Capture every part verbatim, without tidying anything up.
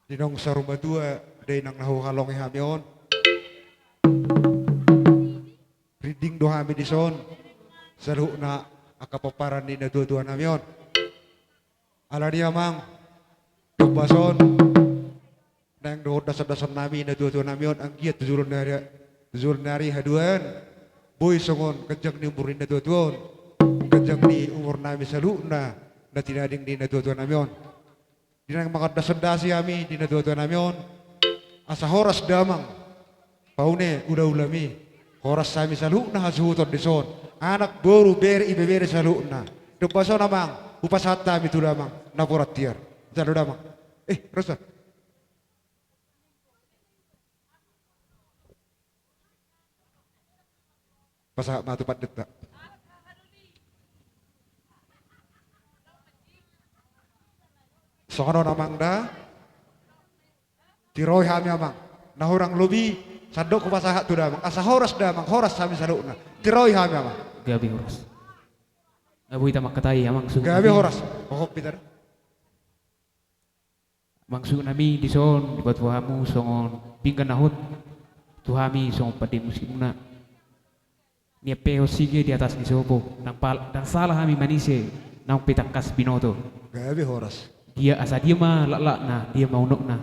Di naung saur matua, dainang na huhalongi hami on, rinding do hami dison saluhutna angka pomparan ni natuatuanami on. Alani i amang, di ombas on naeng dohot dasandasannami natuatuanami on, anggiat tu joloan ni ari, tu joloan ni ari haduan, boi songon ganjang ni umur ni natuatua on, ganjang ni umurnami saluhutna na tinading ni natuatuanami on. Di naeng mangandasandasi hami di natuatuanami on, asa horas damang paune ulaulami, horas hami saluhutna hasuhuton dison, anak, boru, bere, ibebere saluhutna. Di ombas on amang, hupasahat hami tu damang Napuran Tiar. Jalo damang. Eh, Rosa. Pasahat ma tu pandita. Songon on amang da. Tiroi hami amang. Na hurang lobi, sandok hupasahat tu damang. Asa horas damang, horas hami saluhutna. Tiroi hami amang. Gabe horas. Nga boi hita mangkatai amang, suhut. Gabe horas. Hohop hita da. Amang, suhutnami dison dipatua hamu songon pinggan na hot tu hami songon pande musikmuna. Nian pe hot sige di atas ni sopo, ndang pal-, ndang sala hami manise, naung pe tangkas binoto. Gabe horas. Dia asa dia ma laklakna, dia ma unokna,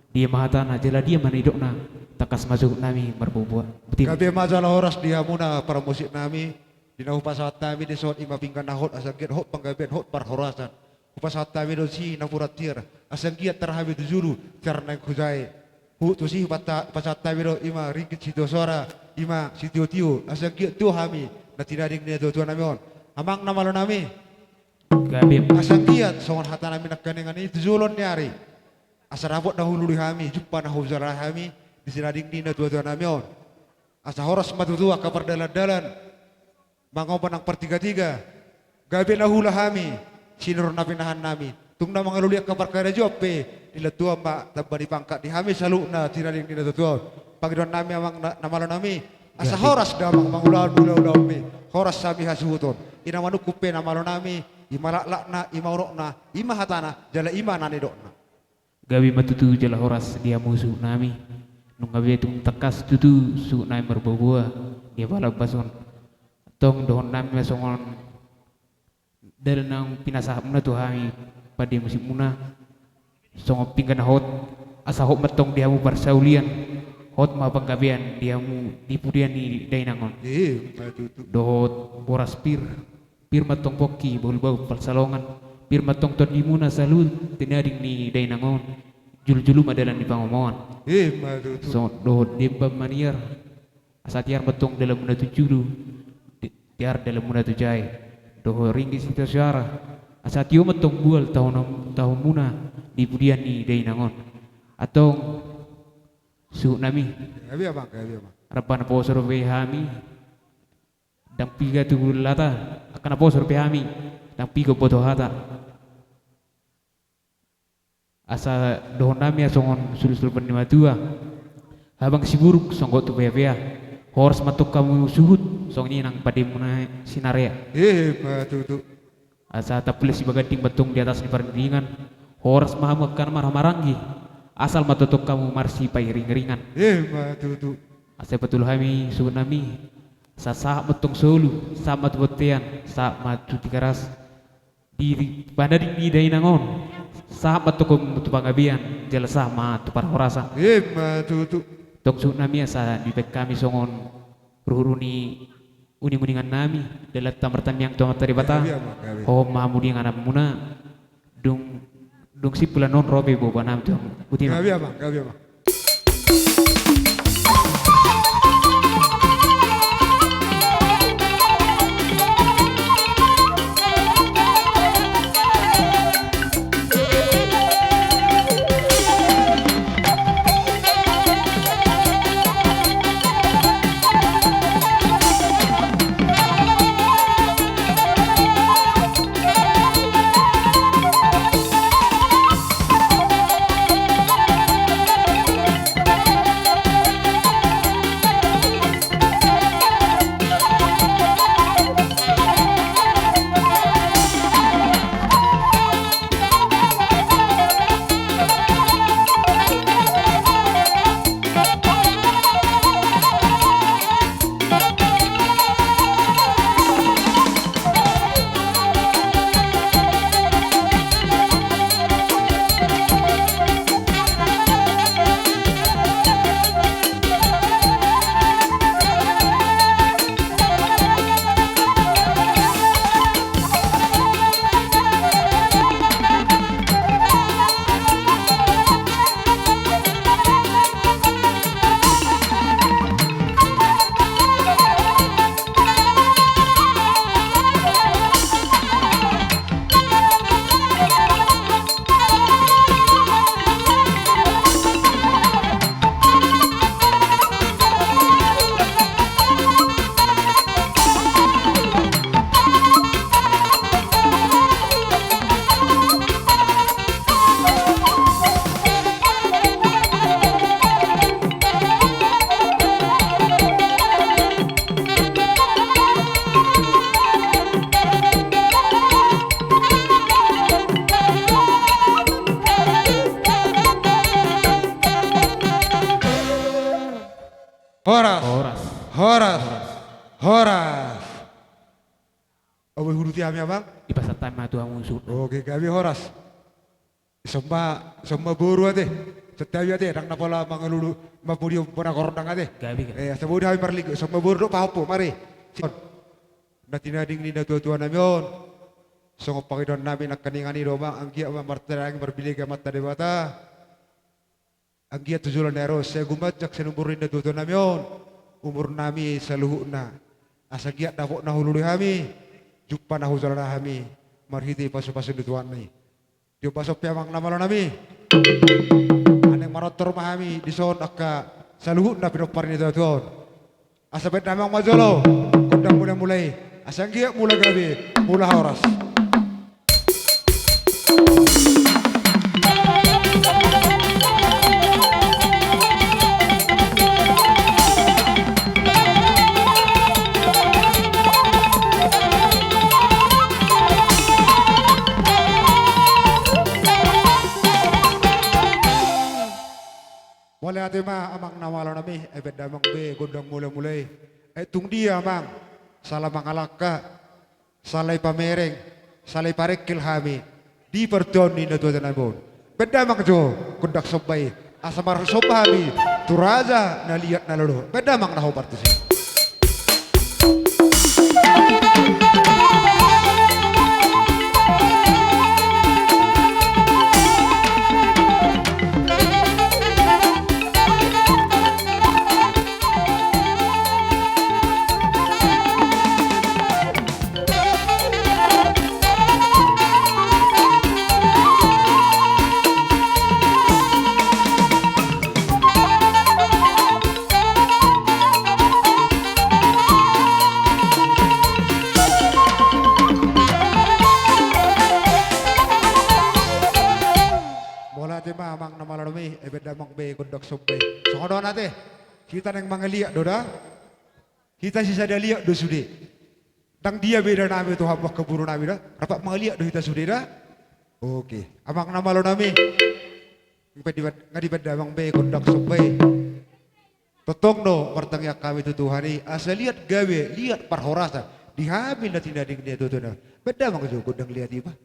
dia ma hatana, jala dia ma nidokna, tangkas ma suhutnami marboaboa. Betul. Gabe ma jala horas di hamuna parmusiknami. Di na hupasahat hami dison, i ma pinggan na hot, asa anggiat hot panggabean, hot parhorasan. Hupasahat hami do tu si Napuran Tiar, asa anggiat tar hami tu julu, tar naeng hujae. Huhut tu si hupata-, hupasahat hami do, i ma ringgit sitio soara, i ma sitiotio, asa anggiat tio hami na tinading ni natuatuanami on. Amang na malonami. Gabe. Asa anggiat songon hatanami nangkiningan i tu joloan ni ari, asa dapot na hulului hami, jumpa na hujalo hami di tinading ni natuatuanami on. Asa horas ma tutu angka pardalandalan, mangomo nang partigatiga, gabe na huula hami sinuhor na pinahannami. Tung na mangalului angka parkarejoan pe, dilehon Tuhan ma tamba ni pangkat di hami saluhutna tinading ni natuatua on. Pangidoannami amang na, na malonami, asa horas damang mangulahon ulaulaonmi, horas hami hasuhuton. I na manungkun pe na malonami, i ma laklakna, i ma unokna, i ma hatana, jala i ma na nidokna. Gabe ma tutu jala horas di hamu suhutnami. Nunga be tung tangkas tutu suhutnami marboaboa di apala ombas on. Antong dohononnami ma songon dalan naung pinasahatmuna tu hami pande musikmuna. Songon pinggan na hot, asa hot ma antong di hamu parsaulian, hot ma panggabean di hamu di pudian ni dainang on. Ima tutu. Dohot boras pir. Pir ma antong pongki bahulbahul pansalongan, pir ma antong tondimuna saluhut tinading ni dainang on, jolojolo ma dalan ni pangomoan. Ima tutu. Songon dohot demban maniar, asa tiar ma antong dalanmuna tu julu, di-, tiar dalanmuna tu jae. Dohot ringgit sitio soara, asa tio ma antong bual tahon-, tahonmuna di pudian ni dainang on. Antong suhutnami. Gabe amang, gabe amang. Rap naposo dope hami. Ndang piga tu lata, angka naposo dope hami, ndang piga umboto hata. Asa dohononnami ma songon sulusulamon ni matua. Habang siburuk songgop tu peapea. Horas ma antong hamu suhut, songon i nang pandemuna sinarea. Ima tutu. Asa tapule sibaganding ma antong di atas ni parlindingan. Horas ma hamu angka na marhahamaranggi. Asal ma antong hamu marsipairingiringan. Ima tutu. Asa ipatulo hami suhutnami. Asa sahat ma antong solu, sahat ma tu bontean, sahat ma tu Tigaras. Di panading ni dainang on, sahat ma antong tu panggabean, jala sahat ma tu parhorasan. Ima tutu. Antong suhutnami, asa dibaen hami songon ruhurhuru ni uninguningannami, dalanta martangiang tu Amanta Debata. Gabe amang, gabe. Hohom ma hamu di ingananmuna. Dung, dung simpul annon ro pe bobanami tu hamu. Boti ma. Gabe amang, gabe amang. Horas. Horas. Horas. Horas. Horas. Olo, huruti hami, Amang. Dipasahat hami ma tu hamu suhut. Oke, gabe horas. Songon ma, songon ma boru ate. Songon hami ate, ndang na pola mangalului, mamboan bona gorondang ate. Gabe, gabe. Eh, asa boi do hami marlinggo, songon ma boru dohot pahompu, mari. Na tinading ni natuatua nami on. Songon pangidoan nami nangkiningan i do, Amang, anggiat ma martinading marbinege Amanta Debata. Anggiat tu joloan ni ari on, sai gumanjang sian umur ni natuatua nami on umur nami saluhutna. Asa anggiat dapot na hulului hami, jumpa na hujalo hami, marhite pasupasu ni Tuhan i. Di ombas on pe, Amang na malo nami, naeng manortor ma hami dison angka saluhutna pinompar ni natuatua on. Asa baen damang ma jolo gondang mulamula i. Asa anggiat mula gabe, mula horas. Mauliate ma, Amang na malo nami, eh, baen damang be gondang mulamula i. Eh, tung dia, Amang, sala mangalangka, sala i pamereng, sala i parengkel hami di partuaon ni natuatua nami on. Baen damang jo gondang somba i, asa marsomba hami tu raja na liat na lolo. Baen damang na hombar tusi. Mauliate ma, Amang na malo nami, eh, baen damang be gondang somba i. Songon on ate, hita naeng mangaliat do da. Hita sisada liat do sude. Ndang dia beda nami tu hamu angka boru nami da. Rap mangaliat do hita sude da. Oke. Amang na malo nami. Nga dibaen, nga dibaen damang be gondang somba i. Tongtong do martangiang hami tu Tuhan i, asa liat gabe, liat parhorasan di hami na tinading ni natuatua nami on. Baen damang jo gondang liat i, Amang.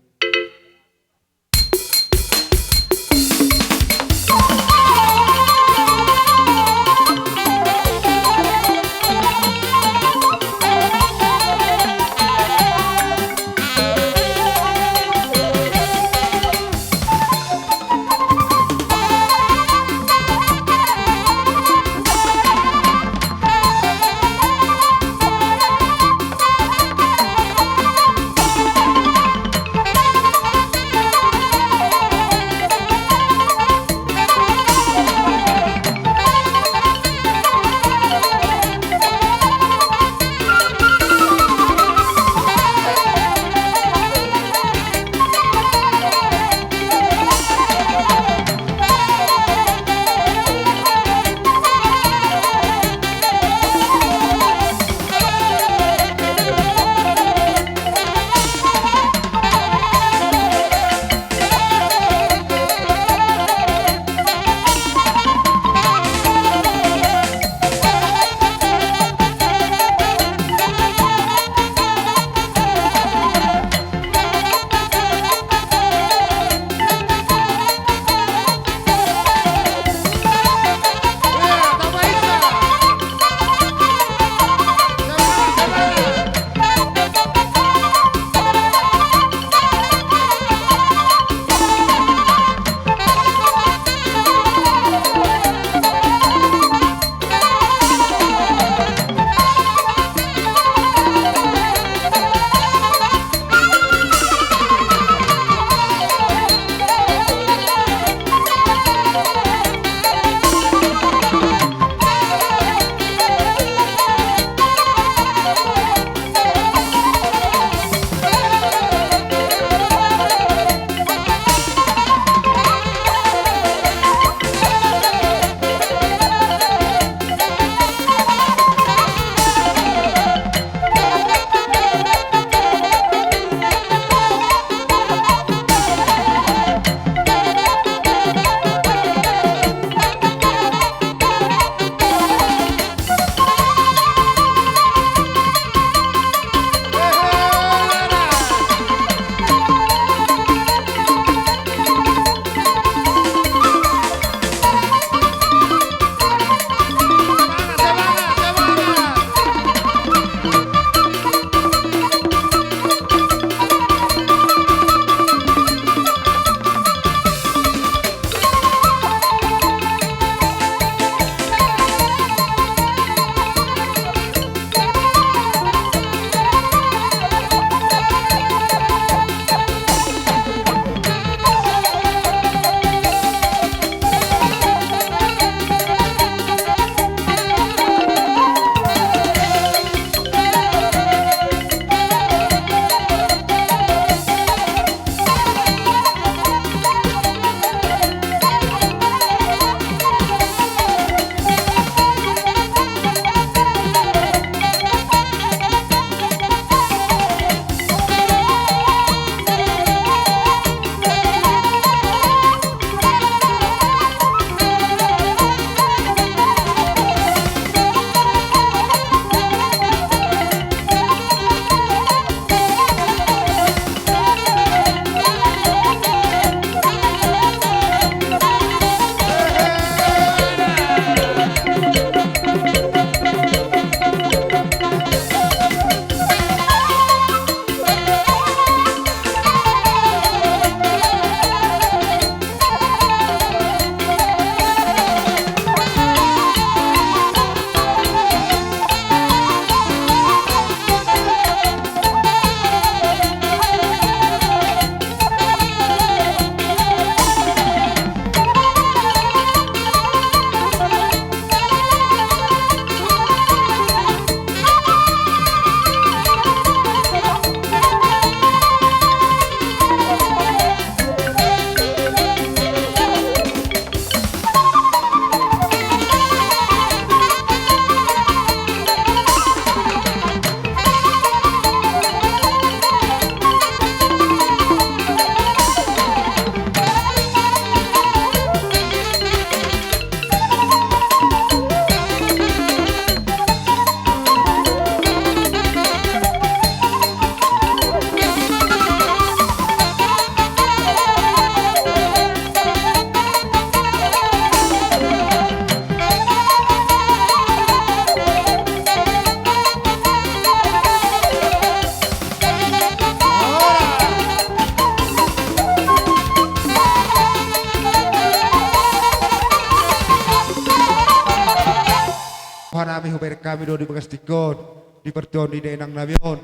Hubereng hami do di bagas tingki on, di partingkian ni dainang nami on.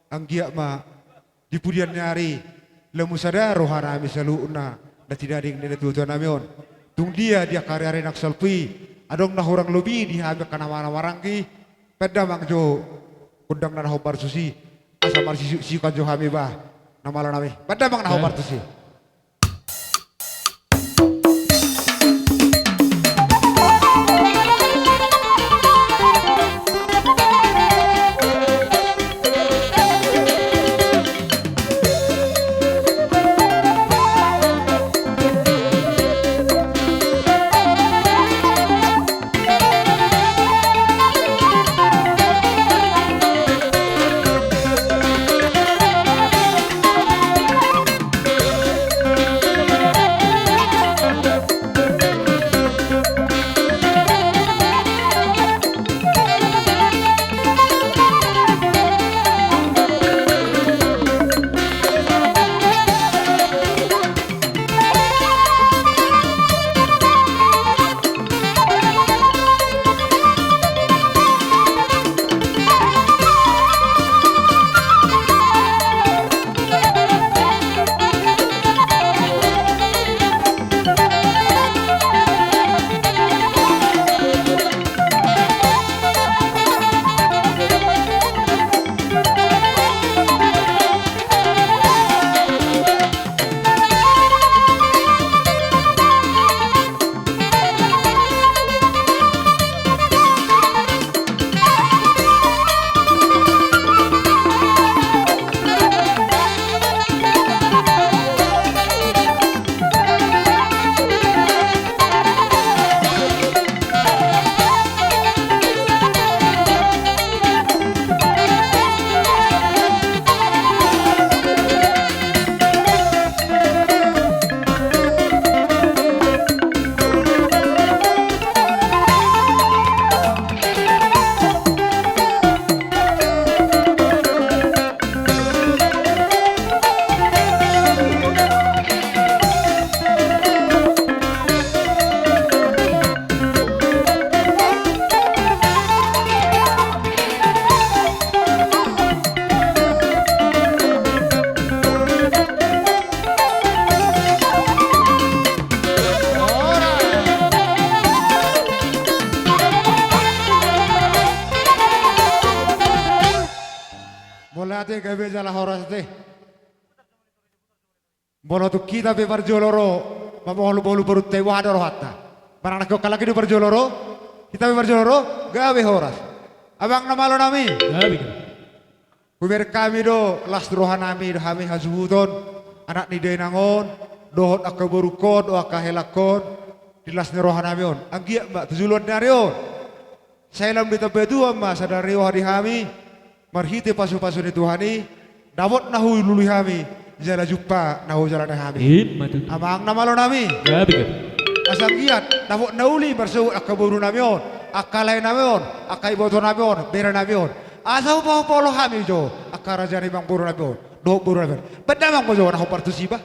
Anggiat ma di pudian ni ari, lam sada roha nami saluhutna, na tinading ni natua-tua nami on. Tung dia di angka ari-ari na salpu i, adong na hurang lobi di hami angka na marhaha maranggi, bahen damang jo gondang na hombar tusi, asa marsiuksikon jo hami bah, na malo nami. Bahen damang na hombar tusi. Mauliate, gabe jala horas ate. Molo tung hita pe parjolo ro, mamohol-mohol borunta, boha do rohanta? Manang nangkin halak i do parjolo ro, hita pe parjolo ro, gabe horas. Amang na malo nami. Gabe. Hubereng hami do las roha nami, do hami hasuhuton anak ni dainang on, dohot angka borungkon dohot angka helangkon, di las ni roha nami on. Anggiat ma tu joloan ni ari on, sai lam ditamba Tuhan ma sada ni roha di hami, marhite pasu-pasu ni Tuhan i, dapot na hulului hami, jala jumpa na hujalani hami. Ima tutu. Amang na malo nami. Gabe, gabe. Asa anggiat dapot na uli marsogot angka boru nami on, angka lae nami on, angka iboto nami on, bere nami on. Asa hupa-, hupaolo hami jo angka raja ni amangboru nami on dohot boru nami on. Bahen damang ma jo na hombar tusi bah.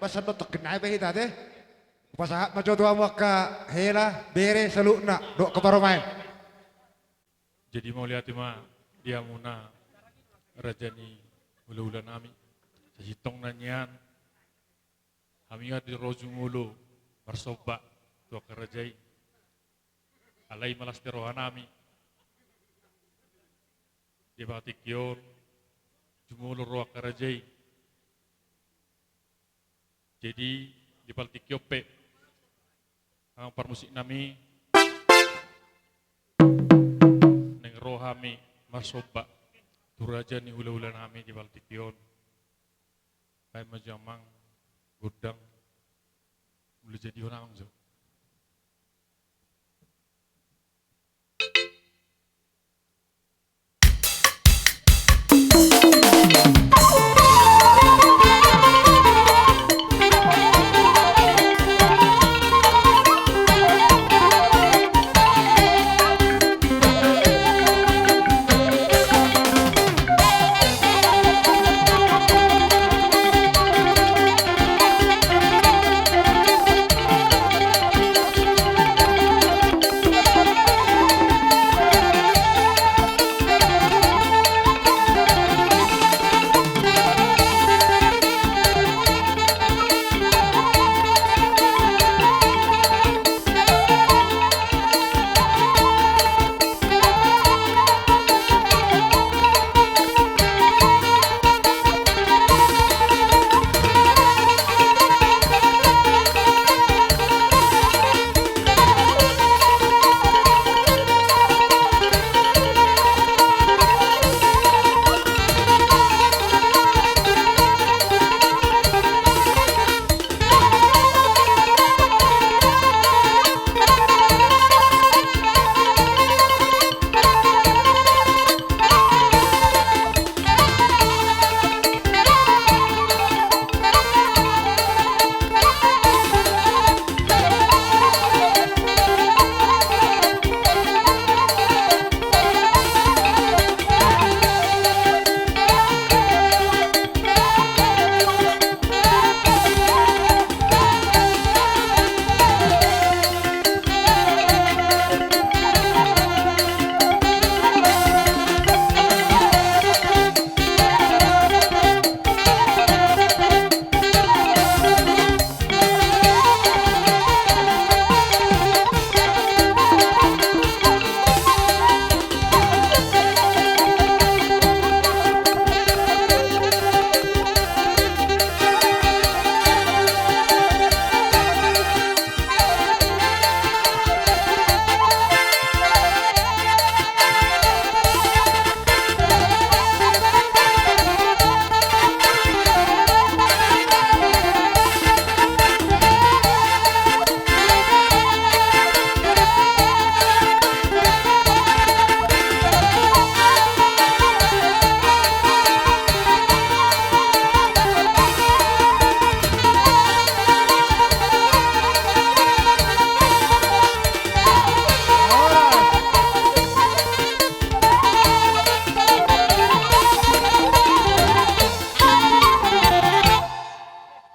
Pasan do tongkin nai be hita te. Pasahat ma jo tu hamu angka hela, bere, saluhutna dohot angka parumaen. Jadi mauliate ma di hamuna raja ni hulahula nami. Sasintongna nian hami nga di ro jumolo marsomba tu angka raja i. Alai malas ti roha nami di partingkian on jumolo ro angka raja i. Jadi di partingkian on pe, amang parmusik nami, naeng ro hami marsomba tu raja ni hulahula nami di partingkian on. Baen ma jo amang gondang. Molo jadi on amang jo.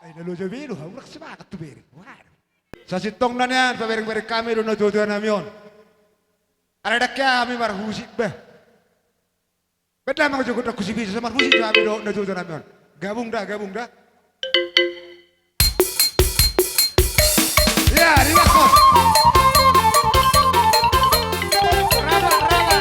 Ai na loja be do, hamu rap semangat tu bere. Waduh. Sasintongna nian paberengbereng hami do natuatua nami on. Alai ndang hea hami marhusip bah. Beda mang jo gondang husip i, so marhusip jo hami do natuatua nami on. Gabung da, gabung da. Ia, di bako. Raba, raba.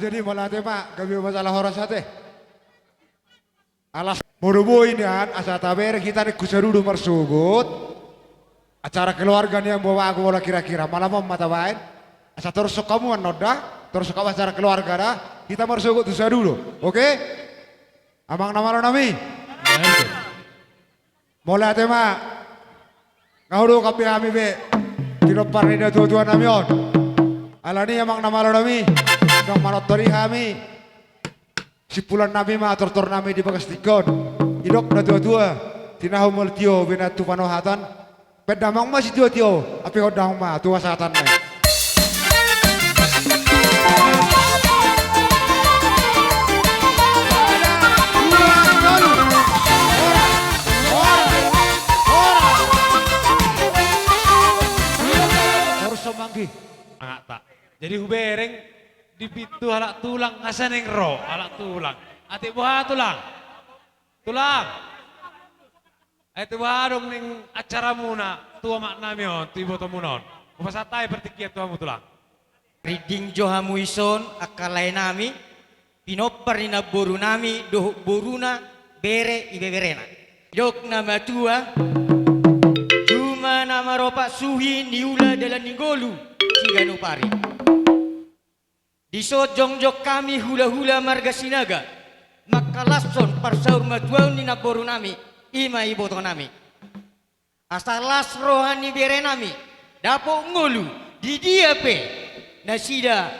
Jadi mauliate ma, gabe ma jala horas ate. Alas molo boi nian asa tabereng hita ningku saluhut marsogot. Acara keluarga nian boa bagu bola kira-kira malam on ma tabaen. Asa torus hamu annon da, torus hamu acara keluarga da. Hita marsogot tu saluhut. Oke? Amang na malo nami. Mauliate ma. Nga hudok be hami be pinompar ni natua-tua nami on. Alani amang na malo nami, nunga manortor i hami. Simpulan nami ma tortor nami di bagas tingki on. Didok natua-tua, tinahu molo tio bena tu panohatan. Pe damang ma sitio-tio, ape ho damang ma tu hasahatan nai. Jadi hubereng di pintu halak tulang, asa naeng ro halak tulang. Ate boha tulang? Tulang. Ai tu boha adong ning acaramuna tu omak nami on, tu ibotomuna on? Hupasahat hami partingkian tu hamu tulang. Rinding jo hamu ison angka lae nami, pinompar ni namboru nami dohot boruna, bere ibeberena. Didok na matua, juma na maropat suhi niula dalan ni ngolu siganup ari. Dison jongjong hami hula-hula marga Sinaga mangkalashon parsaur matuaon ni namboru nami, i ma iboto nami. Asa las roha ni bere nami dapot ngolu di dia pe nasida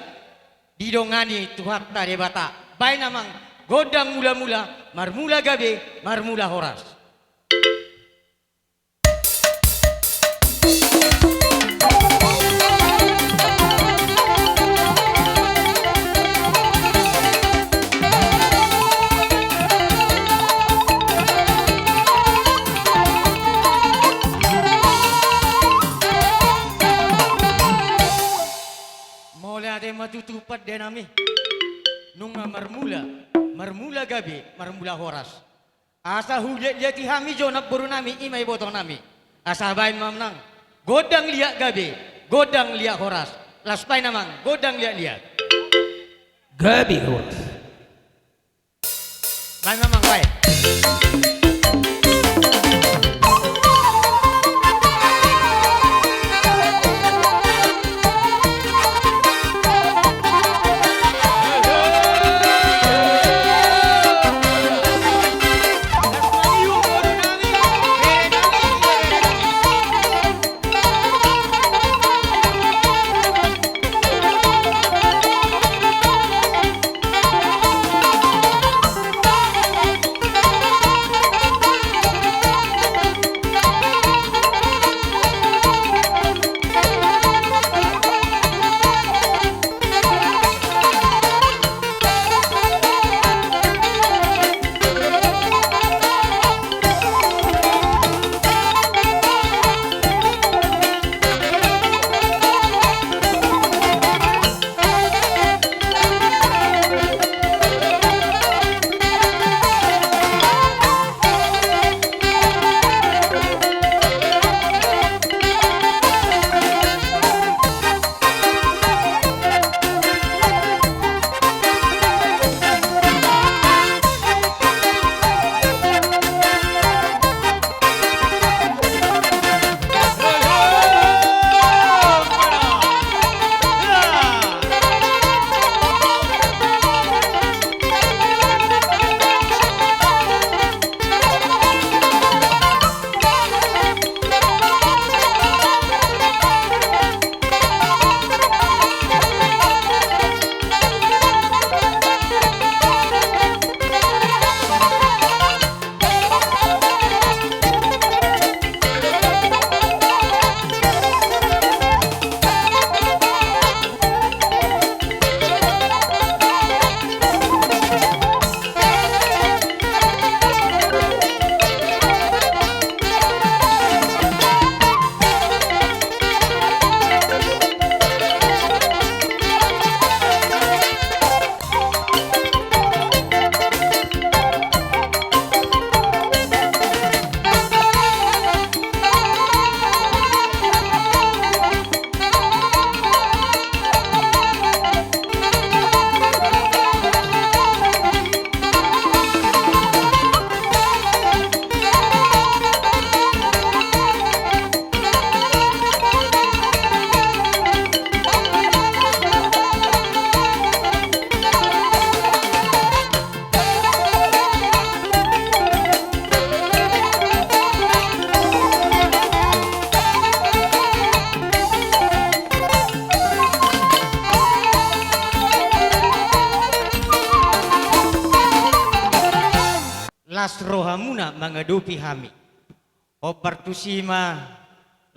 didongani Tuhanta Debata. Baen amang gondang mula-mula, marmula gabe, marmula horas. Mauliate ma tutu pande nami. Nunga marmula, marmula gabe, marmula horas. Asa huliat-liati hami jo namboru nami, i ma iboto nami. Asa baen ma amang gondang liat gabe, gondang liat horas. Las baen amang gondang liat-liat. Gabe horas. Baen ma amang, baen. rohamuna mangadopi hami. Hombar tusi ma,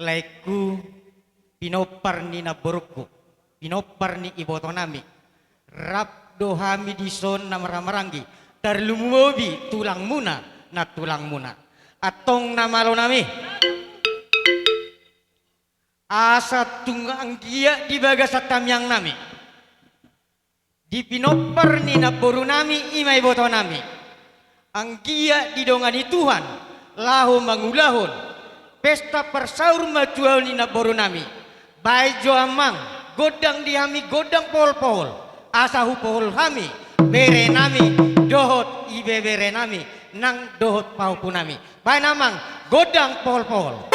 laengku, pinompar ni namborungku, pinompar ni ibotonami. Rap do hami dison na marhahamaranggi, tarlumobi tulangmuna, nantulangmuna. Antong na malonami, asa tung anggiat di bagasan tangiangnami, di pinompar ni namborunami i ma ibotonami, anggiat didongani Tuhan laho mangulahon pesta parsaurmatuaon ni namborunami. Baen jo amang gondang di hami, gondang pohol-pohol, asa hupohol hami berenami dohot ibeberenami nang dohot pahompunami. Baen amang gondang pohol-pohol.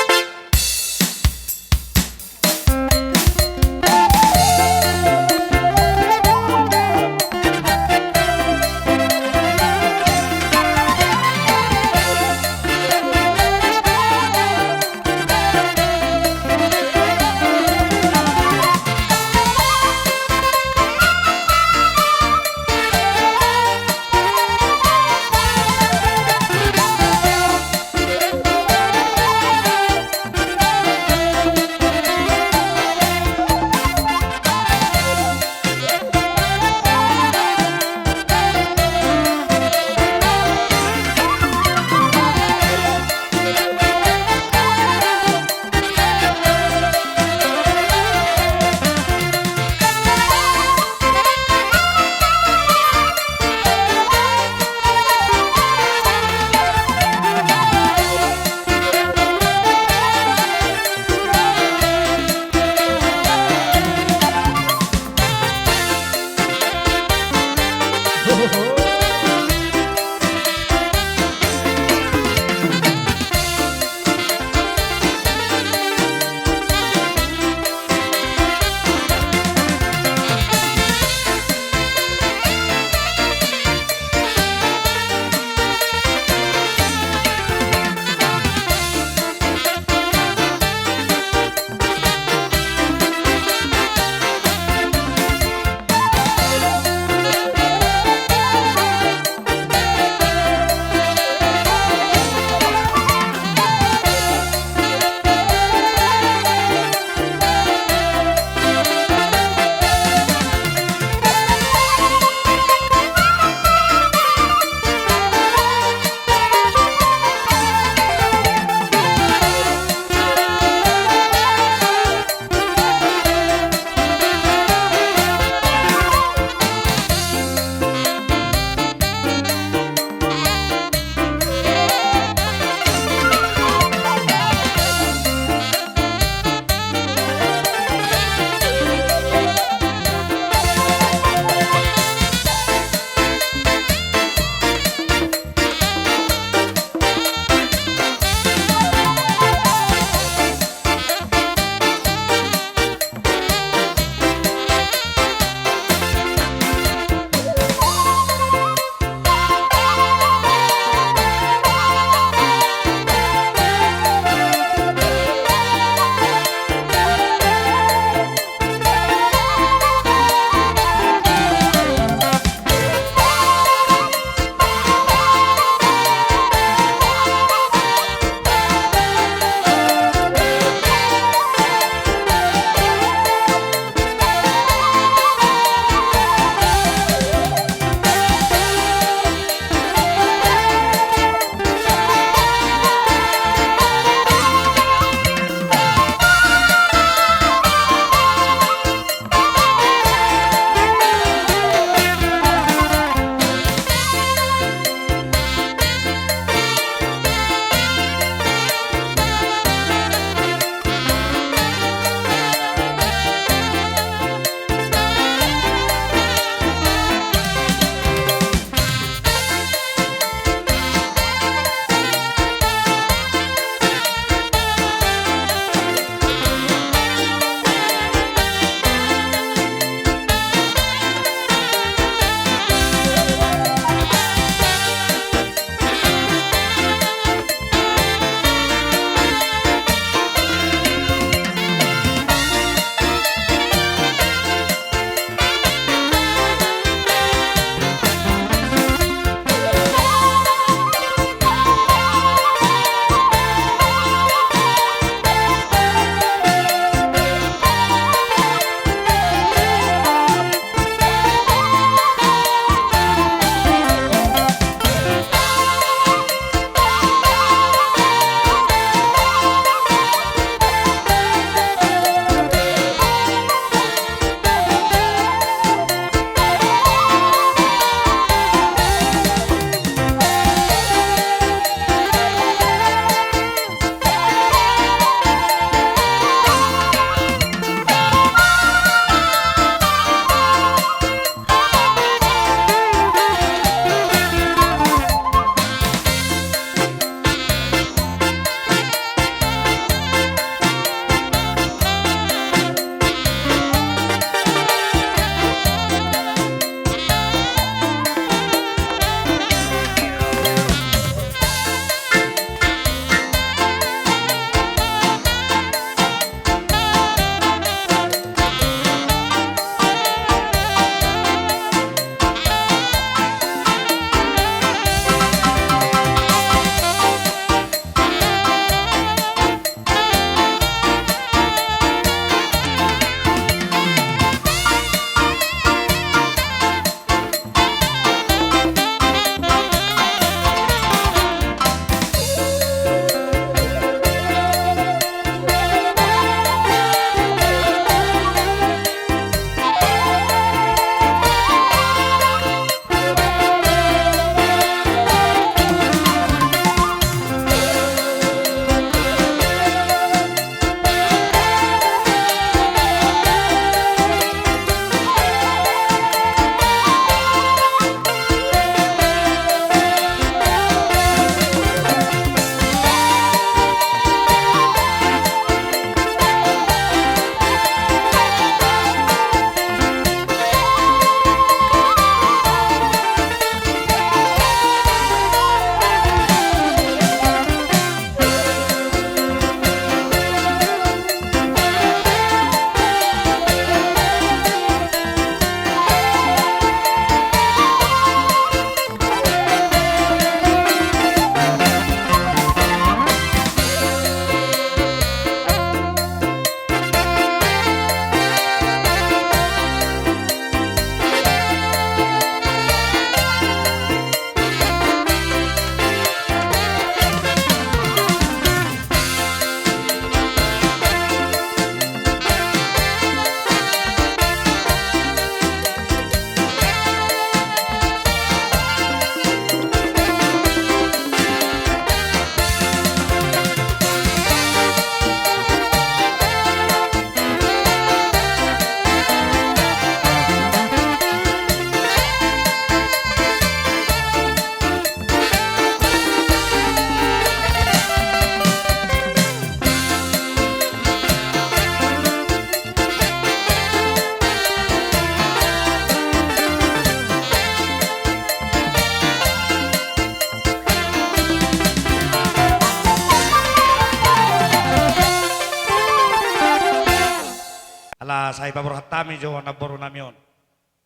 Laos sai paborhat hami jo namboru nami on.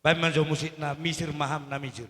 Baen ma jo musikna, misir ma ham na mijur.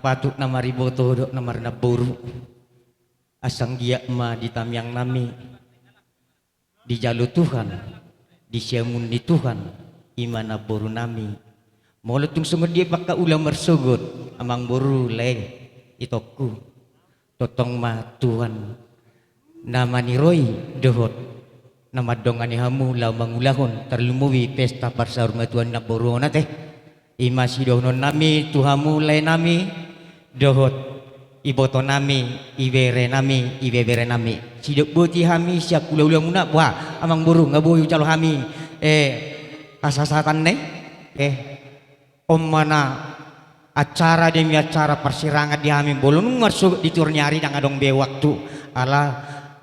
patut na mariboto dohot na marnamboru. Asa anggiat ma di tamiang nami dijalo Tuhan, di siamun ni Tuhan, i ma namboru nami. Molo tung songon dia pe angka ula marsogot, amangboru, lae, itongku. Tongtong ma Tuhan na maniroi dohot na mandongani hamu laho mangulahon tarlumobi pesta parsaurmatuaon namboru on, ate. I ma sidohonon nami tu hamu lae nami dohot iboto nami, ibere nami, ibebere nami. Sidok boti hami sian hulahulamuna, boha, amangboru, nga boi hujalo hami, eh, hasahatan na i? Eh, on ma na acara, demi acara parsirangan di hami, molo nunga marsogot di tiur ni ari ndang adong be waktu, ala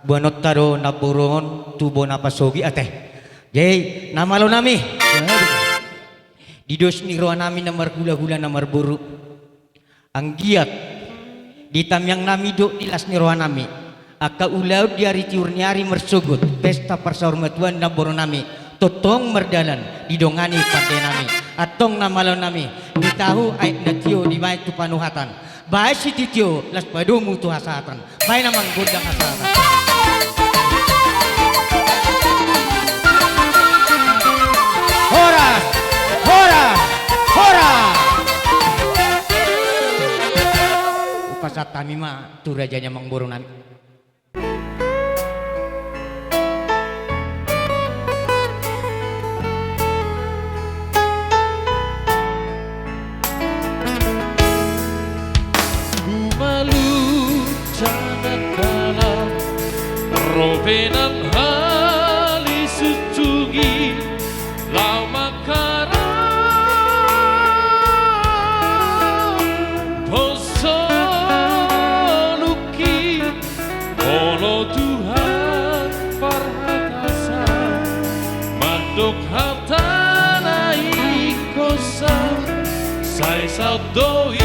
boanonta do namboru on tu bona pasogit, ate. Jadi, na malo nami, di dos ni roha nami na marhulahula, na marboru, anggiat di tamiang nami dohot di las ni roha nami, angka ulaon di ari tiur ni ari marsogot pesta parsaurmatuaon namboru nami, tongtong mardalan didongani pande nami. Antong na malo nami, ditahu aek na tio dibaen tu panuhatan, baen sitio-tio laos padomu tu hasahatan. Baen amang gondang hasahatan. Horas, horas, horas. Hupasahat hami ma tu raja ni amangboru nami. Humalum jala dalan, ro pe nang hali sunjungi, laho mangharap ho soluki. Olo Tuhan parhatasan, mandok hata na ingkon saut, sai saut do i,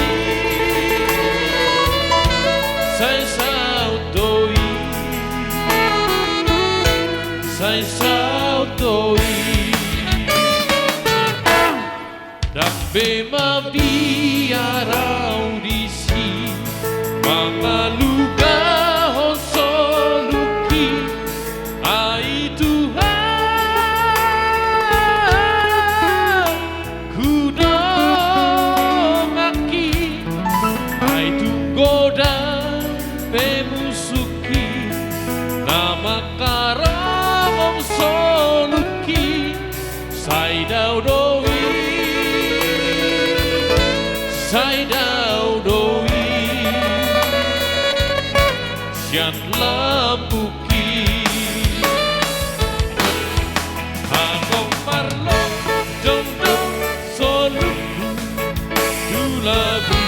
sai saut do i, sai saut do i. Ndang be mabiar au disi, mangalugahon soluki. Ai Tuhan, hudongaki, ai tung godang pe musuki, na mangharap ho soluki. Sai dao do i, sai dao do i, sian lambungki. Adong marlok jongdong soluku tu labu.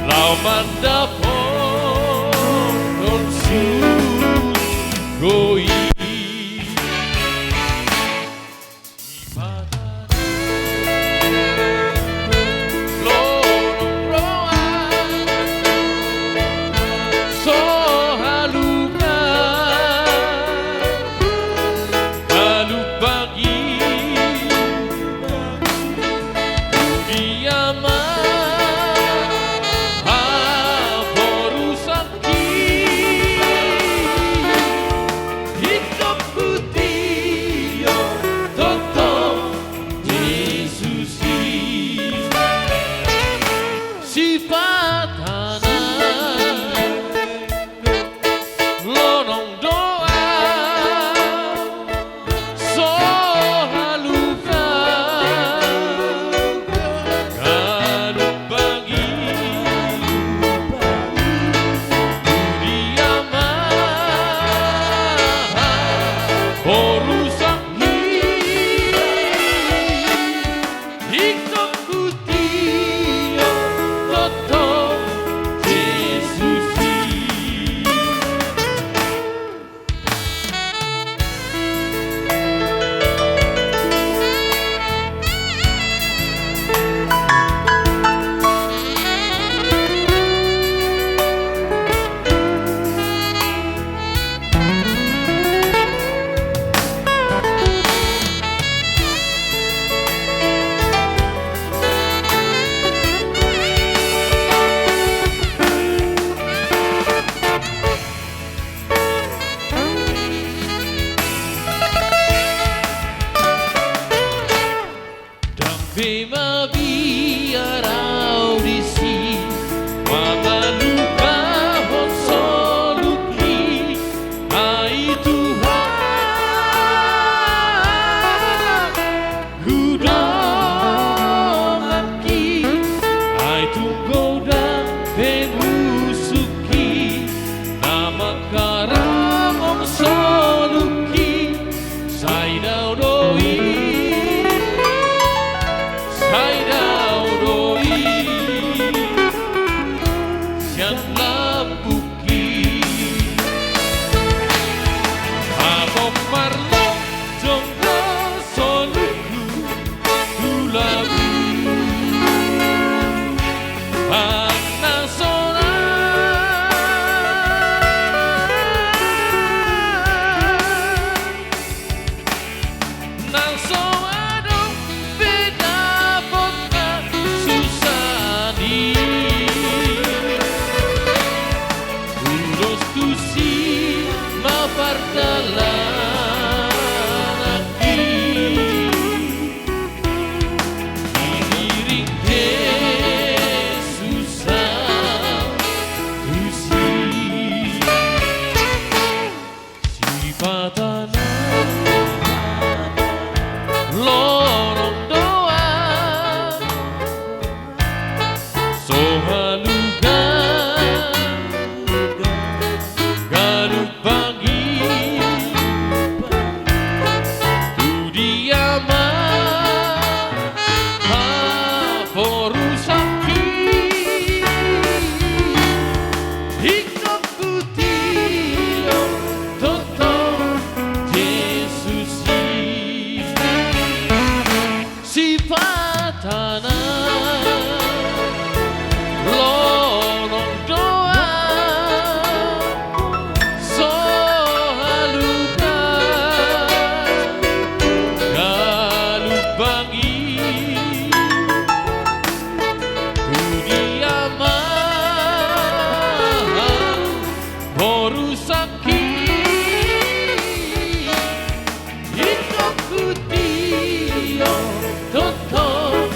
Laho mandapothon surgo i. Pe mabiar au disi, mangalangkahon soluki, ai Tuhan, hu donganki, ai tung godang pe musukki, na mangkaramong soluki, sai dao do i, sai dao do i, sian lambungki. Amang marlok jonggo soluku, tu labu. Amang na sonang, na so adong pe dapot na susah i, ulos tusi ma pardalananki. Diiring Jesus au tusi. Sipata na lonong do au, so haluga galup bangi, tu dia ma haporusangki. Ingkon hutio tongtong Jesus i. Sipata na lonong do au, so haluga galup bangi, tu dia ma haporusangki. Ingkon hutio tongtong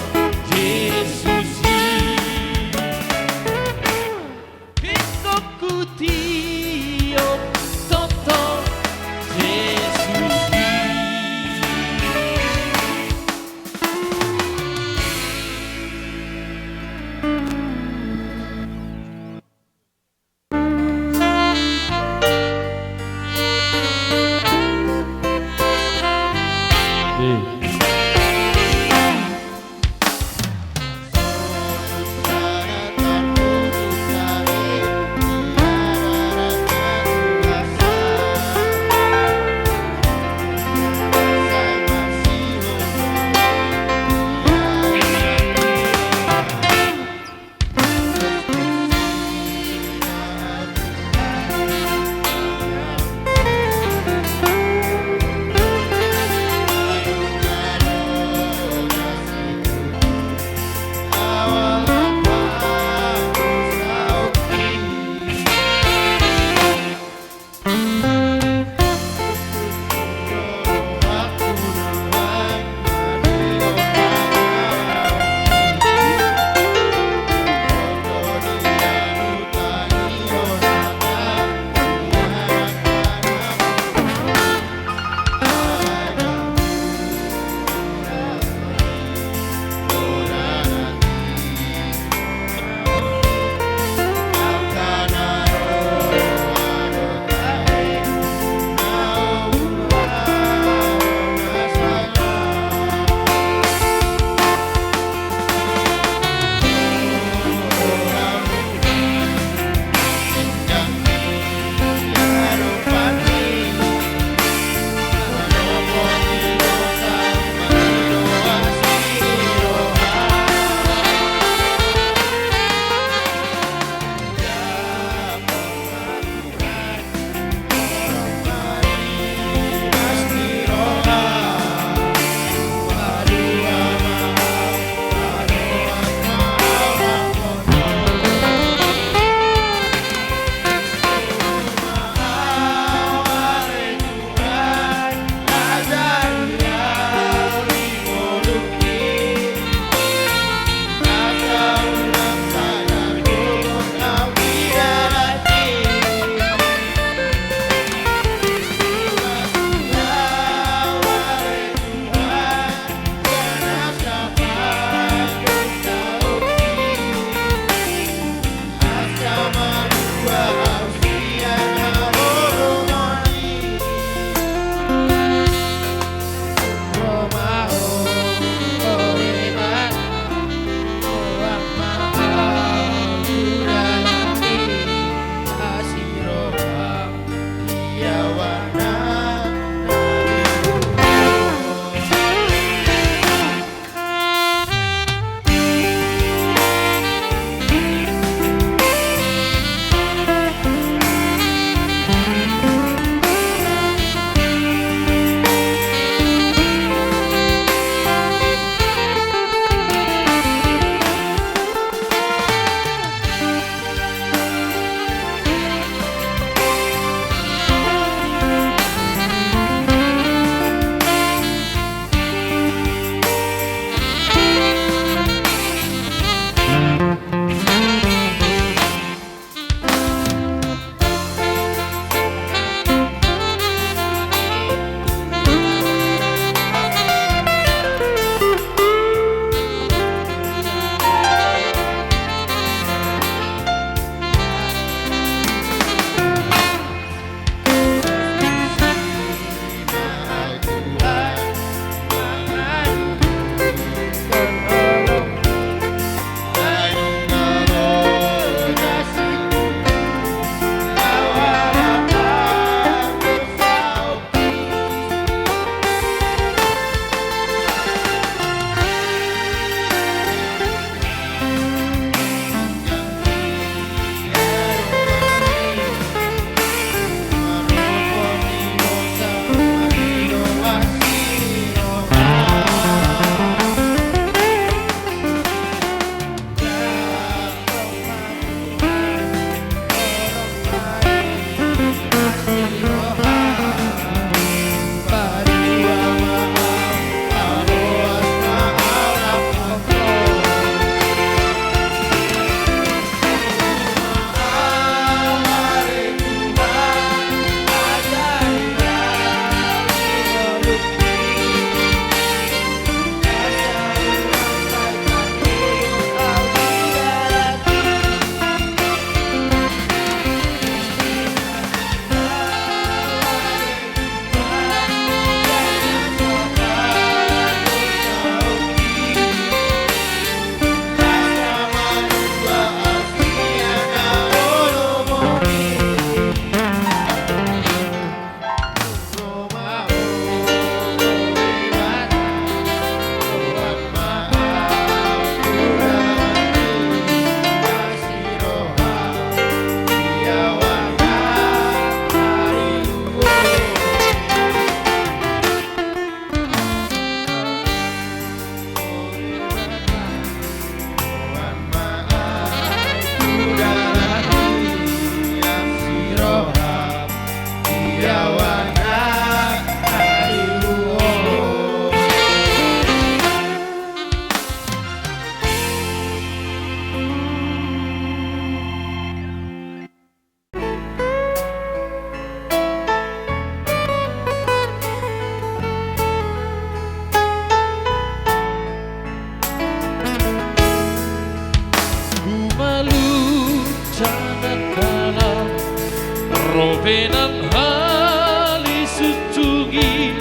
Penang hali sucugi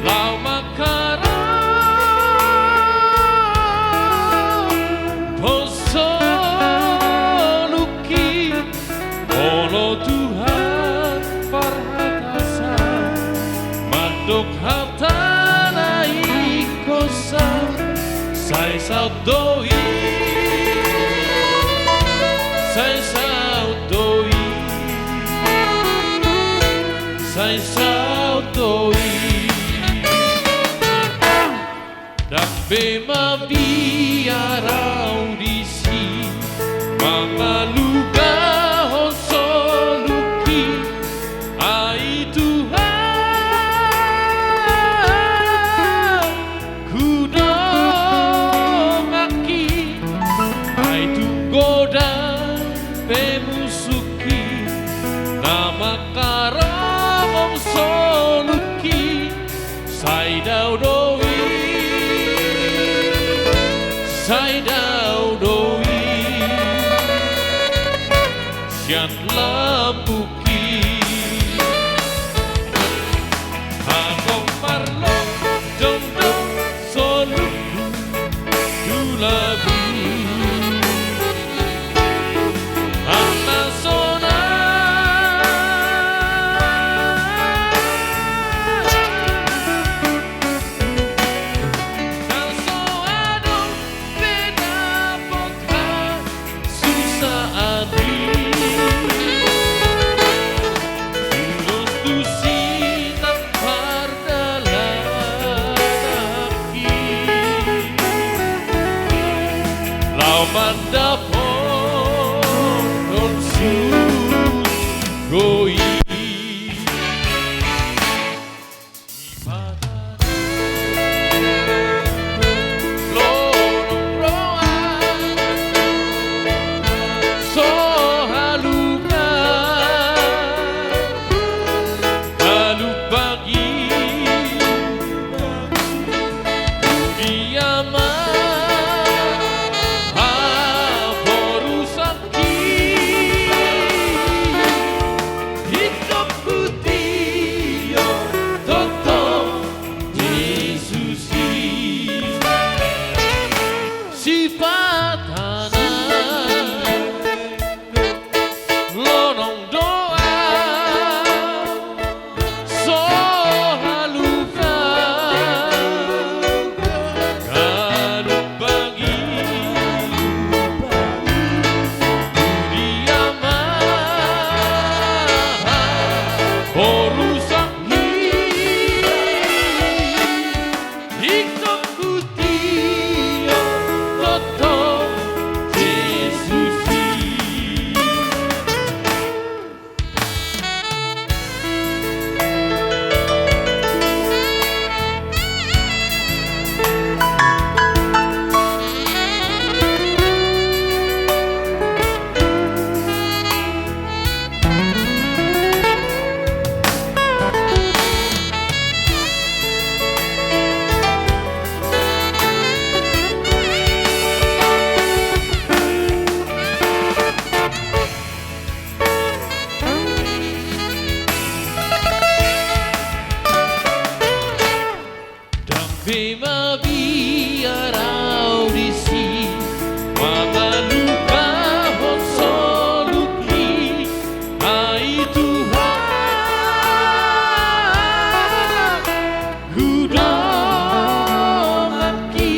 lau mangkarang ho soluki. Olo Tuhan parhatasan mandok hata na ingkon sai saut do i. Sai saut do i. Sai saut do i. Ndang be mabiar au disi mangalugahon soluki. Ai Tuhan hudongaki, ai tung godang pe musukki na mangkarongom soluki. Sai dao do i, sai dao do i sian lambungki. Anggo marlojong do soluku tu labu. Angka sonang. Na so adong pe dapot hasusaan i. Ulos tusi nang pardalanan i. Laho mandapothon surgo i. Sipata na lonong roha so halumpang, halumpang i di ama haporusangki. Ingkon hutio tongtong Jesus i. Sipata na lonong do au so halumpang, halumpang i di ama haporusangki. Ingkon hutio tongtong Jesus i. Ndang be mabiar au disi mangalugahon soluki, ai Tuhan hudongaki,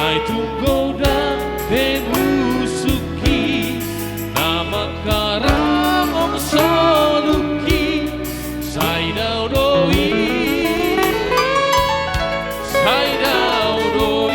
ai tung godang pe musukki na mangkarongom soluki. Sai dao do i, sai dao do i.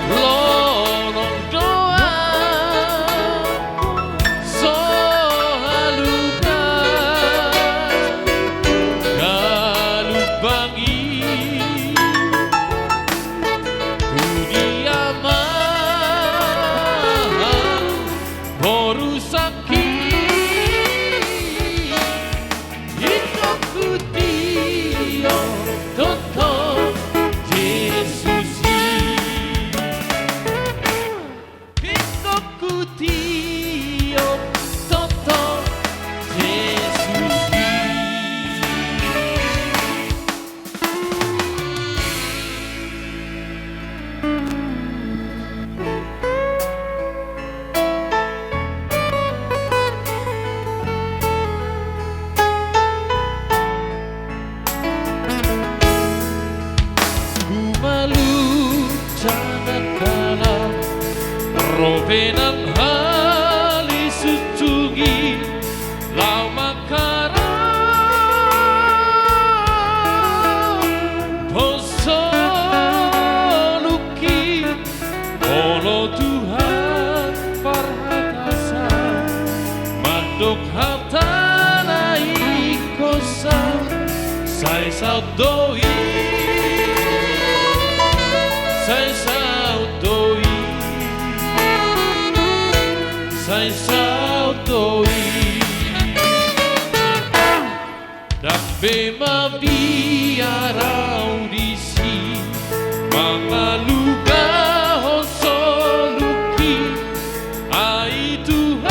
Lonong do ahu so halumpang, halumpang i tu dia ma ahu borusangki. Ingkon hutio tongtong Jesus i. Ingkon hutio tongtong Jesus i. Humalum jala kalam, ro pe nang hali sunsungi, laho mangkarohon soluki. Olo Tuhan parhatasan, mandok hata na ingkon saut, sai saut do i, sai saut do i, sai saut do i. Ndang be mabiar ahu disi mangalugahon soluki, ai Tuhan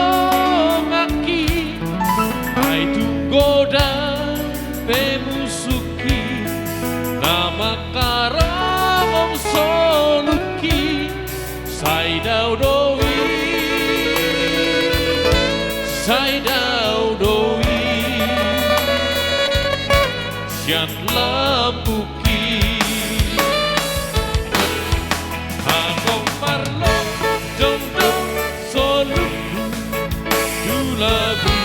hudongani, ai tung godang pe musungki na mangkarohon soluki. Sai dao do i, sai dao do i sian lambungki. Hagomarlok dongdong soluku tu labu.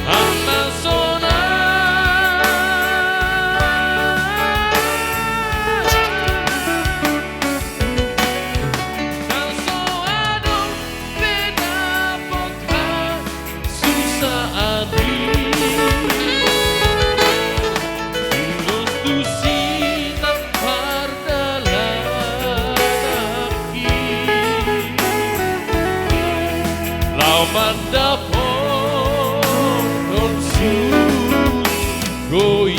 Hata sonang na so adong pe dapot hasusaan i, ulos tusi nang pardalanan i, laho mandapothon surgo i.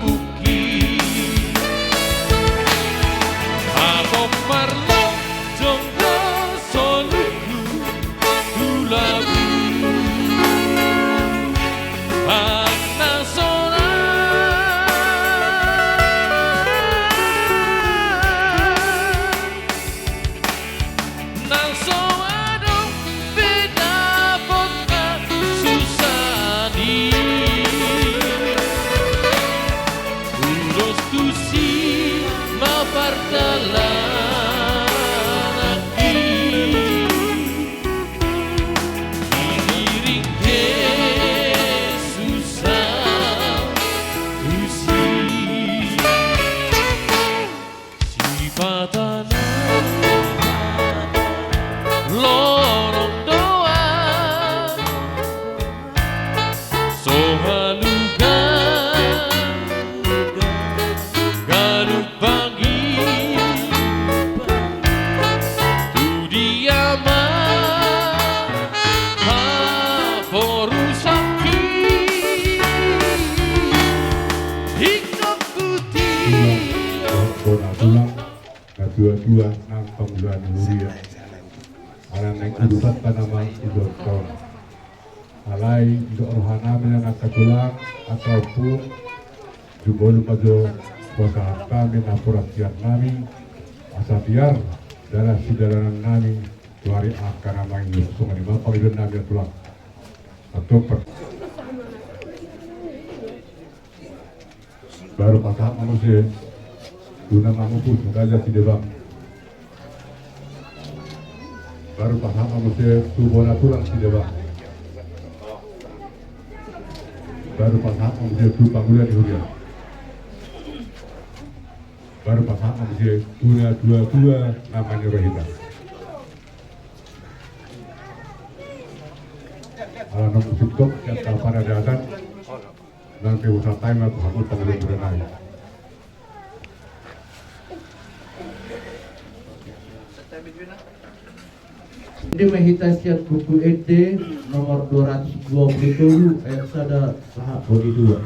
Bungki. Among marlong jonggo soluku tu labu. Nang na sonang. Nang so adong pe dapot na susah ni. Ulos tusi ma pardalananki. Diiring pe susah tusi. Sipatana lorong do au so halugan ganup bangi. Tu dia ma haporusangki. Ingkon Tulang, bona tulang, na tua-tua nang pangula ni huria. Ala naeng udutanta nama uduton. Alai didok rohanami na angka tulang, angka ompung, jumolo ma jo hupasahat hami napuran sian nami, asa biar dalan sidalanannami tu ari angka na mangihut. Songon i ma pangidoannami, tulang. Antong per- Baru pasahat ma muse tu na mamupus raja Sidebang. Baru pasahat ma muse tu bona tulang Sidebang. Baru pasahat ma muse tu pangula ni huria. Baru pasahat ma muse tu na tua-tua na mangido hita. Ala na musik tok, ya, paradaton. Nang pe usatai ma tu hamu pangula-pangula nai. Ende ma hita sian Buku Ende nomor dua ratus dua puluh tolu, ayat sada sahat hodi dua.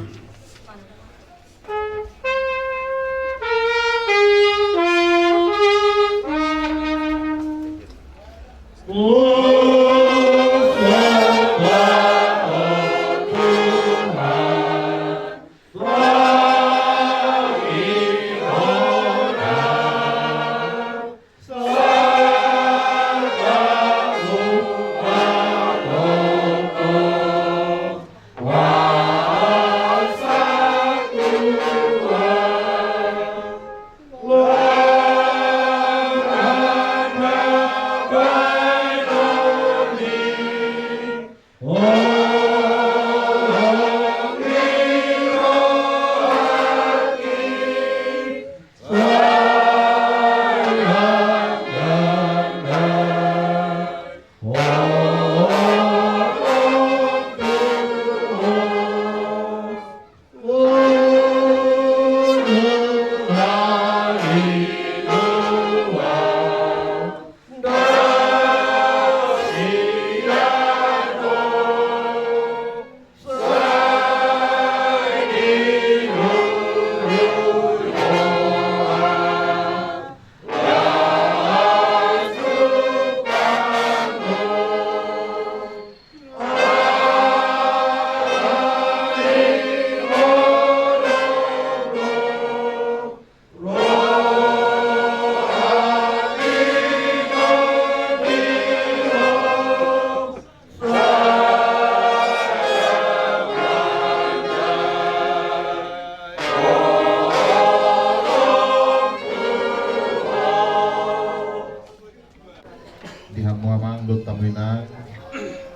Di hamu amang dohot hamu inang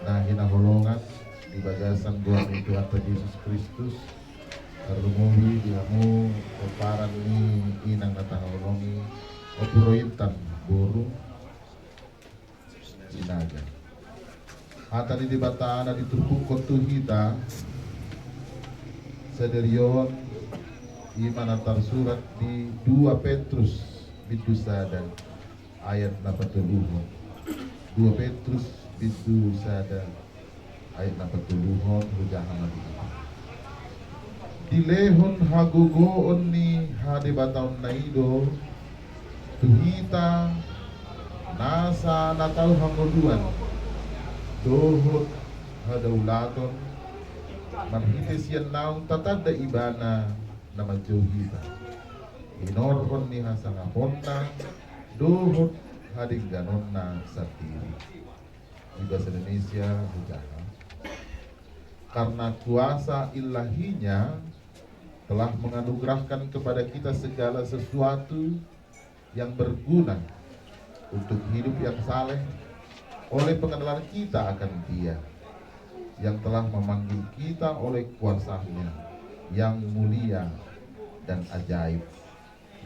na hinaholongan di bagasan goar ni Tuhanta Jesus Kristus, tarlumobi di hamu pomparan ni inang na tahaholongi, Ompu Roy Intan boru Sinaga. Hata ni Debata na diturpukhon tu hita sadari on, i ma na tarsurat di dua Petrus bindu sada ayat na patoluhon. Dua Petrus bindu sada ayat na patoluhon, hujaha ma di hita. Dilehon hagogoon ni hadebataonna i do tu hita nasa na tau hangoluan dohot hadaulaton, marhite sian naung tatanda ibana na manjou hita, hinorhon ni hasangaponna dohot hadengganonna sandiri. Di bahasa Indonesia, hujaha. Karena kuasa ilahinya telah menganugerahkan kepada kita segala sesuatu yang berguna untuk hidup yang saleh oleh pengenalan kita akan Dia yang telah memanggil kita oleh kuasanya yang mulia dan ajaib.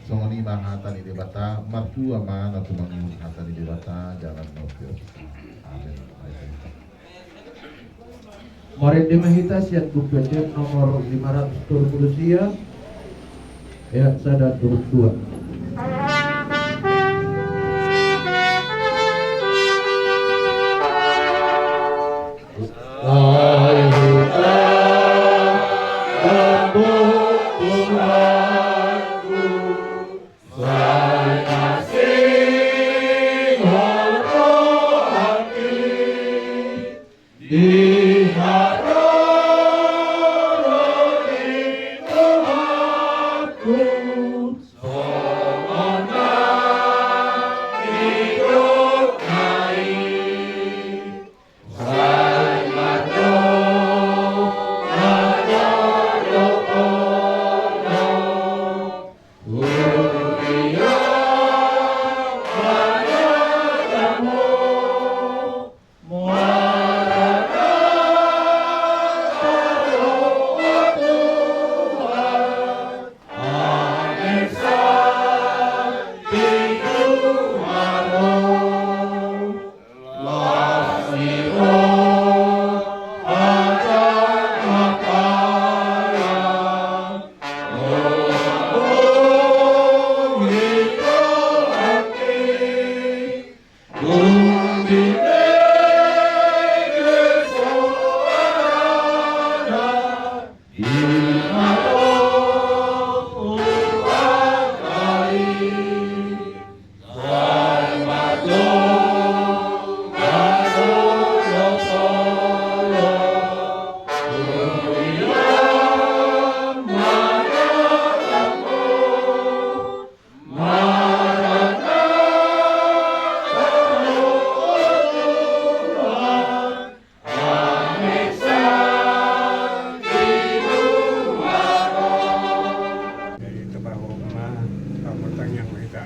Songon i ma hata ni Debata, martua ma na tumangihon hata ni Debata, jangan mau. Amin. Marende ma hita sian Buku Ende nomor lima ratus tolu pulu sia, ayat sada tu dua. Jadi, tapahohom ma, pamartangianghon ma hita.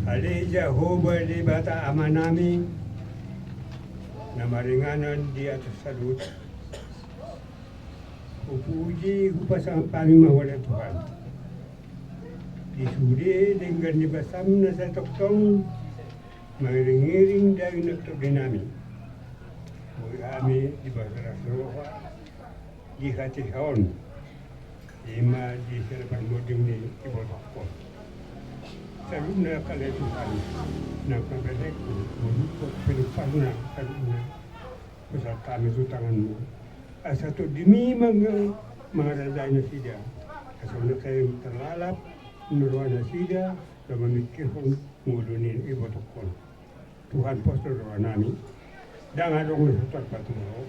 Ale Jahowa Debata Amanami, na maringanan di atas saluhut, hupuji, hupasangap hami ma Ho ale Tuhan. Di sude denggan ni basam na sai tongtong mangiringiring daging nang tondi nami, boi hami dibagas roha di hatiha on, i ma di sada parmonding ni ibotongkon. Saluhutna ale Tuhan, nang pambahenku, moluhon penumpangna saluhutna, hupasahat hami tu tanganmu, asa tondimi ma na mangarajai nasida, asa unang sai tarlalap ni roha nasida, laho mamingkirhon ngolu ni ibotongkon. Tuhan, pos do roha nami, ndang adong na so tarpatupa Ho,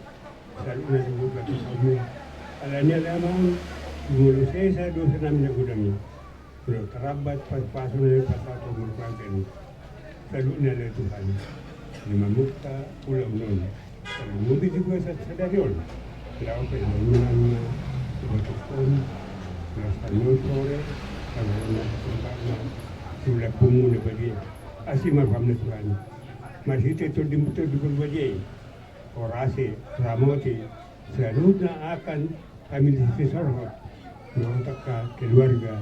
saluhutna diboto Ho. Alani i ale Amang, jumolo sesa dosa nami na godang i, molo tarambat pasupasu na nipasahat Ho marhite hami. Saluhutna ale Tuhan, di mamungka ulaon on, tarlumobi di bagasan sadari on, laho pe di bangunan na ibotongkon, laos tarlumobi sore, laho na sumbangan di lambungmu na badia. Asi ma roham ale Tuhan, marhite Tondim, Tondim Parbadia i, horase, ramoti saluhutna angka hami di sisorhot, dohot angka keluarga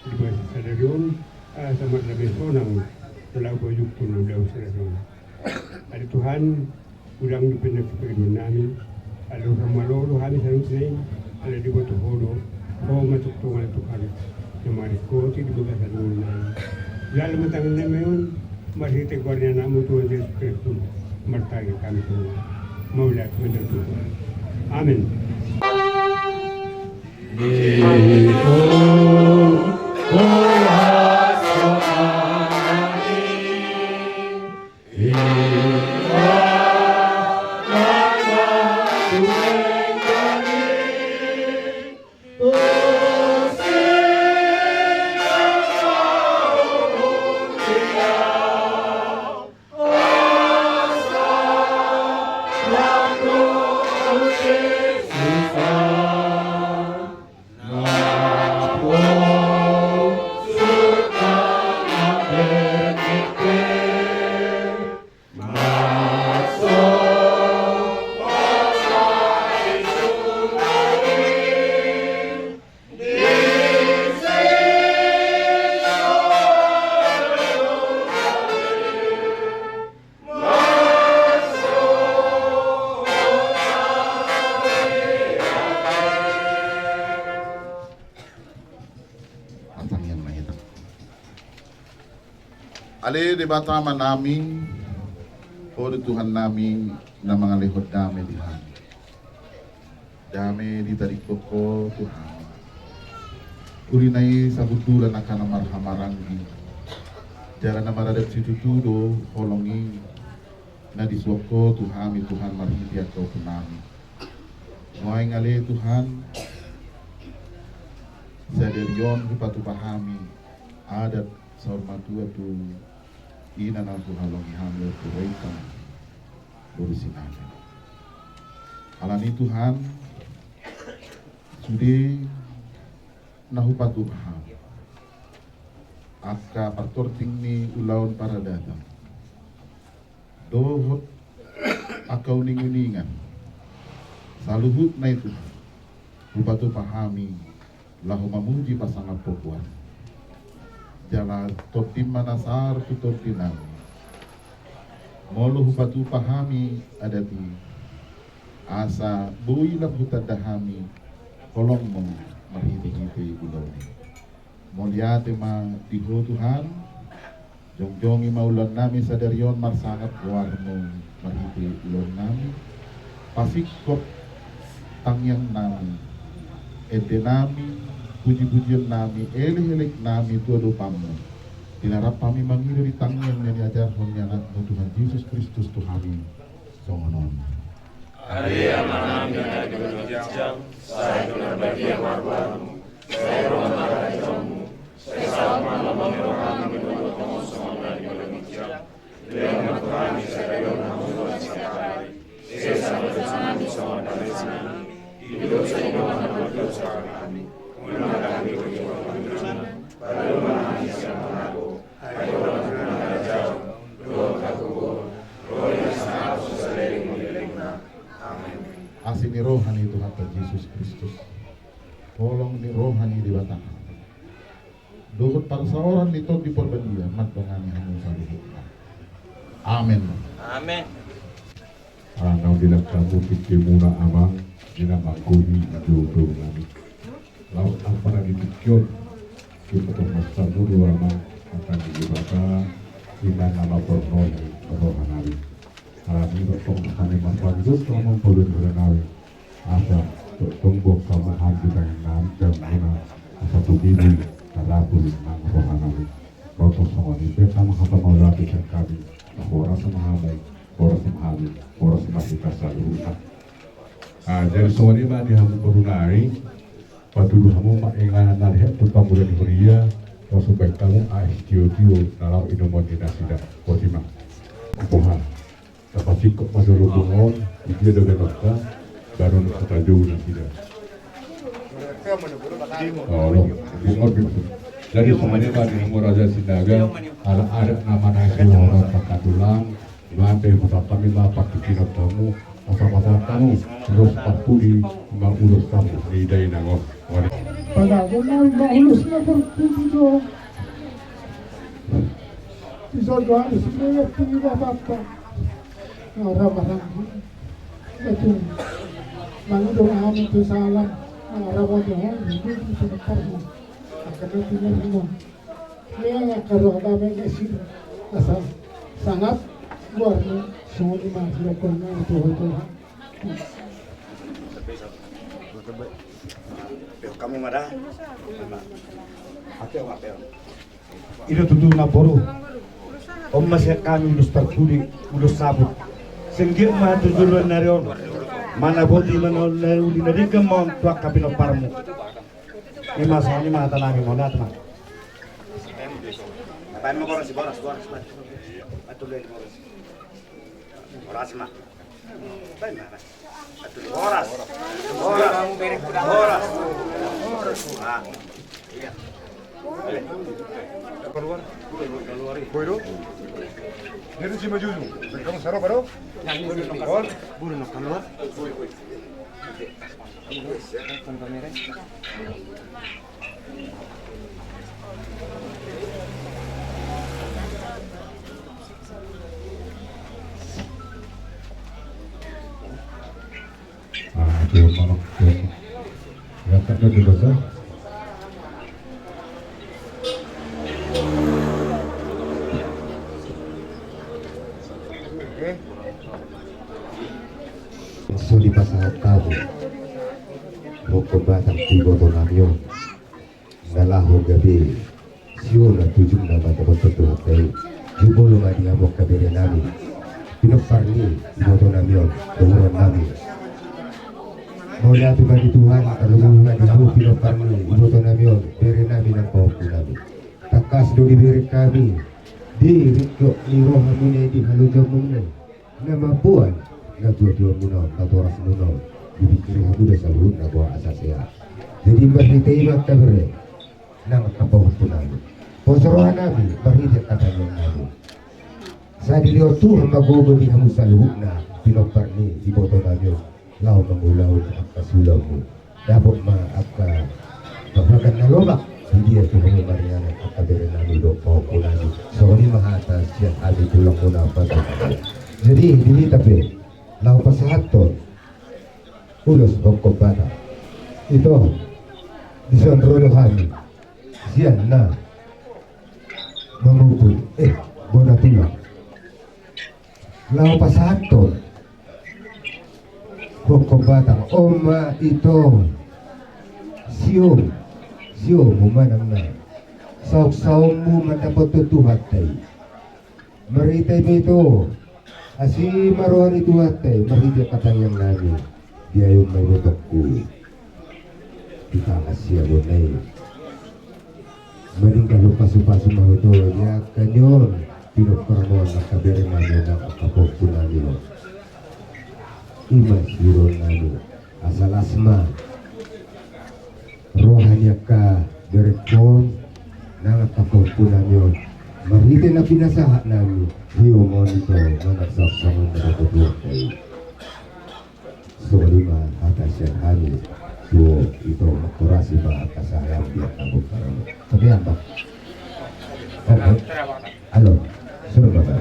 di bagasan sadari on, asa mardame sonang, laho pajumpang ulaon sadari on. Ale Tuhan, godang dope na pinarrohahon nami, alai hurang malo do hami saluhutna i, alai diboto Ho do, Ho ma tongtong ale Tuhan, na maringkoti di bagasan ngoluna i. Jalo ma tangiang nami on, marhite goar ni Anakmu Tuhan Jesus Kristus, martangiang hami tu Ho. Mauliate ma tu Tuhan. Amen. Martangiang ma hita. Ale Debata Amanami, Ho do Tuhan nami na mangalehon dame di hami. Dame ditadingkon Ho tu hami. Uli na i sabuntulan angka na marhahamaranggi, jala na maradap situtu do holong i na disuang Ho tu hami Tuhan marhite angka ompungnami. Nuaeng ale Tuhan, sadari on hupatupa hami adat saur matua tu ina na huhalongi hami on tu Roita boru Sinaga. Alani Tuhan, sude na hupatupa hami angka partording ni ulaon paradaton dohot angka uninguningan saluhutna i Tuhan, hupatupa hami laho mamuji pasangaphon goarMu. Jala tondim ma na saar tu tondinami. Molo hupatupa hami adat i, asa boi lam hutanda hami holongMu marhitehite ulaon i. Mauliate ma di Ho Tuhan. Jongjongi ma ulaonnami sadari on marsangap goarMu marhite ulaonnami. Pasingkop tangiangnami, endenami, pujipujionnami, elekeleknami tu adopanMu. Di na rap hami mangido di tangiang na niajarhon ni AnakMu Tuhan Jesus Kristus tu hami songon on. Ale Amanami na di banua ginjang, sai pinarbadia ma goarMu, sai ro ma harajaonMu, sai saut ma lomoM di rohami di banua tonga on songon na di banua ginjang. Lehon ma tu hami sadari on hangoluan sahali. Sesa ma dosanami songon na dosa ni hambirang nami di dosa hami. Unang ma hami togihon tu pangunjunan, palua ma hami sian pangago. Ai Ho do Tuhan, harajaon dohot hagogoon, ro di na sangap tu saleleng ni lelengna. Amen. Asi ni roha ni Tuhanta Jesus Kristus, holong ni roha ni Debata, dohot parsaoran ni Tondi Porbadia mandongani hamu saluhutna. Amen. Amen. Ala naung didok hamu tingkimuna amang, di na manggohi i do boru nami. Laos ampa na di tingki on, di patorang saluhut amang, angka na di Debata, i ma na mamborngoni roha nami. Alani i tongtong hami marpangido tu amang palu ni roha nami. Asa tongtong boan hamu hami di tangiang nami, tangiang muna, asa bunibu tarapul nang roha nami. Tongtong songon i pe hamu hata mauliate sian hami. Horas ma hamu, horas ma hami, horas ma hita saluhutna. Ah, jadi songon i ma di hamu boru nami, patudu hamu ma inganan na lehet tu pangula ni huria, laos umbahen hamu aek sitiotio na laho inuman ni nasida. Boti ma. Boha. Tapasingkop ma jolo pungu on, di dia do baenonta, baru na satajou nasida. Olo, pungu on. Jadi songon i ma di hamu raja Sinaga, ala adat na manang sila horas tangka tulang, Ima pe, pasahat hami ma partingkian hamu, asa pasahat hamu ulos parpudi, ima ulos hamu ni dainang on. Pada guna ima ulos na parpudi do. Bisa doa di sini ya, tinggi bapak. Ngara barang. Itu. Mangido hami tu salam. Ngara barang. Ini sebentar. Akan tinggal semua. Ia na karo dame na sira. Asa sangap goarna, songon i ma sira kona tu ho Tuhan. Kami mada. Ate, ate. I do tutu namboru. On ma sian hami ulos parpudi, ulos saput. Sengge ma tu joloan ni ari on. Manaboti ma na uli na denggan ma on tu angka pinomparmu. I ma songon i ma hata nami, mauliate ma. Baen ma boras, boras, boras, boras. Baen ma boras. Boras ma. Baen ma. Boras. Boras. Boras. Ah. Iya. Keluar. Keluar. Boy do. Dia tu si maju tu. Kamu sarap baru? Yang ini keluar. Buru nak keluar. Ah, dia mau, dia mau. Ya, tak ada juga, sah. So dipasahat hamu Hongkon Batam tu iboto nami on, na laho gabe siula tu ujungna ma dohot tu hata i. Jumolo ma di hamu angka bere nami, pinompar ni iboto nami on, dohonon nami. Mauliate ma di Tuhan, tarlumobi ma di hamu pinompar ni iboto nami on, bere nami nang pahompu nami. Tangkas do dibereng hami di ringkot ni rohamuna i, di halojaonmuna i, na mamboan natuatuamuna on, natorasmuna on, dipingkiri hamu do saluhutna boha asa sehat. Jadi marhite i ma angka bere nang angka pahompu nami, pos roha nami marhite angka tangiang nami. Sai dilehon Tuhan ma gogo di hamu saluhutna pinompar ni iboto nami on, laho mangulahon angka siulaonmu. Dapot ma angka babagan na lomak di dia tu hamu maringanan angka bere nami dohot pahompu nami. Songon i ma hata sian hami tulangmuna pahompu nami. Jadi di hita pe laho pasahathon ulos Hongkon Batam. Ito, dison ro do hami sian na mamupul, eh, bona tulang. Laho pasahathon Hongkon Batam, on ma ito. Siom, siom ma nang na saongsaongmu mandapothon tu hata i. Marhite i ma ito, asi ma roha ni Tuhanta i, marhite angka tangiang nami, diayon ma ibotongku di tangan siamun na i. Maninggalhon pasupasu ma ito di angka ni on pinomparmon, angka bere nami nang angka pahompu nami on. I ma siuruon nami, asa las ma roha ni angka berengkon nang angka pahompu nami on, marhite na pinasahat nami. Hiu ma on ito, manang saksang on na dapothon i. Songon i ma hata sian hami. Tuo ito, mangkorasi ma angka sahalak di angka bongkar on. Tapi ambak. Alo, suruh bapak.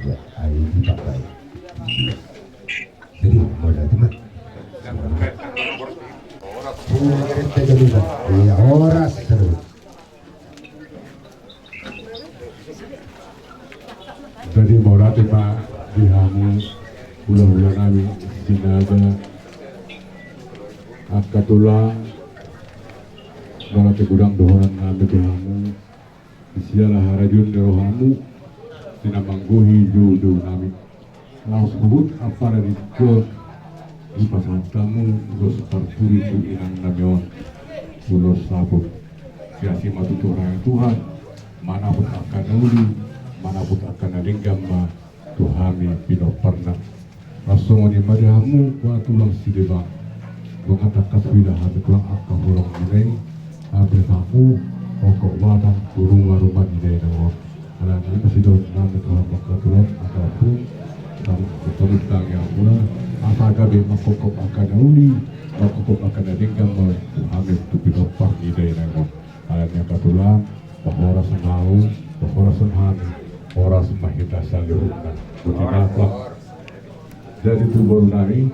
Ya, ai di pakai. Jadi, modal cuma. Iya, horas terus. Jadi, mauliate ma di hamu hulahula nami, sinaga angka tulang, mauliate godang dohonon nami di hamu. Siala harajaon ni rohamu, di na manggohi joujou nami. Laos huhut ampara di tingki on, dipasahat hamu ulos parpudi tu inang nami on. Ulos saput. Sai asi ma tutu roha ni Tuhan, manapot angka na uli, manapot angka na denggan ma tu hami pinomparna. Laos songon i ma di hamu, bona tulang Sidebang. Nunga tangkas huida hami tulang angka holongmuna i, hape hamu, Hongkon Batam, tu ruma-ruma ni dainang on. Alani i ma sidohonon nami tu hamu angka tulang, angka ompung, hamu, hamu tangiangmuna, asa gabe mangkopkop angka na uli, mangkopkop angka na denggan ma tu hami tu pinompar ni dainang on. Alani i angka tulang, pahoras ma ahu, pahoras ma hami, horas ma hita saluhutna. Boti ma tulang. Jadi tu boru nami,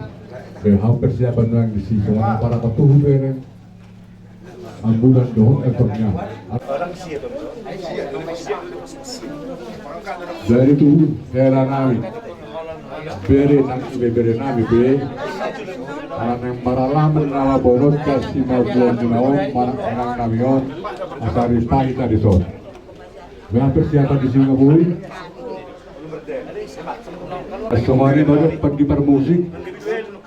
pe hau persiapan nuaeng disi, songon i paraka tuhu bereng. Ambulan dohot ekornya. Dari tu hela nami, bere nami, bere nami be, ala naeng maralaman nama bonotta simabuan muna on, manang nami on, asa ripahi tadi son. Bah, persiapan di singa boi. Songon i ma dohot di parmusik,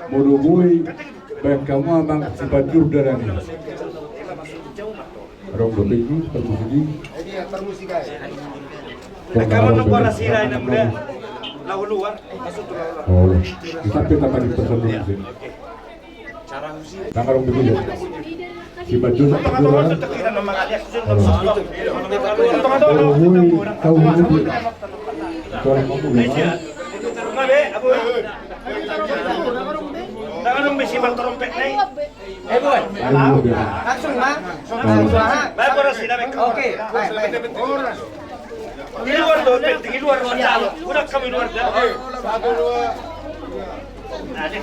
molo boi, baen hamu amang sipanjur dalan i. Adong dope i parmusik i. Kamu nunggu arah sira ini, Bunda. Lalu luar, masuk ke luar. Oh, kita peta tadi pesan dulu sih. Tangan dong begitu. Si Bajul tak keluar. Kalau gue tahu ini. Kalau kamu gimana? Tangan dong bisi bang trompet nih. Eh, boy. Ayo, udah. Langsung, Bang. Langsung, Bang. Baik, boras, tidak baik. Oke, baik, baik. Di luar tuh, penting di luar, luar dalam. Udah kami luar dalam.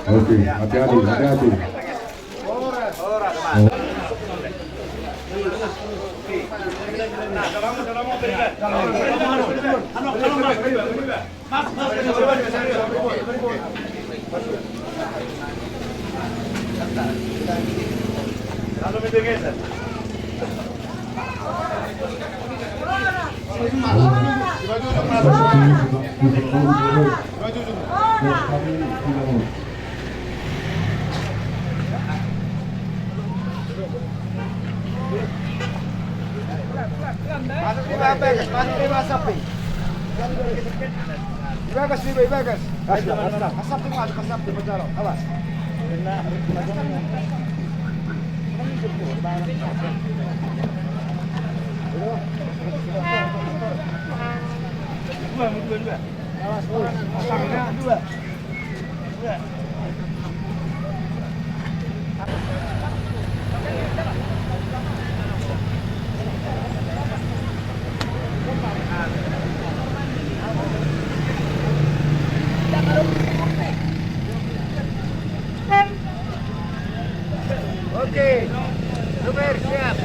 Oke, hati-hati, hati-hati. Masuk di bagas, masuk di bagas, Sapi. Di bagas, di bagas. Asap, asap. Asap, masuk, asap, di penjara. Awas. Dua, dua, dua. Oke, super, siap.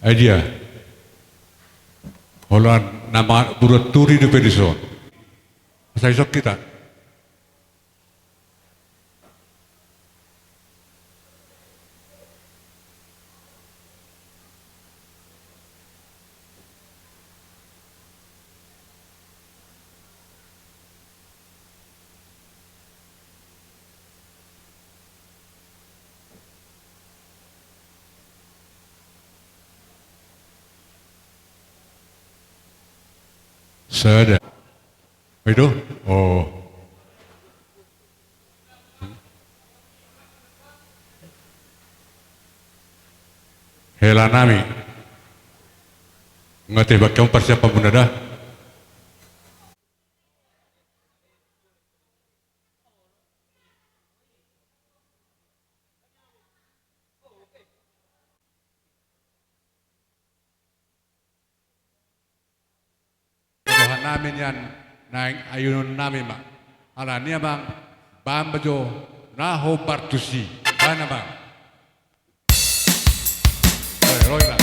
Ai dia? Holan na mangan buruan turi dope dison. Asa dison hita. Sada. Ai do? Oh. Hela nami. Nga te bakke on parsiapan muna da. Roha nami nian naeng ayunon nami ma. Alani amang, bahen ma jo na hombar tusi. Bahen amang. Oi, oi, bang.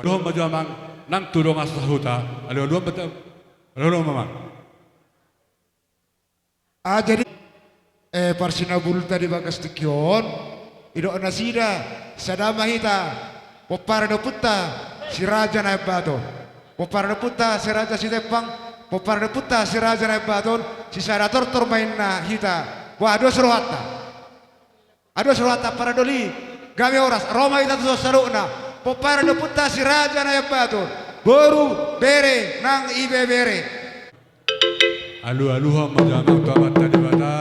Alualuhon ma jo amang nang tu dongan sahuta. Alualuhon ma, alualuhon ma amang. Ah, jadi, eh, parsinabulta di bagas tingki on, didok nasida, sada ma hita, pomparan ni ompunta, si Raja Naembaton. Pomparan ni ompunta, si Raja Sitempang, pomparan ni ompunta, si Raja Naembaton, sisada tortor ma inna hita. Wah, dos rohanta. Ados rohanta parandoli, gabe horas, ro ma hita tu son saluhutna, pomparan ni ompunta si Raja Naembaton, boru, bere, nang ibebere. Alualuhon ma jo amang tu Amanta Debata,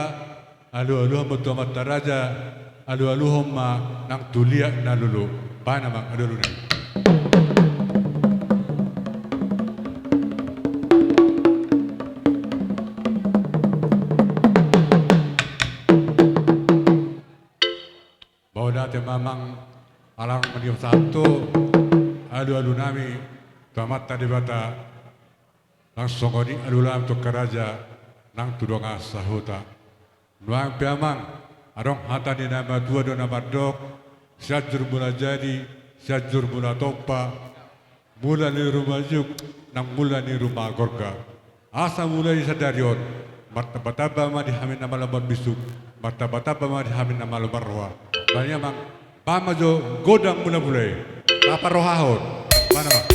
alualuhon ma tu amanta raja, alualuhon ma nang tu liat na lolo, bahen amang alualuna i. Mauliate ma amang, ala naung mangihuthon tu alualunami tu Amanta Debata, nang songon i alualuhon tu angka raja nang tu dongan sahuta. Nuaeng pe amang, adong hata ni na matua do na mandok, Sianjur Mula Jadi, Sianjur Mula Tompa, mula ni ruma juhut, nang mula ni ruma gorga. Asa mulai sadari on, martambatamba ma di hami na malo marbisuk, martambatamba ma di hami na malo marroha. Bahen ma amang, bahen ma jo gondang mulak mulak i. Taparrohahon. Bahen ma amang.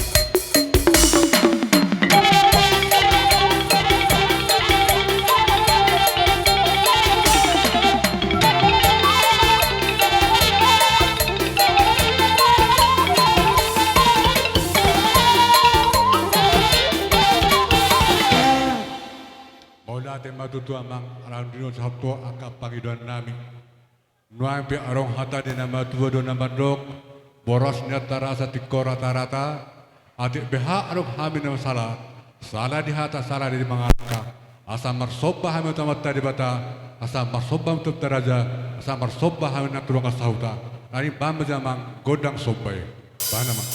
Mauliate ma tutu amang, ala nunga sahat tu angka pangidoan nami. Nuaeng pe adong hata ni na matua do na mandok, boras ni anak rasa tingko rata-rata, atik beha adong hami na sala, sala di hata, sala di mangalangka, asa marsomba hami tu Amanta Debata, asa marsomba hami tu Amanta Raja, asa marsomba hami nang tu dongan sahuta. Nai bahen ma jo amang gondang somba i. Bahen ma amang.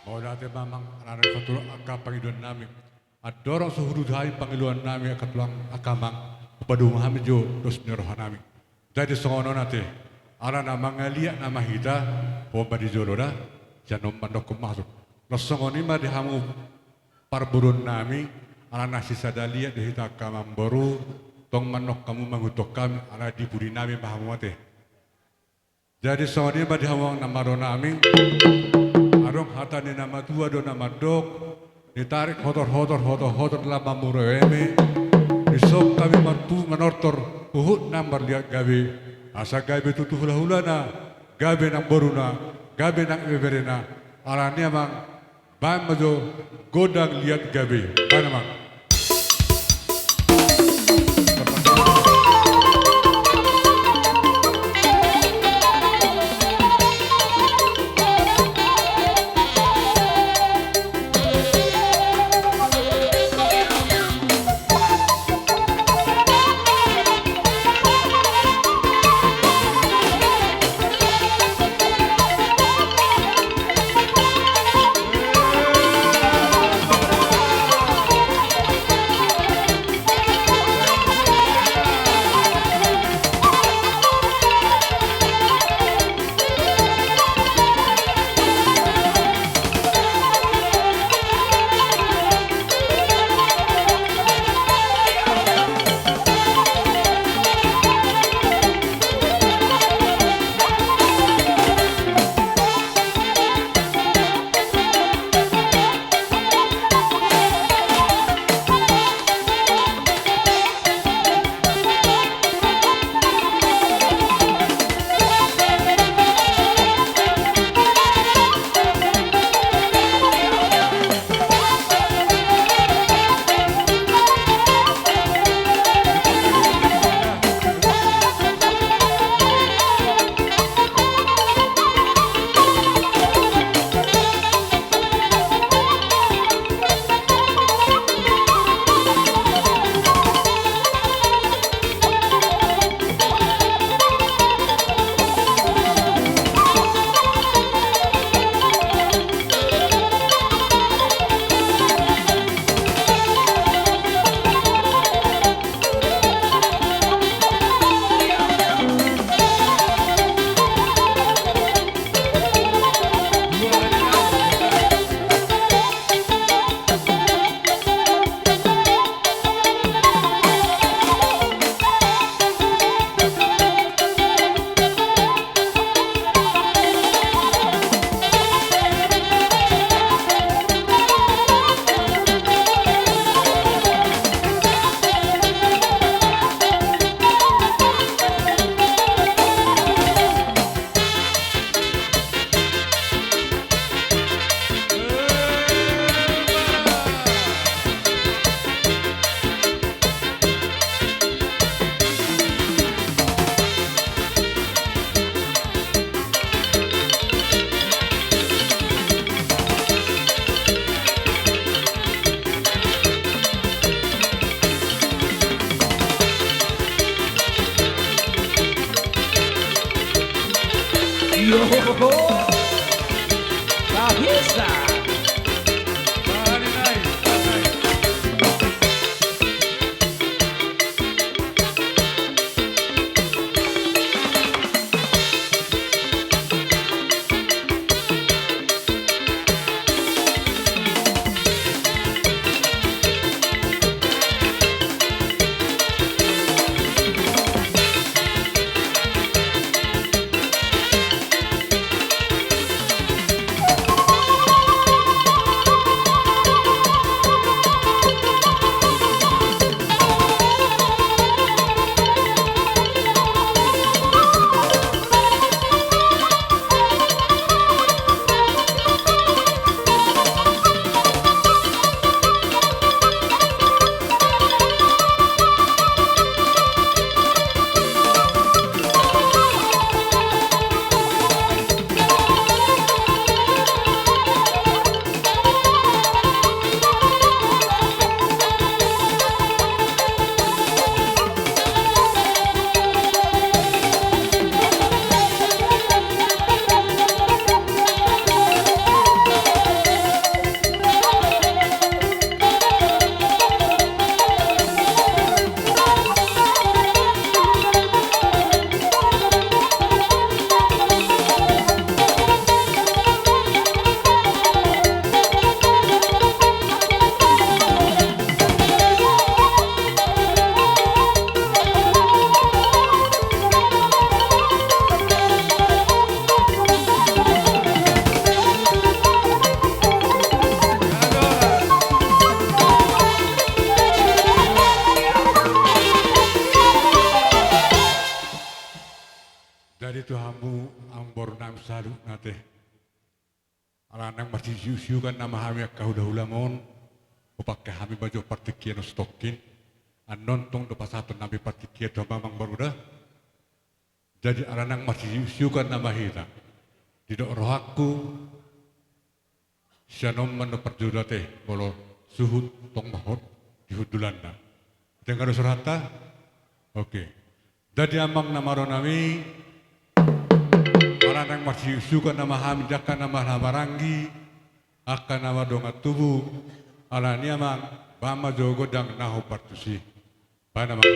Mauliate ma amang, ala nunga sahat tu angka pangidoan nami. Andorang so hudok hami pangidoan nami angka tulang angka amang, hupadomu hami jo dos ni roha nami. Jadi songon on ate, ala na mangaliat nama hita, hombar di jolo da, sian on mandokkon masuk. Laos songon i ma di hamu parboruon nami, ala na sisada liat do hita angka amang boru, tong mandok hamu mangihuthon hami, ala di pudi nami ma hamu ate. Jadi songon i ma di hamu amang na marroha nami, adong hata ni na matua do na mandok, nitarik hotor-hotor, hotor-hotor lam mamureu eme, dison hami martu manortor huhut nang marliat gabe, asa gabe tutu hula-hulana, gabe nang boruna, gabe nang ibeberena, alani amang, bahen ma jo gondang liat gabe. Bahen ma amang. Yo, ho, ho, ho. Tahisa. Jadi tu hamu amangboru nami saluhutna ate. Ala naeng marsiuksiukan nama hami angka hulahulam on, hupangke hami ma jo partingkian on satongkin. Annon tong do pasahaton nami partingkian tu hamu amangboru da. Jadi ala naeng marsiuksiukan nama hita. Didok rohangku, sian on ma na parjolo ate, molo suhut tong ma hot di hundulanna. Denggan do suaranta? Oke. Jadi amang na malo nami, ala naeng marsiuksiukan nama hami di angka na marhahamaranggi, angka na mardongan tubu, alani amang, bahen ma jo gondang na hombar tusi. Bahen amang.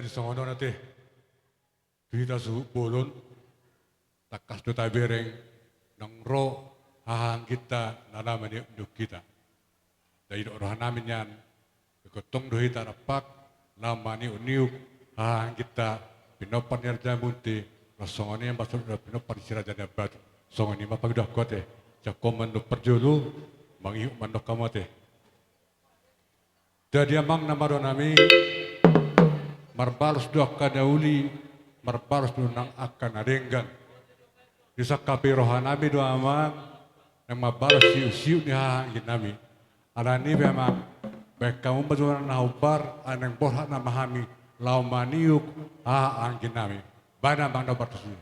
Jadi songon on ate, tu hita suhut bolon, tangkas do tabereng naung ro hahaangginta na laho maniop-niop hita. Jadi didok rohanami nian, ingkon tong do hita dompak laho maniop-niop hahaangginta, pinompar ni Raja Munti, laos songon i ma songon pinompar ni si Raja Niambatu. Songon i ma pangidoanku ate, jangkon mandok parjolo, mangihut mandok hamu ate. Jadi amang na marroha nami, marbalos do angka na uli, marbalos do nang angka na denggan. Disangkapi rohanami do amang, naeng mambalos siutsiut ni hahaanggi nami. Alani i pe amang, baen hamu ma jolo na hombar, ai naeng borhat nama hami laho maniop hahaanggi nami. Baen amang na hombar tusi.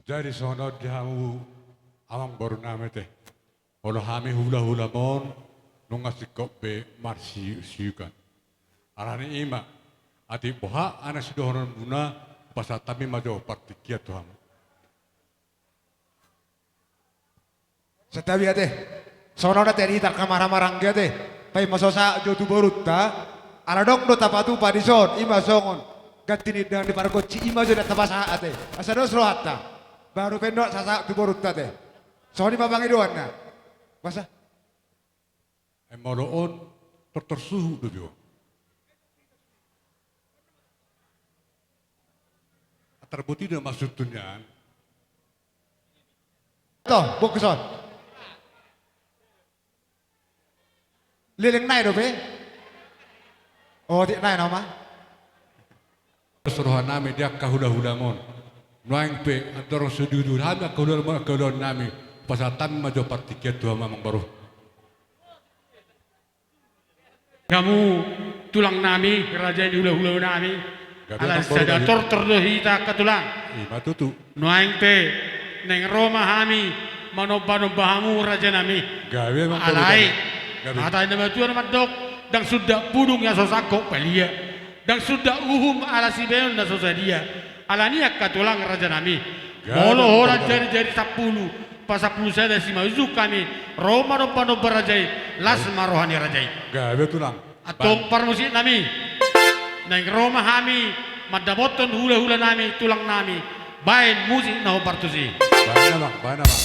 Jadi songon on di hamu amang boru nami ate. Molo hami hula-hula on nunga singkop be marsiuk-siukan. Alani i ma, atik boha na sidohononmuna, pasahat hami ma jo partingkian tu hamu. Santabi ate. Songon on ate di hita angka marhahamaranggi ate. Paima so sahat jo tu borunta, Ala adong do tapatupa dison, i ma songon ganti ni dang ni pargonsi, i ma jo na tapasahat ate. Asa dos rohanta. Baru pe na sasahat tu borunta ate. Songon i ma pangidoanna. Boasa? Ai molo on, tortor suhut do jo. Antar boti do maksudna nian. Toh, bungkus on. Leleng nai dope. Otik nai nama. Rohanami di angka hulahulam on. Nuaeng pe andorang so diuduti hami angka hulahulam on, angka ulaon nami, pasahat hami ma jo partingkian tu hamu amang boru. Hamu tulang nami, raja ni hulahula nami. Gabe ala sada tortor do hita angka tulang. I ma tutu. Nuaeng pe naeng ro ma hami manombanomba hamu raja nami. Gabe amang boru. Alai hata ni natuatua mandok, ndang sundat pudung na so sangkot palia, ndang sundat uhum ala sibaenon na so sadia. Alani i angka tulang raja nami, molo holan jarijari sampulu pasampulu sada simanjujung hami ro manombanomba raja i, las ma roha ni raja i. Gabe tulang. Antong parmusik nami, naeng ro ma hami mandapothon hulahula nami, tulang nami, baen musik na hombar tusi. Baen amang, baen amang.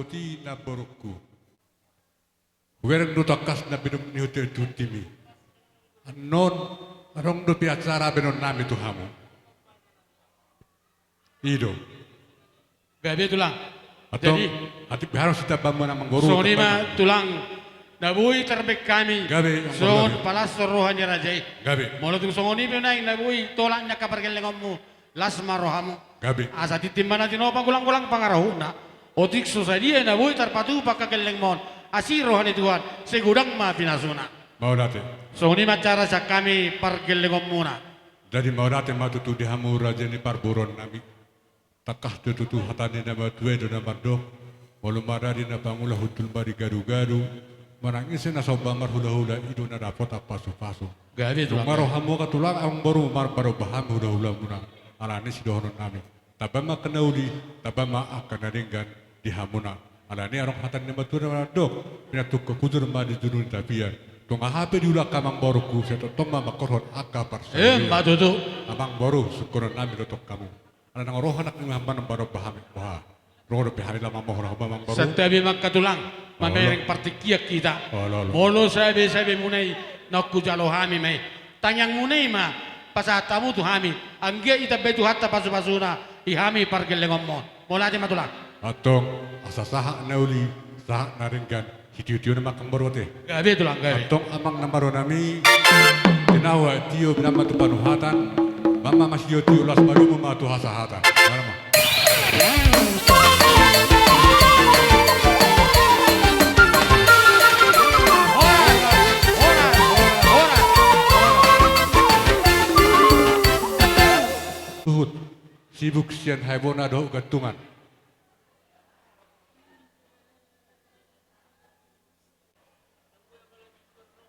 Di namborungku. Hubereng do tangkas na pinum ni hutihutimi. Annon, adong dope acara baenonnami tu hamu. I do. Gabe tulang. Antong, jadi, atik be harus ditamba muna amangboru. Songon i ma tulang, na boi tarbaen hami. Gabe. Songon palashon roha ni raja i. Gabe. Molo tung songon i pe nuaeng na boi tolap ni angka pargellengonmu, las ma rohamu. Gabe. Asa tintin ma na tinopa, golanggolang pangarahutna. Otik so sadia na boi tarpatupa angka gellengmon, asi roha ni Tuhan, sai godang ma pinasuna. Mauliate. Songon i ma acara sian hami pargellengonmuna. Jadi mauliate ma tutu di hamu raja ni parboruonnami. Tangkas do tutu hata ni na matua i do na mandok, molo maradi na pangula hundul ma di gadugadu, manang ise na somba marhulahula i do na dapotan pasupasu. Gabe tulang. Dung ro hamu angka tulang, amangboru, marpadomba hami hulahulamuna, ala ni sidohononnami. Tamba ma angka na uli, tamba ma angka na denggan di hamuna. Ala ni adong hata ni na matua na mandok, pinantuk hujur ma di julu ni tapian. Tung aha pe diulahon amangborungku, sai tongtong ma mangkorhon angka parsaulian. Emma tutu. Amangboru, sungkunonnami do tong hamu. Ala nang ro anak ni hamba na manomba hami. Boha. Ro dope hami laho mamohon, amangboru. Santabi ma angka tulang. Olo. Mamereng partingkian hita. Olo, olo. Molo sabesabemuna i, naung hujalo hami ma i. Tangiangmuna i ma pasahat hamu tu hami. Anggiat ditambai Tuhanta pasupasuna di hami pargellengonmon. Mauliate ma tulang. Antong, asa sahat na uli, sahat na denggan. Sitio-tio nama amangboru ate. Gabe tulang, gabe. Antong amang na marnami, tinawa tio binaen ma tu panuhatan, bamma ma sitio-tio, las ma domu ma tu hasahatan. Mana ma. Suhut, sibuk sian haibona dohot gantungan.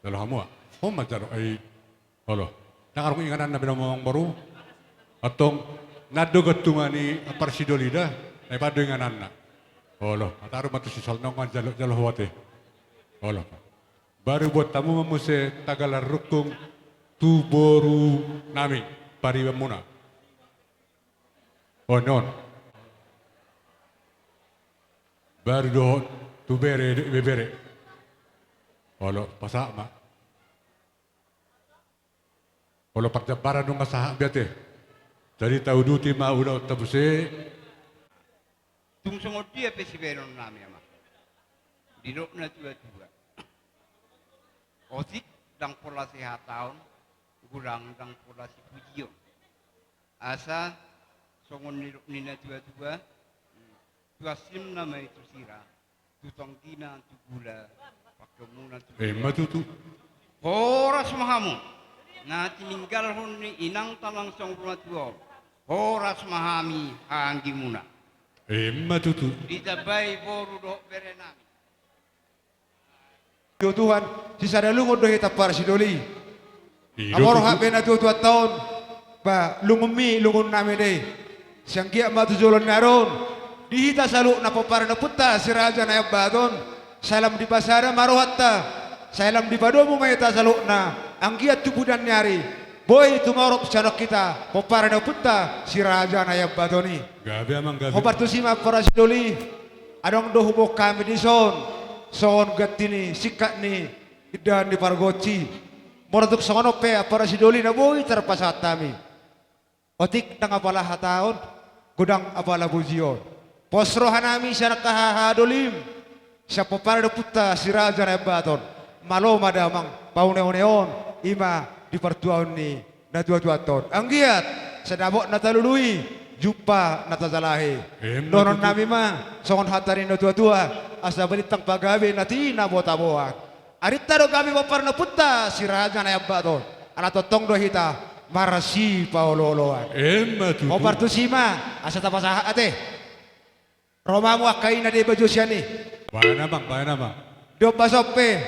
Jalo hamu, ah. Ho ma jalo, ai. Olo. Ndang adong ingananna be nama amangboru. Antong, na do gantungan ni ampara sidoli da, ai baen do ingananna. Olo, mataru ma tu si Salnongan jalo, jalo ho ate. Olo. Baru buat hamu ma muse tagalan rungkung tu borunami, paribanmuna. On, on. Baru dohot tu bere, ibebere. Olo, pasahat ma. Olo, parjambaran nunga sahat be ate. Jadi tauduti ma ulaonta muse. Tung songon dia pe sibaenonnami, amang. Didok natuatua. Otik ndang pola sihataon, godang ndang pola sipujion. Asa songon nidok ni natuatua, tu ansimna ma i tu sira, tu tonggina tu gula, pangkeonmuna tu. Emma tutu. Horas ma hamu na tininggalhon ni inangta nang songon rumah tua on. Horas ma hami hahaanggimuna. Emma tutu. Ditambai boru dohot berenami. Jo Tuhan, sisada lungun do hita ampara sidoli. Olo. Asa ro hape natuatuanta on, ba lungunmi, lungunnami do i. Sai anggiat ma tu joloan ni ari on, di hita saluhutna pomparan ni ompunta Si Raja Naiambaton, sai lam dipasada ma rohanta, sai lam dipadomu ma hita saluhutna, anggiat tu pudian ni ari, boi tumorop sian on hita pomparan ni ompunta Si Raja Naiambaton i. Gabe, amang, gabe. Hombar tusi ma ampara sidoli. Adong do huboan hami dison songon ganti ni singkat ni indahan ni pargonsi. Molo tung songon on pe ampara sidoli na boi tarpasahat hami. Otik ndang apala hataon, godang apala pujion. Pos rohanami sian angka hahadolim, sian pomparan ni ompunta Si Raja Naiambaton. Malo ma damang, pauneune on, i ma di partuaon ni natuatuanta on. Anggiat sai dapot na talului, jumpa na tajalahi. Emma tutu. Dohononnami ma songon hata ni natuatua, asa balintang pagabe na tinabotaboan. Arinta do gabe pomparan ni ompunta Si Raja Naiambaton, ala tongtong do hita marsipaolooloan. Emma tutu. Hombar tusi ma, asa tapasahat ate. Ro ma hamu angka ina deba jo sian i. Baen, amang, baen, amang. Di ombas on pe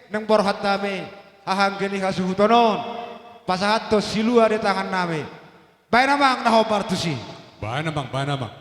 naeng borhat hami hahaanggi ni hasuhuton on, pasahathon silua di tangannami. Baen, amang, na hombar tusi. Baen, amang, baen, amang.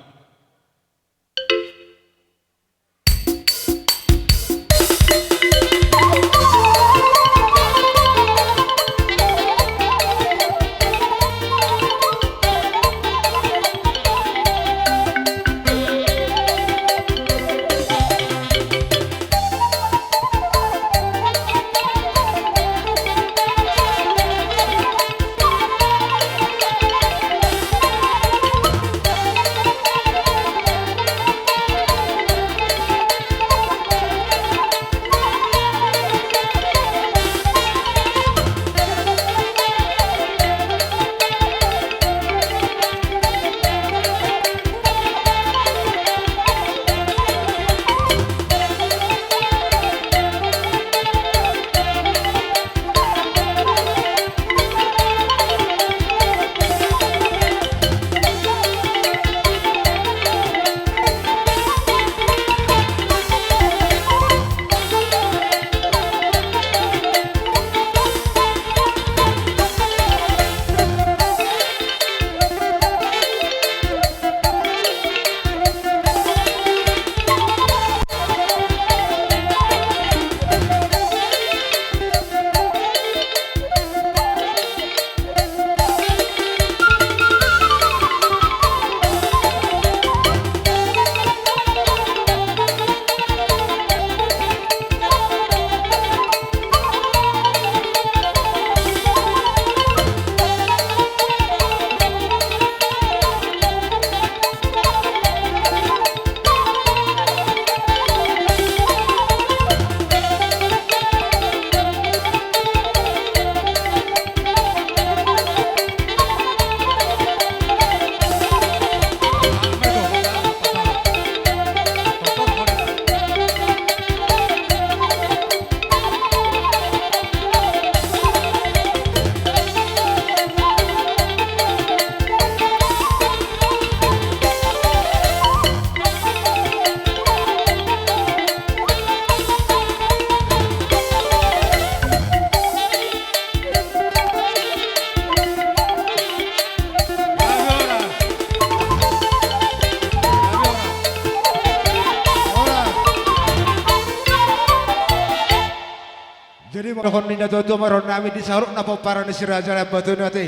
Dohonon ni natuatua ma dohonon nami di saluhut na pomparan ni Si Raja Nabbatuna ate.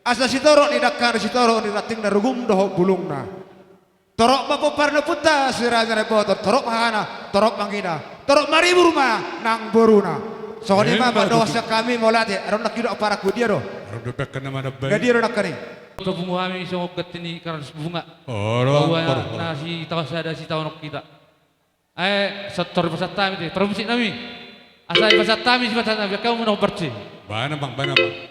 Asa sitorop ni dangka, sitorop ni ranting na rugum dohot bulungna. Torop ma pomparan ni ompunta Si Raja Nabbatuna, torop ma hahana, torop ma angina, torop ma ribur ma nang boruna. Songon i ma, eh, mandohot sian hami mauliate, adong nangkin didok ampara, tu dia do? Adong dope angka na manambai. Na dia do nangkin i? Tapungu hami songon ganti ni karnas bunga. Olo, bahwa ampara, ampara. Na sitaon sada, sitaonon hita. Ai, sator pasahat hami te, parmusik nami. Asa dipasahat hami, sipasahat nami, angka umuna barci. Baen amang, baen amang.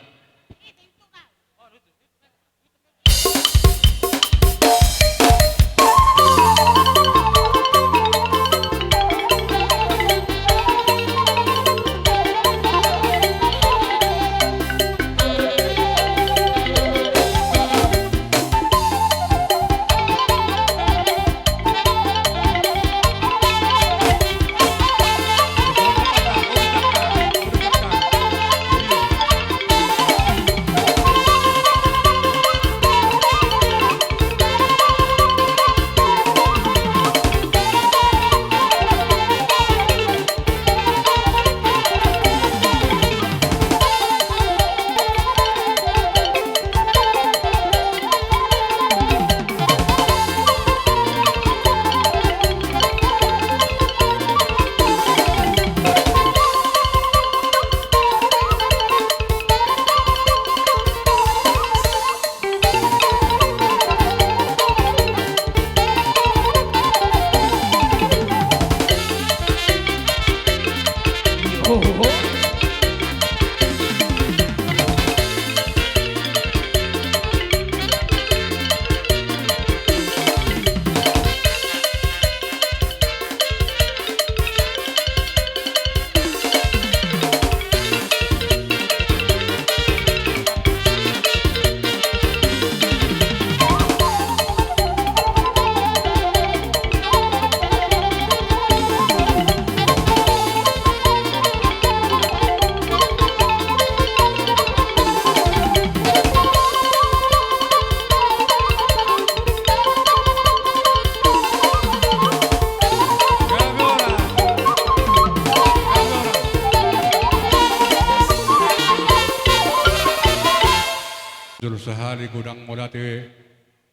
Jolo sahali godang mauliate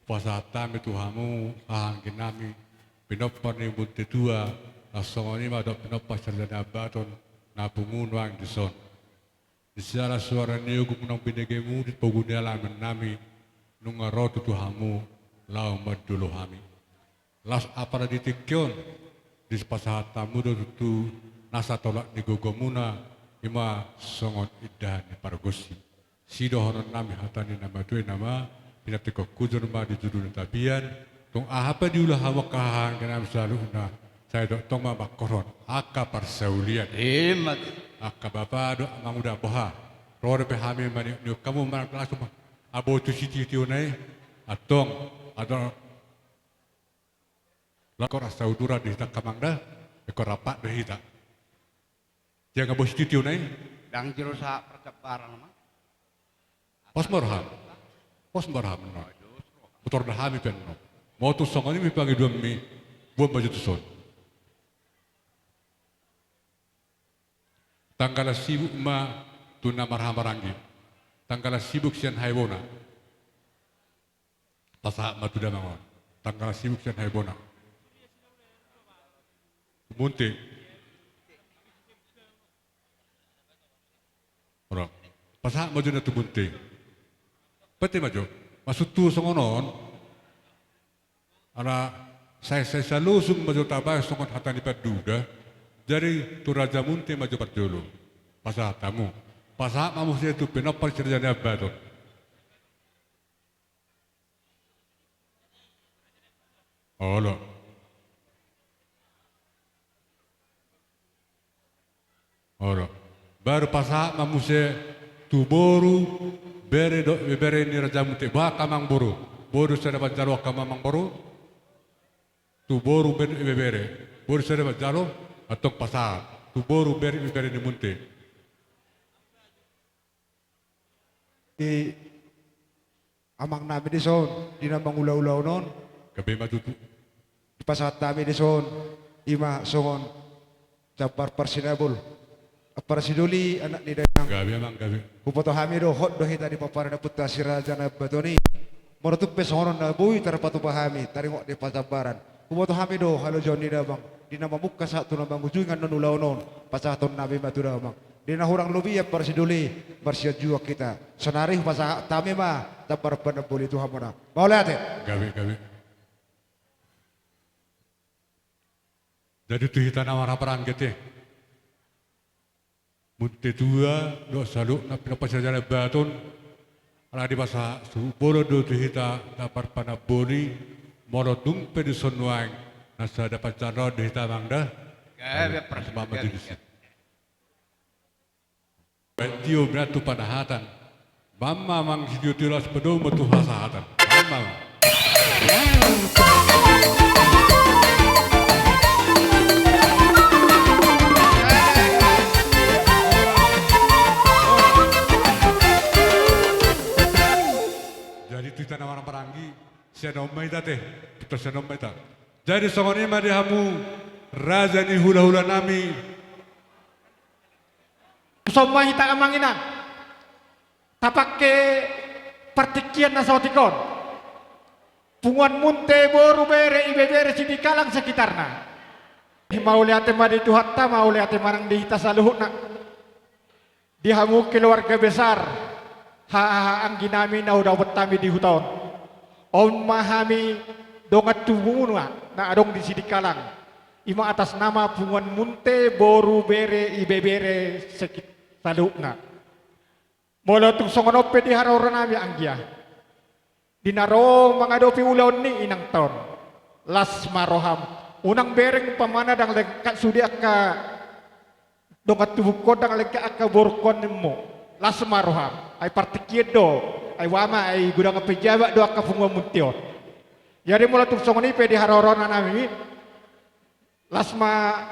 pasahat hami tu hamu, haha anggi nami, pinompar ni bontetua, na songon i ma dohot pinompar Si Raja Nabbatuna, na pungu nuaeng dison. Di siala suara ni ogung naung binegemu di pogu ni alaman nami, nunga ro tutu hamu, laho manjalo hami. Laos apala di tingki on, dipasahat hamu do tutu nasa tolap ni gogomuna, i ma songon indahan ni pargonsi. Sidohonon nami hata ni na matua i nama, pinantikhon hujur ma di julu ni tapian, tung aha pe diula hamu angka haha anggi nami saluhutna, sai dohot tong ma mangkorhon angka parsaulian. Ima tutu. Angka bapa dohot amang uda, boha, ro dope hami maniukniuk hamu manang langsung ma aboto sititiona i? Antong, adong. Laho asa uduran do hita angka amang da, ingkon rap do hita. Dia nga boi sititiona i? Ndang jolo sahat parjambaran ma. Pos ma roham. Pos ma roham, no. Hutor da hami pe, no. Molo tung songon i ma pangidoanmi, boan ma jo tuson. Tanggalan sibuk ma tu na marhahamaranggi. Tanggalan sibuk sian haha ibana. Pasahat ma tu damang on. Tanggalan sibuk sian haha ibana. Munthe. Ora. Pasahat ma jo na tu munthe. Pete ma jo. Maksudhu songon on. Ala sai, sai salosung ma jo tabaen songon hata ni panduda. Jadi tu raja munthe ma jo parjolo. Pasahat hamu. Pasahat ma muse tu pinompar Si Raja Nabbatuna. Olo. Olo. Baru pasahat ma muse tu boru, bere dohot ibebere ni raja munthe. Boha angka amangboru? Boi do sada manjalo angka amangboru? Tu boru, bere dohot ibebere. Boi do sada manjalo? Antong pasahat. Tu boru, bere, ibebere ni munthe. Di amang nami dison, di na mangulaulaon on. Gabe ma tutu. Dipasahat hami dison, i ma songon jambar parsinabol. Ampara Sidoli, anak ni Dainang. Gabe, amang, gabe. Huboto hami do, hot do hita di pomparan ni ompunta Si Raja Nabbatoni. Molo tung pe songon on na boi tarpatupa hami, taringot di pasambaran. Huboto hami do halojaon ni damang, di na mamungka sahat tu na mangujungi annon ulaon on, pasahaton nami ma tu damang. Di na hurang lobi, ampara Sidoli, marsianjuan hita. Saonari hupasahat hami ma tambar panamboli tu hamuna. Mauliate. Gabe, gabe. Jadi tu hita na marhahamaranggi ate, munthe tua dohot saluhutna pinompar Si Raja Nabbatoni, ala dipasahat suhut bolon do tu hita tambar panamboli, molo tung pe dison nuaeng na sada pansalongan do hita, amang, da. Gabe, ampara Sidoli. Baen tio ma tu panahatan. Baen ma, amang, sitiotio, laos padomu tu hasahatan. Baen ma, amang. Jadi tu hita na marhahamaranggi, sian on ma hita ate, tu sian on ma hita. Jadi songon i ma di hamu raja ni hulahula nami. Tuson ma hita, amang inang, tapangke partingkian na saotik on. Punguan munthe, boru, bere, ibebere, Sidikalang sekitarna. Mauliate ma di Tuhanta, mauliate ma nang di hita saluhutna. Di hamu keluarga besar haha anggi nami na hudapot hami di huta on. On ma hami dongan tubumuna na adong di Sidikalang. I ma atas nama punguan munthe, boru, bere, ibebere, sekit-, saluhutna. Molo tung songon on pe di haroro nami, anggia, di na ro mangadopi ulaon ni inangta on, las ma roham. Unang bereng umpamana ndang lengkap sude angka dongan tubungkon, ndang lengkap angka borungkon, ninmu. Las ma roham. Ai partingkian do, ai wama, ai godang pejabat do angka punguan munthe on. Jadi molo tung songon i pe di haroro nami, las ma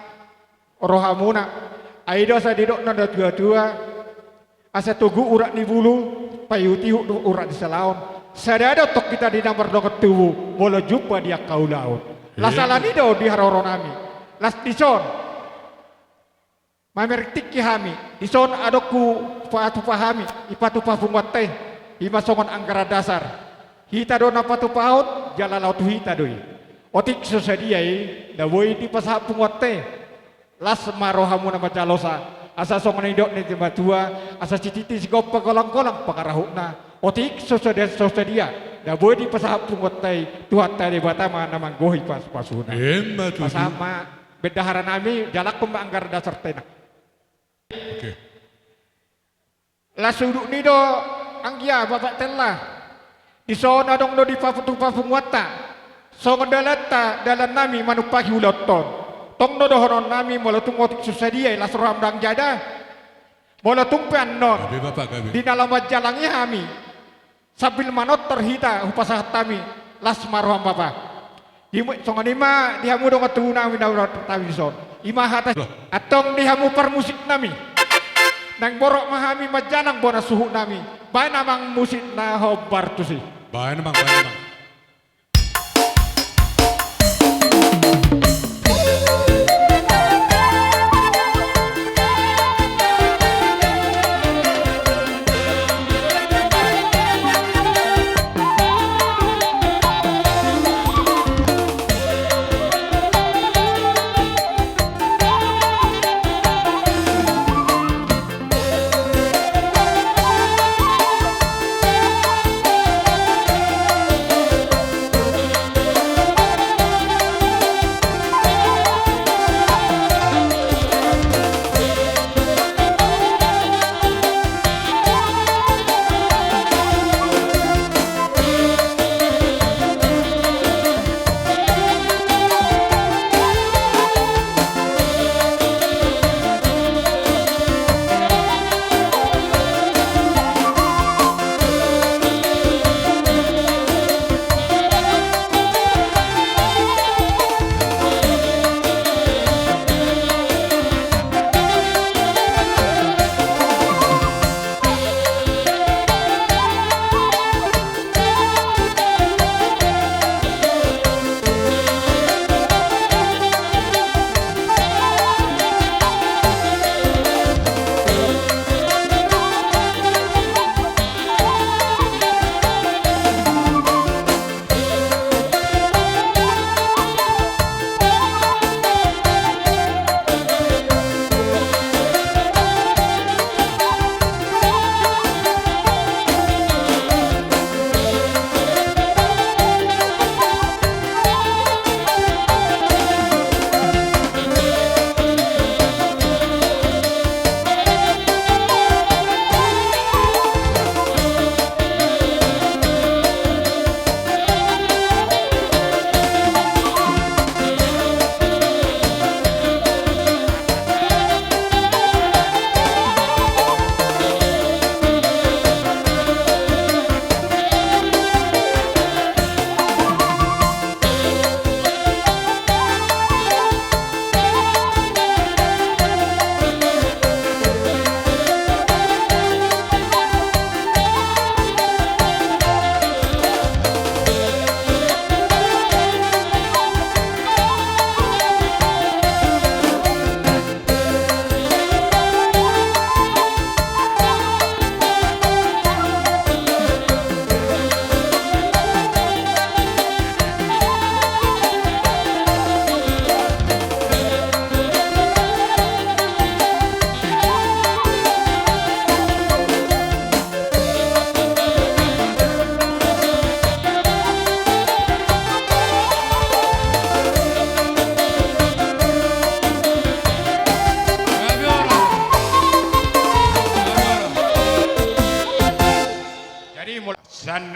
rohamuna. Ai do asa didok na tua-tua, asa togu urat ni bulu, paihut-ihut do urat ni silaon. Sada do tong hita di na mardongan tubu, molo jumpa di angka ulaon. Las, eh, ala ni do di haroro nami. Las dison, mamereng tingki hami, dison adong hupatupa hami, ipatupa punguanta i, i ma songon anggaran dasar. Hita do na patupahon, jala laho tu hita do i. Otik so sadia i, na boi dipasahat punguanta i. Las ma rohamuna manjalosa, asa songon na nidok ni natuatua, asa sititi sigompa, golanggolang pangarahutna. Otik so sadia, so sadia na boi dipasahat punguanta i, Tuhanta Debata ma na manggohi pasupasuna. Emma tutu. Pasahat ma bendahara nami, jalakhon ma anggaran dasarta, inang. Oke. Las udutni do, anggia, Bapak Tella. Dison adong do dipatupa punguanta. Songon dalanta, dalan nami manumpahi ulaonta on. Tong do dohonon nami, molo tung otik so sadia i, las roham, ndang jada. Molo tung pe annon, gabe, Bapak, gabe, di na laho manjalangi hami sambil manortor hita, hupasahat hami, las ma roham, Bapa. Di mu-, songon i ma di hamu dongan tubu nami na hudapot hami dison. I ma hata. Loh. Antong di hamu parmusik nami, naeng borok ma hami manjalang bona suhut nami. Baen, amang, musik na hombar tusi. Baen, amang, baen, amang.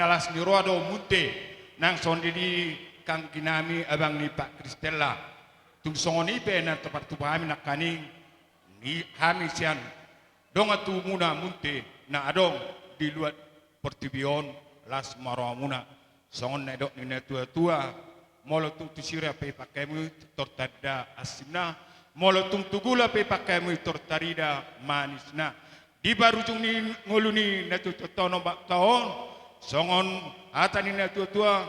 Las ni roha do Munthe, nang songon i di anggi nami abang ni Pak Kristella. Tung songon i pe na tarpatupa hami nangkaning, ni hami sian dongan tubumuna Munthe na adong di luat portibi on, las ma rohamuna. Songon na nidok ni natuatua, molo tung tu sira pe ipangke hamu i tor tarida asinna, molo tung tu gula pe ipangke hamu i tor tarida manisna. Di parujung ni ngolu ni natuatuanta on, songon hata ni natuatua,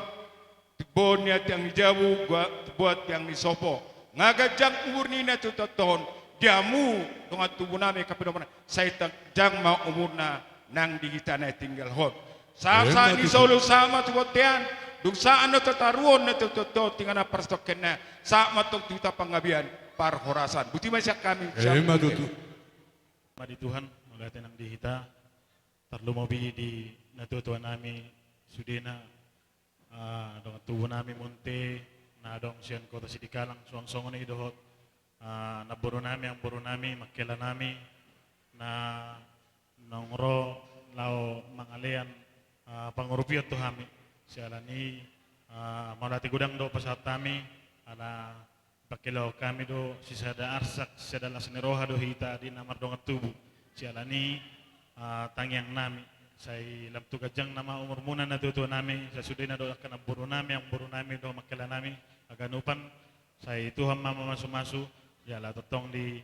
timbo ni tiang ni jabu, timbo ni tiang ni sopo. Nga ganjang umur ni natuatuanta on, di hamu dongan tubunami angka pinompar, sai ganjang ma umurna nang di hita na tinggal on. Sahat, sahat ni solu sahat ma tu bontean, dung sahat na tataruhon natuatuanta on tu inganan parsatongkinna, sahat ma tong tu hita panggabean parhorasan. Boti ma sian hami. Ima tutu. Ma di Tuhan, mauliate nang di hita, tarlumobi di natuatuanami sudena, ah, dongan tubunami Munthe na adong sian kota Sidikalang, suang songon i dohot, ah, namborunami, amborunami, mangkelanami na naung ro laho mangalean, ah, pangurupion tu hami. Siala ni, ah, mauliate godang do pasahat hami, ala pangkelehon hami do sisada arsak, sisada las ni roha do hita di na mardongan tubu. Siala ni, ah, tangiangnami, sai lam tu ganjang nama umurmuna natuatuanami, sasudena do angka namborunami, amborunami dohot mangkelanami, haganupan, sai Tuhan ma mamasumasu, jala tongtong di,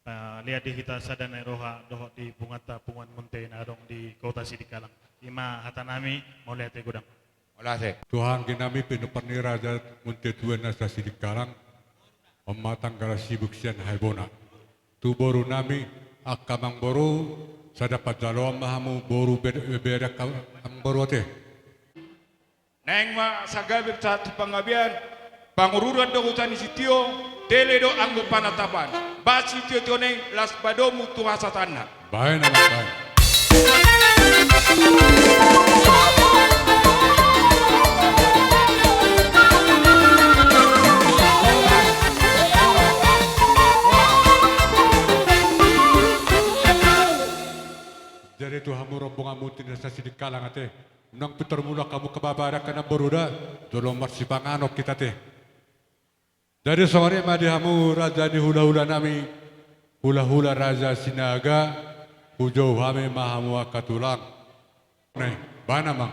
ah, lean di hita sada ni roha dohot di punguanta, punguan Munthe na adong di kota Sidikalang. Ima hatanami, mauliate godang. Mauliate. Tu anggi nami pinompar ni raja Munthe tua na sa-Sidikalang, on ma tanggal sibuk sian haibona. Tu borunami, angka amangboru, sada panjaloan ma hamu boru bere, bere angka amangboru ate. Naeng ma sagabe sahat tu panggabean, pangururan do huta ni sitio, tele do anggo panatapan. Bahen sitio-tio naeng las padomu tu hasahatanna. Bahen, amang, bahen. Jadi tu hamu rombongan Munthe na sa-Sidikalang ate, unang pintor mulak hamu, angka bere angka namboru da, jolo marsipanganon hita ate. Jadi songon i ma di hamu raja ni hulahulanami, hulahula raja Sinaga, hujou hami ma hamu angka tulang. Nai, bahen, amang.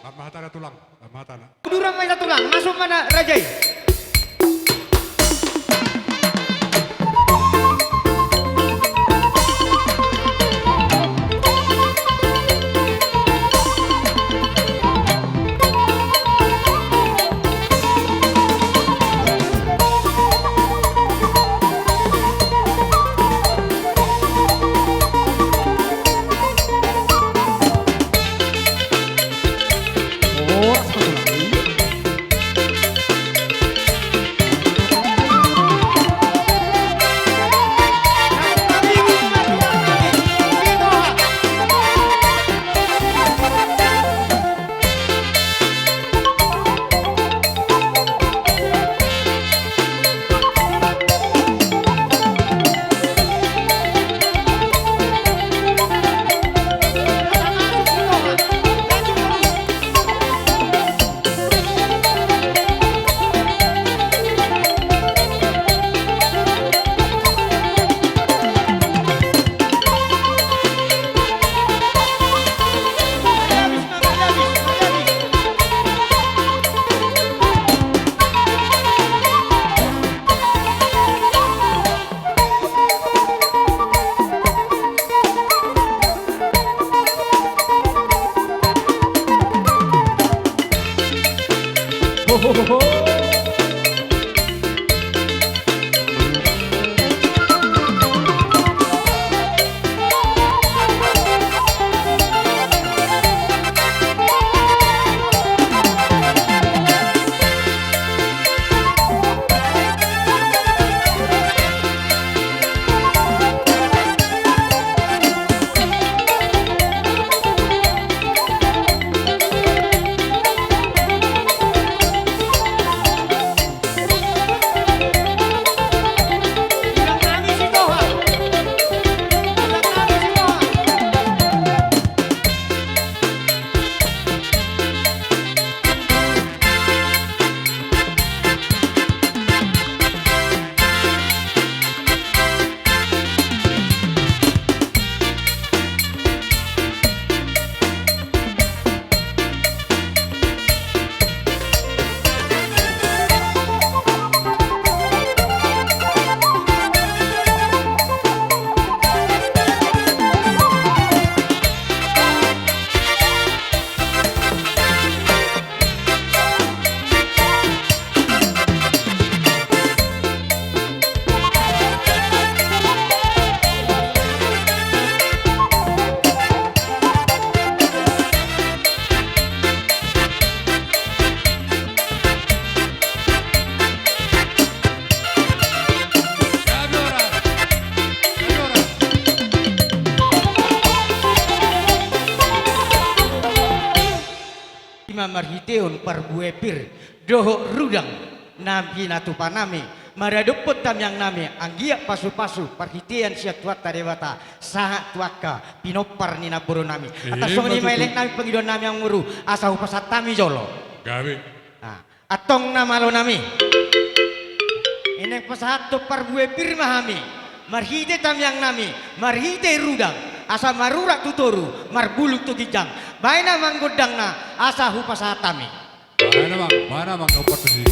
Lam ma hatana, tulang, lam ma hatana. Uduran ma hita, tulang, masuk ma na raja i. marhitehon parbue pir dohot rudang na pinatupa nami, maradophon tamiang nami anggiat pasupasu parhitean sian Tuhanta Debata sahat tu angka pinompar ni namboru nami. Antong songon i ma elek nami, pangidoan nami, amangboru, asa hupasahat hami jolo. Gabe. Antong na malo nami, naeng pasahathon parbue pir ma hami marhite tamiang nami, marhite rudang, asa marurat tu toru, marbulung tu ginjang. Baen amang gondangna asa hupasahat hami. Baen amang, baen amang, na umpat tu si.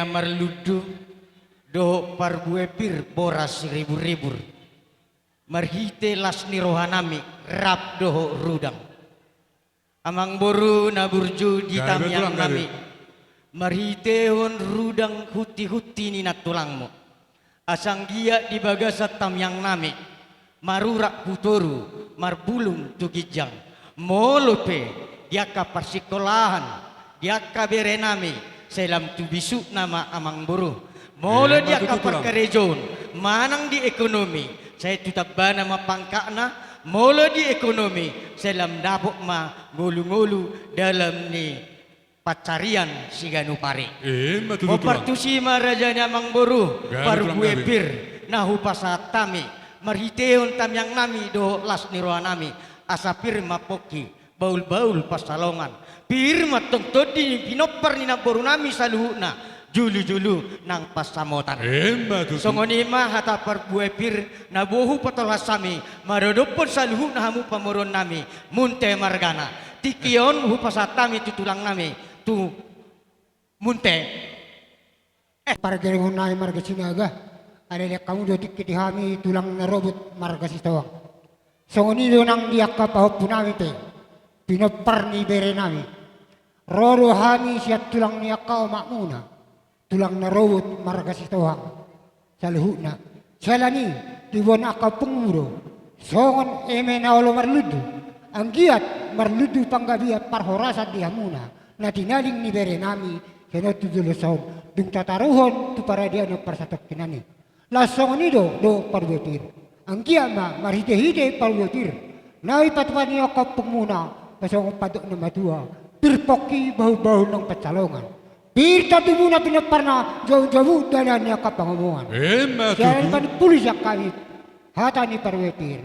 Marlundu dohot parbue pir boras ribur-ribur, marhite las ni rohanami rap dohot rudang. Amangboru na burju di tamiangnami, marhitehon rudang hunti-hunti ni nantulangmu, asa anggiat di bagasan tamiangnami marurat tu toru, marbulung tu ginjang. Molo pe di angka parsingkolahan, di angka berenami, sai lam tu bisukna ma amangboru. Molo di angka parkarejoon manang di ekonomi, sai tu tambana ma pangkatna. Molo di ekonomi, sai lam dapot ma ngolu-ngolu dalan ni pansarian siganup ari. Hombar tusi ma raja ni amangboru parbue pir na hupasahat hami, marhitehon tamiangnami dohot las ni rohanami, asa pir ma pongki, bahul-bahul pansalongan, pir ma tong tondi ni pinompar ni namborunami saluhutna, julu-julu nang pansamotan. Songon i ma hata parbue pir na boi hupatolhas hami, maradophon saluhutna hamu pamoruonnami, Munte margana. Tingki on hupasahat hami tu tulangnami, tu Munte. Eh, pargeringon nai marga Sinaga, alai lean hamu do tingki di hami tulang na robot marga Sitohang. Songon i do nang di angka pahompunami pe, pinompar ni berenami. Ro do hami sian tulang ni angka omakmuna, tulang na robot marga Sitohang saluhutna. Siala ni i, diboan angka ompungmu do songon eme na olo marlundu, anggiat marlundu panggabean parhorasan di hamuna, na tinaling ni berenami, sian on tu joloan on, dung tataruhon tu paradianan parsatongkinan i. Laos songon i do, dohot parbue pir. Anggiat ma marhite-hite parbue pir na ipatupa ni angka ompungmuna, na songon pandok ni na matua, pir pongki, bahul-bahul nang pansalongan, pir tondimuna pinomparna, jabu-jabu dalan ni angka pangomoan. Siala ni i, panimpuli sian hami hata ni parbue pir.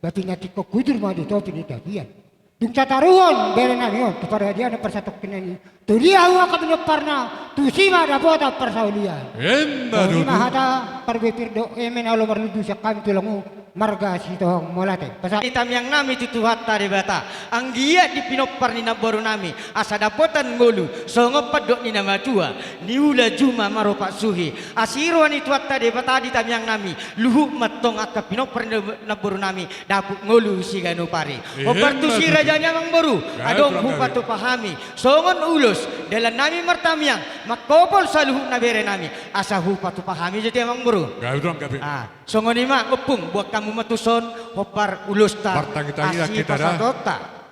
Batu na tingkos hujur ma di topi ni tapian. Dung tataruhon berenami on tu paradianan parsatongkinan i, tu dia hamu angka pinomparna, tusi ma dapotan parsaulian. Songon i ma hata parbue pir dohot eme na olo marlundu sian hami tulangmu marga Sitohang, mauliate. Pasahat di tamiangnami tu Tuhanta Debata, anggiat di pinompar ni namborunami asa dapotan ngolu songon pandok ni na matua, niula juma maropat suhi. Asi roha ni Tuhanta Debata di tamiangnami, luhut ma tong angka pinompar ni namborunami dapot ngolu siganup ari. Hombar tusi raja ni amangboru, adong hupatupa hami songon ulos dalannami martamiang, mangkopol saluhutna berenami, asa hupatupa hami jo tu amangboru. Songon i ma ompung, boan hamu ma tuson hombar ulosta.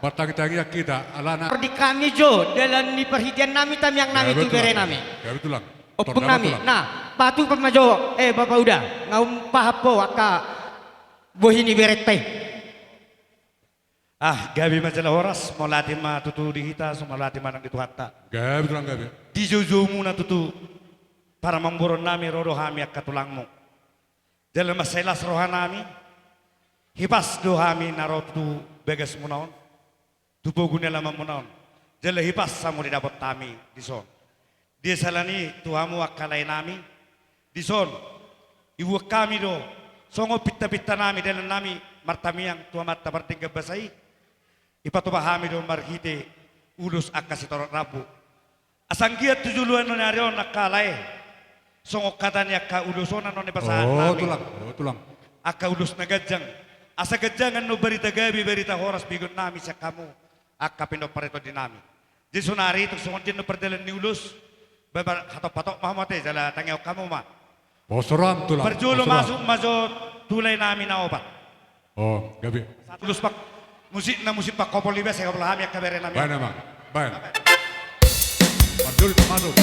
Martangiang hita, alana di hami jo dalan ni parhiteannami tamiangnami tu berenami. Ompungnami, na patupa ma jo, eh, Bapa Uda, nga umpahan ho angka bohi ni berenta i. Ah, gabe ma jala horas, mauliate ma tutu di hita, so mauliate ma nang di Tuhanta. Gabe tulang, gabe. Di joujoumuna tutu, paramangboronnami, ro do hami angka tulangmu. Jala mansai las rohanami, hipas do hami na ro tu bagasmuna on, tu pogu ni alamanmuna on. Jala hipas hamu didapot hami dison. Dia siala ni i tu hamu angka laenami, dison ibuat hami do songon pintapintanami dalannami martamiang tu Amanta pardenggan basa i. Ipatupa hami do marhite ulos angka sitorop rambu. Asa anggiat tu joloan ni ari on angka lae, songon hata ni angka ulos on na naeng pasahat nami. Angka ulos na ganjang, asa ganjangan do barita gabe, barita horas begeonnami sian hamu angka pinompar ni tondinami. Jadi saonari tung songon dia do pardalan ni ulos, baen ma hatop-hatop ma hamu ate, jala tangihon hamu ma. Parjolo masuk ma jo tu laenami na opat. Ulos pak, musikna musik pangkopol i, baen sai hopol hami angka berenami. Baen ma, baen. Parjolo masuk.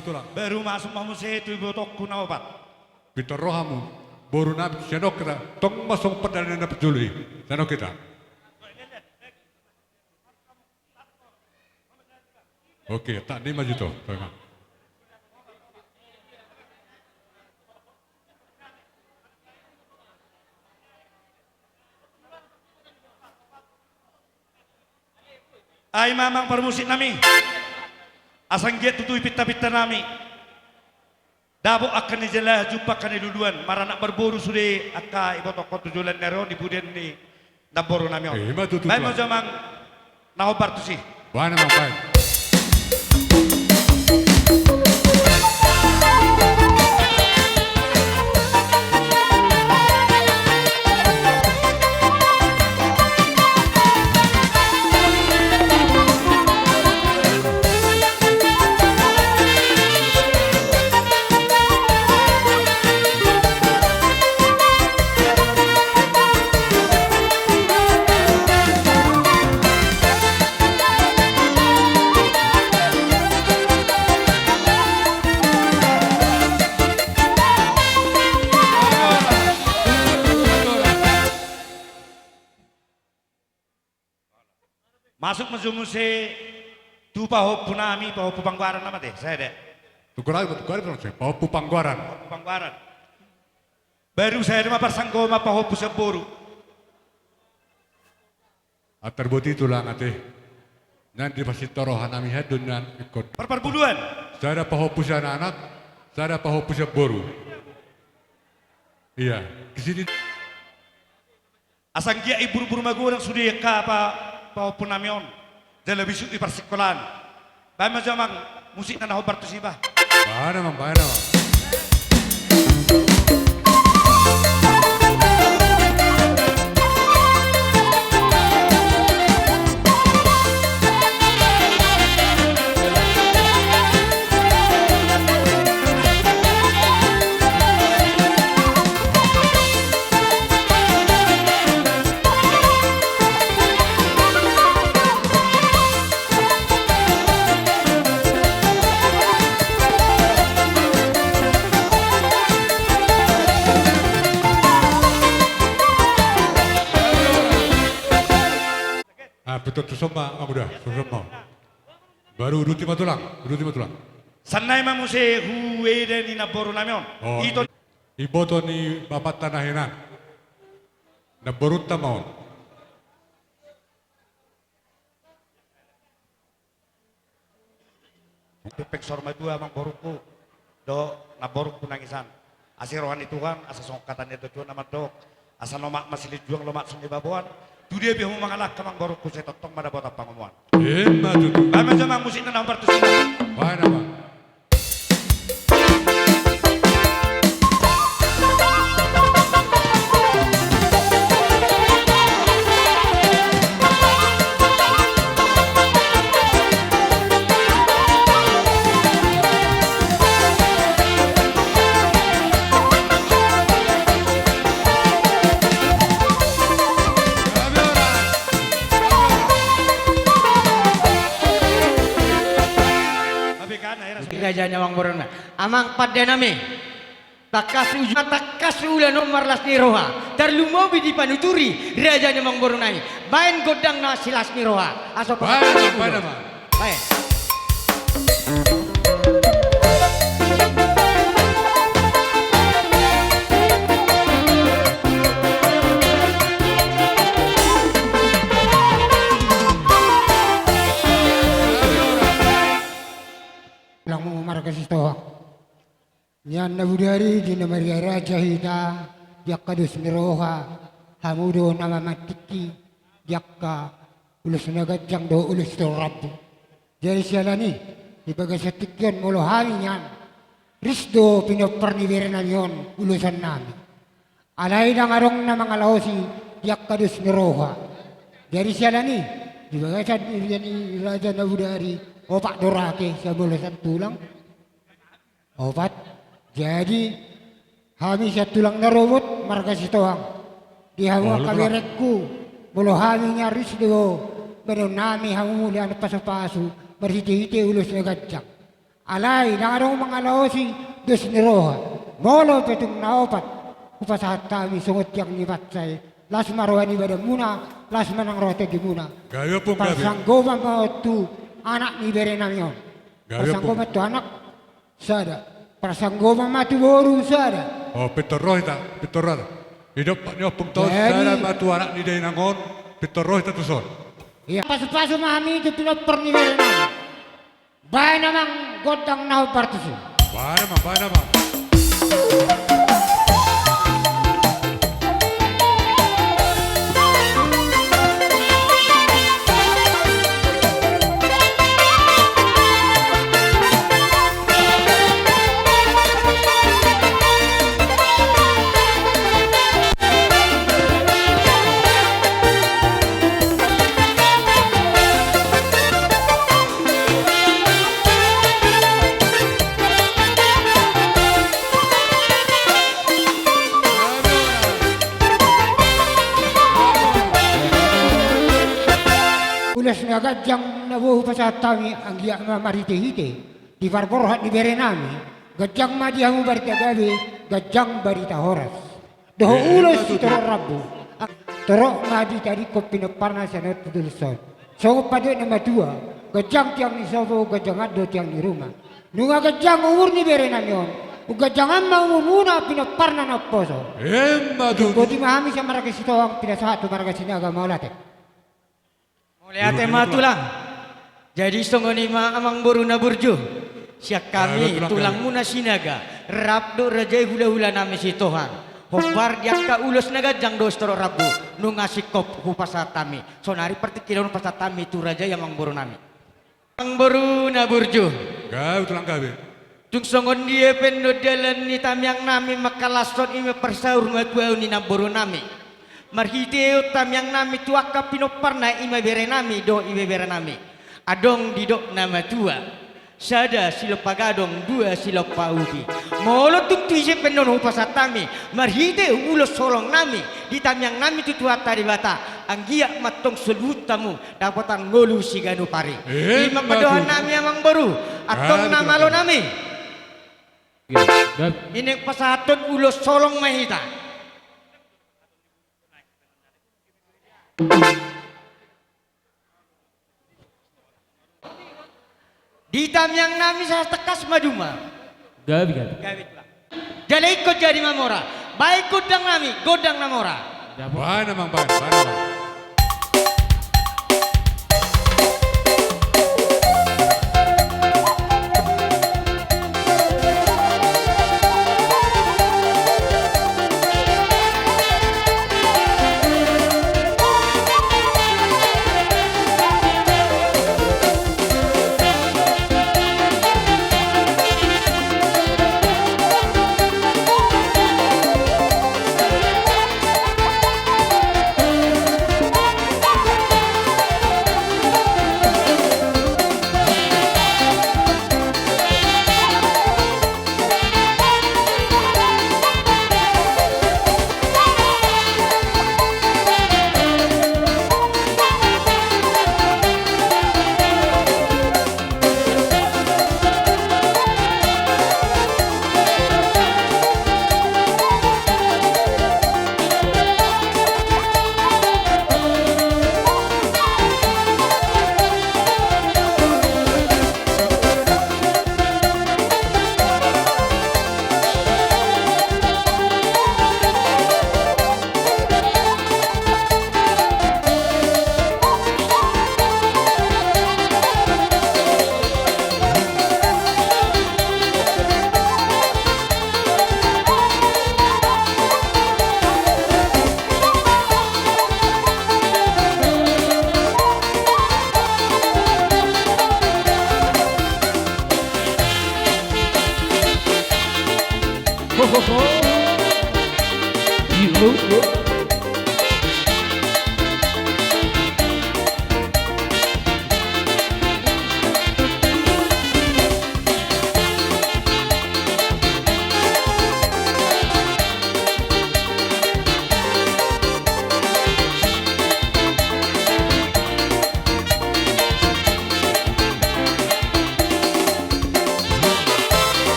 Tulang. Baru masuk ma muse tu ibotongku na opat. Pintor rohamu, boru nami, sian on hita, tong ma songon pardalanan na parjolo i, sian on hita. Oke, tak di maju tu. Ai ma amang parmusik nami. Asa anggiat tutu i pinta-pinta nami. Dapot angka na nijalahan, jumpa angka na niluluan, maranak marboru sude angka ibotongkon tu joloan ni ari on, di pudian ni namboru nami on. Eh, ima tutu. Baen ma jo amang na hombar tusi. Baen amang, baen. Masuk ma jo muse tu pahompu nami, pahompu Panggoaran nama te, sada. Tunggu lagi, tunggu lagi, pahompu Panggoaran. Pahompu Panggoaran. Baru sada ma parsanggoman pahompu sian boru. Antar boti tulang ate. Nian dipasinta roha nami, haduan nian ingkon. Parparbuluan. Sada pahompu sian anak, sada pahompu sian boru. Iya, di sini. Asa anggiat i buru-buru magodang sude angka pa, pahompu nami on. Jala bisuk i parsingkolaan. Baen ma jo amang musikna na hombar tusi bah. Baen amang, baen amang. Ah, pintor tuson ma, ah, udah, tuson ma. Baru uduti ma tulang, uduti ma tulang. Sannari ma muse hueda ni namboru nami on. Oh, ito. Iboto ni bapanta na hinan. Namborunta ma on. Tumpeng saur matua amang borungku dohot namborungku nang isan. Asi roha ni Tuhan, asa songon hata ni natuatua na mandok, asa lomak ma silinjuang, lomak songon i baboan. Tu dia pe hamu mangalangka amang borungku, sai tongtong ma dapotan pangomoan. Ima tutu. Baen ma jo amang musikna na hombar tusi. Baen amang. Raja ni amang boruna. Amang pande nami. Tangkas uju-, tangkas ulaon on marlas ni roha. Tarlumobi dipanuturi raja ni amang boruna i. Baen gondang na silas ni roha. Asa baen, pasahat baen, ulo. Baen. Tulang marga Sitohang. Nian na bodari di na marria raja hita, di angka dos ni roha, hamu do na mambahen tingki, di angka ulos na ganjang dohot ulos sitorop rambu. Jadi siala ni, di bagasan tingki on molo hami nian, ris do pinompar ni bere nami on ulosan nami. Alai ndang adong na mangalaosi di angka dos ni roha. Jadi siala ni, di bagasan irian ni raja na bodari, opat do rake sian ulosan tulang. Opat. Jadi, hami sian tulang na robot, marga Sitohang. Di hamu angka berengku, molo hami nian ris do bahenon nami hamu molo anak pasupasu, marhitehite ulos na ganjang. Alai ndang adong mangalaosi dos ni roha. Molo pe tung na opat hupasahat hami songon tiang ni pansa i, las ma roha ni badanmuna, las ma nang roha tonggimuna. Gabe, Ompung, gabe. Parsanggoman ma on tu anak ni berenami on. Gabe, Ompung. Parsanggoman tu anak sada. Parsanggoman ma tu boru sada. O, pintor ro hita, pintor ro hita. Di dompak ni ompung taon, jadi, sada ma tu anak ni dainang on, pintor ro hita tuson. Ia, pasupasu ma hami tu pinompar ni berenami. Baen amang gondang na hombar tusi. Baen amang, baen amang. Ulos na ganjang na boi hupasahat hami anggiat ma marhitehite di parborhat ni berenami, ganjang ma di hamu barita gabe, ganjang barita horas. Dohot ulos sitorop rambu. Torop ma ditadingkon pinomparna sian on tu dolok on. Songon pandok ni na matua, ganjang tiang ni sopo, ganjangan do tiang ni ruma. Nunga ganjang umur ni berenami on, umganjangan ma umurmuna pinomparna na umposo. Emma tutu. Boti ma hami sian marga Sitohang, pinasahat tu marga Sinaga, mauliate. Mauliate ma tulang. Jadi songon i ma amang boru na burju. Sian hami tulangmuna Sinaga, rap dohot raja i hulahulanami Sitohang. Hombar di angka ulos na ganjang dohot sitorop rambu, nunga singkop hupasahat hami. Sonari partingkian on hupasahat hami tu raja i amang borunami. Amang boru na burju. Gabe tulang gabe. Tung songon dia pe annon dalan ni tamiangnami mangkalashon, i ma parsaur matua ni namborunami. Marhitehon tamiangnami tu angka pinomparna, i ma berenami dohot ibeberenami. Adong didok na matua, sada silompa gadong, dua silompa ubi. Molo tung tu ise pe annon hupasahat hami marhite ulos holongnami di tamiangnami tu Tuhanta Debata, anggiat ma antong soluhut hamu dapotan ngolu siganup ari. Emma tutu. I ma pandohannami amang boru. Antong na malonami. Gabe. Naeng pasahathon ulos holong ma hita. Di tamiangnami sahatangkas ma jumpa. Gabe, gabe. Gabe, tulang. Jala ingkon jadi mamora. Baen gondangnami, gondang na mora. Baen amang, baen, baen amang.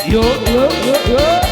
Yo, yo, yo, yo.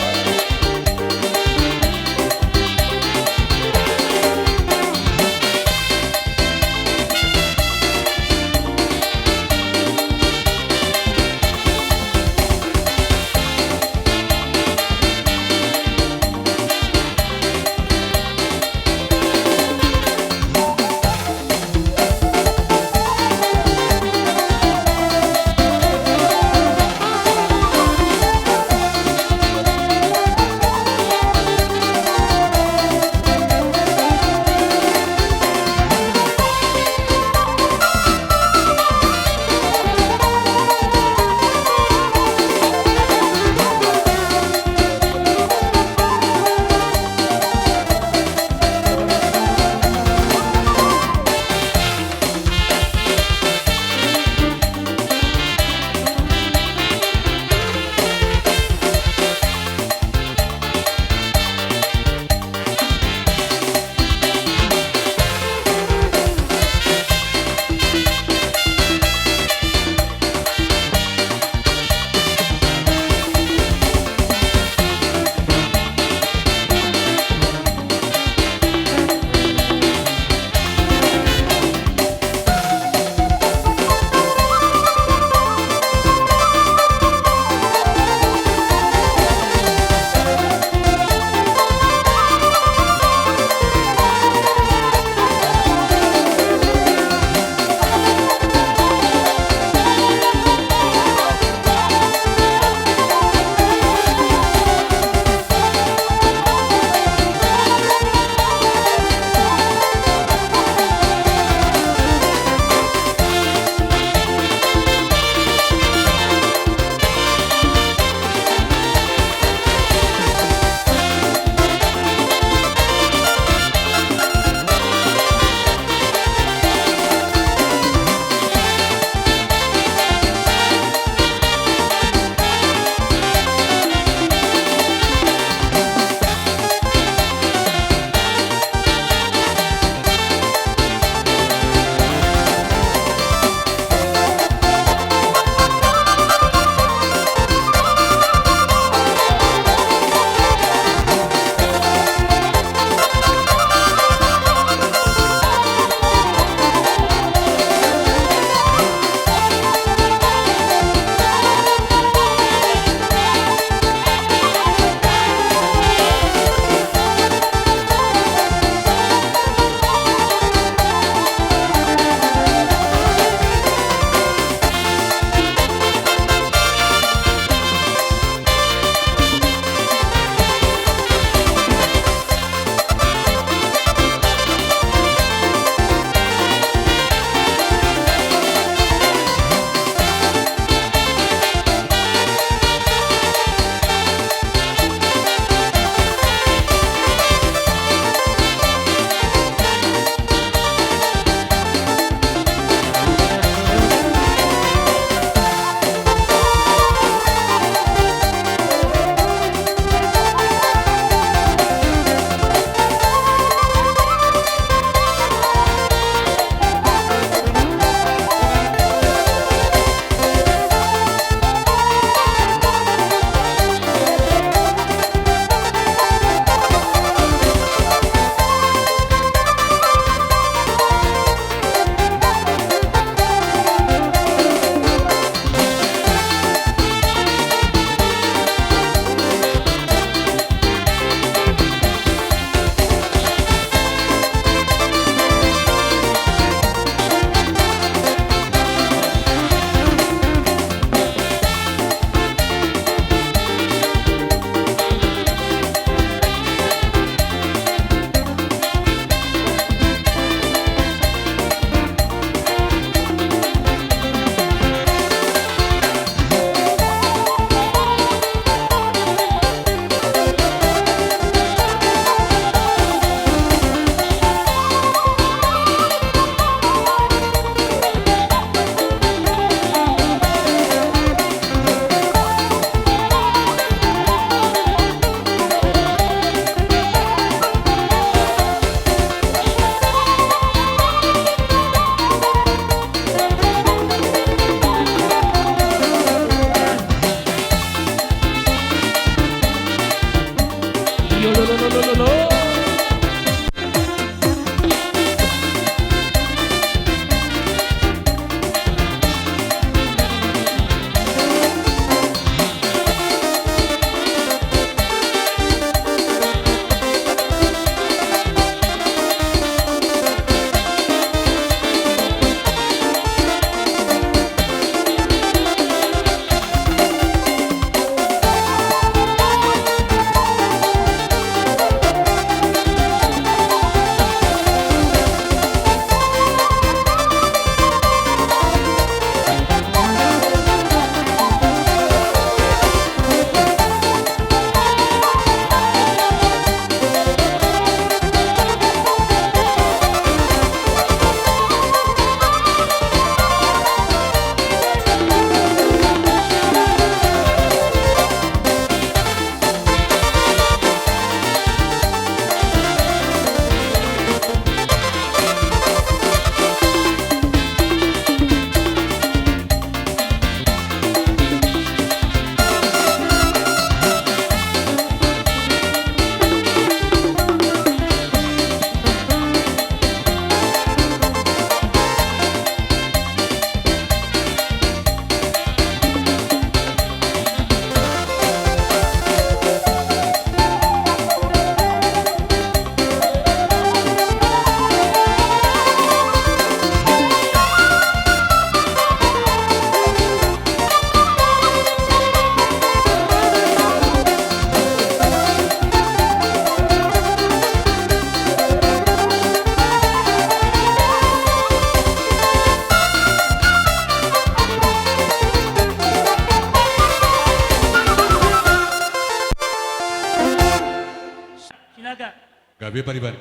Gabe, Pariban.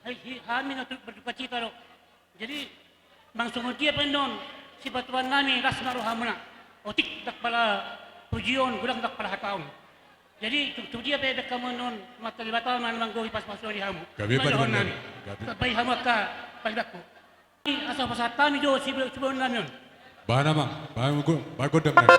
Hai, hi-, hami na turut berdukacita do. Jadi, manang songon dia pe annon, sipatupaonnami las ma rohamuna. Otik ndang pala pujion, godang ndang pala hataon. Jadi, tung tu dia pe bahen hamu annon, Amanta Debata ma na manggohi pasupasu di hamu. Gabe, Pariban. Gabe. Tambai hamu angka paribanku. Asa pasahat hami do sibo-, siboan nami on. Bahen ma, bahen go-, bahen gondang nami.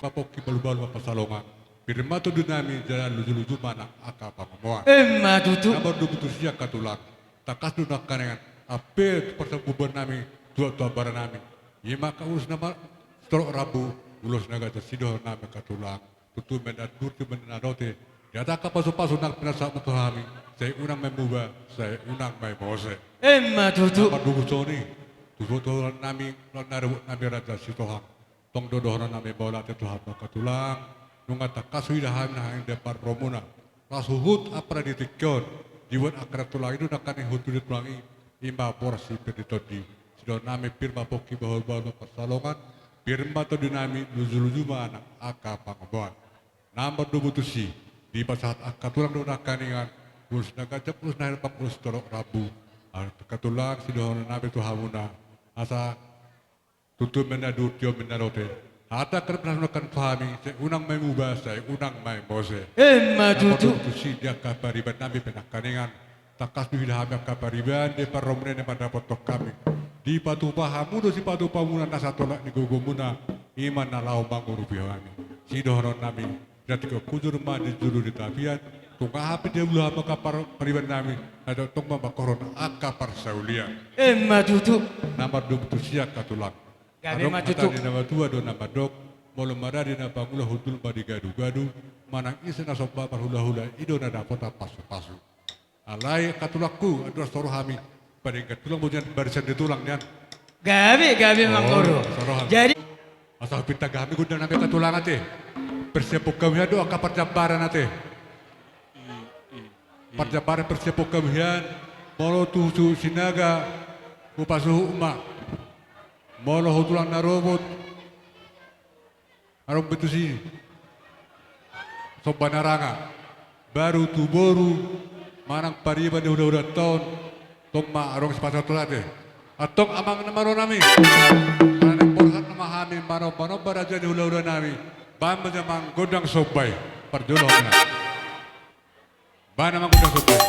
Bapongki balu-balu ma pansalongan. Pir ma tondi nami jala luju-luju ma nang angka pangomoan. Emma tutu. Na mardomu tusi angka tulang, tangkas do nangkaningan ampe tu parsanggupan nami, tu, tu ambara nami. Ima angka ulos na ma-, sitorop rambu, ulos na ganjang sidohonon nami angka tulang. Tutu ma na duri, tutu ma na bote. Di hata angka pasu-pasu nang pinasahat ma tu hami, sai unang ma i muba, sai unang ma i mose. Emma tutu. Na mardomu songon i, tu tulang nami, tulang na ribot nami Raja Sitohang. Tong do dohonon nami mauliate tu hamu angka tulang, nunga tangkas huida hami nangkaning di parromuna. Laos huhut apala di tingki on, dibuat angka tulang i do nangkaning hutu di tulang i, ima boras si pir ni tondi. Sidohonon nami pir ma pongki bahul-bahul ma pansalongan, pir ma tondi nami luju-luju ma nang angka pangomoan. Na mardomu tusi, dipasahat angka tulang do nangkaningan, ulos na ganjang, ulos na herbang, ulos sitorop rambu. Angka tulang sidohonon nami tu hamuna, asa tutu ma na duri, tutu ma na bote. Hata angka na pinasahat nangkin tu hami, sai unang ma i muba, sai unang ma i mose. Emma tutu. Na mardomu tusi di angka pariban nami pe nangkaningan. Tangkas do huida hami angka pariban, di parromuna i na mandapothon hami. Dipatupa hamu do sipatupamuna na satolap ni gogomuna, ima na laho mangurupi hami. Sidohonon nami, di tingki on hujur ma di julu di tapian, tung aha pe diula hamu angka par-, pariban nami, na tongtong ma mangkorhon angka parsaulian. Emma tutu. Na mardomu tusi angka tulang. Gabe ma tutu. Adong hata ni na matua do na mandok, molo maradi na pangula hundul ma di gadu-gadu, manang ise na somba marhula-hula, i do na dapotan pasu-pasu. Alai angka tulangku, andorang so ro hami, padenggan tulang ma nian, barisan ni tulang nian. Gabe, gabe, oh, mangkorhon. So ro hami. Jadi, asa hupinta hami gondang nami angka tulang ate. Persiapon hami hian do angka parjambaran ate. Parjambaran persiapon hami hian, molo tu suhut Sinaga, hupasuhut ma. Molo tu tulang na robot, adong be tusi somba na ranga, baru tu boru manang pariban ni hula-hulanta on, tong ma adong sipasahat ate. Antong amang na maroro nami, manang borhat nama hami manomba-nomba raja ni hula-hula nami, bahen ma jolo amang gondang somba i, parjolo hami. Bahen amang gondang somba i.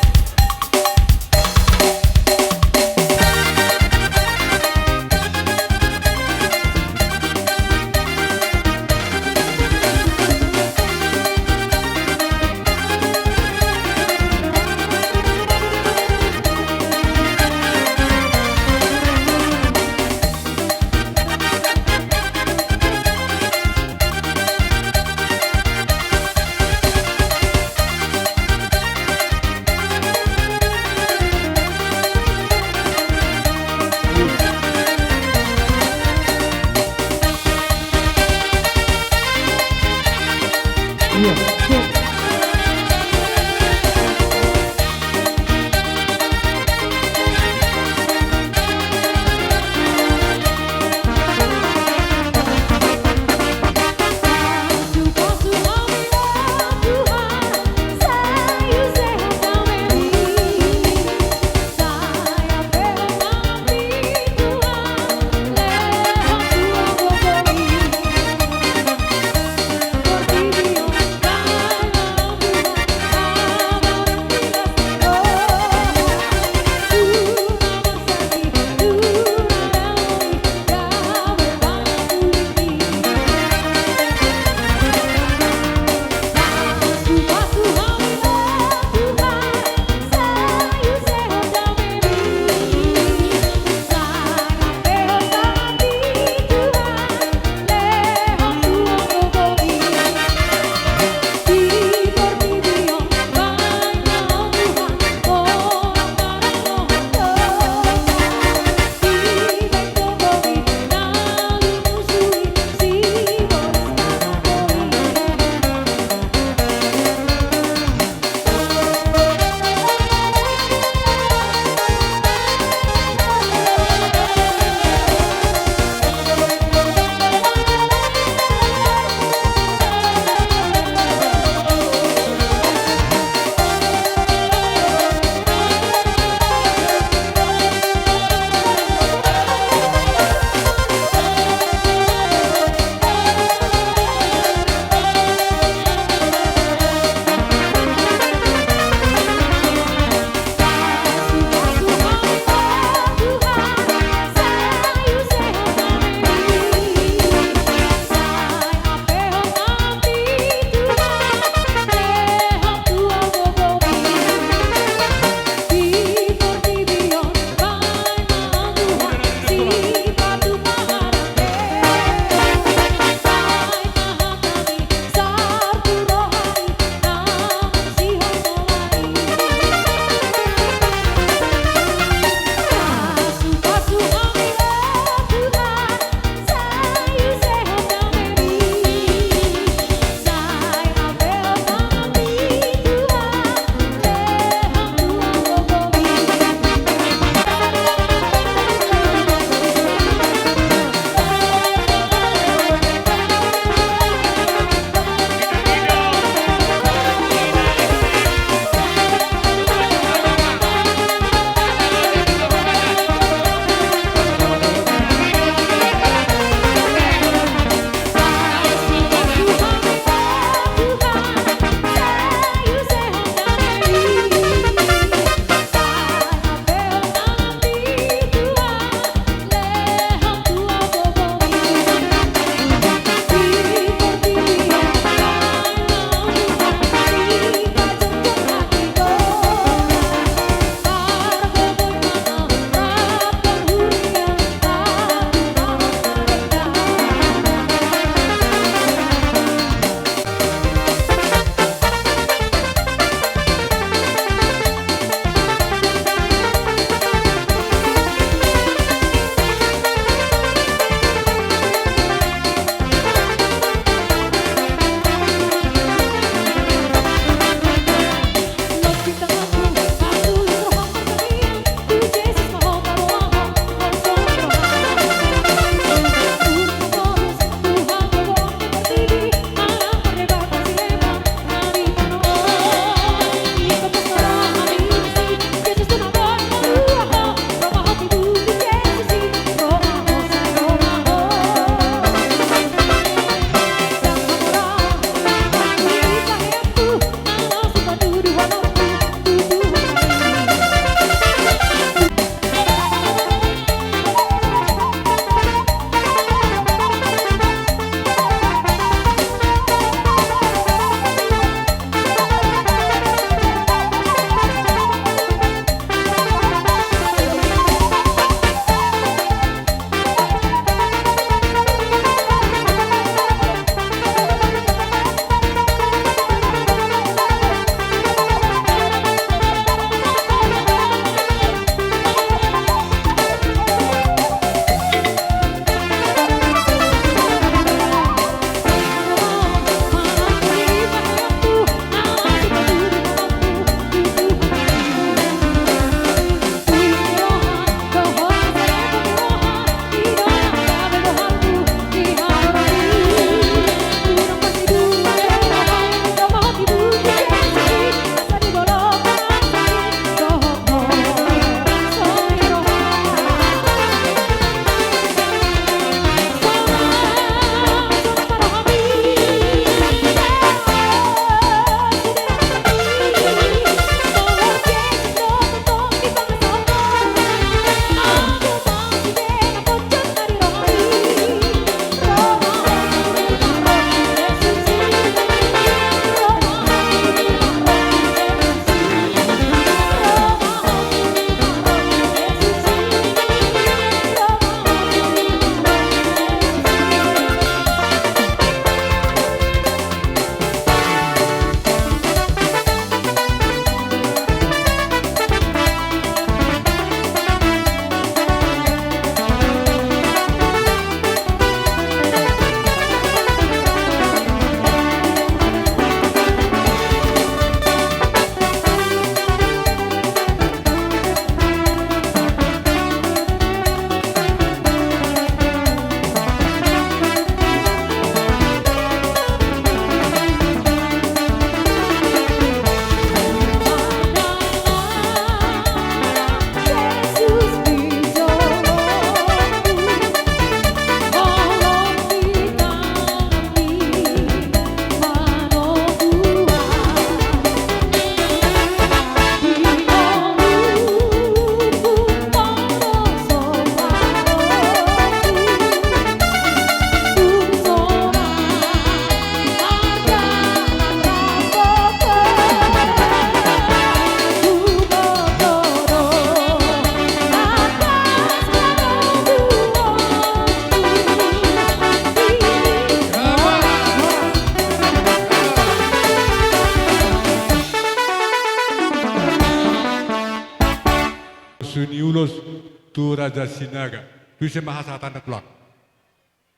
tu Raja Sinaga. Tu ise ma hasahatanna, Tulang?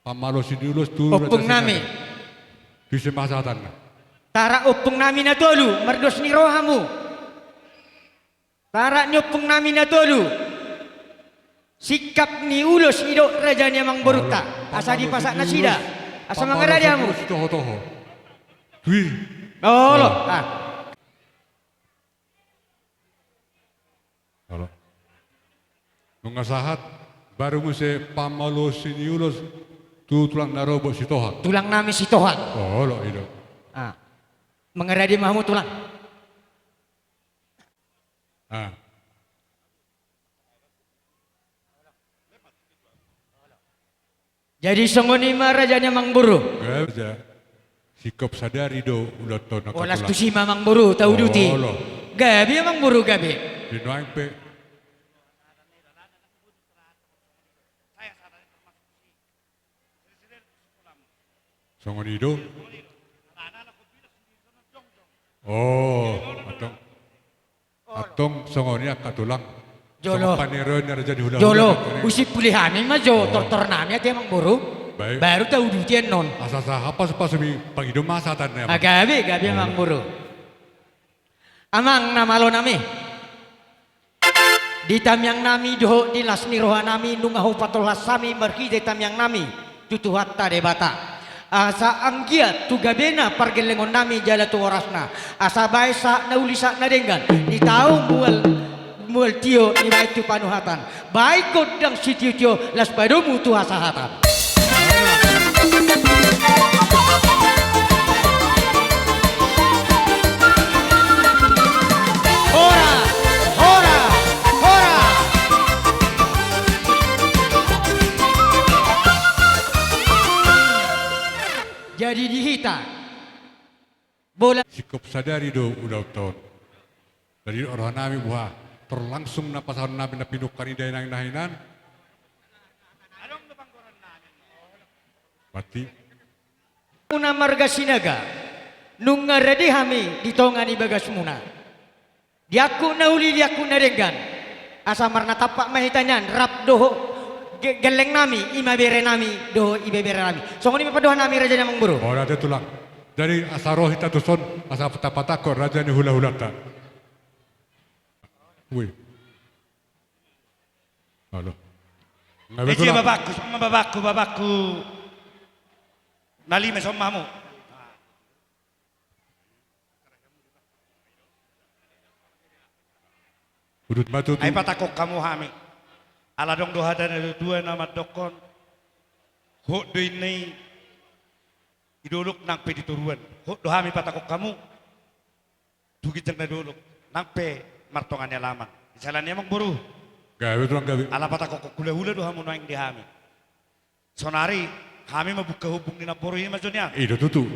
Pamalosi ni ulos tu Raja Sinaga. Ompung nami. Tu ise ma hasahatanna? Tarak ompung nami na tolu, mardos ni roha hamu. Tarak ni ompung nami na tolu. Singkap ni ulos i do, raja ni amangborunta. Olo. Asa dipasahat nasida. Asa mangarade hamu. Pamalosi ni ulos, toho-toho. Tui. Olo. Olo. Ah. Olo. Nunga sahat, baru muse pamalosi ni ulos tu tulang na robot Sitohang. Tulang nami Sitohang. Olo, i do. Ah. Mangarade ma hamu, Tulang. Ah. Jadi songon i ma, raja ni amangboru. Gabe, raja. Singkop sadari do ulaonta on, angka tulang. Olas tusi ma, amangboru, tauduti. Olo. Gabe, amangboru, gabe. Di nuaeng pe. Songon i do. Oh, antong. Antong songon i, angka tulang. Jolo. Songon panereon ni raja ni hulahula. Jolo, antong i. Husimpuli hami ma jo, oh, tortor nami ate, amangboru. Baik. Baru tauduti annon. Asa sahat pasupasu ni pangido ma hasahatan ni amang. Ah, gabe, gabe, oh, amangboru. Amang na malo nami. Di tamiang nami dohot di las ni roha nami, nunga hupatolhas hami marhite tamiang nami tu Tuhanta Debata. Asa anggiat tu gabena pargellengon nami jala tu horasna. Asa baen sahat na uli, sahat na denggan. Di tau mual, mual tio, dibaen tu panuhatan. Baen gondang sitiotio, laos padomu tu hasahatan. Hora, hora, hora. Jadi di hita. Bola. Singkop sadari do ulaonta on. Jadi roha nami boha, tor langsung na pasahaton nami na pinungka ni dainang na hinan. Berarti. Muna marga Sinaga, nunga rade hami di tonga ni bagasmuna. Di angkup na uli, di angkup na denggan. Asa marnatampak ma hita nian, rap dohot ge-, gelleng nami, i ma bere nami, dohot ibebere nami. Songon i ma pandohan nami, raja ni amangboru. Olo ate, tulang. Jadi asa ro hita tuson, asa tapatangkok raja ni hulahulanta. Ui. Olo. Nga be, tulang. Bapakku, songon bapakku, bapakku. Na lima, songon ma hamu. Udut ma tutu. Ai patangkok hamu hami. Ala adong do hata ni natuatua na mandokkon, hot do inna i di dolok nang pe di toruan. Hot do hami patangkok hamu tu ginjang na dolok, nang pe martonga ni alaman. Di siala ni i, amangboru. Gabe, tulang, gabe. Ala patangkokhon hulahula do hamu nuaeng di hami. Saonari hami mambuka hombung ni namboru i ma jo nian. I do tutu.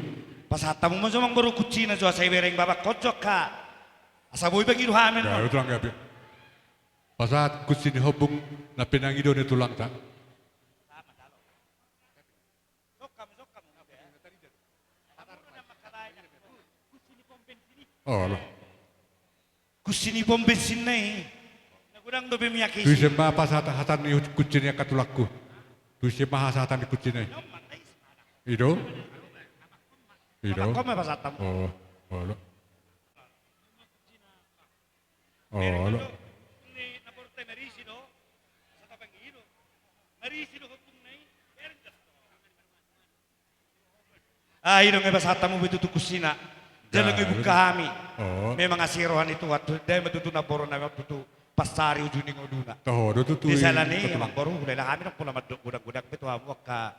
Pasahat hamu ma jo, amangboru, kuncina jo, asa ibereng bapakku jo angka. Asa boi pangido hami annon. Gabe, tulang, gabe. Pasahat kunci ni hombung na pinangido ni tulangta. Olo. Kunci ni pom bensinna i. Na godang dope miak i. Tu ise ma pasahat hata ni kunci ni, angka tulangku? Tu ise ma hasahatan ni kunci na i? I do? I do? Olo. Olo. Ah, i do, nunga pasahat hamu be tutu kuncina. Jala nunga dibuka hami. Memang asi roha ni Tuhan, tu ndai ma tutu namboru nami on tutu pansari uju ni ngoluna. Toho do tutu. Di siala ni i, amangboru, hulahula hami ndang pola mandok godang-godang be tu hamu angka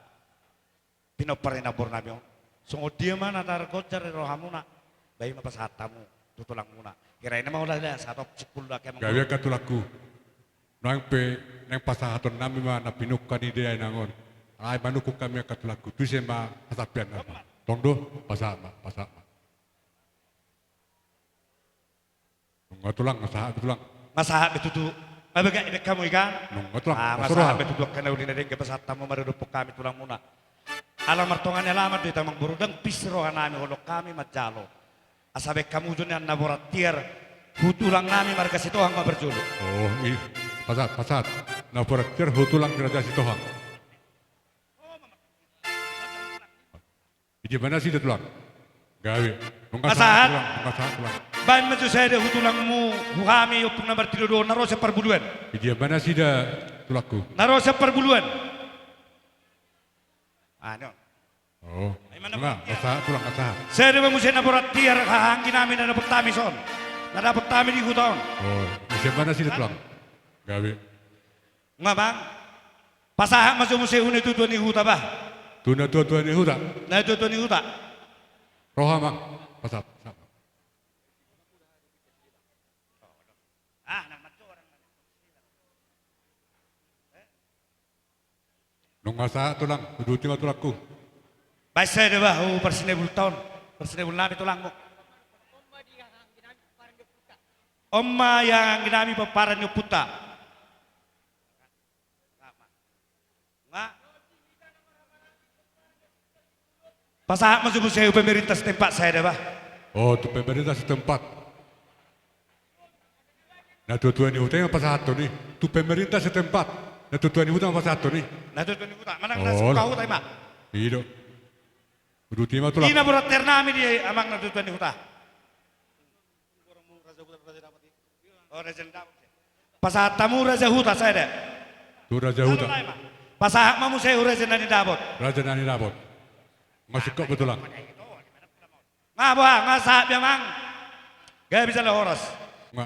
pinompar ni namboru nami on. Songon dia ma na targonjar di rohamuna, ba i ma pasahat hamu tu tulangmuna. Hira i nama, hulahula, sahat on simpul do, angka amangboru. Gabe, angka tulangku. Nuaeng pe naeng pasahaton nami ma na pinungka ni dainang on. Alai manungkun hami, angka tulangku, tu ise ma hasampeanna. Tong do, pasahat ma, pasahat ma. Nunga, tulang, nga sahat be, tulang. Nga sahat be tutu. Nga bagak be hamu i kan? Nunga, tulang. Ah, nga sahat be tutu, angka na uli na denggan, pasahat hamu ma dohonon hami tulangmuna. Ala martonga ni alaman do hita, amangboru, ndang pis roha nami holong hami manjalo. Asa baen hamu jo nian na borat tiar, tu tulang nami marga Sitohang ma parjolo. Oh, i. Pasahat, pasahat. Na porak tiar ho tulang ni Raja Sitohang. Di dia ma nasida tulang? Gabe. Nunga sahat. Nunga sahat tulang. Baen ma jo saida ho tulangmu, ho hami ompung na martinodohon na ro sian parbuluan. Di dia ma nasida tulangku? Na ro sian parbuluan. Anu. Oh. Nunga sahat tulang, nunga sahat. Saida ma muse na porak tiar haha anggi nami na dapot hami son, na dapot hami di huta on? Oh. Di dia ma nasida tulang? Gabe. Nunga, Amang. Pasahat ma jo muse tu natuatua ni huta, bah. Tu natuatua ni huta? Natuatua ni huta. Roha, Amang. Pasahat. Nunga sahat tulang, uduti ma tulangku. Baen saida bah, ho parsinebulta on. Parsinebul nami tulangmu. On ma di haha anggi nami pomparan ni ompunta. Pasahat ma jo muse tu pemerintah setempat saida bah. Oh, tu pemerintah setempat. Natuatua ni huta i ma pasahathon i. Tu pemerintah setempat. Natuatua ni huta ma pasahathon i. Natuatua ni huta. Manang na suka huta i ma. I do. Uduti ma tulang. Ina borat ter nami di amang natuatua ni huta. Pasahat hamu raja huta saida. Tu raja huta. Pasahat ma muse tu raja na nidapot. Raja na nidapot. Masuk kau betulan. Nga boha, nga sahat be amang. Gabe jala horas. Nga.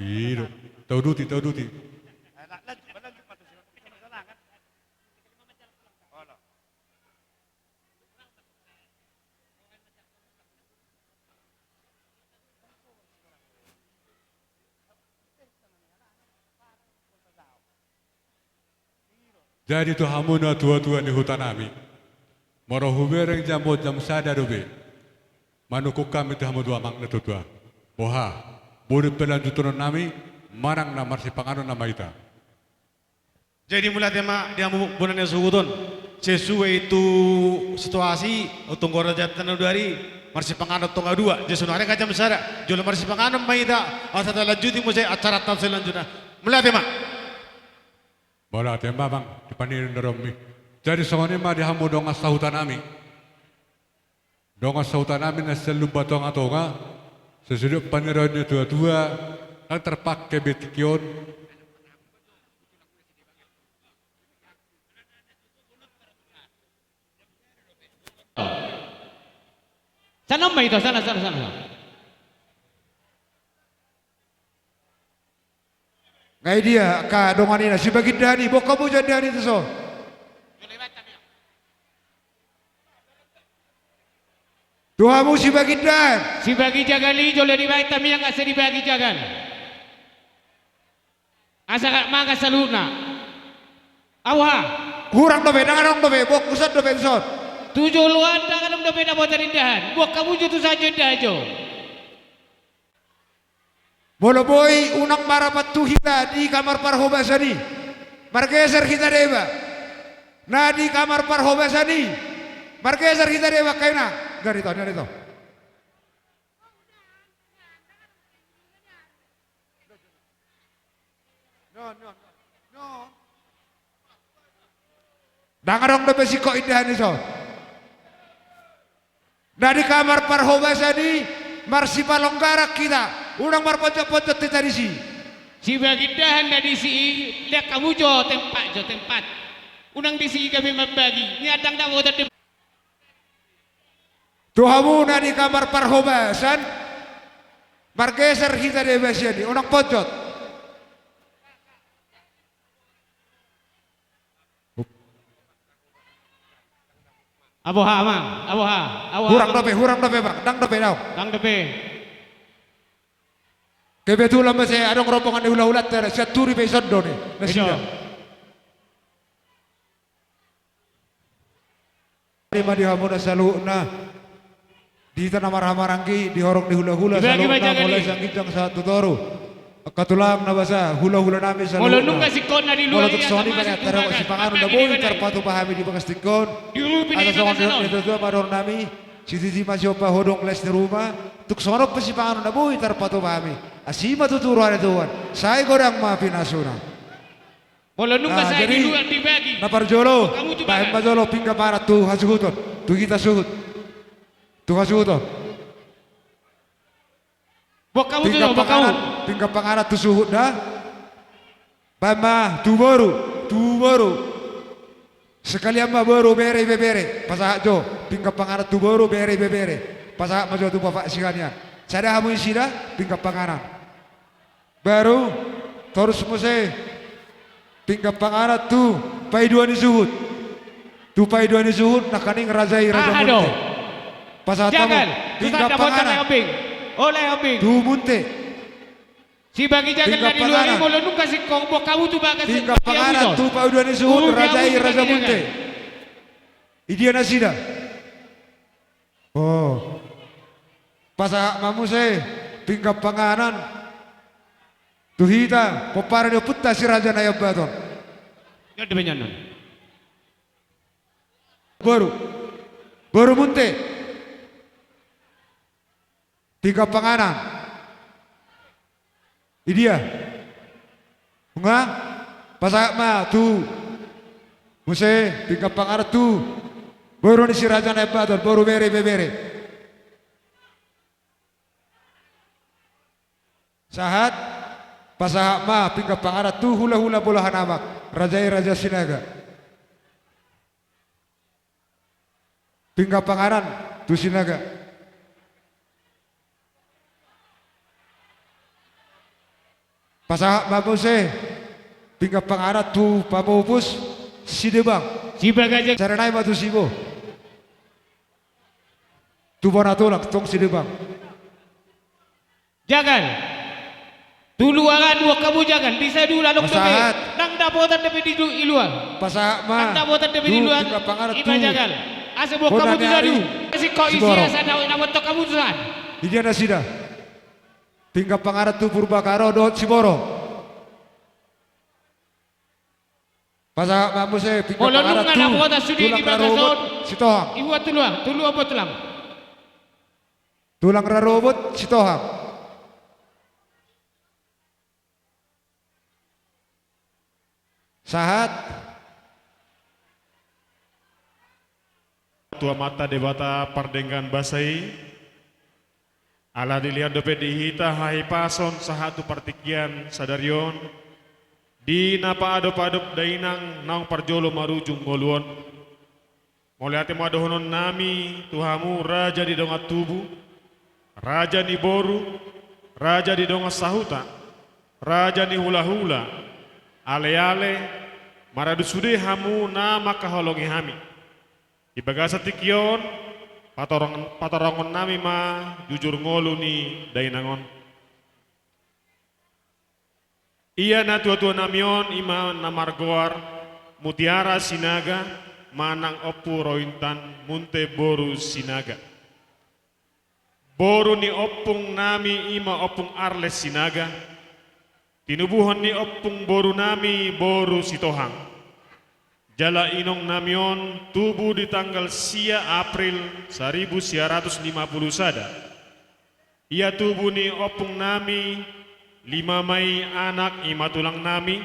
I do. Tauduti, tauduti. Jadi tu hamu natuatua ni huta nami, molo hubereng jam onom jam sada dope manungkun hami tu hamu dua amang natuatua. Boha, boi do pe lanjutonon nami manang na marsipanganon nama hita. Jadi mauliate ma di hamu bona ni hasuhuton. Sesuai tu situasi, tonggo raja tano dari marsipanganon tonga dua. Jadi sonari angka jam sada jolo marsipanganon ma hita. Asa talanjuti muse acara ta selanjutna. Mauliate ma. Mauliate ma amang di panidok ni rohami. Jadi songon i ma di hamu dongan sahuta nami. Dongan sahuta nami na sian Lumban Tongatonga, sesuai panidok ni natuatua, ndang tarpangke be tingki on. Sana ma ito, sana, sana, sana. Nga i dia angka dongan i na si Baginda ni, boan hamu jo indahan i tuson. Tu hamu si Baginda. Si Baginda gali jolo dibaen tangiang asa dibagi jagal. Asa rap mangan saluhutna. Aha. Hurang dope, ndang adong dope, boan tuson dope tuson. Tu joloan ndang adong dope dapotan indahan, boan hamu jo tuson jo indahan jo. Molo boi unang marapat tu hita di kamar parhobasan i, margeser hita deba. Na di kamar parhobasan i, margeser hita deba angka inang. Nda ito, nda ito. Ndang adong dope singkop indahan i son. Na di kamar parhobasan i marsipalonggaran hita, unang marponjotponjot hita disi. Si Baginda na disi i, lean hamu jo tempat jo tempat. Unang disi i gabe mambagi, nian ndang dapotan. Tu hamu na di kamar parhobasan, margeser hita deba sian i, unang ponjot. Aboha amang, aboha, aboha. Hurang dope, hurang dope bang, ndang dope daong. Ndang dope. Kebetulan muse adong rombongan ni hulahulanta, sian Turi pe ison do nasida. Ima di hamuna saluhutna. Di hita na marhahamaranggi, di horong ni hulahula saluhutna, mulai sian ginjang sahat tu toru. Angka tulang na basa, hulahula nami saluhutna. Molo nunga singkopna di luar i, asa masuk tu bagas, sipanganon na boi tarpatupa hami di bagas tingki on. Asa songon na tuatua ma dohonon nami. Sititi ma siompa hodong les ni ruma, tung songon on pe sipanganon na boi tarpatupa hami. Asi ma tutu roha ni Tuhan, sai godang ma pinasuna. Molo nunga sai di luat dibagi. Na parjolo, baen ma jolo pinggan panganan tu hasuhuton, tu hita suhut. Tu hasuhuton. Pinggan panganan, pinggan panganan tu suhut da. Baen ma tu boru, tu boru. Sekalian ma boru, bere, ibebere. Pasahat jo, pinggan panganan tu boru, bere, ibebere. Pasahat ma jo tu bapak sian i an. Sada hamu isi da, pinggan panganan. Baru, torus muse. Pinggan panganan tu paidua ni suhut. Tu paidua ni suhut, nangkaning raja i raja Munthe. Pasahat hamu. Pinggan panganan tu Munthe. Sibagi jagal na di luar i, molo nunga singkop, boan hamu tu bagas. Pinggan panganan tu paidua ni suhut, raja i raja Munthe. Idia nasida? O. Pasahat ma muse pinggan panganan tu hita, pomparan ni ompunta si Raja Naiambaton. Boru. Boru Munthe. Pinggan panganan. Idia? Nunga? Pasahat ma tu. Muse, pinggan panganan tu boru ni si Raja Naiambaton, boru bere, ibebere. Sahat? Pasahat ma pinggan panganan tu hulahula Bolahan Amak, raja i raja Sinaga. Pinggan panganan tu Sinaga. Pasahat ma muse pinggan panganan tu pamupus Sidebang. Sibagaja. Sada nai ma tu Sibo. Tu bona tulang tong Sidebang. Jagal. Tu luangan, boan hamu jagal. Di sadula nang dope. Nang dapotan dope di luangan. Pasahat ma. Nang dapotan dope di luangan. Ima jagal. Asa boan hamu tu sadula. Singkop isi asa dapotan hamu tu sadula. Idia nasida? Pinggan panganan tu Purbakaro dohot Siboro. Pasahat ma muse pinggan panganan tu tulang rarobot Sitohang. Ihuan tu luangan, tu luangan, boan tulang. Tulang rarobot Sitohang. Sahat. Tu Amanta Debata pardenggan basa i. Ala dilehon dope di hita hahipason sahat tu partingkian sadari on, di na paadopadop dainang naung parjolo marujung ngolu on. Mauliate ma dohononnami tu hamu raja ni dongan tubu, raja ni boru, raja ni dongan sahuta, raja ni hulahula, aleale, maradu sude hamu na mangkaholongi hami. Di bagasan tingki on, patorong-, patorongonnami ma jujur ngolu ni dainang on. Ia natuatuanami on ima na margoar Mutiara Sinaga manang Ompu Rointan Munte boru Sinaga. Boru ni ompungnami ima Ompung Arles Sinaga, tinubuhon ni ompung borunami boru Sitohang. Jala inongnami on tubu di tanggal sia April saribu sia ratus lima pulu sada. Ia tubu ni ompungnami lima ma i anak ima tulangnami,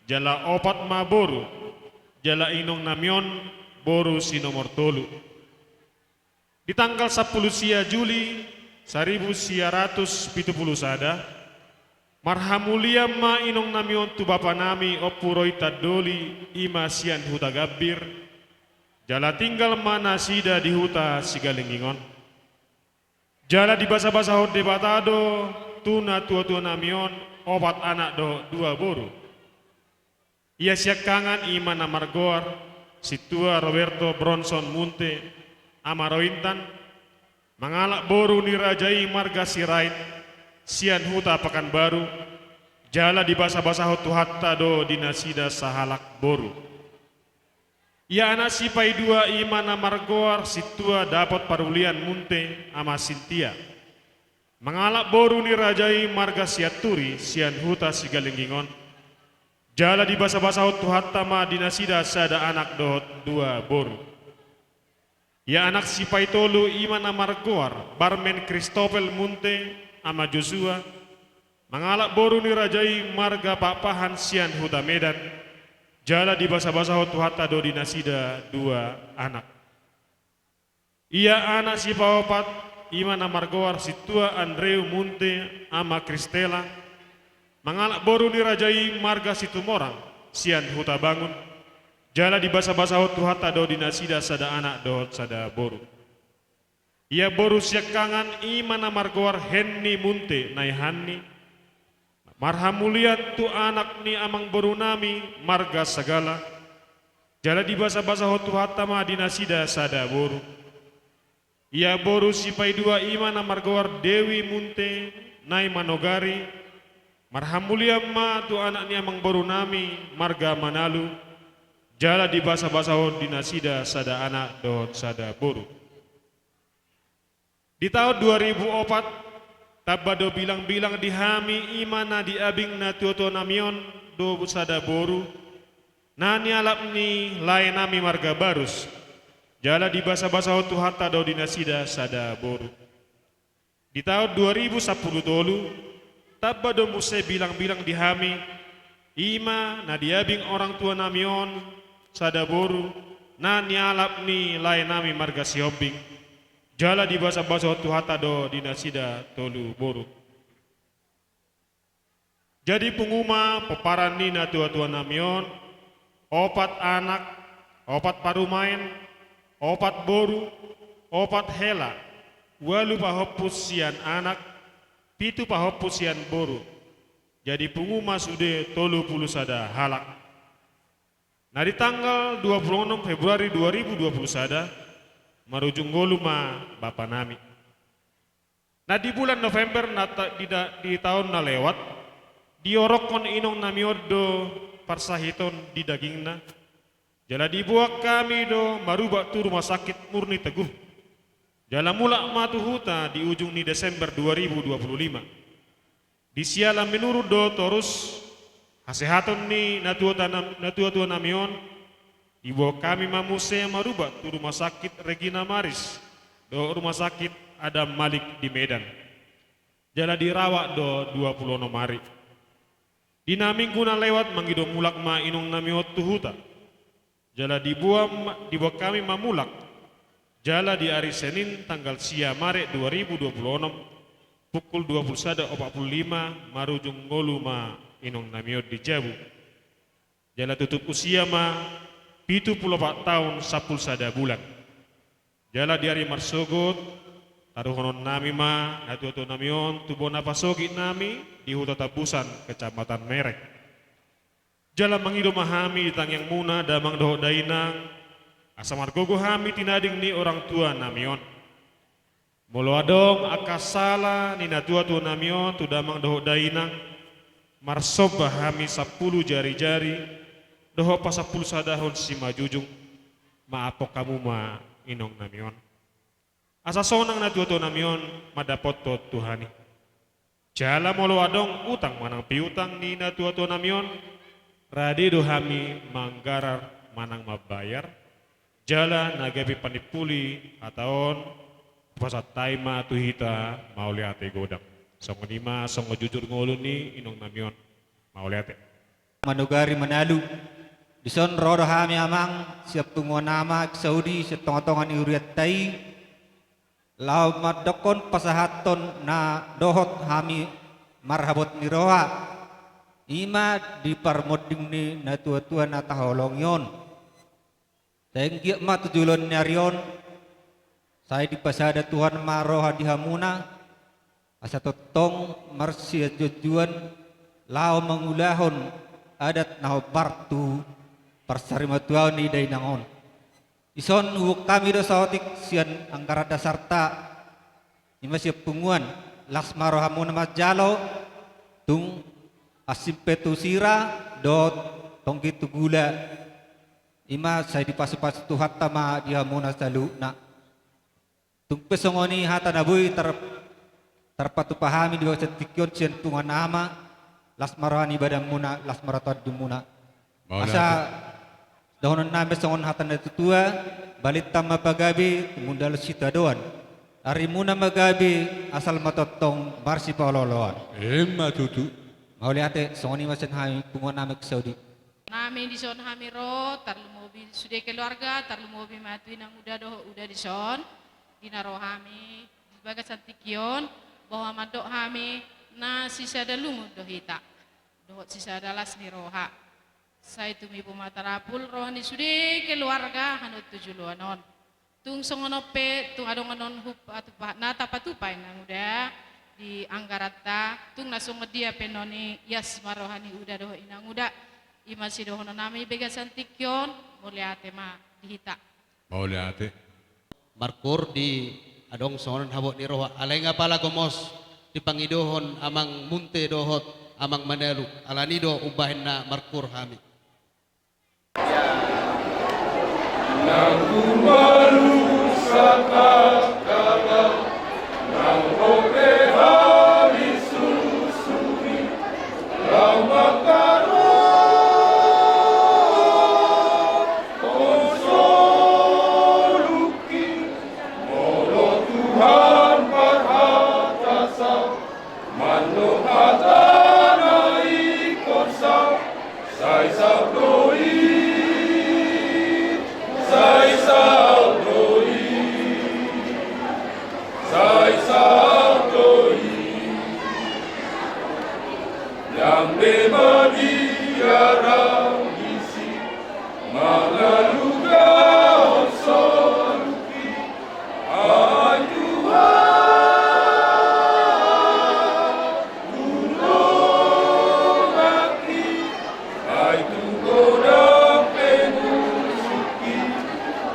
jala opat ma boru, jala inongnami on boru si nomor tolu. Di tanggal sampulu sia Juli saribu sia ratus pitu pulu sada, marhamulian ma inongnami on tu bapanami Ompu Rointan Doli ima sian Huta Gambir, jala tinggal ma nasida di huta Sigalingging on. Jala dibasabasahon Debata do tu natuatuanami on opat anak dohot dua boru. Ia siangkangan ima na margoar Sintua Roberto Bronson Munte, Ama Rointan, mangalap boru ni raja i marga Sirait, sian huta Pakanbaru, jala dibasabasahon Tuhanta do di nasida sahalak boru. Ia anak sipaidua ima na margoar Sintua Dapot Parulian Munte, Ama Sintia, mangalap boru ni raja i marga Sianturi sian huta Sigalingging on. Jala dibasabasahon Tuhanta ma di nasida sada anak dohot dua boru. Ia anak sipaitolu i ma na margoar Barmen Kristopel Munte, ama Josua, mangalap boru ni raja i marga Pakpahan sian huta Medan, jala dibasabasahon Tuhanta do di nasida dua anak. Ia anak sipaopat i ma na margoar Sintua Andreu Munte, ama Kristela, mangalap boru ni raja i marga Situmorang sian huta Bangun, jala dibasabasahon Tuhanta do di nasida sada anak dohot sada boru. Ia boru siangkangan i ma na margoar Henni Munte, nai Hanni, marhamulian tu anak ni amangborunami marga Sagala, jala dibasabasahon Tuhanta ma di nasida sada boru. Ia boru sipaidua i ma na margoar Dewi Munte, nai Manogari, marhamulian ma tu anak ni amangborunami marga Manalu, jala dibasabasahon di nasida sada anak dohot sada boru. Di taon dua ribu opat, tamba do bilangbilang di hami i ma na diabing natuatuanami on do sada boru, na nialap ni laenami marga Barus, jala dibasabasahon Tuhanta do di nasida sada boru. Di taon dua ribu sampulu tolu, tamba do muse bilangbilang di hami i ma na diabing orang tuanami on sada boru, na nialap ni laenami marga Sihombing, jala dibasabasahon Tuhanta do di nasida tolu boru. Jadi pungu ma pomparan ni natuatuanami on: opat anak, opat parumaen, opat boru, opat hela, ualu pahompu sian anak, pitu pahompu sian boru. Jadi pungu ma sude tolu pulu sada halak. Na di tanggal dua pulu onom Februari dua ribu dua pulu sada, marujung ngolu ma bapanami. Na di bulan November na ta-, di da-, di taon na lewat, diorokhon inongnami on do parsahiton di dagingna, jala diboan hami do marubat tu rumah sakit Murni Teguh, jala mulak ma tu huta di ujung ni Desember dua ribu dua pulu lima. Disi ala menurut do torus hasehaton ni natuatuanam-, natuatuanami on, diboan hami ma muse marubat tu rumah sakit Regina Maris dohot rumah sakit Adam Malik di Medan. Jala dirawat do dua pulu onom ari. Di na minggu na lewat mangido mulak ma inongnami on tu huta. Jala diboan ma-, diboan hami ma mulak. Jala di ari Senin tanggal sia Maret dua ribu dua pulu onom, pukul dua pulu sada opat pulu lima, marujung ngolu ma inongnami on di jabu. Jala tutup usia ma pitu pulu opat taon sampulu sada bulan. Jala di ari marsogot, taruhononnami ma natuatuanami on tu bona pasogitnami di Huta Tambusan, Kecamatan Merek. Jala mangido ma hami di tangiangmuna, damang dohot dainang, asa margogo hami tinading ni orang tuanami on. Molo adong angka sala ni natuatuanami on tu damang dohot dainang, marsomba hami sampulu jarijari dohot pasampulu sadahon simanjujung, maaphon hamu ma inongnami on. Asa sonang natuatuanami on mandapothon Tuhan i. Jala molo adong utang manang piutang ni natuatuanami on, rade do hami manggarar manang mambayar. Jala na gabe panimpuli hata on, hupasahat hami ma tu hita, mauliate godang. Songon i ma songon jujur ngolu ni inongnami on. Mauliate. Manogari Manalu. Dison ro do hami amang sian punguan ama Saudi sian tongatonga ni hurianta i, laho mandokkon pasahathon na dohot hami marhabot ni roha, i ma di parmonding ni natuatua na taholongi on. Sai anggiat ma tu joloan ni ari on, sai dipasada Tuhan ma roha di hamuna, asa tongtong marsianjuanjuan laho mangulahon adat na hombar tu parsarimatuaon ni dainang on. Dison huboan hami do saotik sian anggaran dasarta, i ma sian punguan, las ma rohamuna manjalo, tung asing pe tu sira dohot tonggi tu gula, i ma sai dipasupasu Tuhanta ma di hamuna saluhutna. Tung pe songon i hata na boi tar-, tarpatupa hami di bagasan tingki on sian punguan ama, las ma roha ni badanmuna, las ma roha tu andimuna. Mauliate. Asa dohononnami songon hata ni natuatua, Balintang ma pagabe, mundalhon sitadoan. Arimuna ma gabe, asal ma tongtong marsipaolooloan. Emma tutu. Mauliate, songon i ma sian hami punguan nami saudi. Nami dison hami ro, tarlumobi sude keluarga, tarlumobi ma tu inang uda dohot uda dison. Di na ro hami di bagasan tingki on, boha mandok hami, na sisada lungun do hita dohot sisada las ni roha. Sai tumibu ma tarapul roha ni sude keluarga hanon tu joloan on. Tung songon on pe, tung adong annon hup atupa, na tapatupa inang uda di anggaranta, tung na songon dia pe annon i, ias ma roha ni uda dohot inang uda. I ma sidohonon nami bagasan tingki on, mauliate ma di hita. Mauliate. Markur di adong songon on habot ni roha, alai nga pala gomos dipangidohon amang munte dohot amang manalu, alani do umbahen na markur hami. Nang tumalu sakakala, nang ope hali susuri, lau mangkaro. Molo Tuhan marhata saut, mandok hatana ingkon saut, sai saut do i, sai saut do i, sai saut do i. Ndang be mabiar au disi, mangalugahon soluki. Ai Tuhan, tulungi, ai tu godang pe musuhi,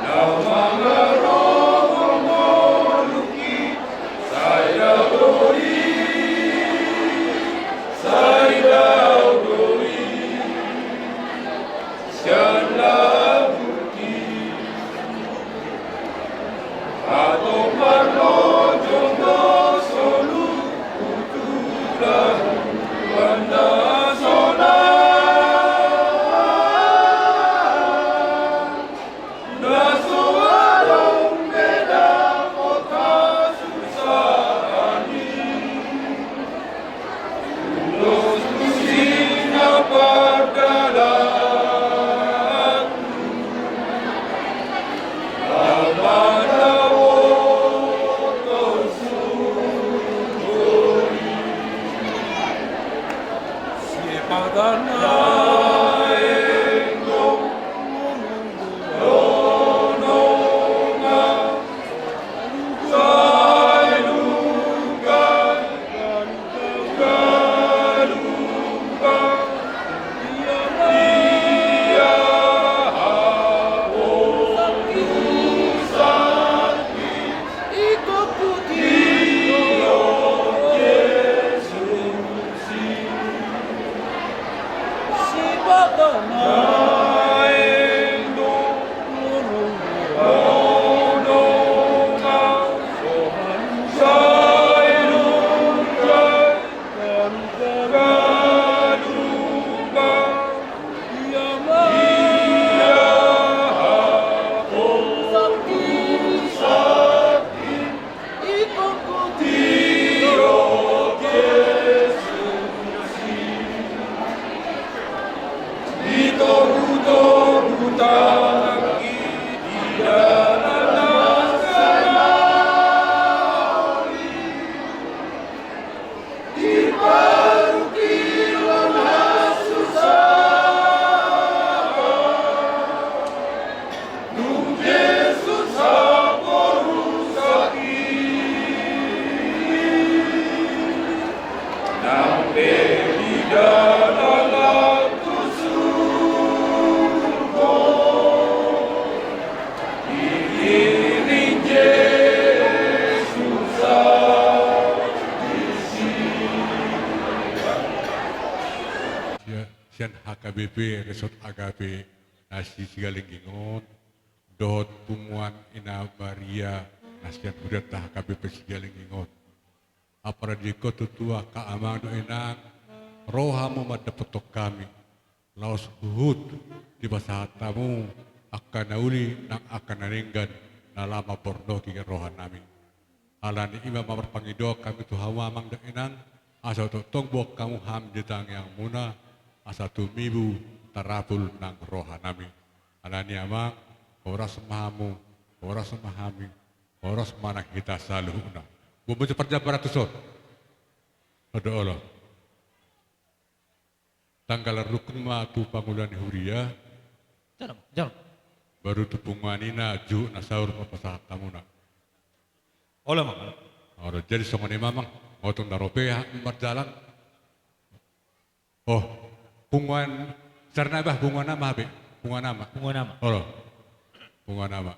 na mangarorong ngoluhi, sai dao do i, sai dao do i. Sian labuti, atau marlojong do solu, utulan banda sola. Na so adong be dapot hasusaan i. Sia-, sian H K B P Resort Agape na si Sigalengging on, dohot punguan Ina Maria na sian hurianta H K B P Sigalengging on. Apala diingkon tutu angka amang dohot inang, ro hamu mandapothon hami, laos huhut dipasahat hamu angka na uli nang angka na denggan na laho mamborngin rohanami. Alani i ma marpangidoan hami tu hamu amang dohot inang, asa tongtong boan hamu hami di tangiangmuna, asa tumibu tarapul nang rohanami. Alani i amang, horas ma hamu, horas ma hami, horas ma nang hita saluhutna. Boan ma jo parjambaran tuson. Olo, olo. Tanggalan rukun ma tu pangula ni huria. Jalo, jalo. Baru tu punguan i na juhut na saur ma pasahat hamuna. Olo amang. Olo, jadi songon i ma amang. Molo tung na ro pe hami marjalan. Oh, punguan, sernai bah, punguan ama hape, punguan ama. Punguan ama. Olo, punguan ama.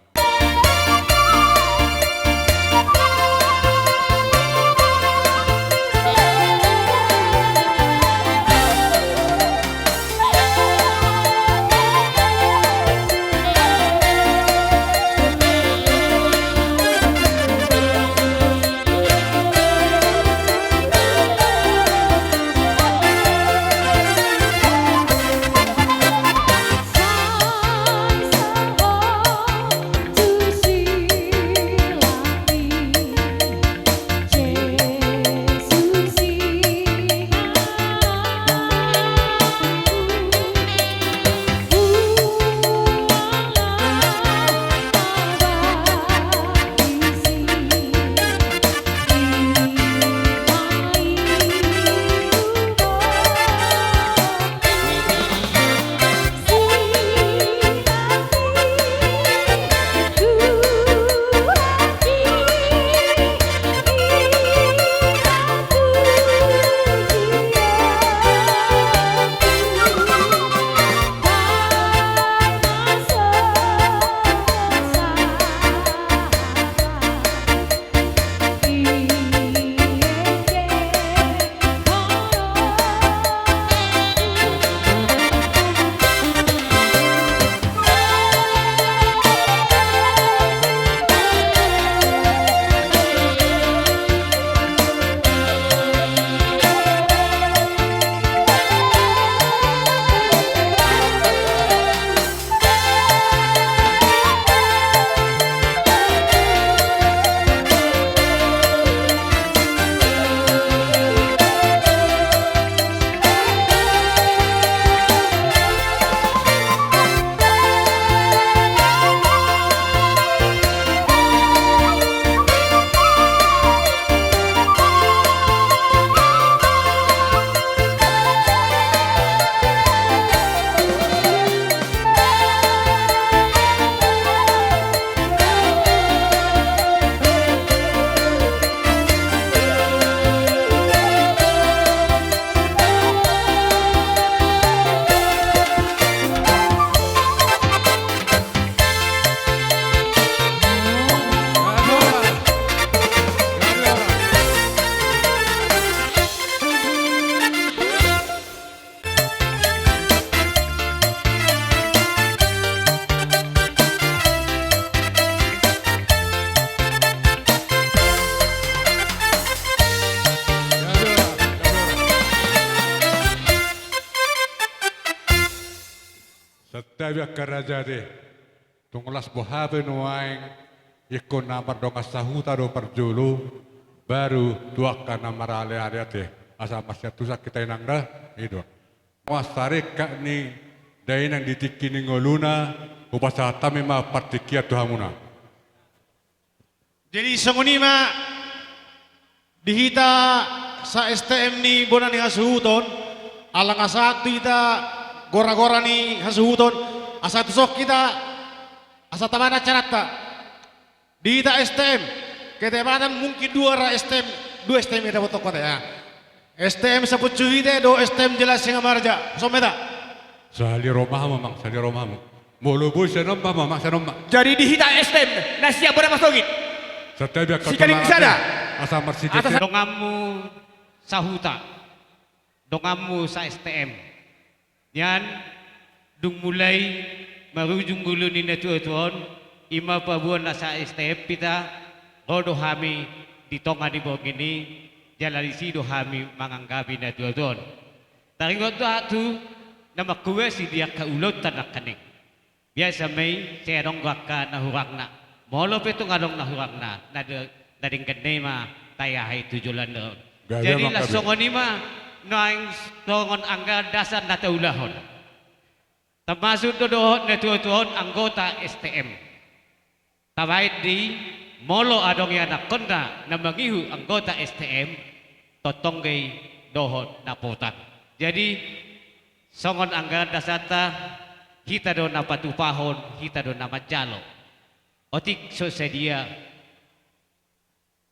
Santabi angka raja ate. Tung las boha pe nuaeng, ingkon na mardongan sahuta do parjolo, baru tu angka na maraleale ate. Asa marsiantusan hita inang da, i do. Nuaeng saringkot ni dainang di tingki ni ngoluna, hupasahat hami ma partingkian tu hamuna. Jadi songon i ma di hita sa-S T M ni bona ni hasuhuton, ala nga sahat tu hita gora-gora ni hasuhuton, asa tuson hita, asa tabahen acaranta. Di hita S T M, ketepatan mungkin dua ra S T M, dua S T M hita boto kota ya. S T M Sapuncubite dohot S T M Jalan Singamaraja. Songon i ma hita. Sahali ro ma hamu amang, sahali ro ma hamu. Molo boi sian on ma hamu amang, sian on ma. Jadi di hita S T M na siap bona pasogit. Santabi angka sikaling sada. Asa marsigeser. Donganmu sahuta. Donganmu sa-S T M. Nian, dung mulai marujung ngolu ni natua-tua on, i ma paboa na sa-S T M hita, ro do hami di tonga ni borngin i, jala disi do hami manganggapi natua-tua on. Taringot do ahu tu na mangkobasi di angka ulaonta nangkaning. Biasa ma i, sai adong do angka na hurangna. Molo pe tung adong na hurangna, na de-, na denggan na i ma tayahi tu joloan on. Gabe. Jadi ma las gabe. Songon i ma naeng songon anggaran dasar na taulahon. Tamasuk do dohot na tuatua on anggota S T M. Tabaen do i, molo adong ianakhonna na mangihut anggota S T M, tongtong do i dohot dapotan. Jadi, songon anggaran dasarta, hita do na patupahon, hita do na manjalo. Otik so sadia,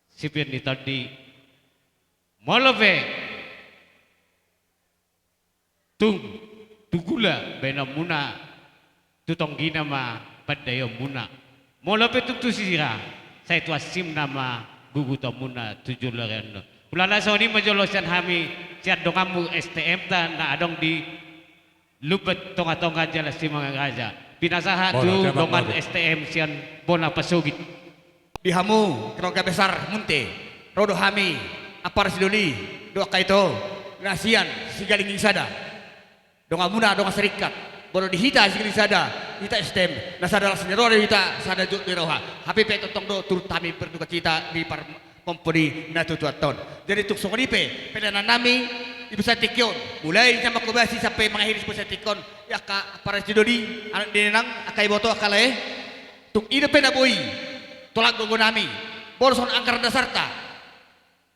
sipir ni tondi, molo pe tung tu gula baenonmuna, tu tonggina ma pandaionmuna. Molo pe tung tu sisira, sai tu ansimna ma gugutonmuna tu joloan on. Hulala songon i ma jolo sian hami, sian donganmu S T M ta na adong di Lumban Tongatonga jala Simangaraja. Pinasahat tu dongan S T M sian bona pasogit. Di hamu keluarga besar Munte, ro do hami, Ampara Sidoli, dohot angka ito na sian Sigalingging Sada. Donganmuna, dongan sarikat. Molo di hita Sigalingging Sada, hita S T M, na sada las ni roha do hita, sada jut ni roha. Hape pe tongtong do turut hami berdukacita di par- pompo ni natuatuanta on. Jadi tung songon i pe, pelenan nami di basa tingki on, mulai di na mangkobasi sampe mangakhiri di basa tingki on, i angka Ampara Sidoli, anak ni inang, angka iboto, angka lae, tung i dope na boi, tolap gogo nami, molo songon anggaran dasarta,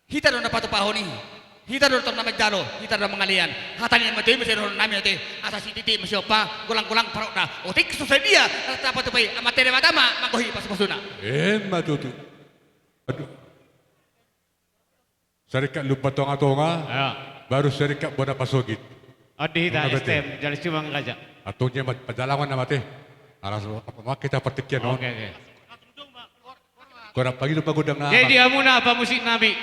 hita do na patupahon i, hita do tong na manjalo, hita do na mangalean, hata ni amanta i ma sai dohonon nami ate, asa sititi ma siompa, golanggolang parutna, otik so sadia, na tapatupa i, Amanta Debata ma manggohi pasupasuna. Emma tutu. Aduh. Sarikat Lumban Tongatonga, ya, baru sarikat bona pasogit. On di hita S T M, jala Simangaraja. Antong dia ma-, pajalangon nama te. Alas, apa, apa, hita partingkian on. Oke, oke. Godang pagi do pagodang nama. Jadi hamuna pamusik nami.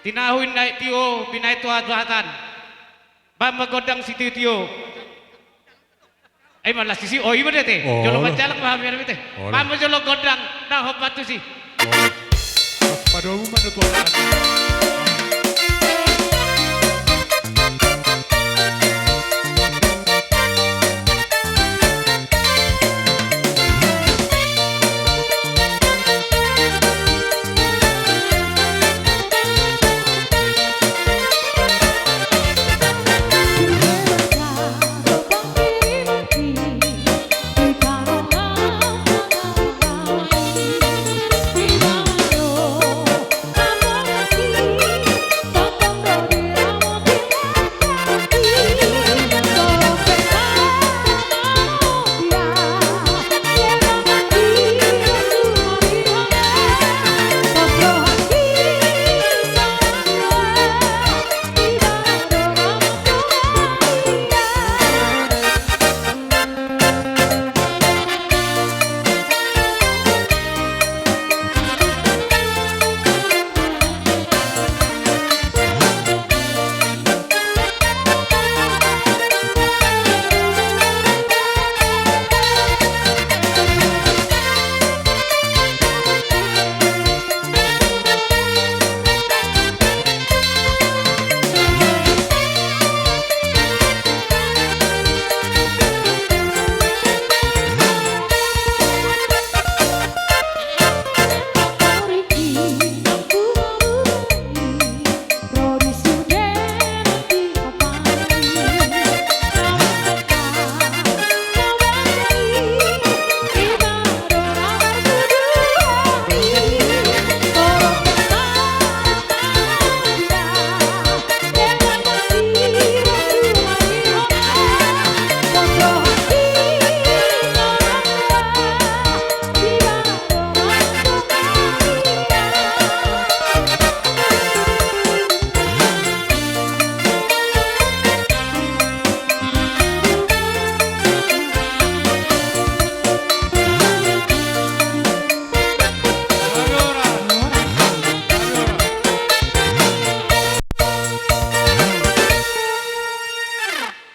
Tinahu inna i tio, binahen tu hatuhatan. Bahen ma gondang sitiotio. Ai ma las sisi, oh, i ma dia te. Oh, jolo manjalang ma hami ate. Oh, bahen ma jolo gondang, na hombar tusi. Oh. Padomu ma na tuan.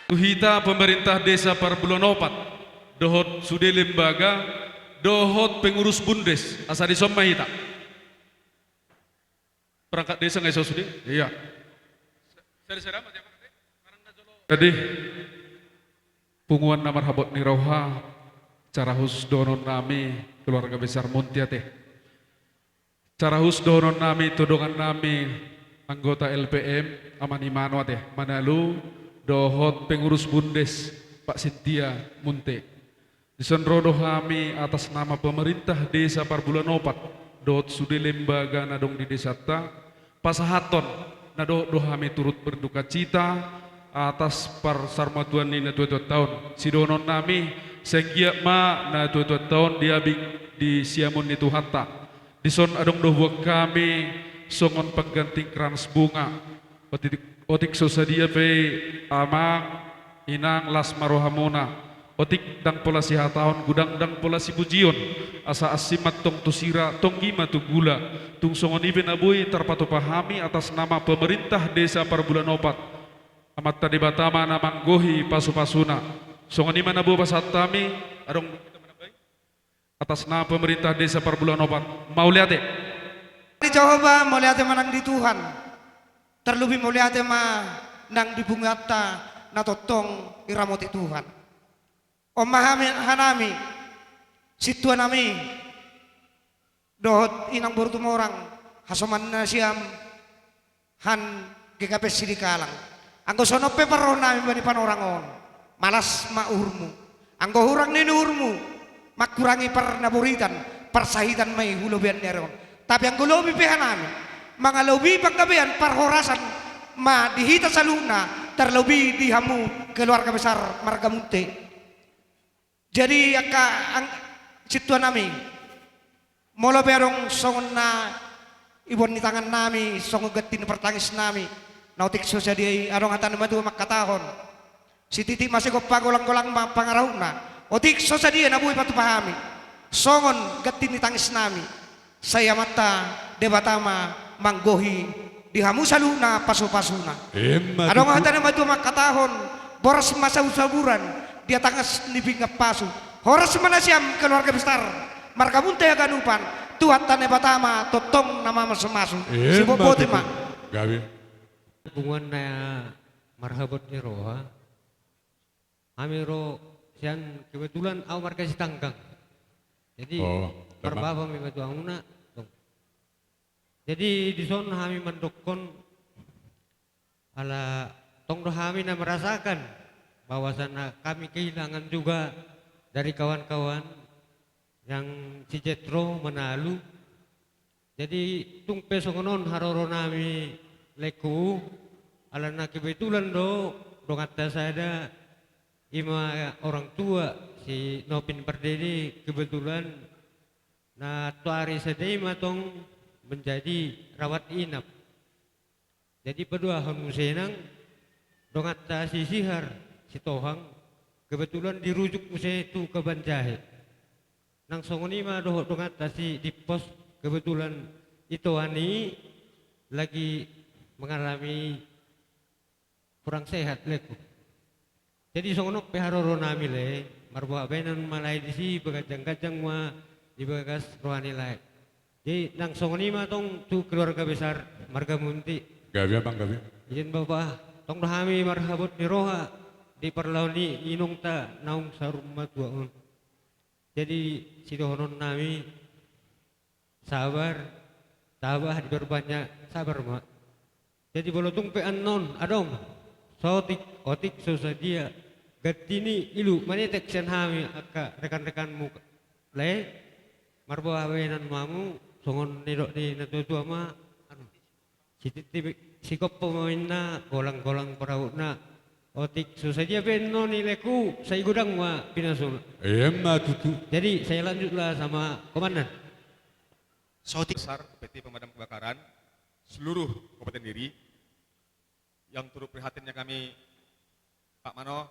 Tu hita pemerintah desa Parbulanopat, dohot sude lembaga, dohot pengurus bumdes, asa dison ma hita. Perangkat desa nga i so sude? Iya. Jadi, punguan na marhabot ni roha, Cara khusus dohonon nami keluarga besar Munti ate. Cara khusus dohonon nami tu dongan nami anggota L P M, Ama ni Mano ate, Manalu, dohot pengurus Bundes, Pak Sintia, Munte. Dison ro do hami atas nama pemerintah Desa Parbulan Opat dohot sude lembaga na adong di desanta, pasahathon na dohot do hami turut berdukacita atas parsarumatuaon ni natuatuanta on. Sidohonon nami, sai anggiat ma natuatuanta on diabing di siamun ni Tuhanta. Dison adong do buat hami songon pengganti krans bunga. Otik, otik so sadia pe amang, inang, las ma rohamuna. Otik ndang pola sihatahon, godang ndang pola sipujion. Asa asi ma tong tu sira, tonggi ma tu gula. Tung songon i pe na boi tarpatupa hami atas nama pemerintah Desa Parbulan Opat. Amanta Debata ma na manggohi pasupasuna. Songon i ma na boi pasahat hami, adong atas nama pemerintah Desa Parbulan Opat. Mauliate. Di Jahowa, mauliate ma nang di Tuhan. Tarlobi mauliate ma nang di punguanta na tongtong diramoti Tuhan. On ma hami, hanami, sintua nami, dohot inang boru Tumorang, hasoman nasiam, han G K P S Sidikalang. Anggo songon on pe parrohahon nami bani panorang on, malas ma uhurmu. Anggo hurang ni uhurmu mangkurangi parnaboritan, parsahitan ma i hu lobian ni ari on. Tapi anggo lobi pe hanami, mangalobi panggabean parhorasan ma di hita saluhutna, tarlobi di hamu keluarga besar marga Munte. Jadi angka ang-, sintua nami, molo pe adong songon na iboan ni tangan nami, songon ganti ni partangis nami, na otik so sadia i, adong hata ni matua mangkatahon: Sititik ma sigompa, golanggolang ma pangarahutna. Otik so sadia na boi patupa hami songon ganti ni tangis nami, sai Amanta Debata ma manggohi di hamu saluhutna pasupasuna. Emma tutu. Adong hata ni matua mangkatahon: Boras ma sabursaburan di atas ni pinggan pasu. Horas ma nasiam keluarga besar marga Munte haganupan. Tuhanta Debata ma tongtong na mamasumasu. Emma tutu. Sibobote ma. Gabe. Punguan na marhabot ni roha. Hami ro sian, kebetulan ahu marga Sitanggang. Jadi, oh, marbaba ma i ma tu hamuna. Jadi dison hami mandokkon, ala tong do hami na merasakan bahwasanya kami kehilangan juga dari kawan-kawan yang si Jetro Manalu. Jadi tung pe songon on haroro nami, laengku, alana kebetulan do donganta sada, i ma orang tua si Nopin Pardede, kebetulan na tuari sada i ma tong menjadi rawat inap. Jadi paduahon muse nang donganta si Sihar Sitohang, kebetulan dirujuk muse tu Kabanjahe. Nang songon i ma dohot donganta si Dimpos, kebetulan itoan i lagi mengalami kurang sehat, laengku. Jadi songon on pe haroro nami, lae, marboha bahenon ma lae disi, paganjangganjang ma di bagas roha ni lae. Jadi nang songon i ma tong tu keluarga besar marga Munti. Gabe, Amang, gabe. Ijan bapa, tong do hami marhabot ni roha di parlahon ni inongta naung saur matua on. Jadi sidohonon nami, sabar, tabah diperbanyak sabar ma. Jadi molo tung pe annon adong saotik-otik so sadia ganti ni ilu manetek sian hami angka rekan-rekanmu, lae, marboha bahenon ma hamu, songon nidok ni natuatua ma, anu, sititik sigompa ma ninna, golanggolang pangarahutna. Otik so sadia pe annon i, laengku, sai godang ma pinasuna. Emma tutu. Jadi saya lanjutlah sama komandan. Saotik. Besar P T Pemadam Kebakaran seluruh Kabupaten Diri, yang turut prihatinnya kami, Pak Mano,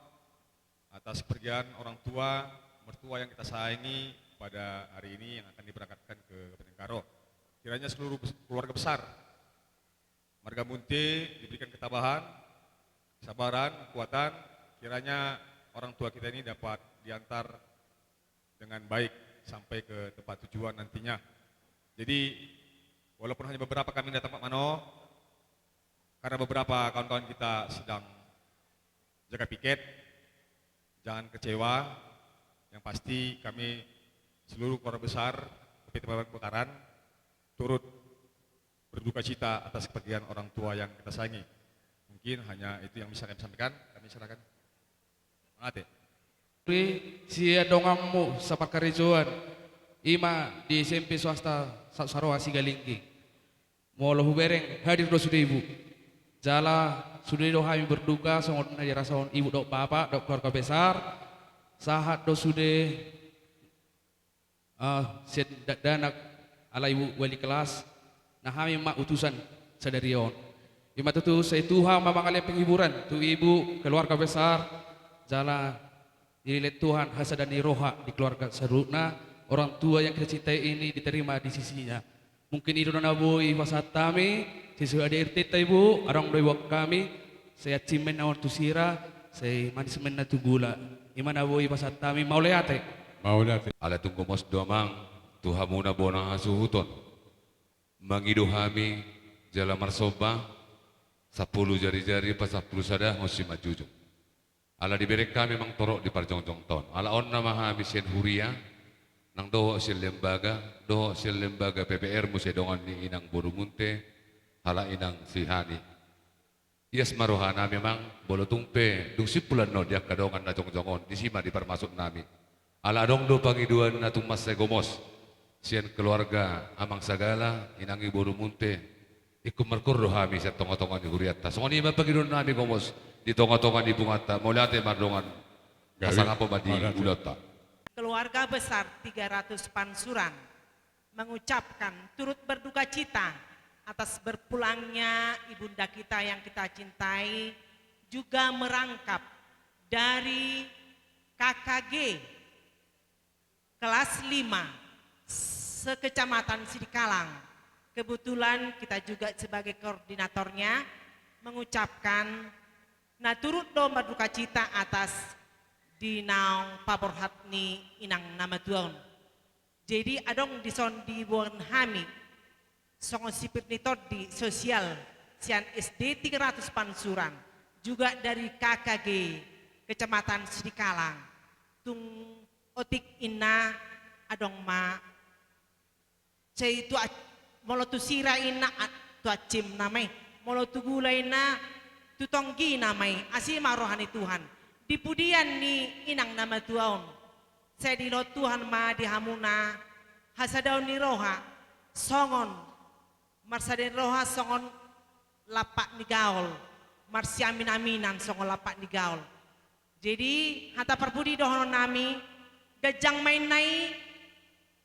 atas kepergian orang tua, mertua yang kita sayangi pada hari ini yang akan diberangkatkan ke Kabupaten Karo. Kiranya seluruh bes-, keluarga besar marga Munte diberikan ketabahan, kesabaran, kekuatan. Kiranya orang tua kita ini dapat diantar dengan baik sampai ke tempat tujuan nantinya. Jadi, walaupun hanya beberapa kami datang, Pak Mano, karena beberapa kawan-kawan kita sedang jaga piket, jangan kecewa. Yang pasti kami seluruh keluarga besar P T Pabrik Bakaran turut berduka cita atas kepergian orang tua yang kita sayangi. Mungkin hanya itu yang bisa kami sampaikan. Kami serahkan. Mauliate. Ri, sian donganmu saparkarejoan, ima di S M P swasta Sa-, Saroha Sigalingging. Molo hubereng, hadir do sude ibu. Jala sude do hami berduka songon na dirasahon ibu dohot bapak dohot keluarga besar. Sahat do sude, ah, sian dakdanak ala ibu wali kelas, na hami ma utusan sadari on. Ima tutu, sai Tuhan ma mangalehon penghiburan tu ibu, keluarga besar, jala dilehon Tuhan hasadaon ni roha di keluarga saluhutna, orang tua yang kita cintai ini diterima di sisinya. Mungkin i do na boi pasahat hami, sesuai A D R T ta ibu, adong do iboan hami, sai ancim ma inna on tu sira, sai manis ma inna tu gula. Ima na boi pasahat hami, mauliate. Mauliate. Ala tung gomos do amang, tu hamuna bona hasuhuton. Mangido hami, jala marsomba, sampulu jarijari pasampulu sada, hon simanjujung. Ala dibereng hami amang torop di parjongjongta on. Ala on nama hami sian huria, nang dohot sian lembaga, dohot sian lembaga P P R muse dongan ni inang boru munte, halak inang si Hani. Ias ma roha nami amang, molo tung pe, dung simpul annon di angka dongan na jongjong on, disi ma di parmasuk nami. Ala adong do pangidoan na tung mansai gomos, sian keluarga amang sagala, inang i boru munte, ingkon markoor do hami sian tonga-tonga ni hurianta. Songon i ma pangidoan nami gomos, di tonga-tonga ni punguanta, mauliate mardongan, gabe, hasangapon ma di, mauliate, ulaonta. Keluarga besar tiga ratus Pansuran mengucapkan turut berduka cita atas berpulangnya ibunda kita yang kita cintai, juga merangkap dari K K G kelas lima sekecamatan Sidikalang. Kebetulan kita juga sebagai koordinatornya mengucapkan na turut do berduka cita atas di naung paborhat ni inang na matua on. Jadi adong dison diboan hami songon sipir ni tondi sosial sian S D tiga ratus Pansuran, juga dari K K G Kecamatan Sidikalang. Tung otik inna adong ma, sai tu a-, molo tu sira inna, a-, tu ancim nama i, molo tu gula inna, tu tonggi nama i, asi ma roha ni Tuhan. Di pudian ni inang na matua on, sai dilehon Tuhan ma di hamuna hasadaon ni roha, songon marsadaon ni roha songon lampak ni gaol, marsiamin-aminan songon lampak ni gaol. Jadi hata parpudi dohonon nami, ganjang ma inna i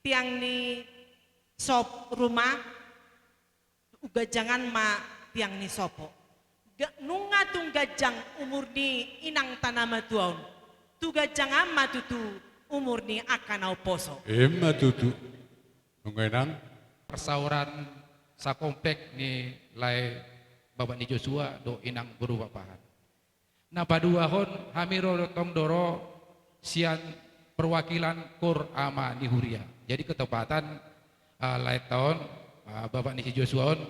tiang ni sop rumah, ganjangan ma tiang ni sopo. Ga-, nunga tung ganjang umur ni inangta na matua on, tung ganjangan ma tutu umur ni angka na umposo. Ima tutu. Nunga inang. Parsaoran sakomplek ni lae bapak ni Joshua dohot inang boru Pakpahan. Na paduahon, hami ro tong do ro sian perwakilan Koor Ama ni huria. Jadi ketepatan, ah, lae ta on, ah, bapak ni si Joshua on,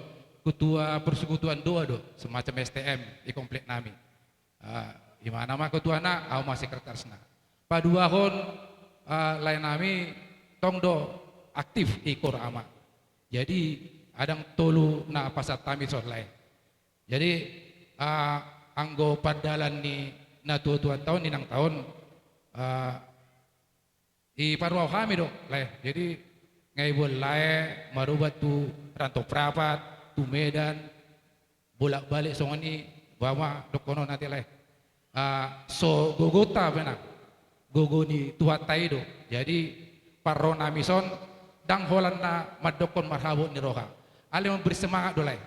ketua persekutuan doa do, semacam S T M di komplek nami. Ah, imana ma ketuana, au ma sekretarisna. Paduahon, ah, lae nami tong do aktif i Koor Ama. Jadi adong tolu na pasahat hami son lae. Jadi, ah, anggo pardalan ni natua-tuanta on, inangta on, ah, diparuhahon hami do lae. Jadi nga iboan lae maroban tu Rantau Prapat, tu Medan, bolak-balik songon i, boha dohonon ate lae. Ah, so gogonta pe nang, gogo ni Tuhanta i do. Jadi parro nami son ndang holan na mandokkon marhabot ni roha. Alai memberi semangat do lae.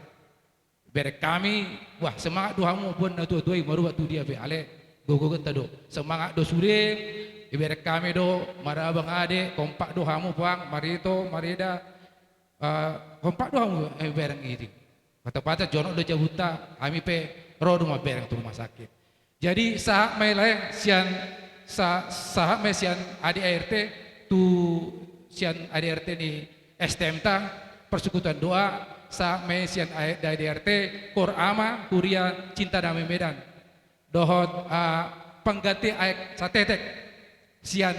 Ibereng hami, wah, semangat do hamu, boan natua-tua i maroban tu dia pe, alai gogo-gogonta do. Semangat do sude, ibereng hami do, marabang ade, kompak do hamu puang, marito, marida, eh, kompak do hamu, eh, ibereng i. Pata-pata jonok do jabunta, hami pe ro do mambereng tu rumah sakit. Jadi sahat ma i lae sian, sa-, sahat ma i sian A D A R T tu sian A D A R T ni S T M ta, persekutuan doa, sahat ma i sian A-, A D A R T, Koor Ama, Huria Cinta Damai Medan. Dohot, ah, pengganti aek satetek sian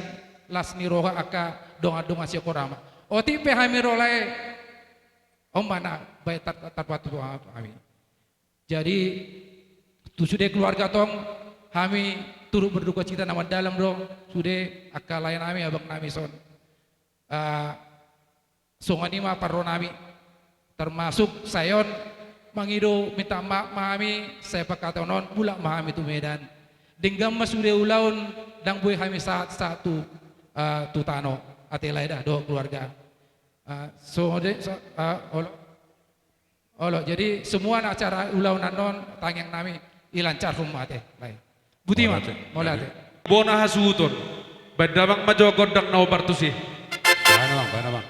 las ni roha angka dongan-dongan sian Korama. Otik pe hami ro lae, on ma na baen tar-, tar-, tarpatupa hami. Jadi, tu sude keluarga tong, hami turut berduka cita na mandalam do, sude angka lae nami, abang nami son. Ah, songon i ma parro nami. Termasuk sae on mangido minta maaf ma hami, sai pangkataion on mulak ma hami tu Medan. Denggan ma sude ulaon, ndang boi hami sahat-sahat tu, ah, tu tano. Ate lae da, dohot keluarga. Ah, so de, so, ah, olo. Olo, jadi semua na acara ulaon annon tangiang nami ilancarhon ma ate, lae. Boti ma, mauliate. Bona hasuhuton. Baen damang ma jo gondang na hombar tusi. Baen damang, baen damang.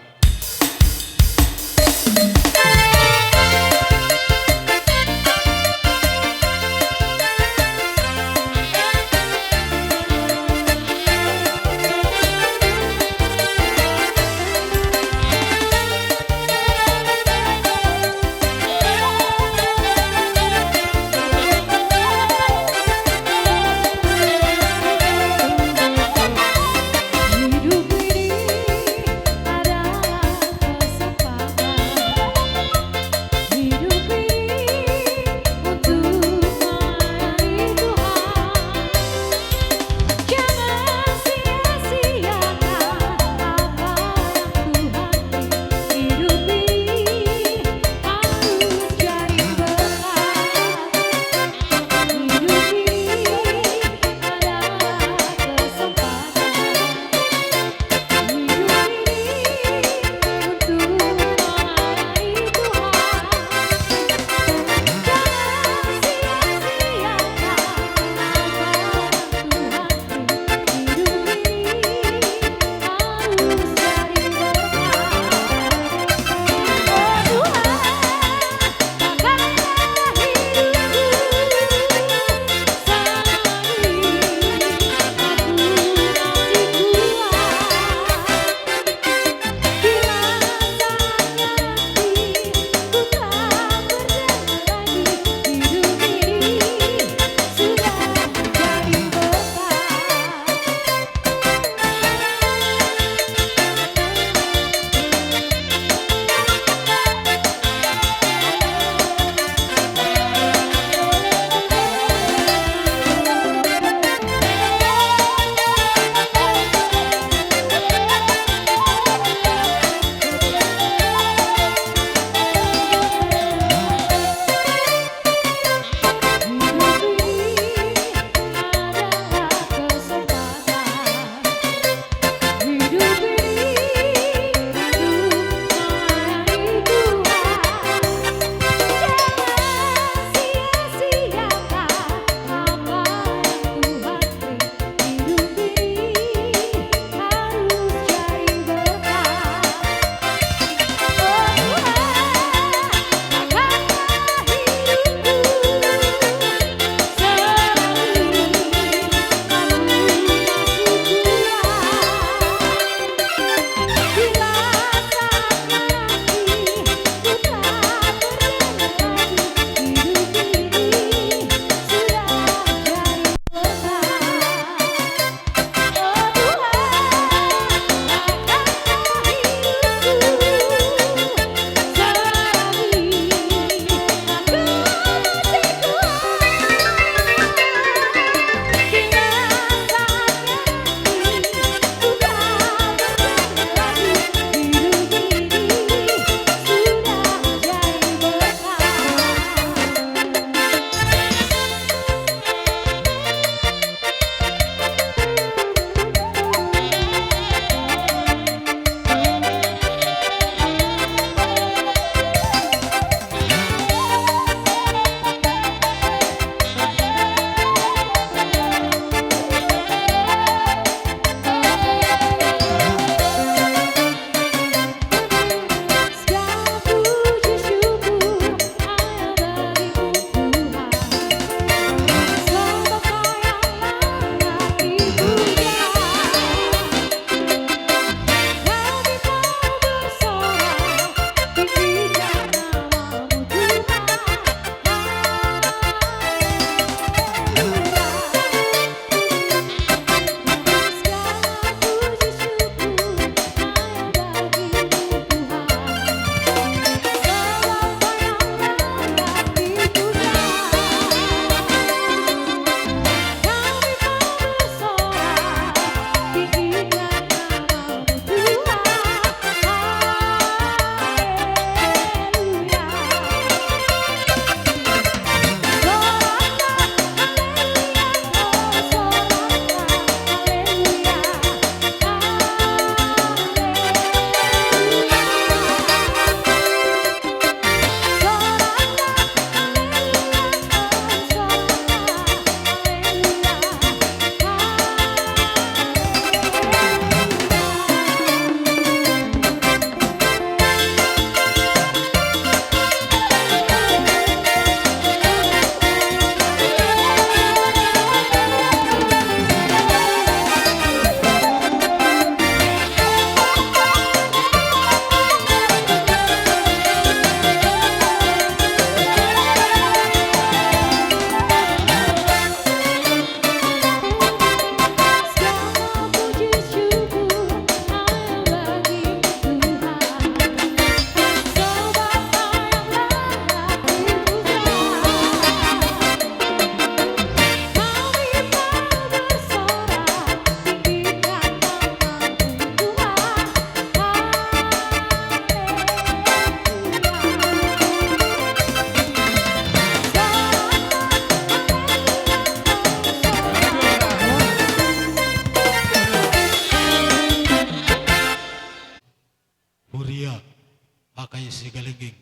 Kai Sigalingging.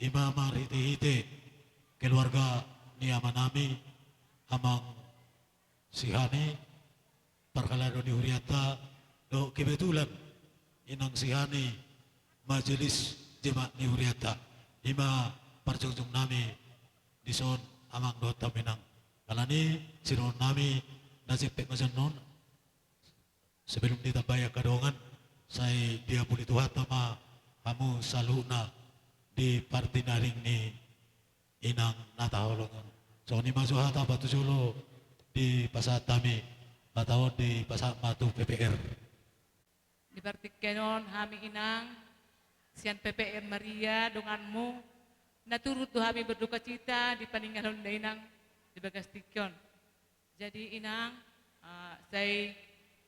Ima marhite-hite keluarga ni amanami, amang Sihani, parhalado ni hurianta, dohot kebetulan inang Sihani majelis jemaat ni hurianta. Ima parjongjongnami dison, amang dohot hamu inang. Alani i, sidohononnami na jempek ma jolo on. Sebelum ditambai angka dongan, sai diapuli Tuhanta ma hamu saluhutna di pardenggan ni inang na taholongi on. Songon i ma jo hata patujolo dipasahat hami, hata on dipasahat ma tu P P R. Di partingkian on hami inang, sian P P R Maria donganmu, na turut do hami berdukacita di paninggalhon da inang di bagas tingki on. Jadi inang, ah, sai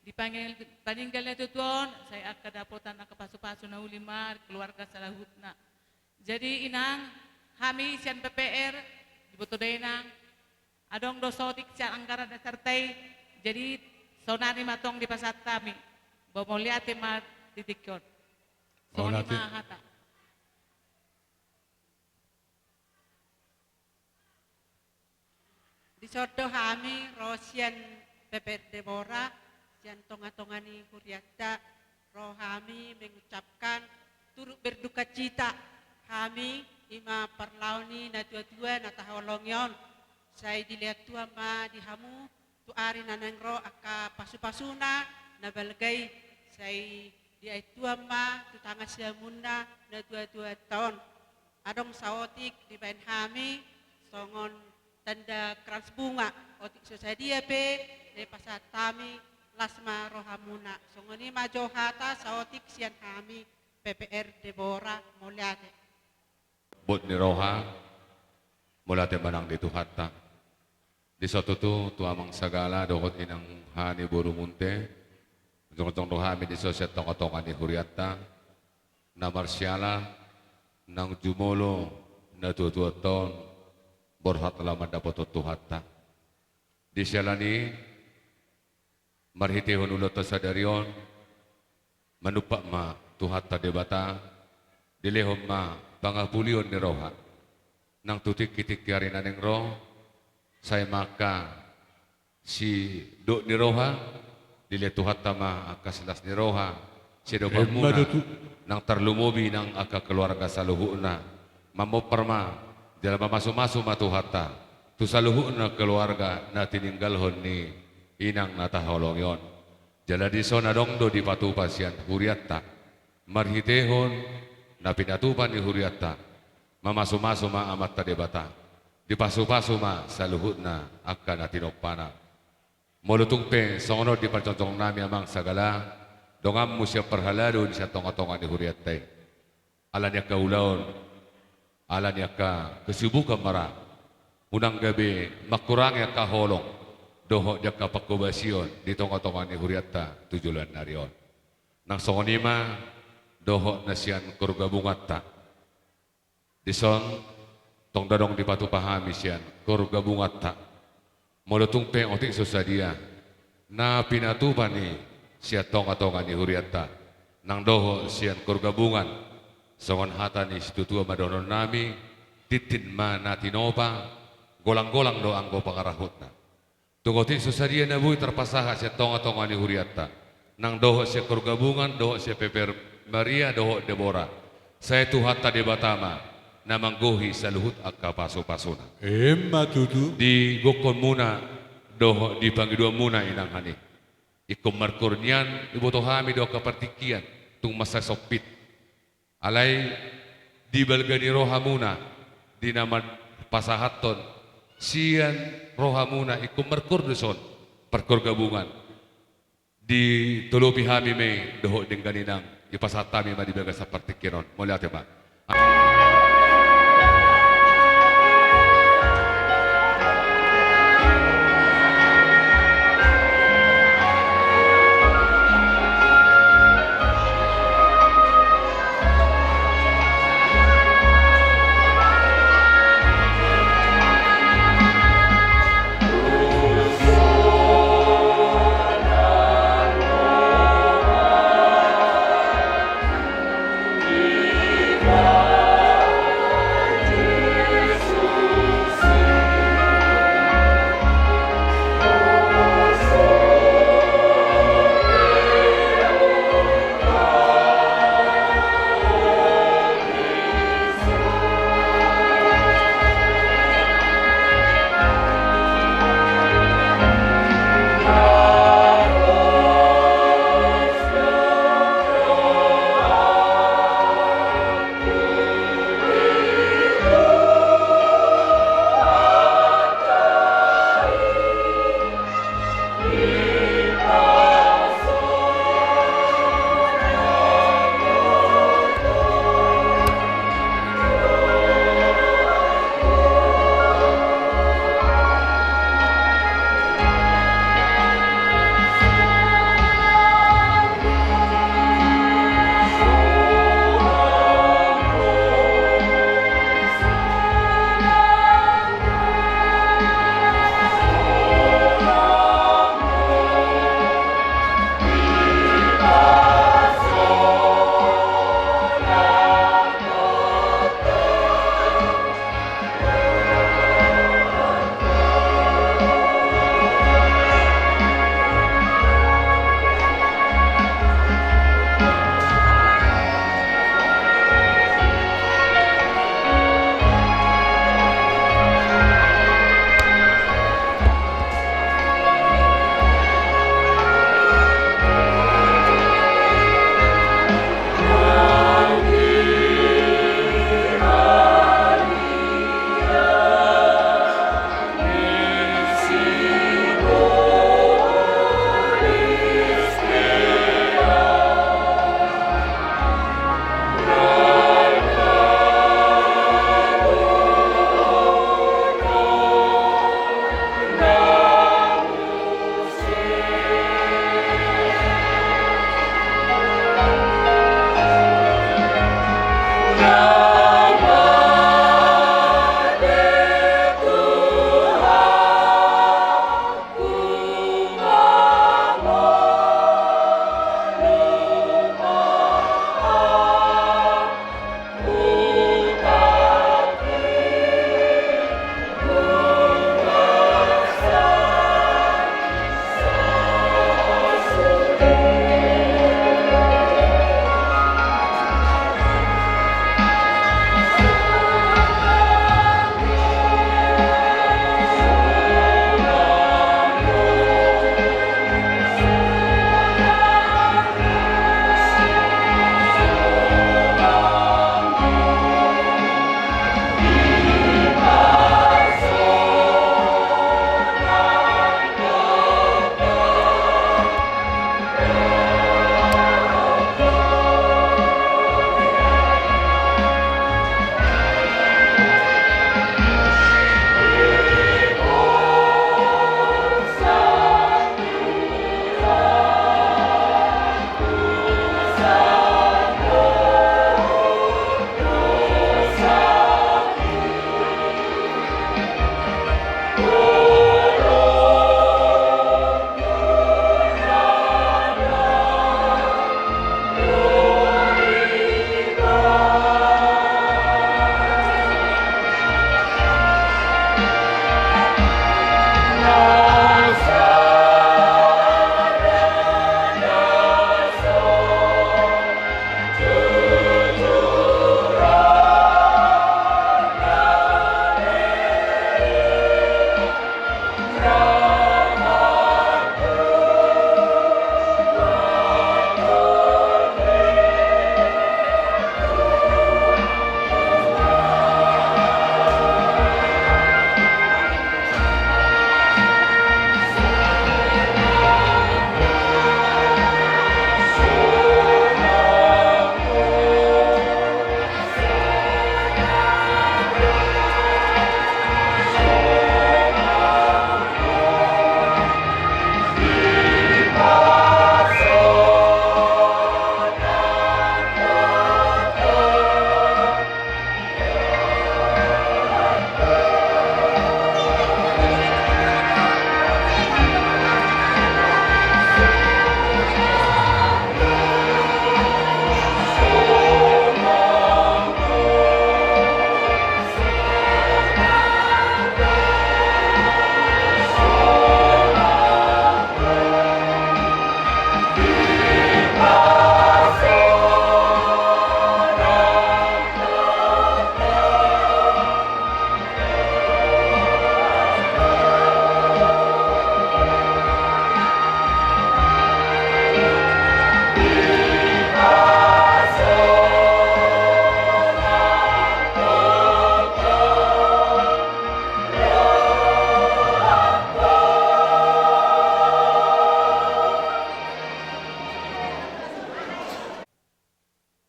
di paninggal, paninggal na tuatua on, sai angka dapotan angka pasupasu na uli ma keluarga saluhutna. Jadi inang, hami sian P P R, diboto da inang, adong do saotik sian anggaran dasarta i, jadi sonari ma tong dipasahat hami. Ba mauliate ma di tingki on. Songon i ma hata. Dison do hami ro sian P P R Debora, sian tonga-tonga ni hurianta, ro hami mengucapkan turut berdukacita hami, ima parlao ni na tuatua na taholongi on, sai dilehon Tuhan ma di hamu tu ari na naeng ro angka pasupasuna na balga i, sai diain Tuhan ma tu tangan siamunna na tuatuanta on. Adong saotik dibaen hami songon tanda krans bunga, otik so sadia pe na dipasahat hami, las ma rohamuna. Songon i ma jo hata saotik sian hami P P R Debora, mauliate. Bot ni roha, mauliate ma nang di Tuhanta. Dison tutu tu amang Sagala dohot inang Hani boru Munte, jongjong do hami dison sian tonga-tonga ni hurianta, na marsiala naung jumolo na tuatuanta on, borhat laho mandapothon Tuhanta. Di siala ni i, marhitehon ulaonta sadari on, manumpak ma Tuhanta Debata, dilehon ma pangapulion ni roha. Nang tu tingki-tingki ari na naeng ro, sai ma angka sidok ni roha, dilehon Tuhanta ma angka silas ni roha sian adopanmuna, nang tarlumobi nang angka keluarga saluhutna. Mamompar ma jala mamasu-masu ma Tuhanta tu saluhutna keluarga na tininggalhon ni inang na taholongi on. Jala dison adong do dipatupa sian hurianta, marhitehon na pinatupa ni hurianta, mamasu-masu ma Amanta Debata, dipasu-pasu ma saluhutna angka na tinompana. Molo tung pe songon on di parjongjongnami amang Sagala, donganmu sian parhalado ni sian tonga-tonga ni hurianta i, ala ni angka ulaon, ala ni angka kesibukan ma ra, unang gabe mangkurangi angka holong dohot di angka panghobasion di tonga-tonga ni hurianta tu joloan ni ari on. Nang songon i ma dohot na sian keluarga bunganta. Dison tong adong dipatupa hami sian keluarga bunganta. Molo tung pe otik so sadia na pinatupa ni sian tonga-tonga ni hurianta nang dohot sian keluarga bungan, songon hata ni situatua ma dohononnami, tintin ma na tinopa, golang-golang do anggo pangarahutna. Tung otik so sadia na boi tarpasahat sian tonga-tonga ni hurianta, nang dohot sian keluarga bungan, dohot sian P P R Maria dohot Debora, sai Tuhanta Debata ma na manggohi saluhut angka pasu-pasuna. Emma tutu. Di gokhonmuna dohot di pangidoanmuna inang Hani, ingkon markur nian diboto hami do angka partingkian, tung mansai sompit. Alai di balga ni rohamuna di na marpasahathon sian rohamuna, ingkon markur dison parkeluarga bungan. Ditolopi hami ma i dohot denggan inang, dipasahat hami ma di bagasan partingkian on. Mauliate ma.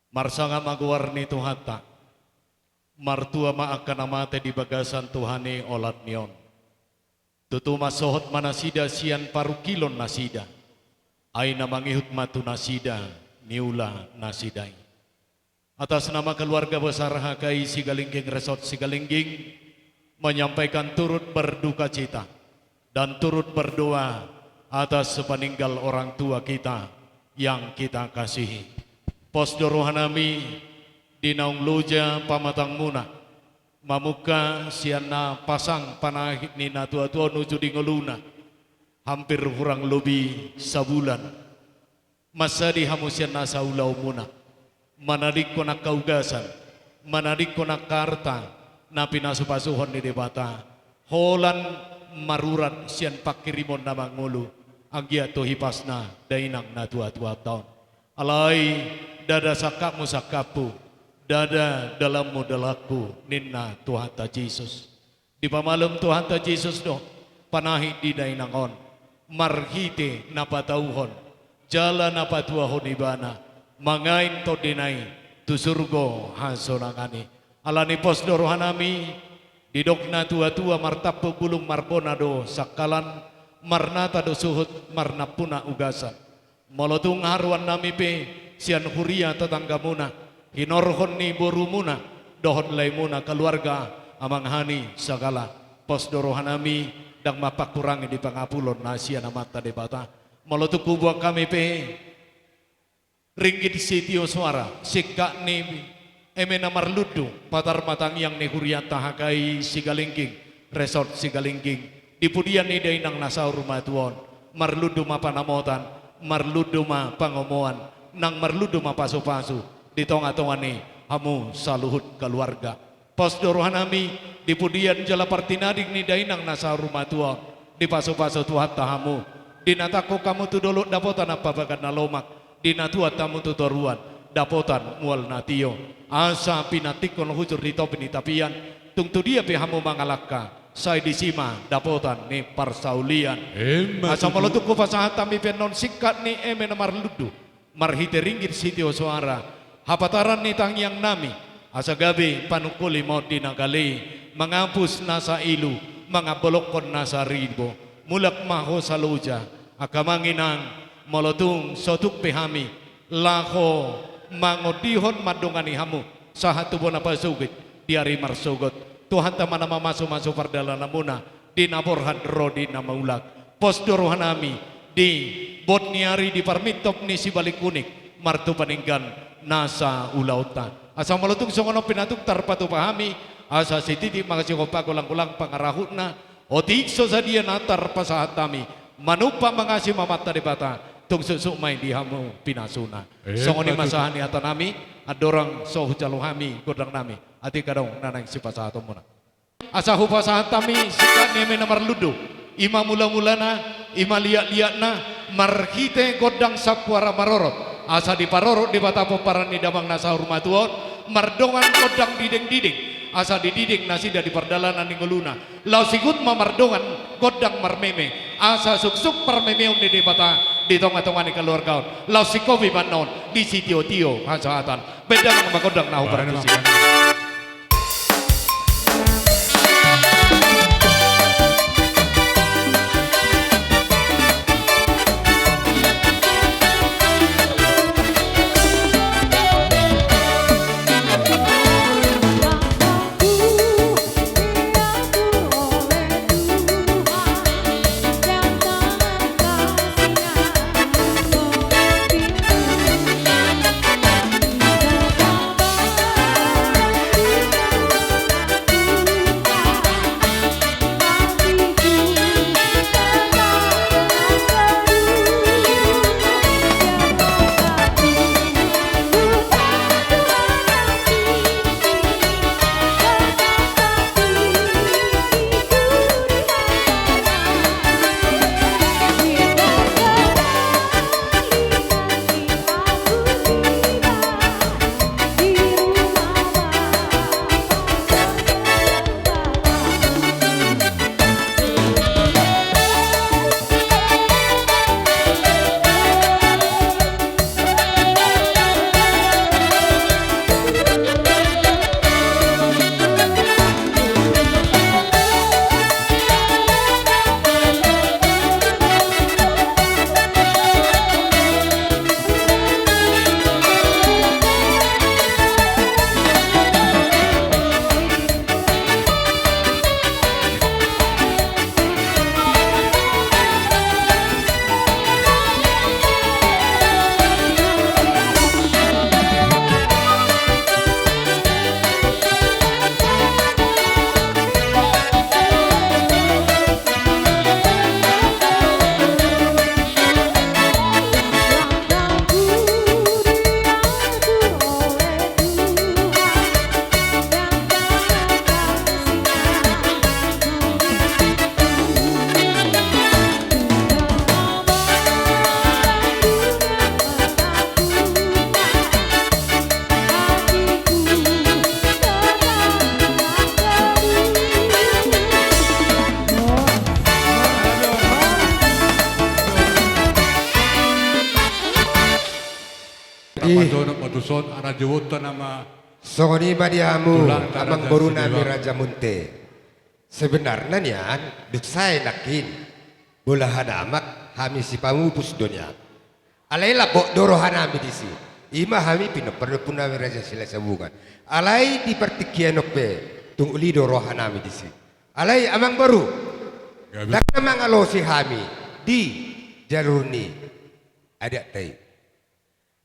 Marsangap ma goar ni Tuhanta. Martua ma angka na mate di bagasan Tuhan i olat ni on. Tutu mansohot ma nasida sian parungkilon nasida. Ai na mangihut ma tu nasida niula nasida i. Atas nama keluarga besar H K I Sigalingging Resort Sigalingging, menyampaikan turut berduka cita dan turut berdoa atas sepeninggal orang tua kita yang kita kasihi. Pos do rohanami di naung loja pamatangmuna, mamungka sian na pasang panahit ni natuatua on uju di ngoluna, hampir hurang lobi sabulan. Mansadi hamu sian nasa ulaonmuna, manadingkon angka ugasan, manadingkon angka arta na pinasupasuhon ni Debata, holan marurat sian pangkirimon na mangolu, anggiat tu hipasna dainang natuatuanta on. Alai, ndada sangkapmu sangkapku, ndada dalanmu dalanku, ninna Tuhanta Jesus. Dipamalum Tuhanta Jesus do panahit di dainang on, marhite na patauhon jala na patuahon ibana, mangain tondina i tu surgo hasonangan i. Alani pos do rohanami, didok natuatua, martampuk bulung marbona do sangkalan, marnata do suhut marnampuna ugasan. Molo tung haroannami pe sian huria tatanggamuna, hinorhon ni borumuna dohot laemuna, keluarga, amang hani, sagala, pos do rohanami, ndang mangkurangi di pangapulon na sian Amanta Debata. Molo tung hubuat hami pe ringgit sitio soara, singkat ni eme na marlundu, patar ma tangiang ni hurianta H K I Sigalingging, Resort Sigalingging, di pudian ni dainang na saur matua on, marlundu ma panamotan, marlundu ma pangomoan, nang marlundu ma pasupasu di tongatonga ni hamu saluhut keluarga. Pos do rohanami, di pudian jala partinading ni dainang na saur matua on, dipasupasu Tuhanta hamu, dinatangkon hamu tu dolok dapotan ampapagan na lomak, dinatuat hamu tu toruan dapotan mual na tio, asa pinantikkon hujur di topi ni tapian, tung tu dia pe hamu mangalangka, sai disi ma dapotan ni parsaulian. Emma tutu. Asa molo tung hupasahat hami pe annon singkat ni eme na marlundu, marhite ringgit sitio soara, hapataran ni tangiangnami, asa gabe panungkuli ma on di na gale, mangapus nasa ilu, mangambolongkon nasa ribo, mulak ma hosa loja, angka amang inang, molo tung so tuk pe hami laho mangondihon mandongani hamu sahat tu bona pasogit di ari marsogot, Tuhanta ma na mamasumasu pardalananmuna di na borhat ro di na mulak. Pos do rohanami di bot ni ari di parmintop ni Sibalikuni, martupa denggan nasa ulaonta. Asa molo tung songon on pe na tung tarpatupa hami, asa sititi ma sihompa golanggolang pangarahutna, otik so sadia na tarpasahat hami, manumpak mangasi ma Amanta Debata, tung suksuk ma i di hamu pinasuna. Emma tutu. Songon i ma sahat ni hatanami, andorang so hujalo hami gondangnami, atik adong na naeng sipasahatonmuna. Asa hupasahat hami singkat ni eme na marlundu, i ma mulamulana, i ma liatliatna, marhite gondang sampuara marorot, asa diparorot Debata pomparan ni damang na saur matua on, mardongan gondang didengdideng, asa didideng nasida di pardalanan ni ngoluna, laos ihut ma mardongan gondang marmeme, asa suksuk parmemeon ni Debata di tongatonga ni keluarga on, laos singkopi ma annon di sitiotio hasahatan. Baen damang ma gondang na hupartusi. Jadi, tapajonok ma tuson, ala jouonta nama. Songon i ma di hamu, tulangta, amangboru nami Raja Sidebangun. Raja Munte. Sebenarna nian, dung sae nangkin, bolahan amak hami sipamupus do nian. Alai lambok do roha nami disi. I ma hami pinompar ni ompu nami Raja Silahisabungan. Alai di partingkian on pe, tung uli do roha nami disi. Alai amangboru, gabe, ndang na mangalosi hami di jalur ni adatta i.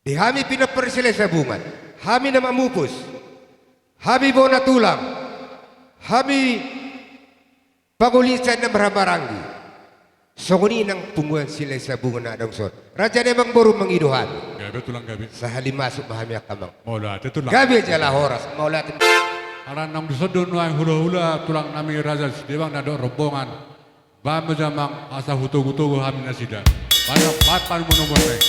Di hami pinompar Silahisabungan, hami na mamupus, hami bona tulang, hami pangoli sian na marhahamaranggi. Songon i nang punguan Silahisabungan na adong son. Raja ni amangboru, mangido hami. Gabe tulang, gabe. Sahali masuk ma hami angka amang. Mauliate tulang. Gabe jala horas, mauliate. Ala naung dison do nuaeng hulahula tulang nami Raja Sidebangun na dohot rombongan. Bahen ma jo amang asa hutogutogu hami nasida. Bahen ma, bahen panumanomuan nai.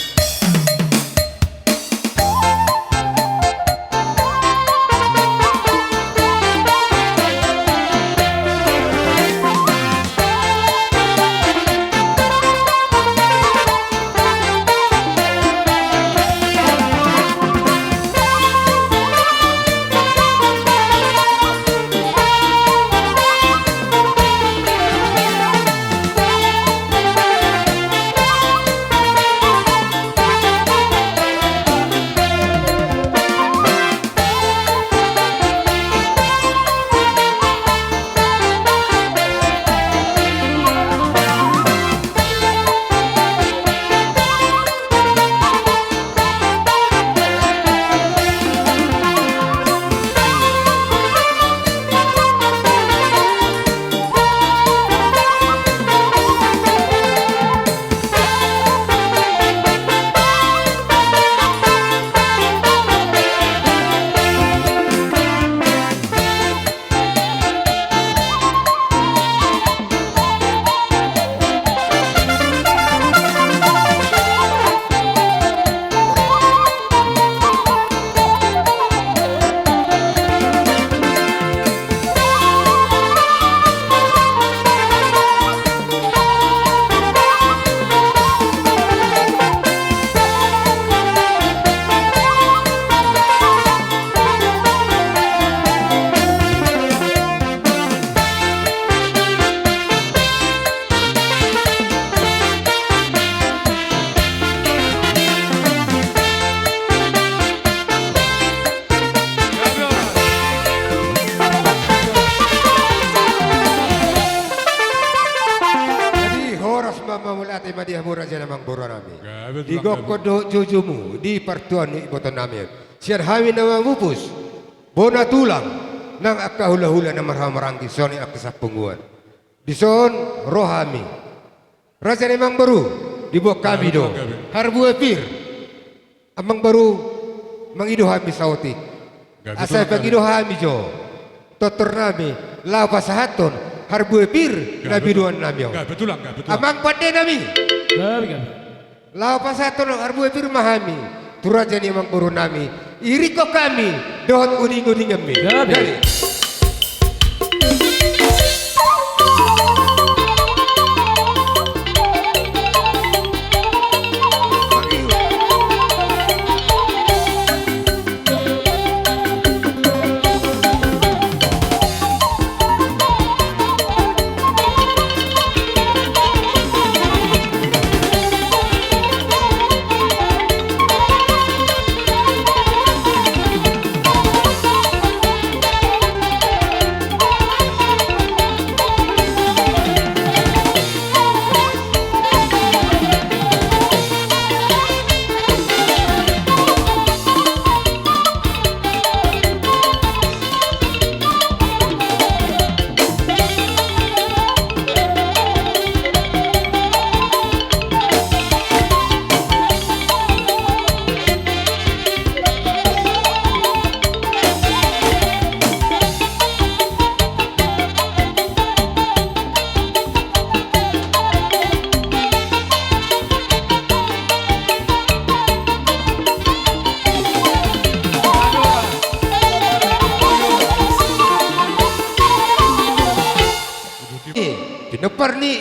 Jadi horas ma, mauliate ma di hamu raja ni amangboru nami. Gabe tulang, gabe. Di gokhon dohot joujomu, di partuaon ni iboto nami on. Sian hami na mamupus, bona tulang, nang angka hulahula na marhahamaranggi, songon i angka sapunguan. Dison ro hami. Raja ni amangboru, diboan hami do. Gabe, gabe. Harbue pir. Amangboru, mangido hami saotik. Gabe tulang, gabe. Asa pangido hami jo. Tortor nami, laho pasahathon harbue pir, gabe, na binoan nami on. Gabe tulang, gabe tulang. Amang pande nami. Gabe, gabe. Laho pasahathon harbue pir ma hami tu raja ni amangboru nami, iringhon hami dohot uninguninganmi. Jadi.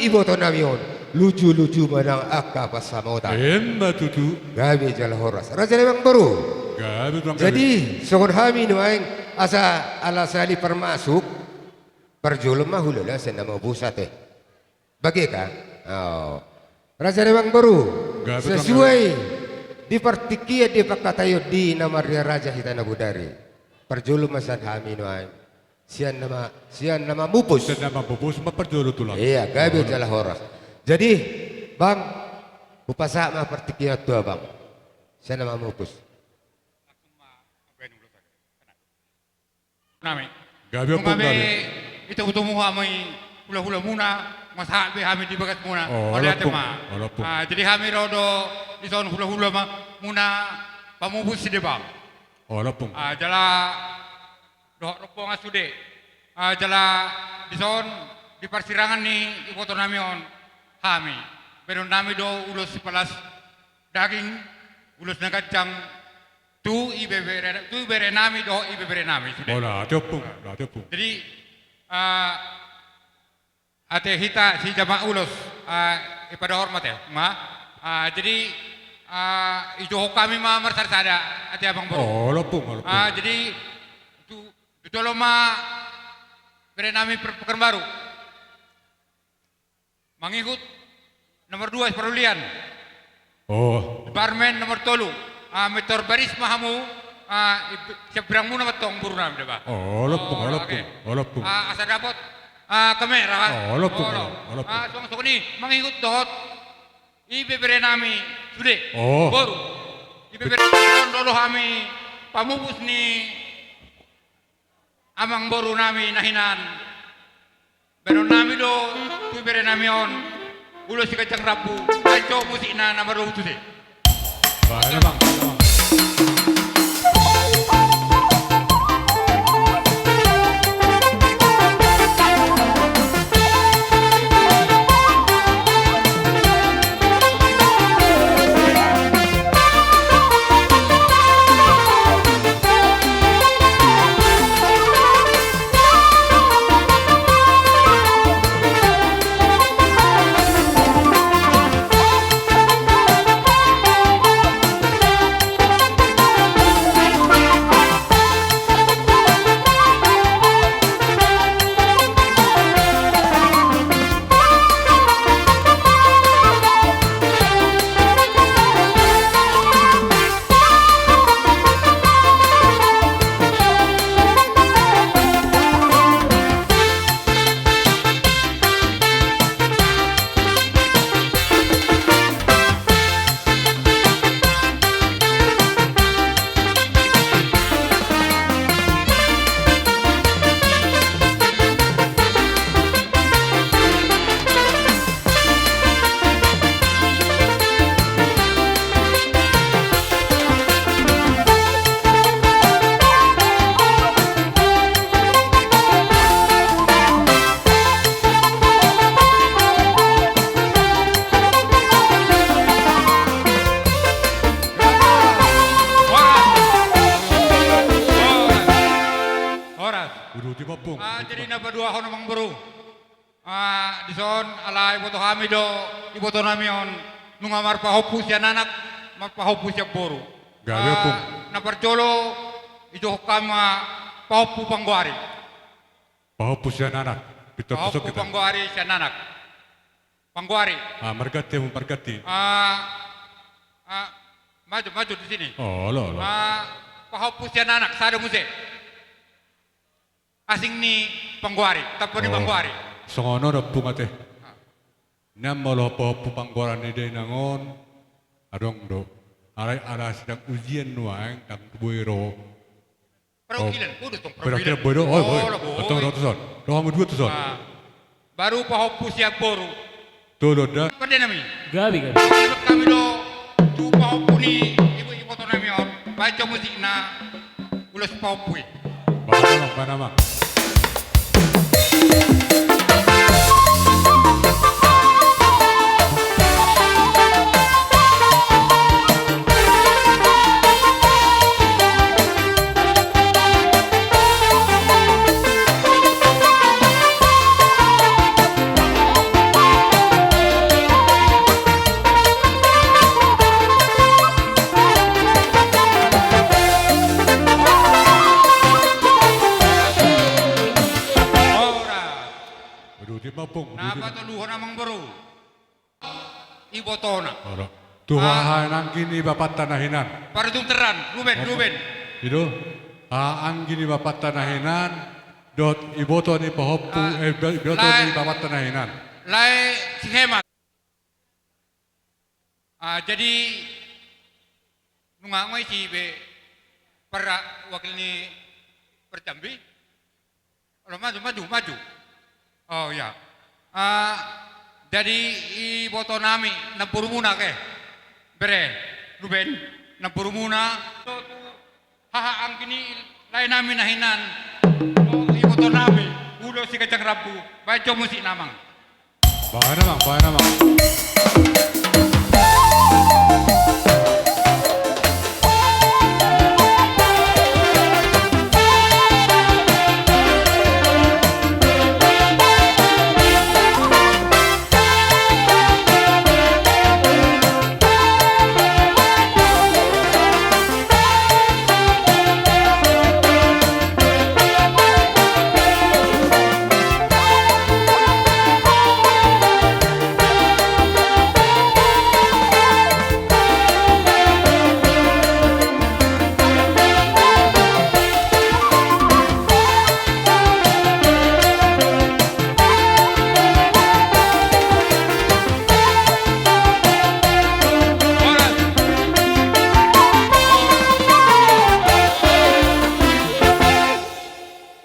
Iboto nami on, lucu-lucu ma nang angka pansamotan. Emma tutu. Gabe jala horas. Raja ni amangboru. Gabe tulang gabe. Jadi, songon hami nuaeng asa ala sali parmasuk, parjolo ma hulala sian nama bosa te. Bage kan? Oh. Raja ni amangboru. Gabe tulang gabe. Sesuai di partingkian di pangkataion di na marria raja hita na bodari. Parjolo ma sian hami nuaeng. Sian nama, sian nama mupus. Sian nama mupus ma parjolo tulang. Iya, gabe jala horas. Jadi, Bang, hupasahat ma partingkian tu Abang. Sian nama mupus. Nami. Gabe ompung gabe. Ito butumu hami hula-hula muna, masahat be hami di bagas muna. Oh, mauliate ma. Jadi hami ro do dison hula-hula muna pamupus sude Bang. Oh, ompung. Jala dohot rombongan sude. Jala dison di parsirangan ni iboto nami on hami. Baenon nami do ulos sipalas daging, ulos na ganjang tu ibebere, tu ibebere nami dohot ibebere nami sude. Mauliate ompung, mauliate ompung. Jadi, Ate hita si jamak ulos, ipadohor ma te ma. Jadi, ijohon hami ma marsada-sada ate amangboru. Oh, ompung, ompung. Jadi, tu, tu jolo ma bere nami Pekanbaru. Mangihut nomor dua si Parulian. Oh. Barmen nomor tolu. Mentor baris ma hamu, sian birang muna mantong boru nami da ba. Oh, ompung, ompung. Asa dapot kamera. Oh, ompung, ompung. Suang songon i mangihut dohot ibebere nami sude. Oh. Boru. Ibebere nami on do hami pamupus ni amangboru nami na hinan. Baenon nami do tu ibebere nami on ulos siganjang rambu, baen jo musikna na mardomu tusi. Baen ma. Horas. Jadi na paduahon amangboru. Dison ala iboto hami do iboto nami on nunga marpahompu sian anak, marpahompu sian boru. Gabe ompung. Na parjolo ijohon hami ma pahompu panggoari. Pahompu sian anak. Pintor tusuk hita. Pahompu panggoari sian anak. Panggoari. Marganti, marganti. Maju, maju di sini. Olo, olo. Pahompu sian anak sada muse. Asing ni panggoari, tampo ni panggoari. Songon on ompung ate. Nian molo pahompu panggoari ni dainang on adong do. Alai ala sidang ujian nuaeng ndang boi ro. Paraukilan boi do. Paraukilan boi do. Oi, oi. Antong do tuson. Do hami dua tuson. Baru pahompu sian boru. Tolong da. Pande nami. Gabe, gabe. Hami do tu pahompu ni iboto nami on. Baen jo musikna ulos pahompu i. Baen amang, baen amang. Toluhon amang boru. Ibotona. Ora. Tu haha anggi ni bapanta na hinan. Parutung teran, Ruben, Ruben. I do. Haha anggi ni bapanta na hinan. Dohot iboto ni pahompu, eh, iboto ni bapanta na hinan. Lae si Hemas. Ah, jadi nunga ngai si be para wakil ni Perjambi. Olo, maju, maju, maju. Oh, iya. Ah, jadi iboto nami, namborumuna ke. Bere, Ruben, namborumuna. Haha anggi ni lae nami na hinan. Oh, iboto nami. Ulos Siganjang Rambu. Baen jo musik na amang. Baen amang, baen amang.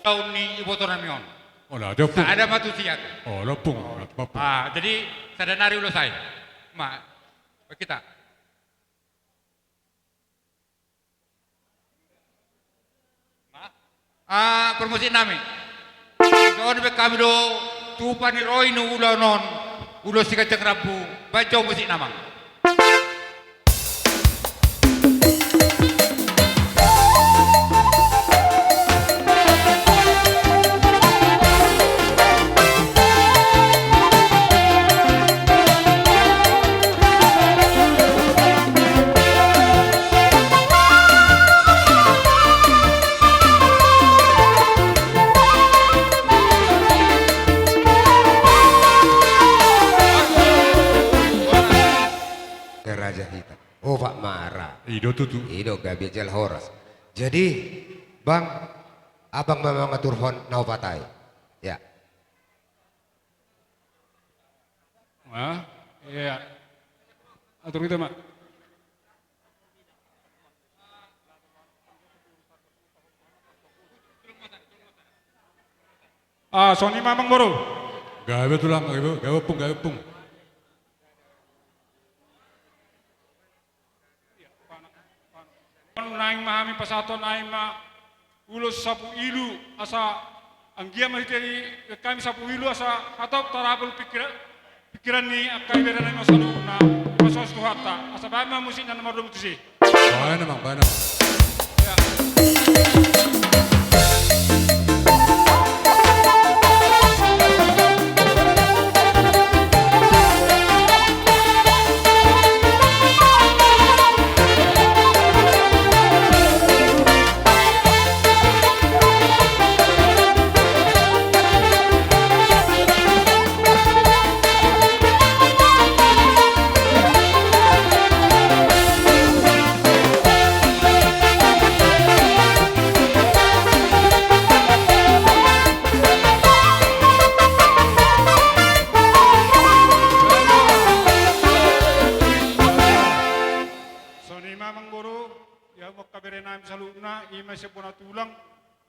Daun ni iboto nami on. Olo, diompung. Sada ma tusi ate. Olo, ompung. Ah, jadi sada nari ulos ai. Ma, kita. Ah, parmusik nami. Songon i baen hami do tupa ni roha ni ulaon on, ulos Siganjang Rambu, baen jo musik na amang. Raja hita. Opat mara. I do tutu. I do gabe jala horas. Jadi, Bang, abang ma mangaturhon na opat ai. Ya. Ah, iya. Atur hita ma. Ah, songon i ma amang boru. Gabe tulang, gabe, gabe ompung, gabe ompung. Naeng ma hami pasahathon ai ma ulos sapu ilu asa anggiat ma hita i, hami sapu ilu asa hatop tarapul pingkiran, pingkiran ni angka ibebere nami saluhutna, pasos Tuhanta, asa baen ma musik na mardomu tusi. Baen amang, baen amang. Songon i ma amang boru, ia ma angka bere nami saluhutna, i ma sian bona tulang,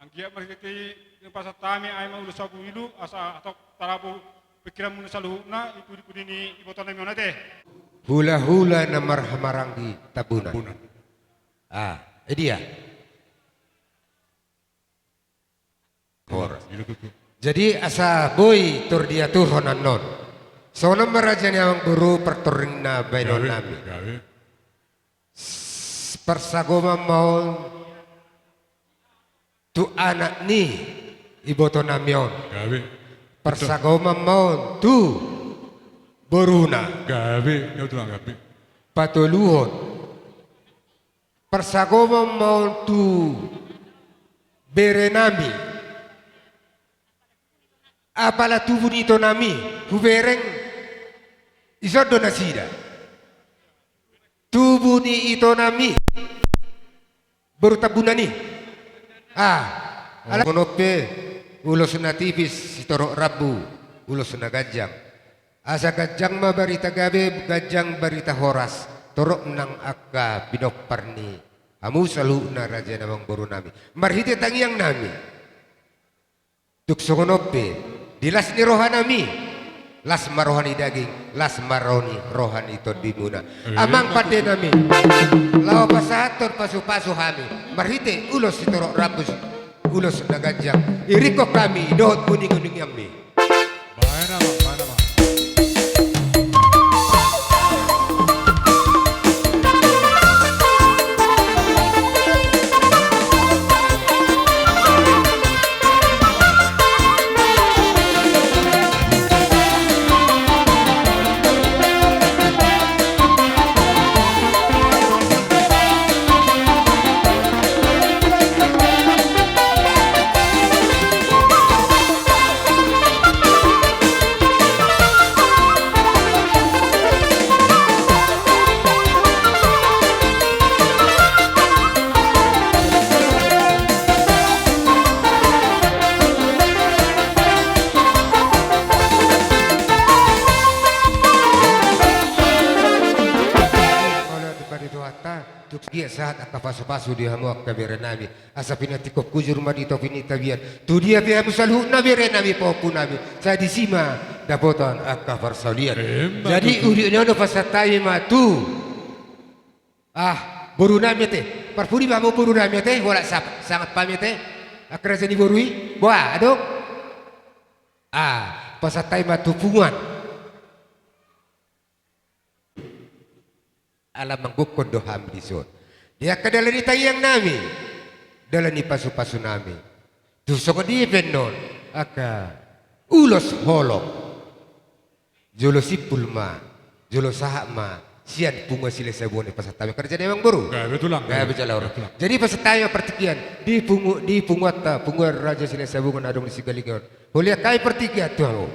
anggiat ma hita i pasahat hami ai ma ulos sapu ilu, asa hatop tarapul pingkiranmuna saluhutna, i pudi-pudi ni iboto nami on ate. Hula-hula na marhaha-maranggi Tambunan. Tambunan. Ah, i dia. Horas. Jadi asa boi tor diaturhon annon. Songon on ma raja ni amang boru partorringna baenon nami. Gabe, gabe. Parsagoman ma on tu anak ni iboto nami on. Gabe. Parsagoman ma on tu boruna. Gabe, gabe tulang, gabe. Patoluhon. Parsagoman ma on tu bere nami. Apala tubu ni itonami hubereng, ison do nasida. Tubu ni itonami boru Tambunan i. Ah, ala songon on pe, ulos na tipis sitorop rambu, ulos na ganjang. Asa ganjang ma barita gabe, ganjang barita horas, torop nang angka pinompar ni hamu saluhutna raja ni amangborunami. Marhite tangiangnami. Tung songon on pe, di las ni rohanami, las ma roha ni daging, las ma roha ni, roha ni tondimuna. Eh, amang pandenami, laho pasahathon pasupasu hami, marhite ulos sitorop rambu, ulos na ganjang, iringhon hami dohot uninguninganmi. Baen, amang, baen, amang. Mauliate ma di Tuhanta, tung sahat angka pasupasu di hamu angka berenami. Asa pinantikhon hujur ma di topi ni tapian. Tu dia pe hamu saluhutna berenami pahompunami, sai disi ma dapotan angka parsaulian. Emma tutu. Jadi ujungna on do pasahat hami ma tu, ah, borunami ate. Parpudi ma hamu borunami ate, holan sap-, sangap hami ate. Angka raja ni boru i. Boha, adong? Ah, pasahat hami ma tu punguan. Ala manggokhon do hami dison. Di angka dalan ni tangiangnami, dalan ni pasupasunami. Tung songon dia pe annon, angka ulos holong. Jolo simpul ma, jolo sahat ma, sian punguan Silahisabungan i pasahat hami. Angka raja ni amangboru. Gabe tulang. Gabe jala ora. Gabe tulang. Jadi pasahat hami ma partingkian, di pungu-, di punguanta, punguan Raja Silahisabungan na adong di Sigalingan on. Holian hami partingkian tu hamu.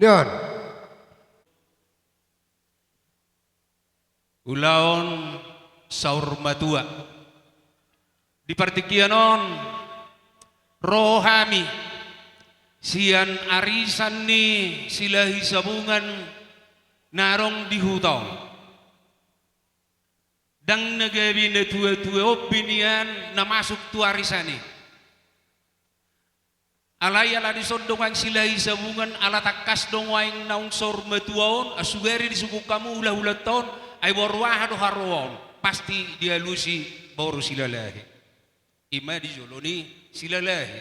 Nion. Ulaon saur matua. Di partingkian on, ro hami, sian arisan ni Silahisabungan na adong di huta on. Ndang na gabe natuatua on be nian na masuk tu arisan i. Alai ala dison dongan Silahisabungan, ala tangkas do nuaeng naung saur matua on, asa sugari disungkun hamu hulahulanta on, ai boru aha do haroa on, pasti dialusi boru Silalahi. I ma di jolo ni Silalahi.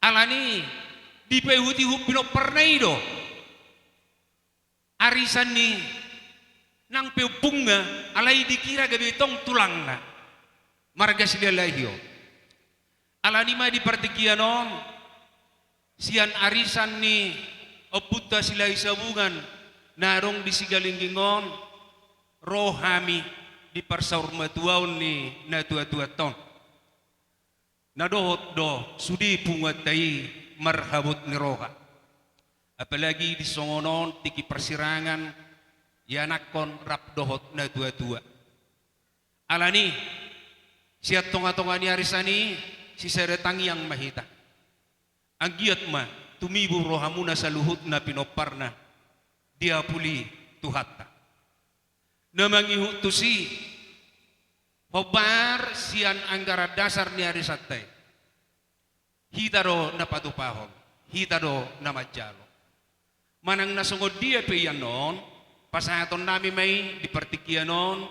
Alani dipaihutihut pinomparna i do. Arisan ni nang pe ompungna, alai dikira gabe tong tulangna. Marga Silalahi on. Alani ma di partingkian on, sian arisan ni ompunta Silahisabungan na adong di Sigalingging on, ro hami di parsaurmatuaon ni natuatuanta on. Na dohot do sude punguanta i marhabot ni roha. Apalagi di songon on tingki parsirangan, ianakhon rap dohot natuatua. Alani, sian tongatonga ni arisan i, sisada tangiang ma hita. Anggiat ma tumibu rohamuna saluhutna pinomparna, diapuli Tuhanta. Na mangihut tusi, hombar sian anggaran dasar ni arisanta i. Hita do na patupahon, hita do na manjalo. Manang na songon dia pe i annon, pasahatonnami ma i di partingkian on,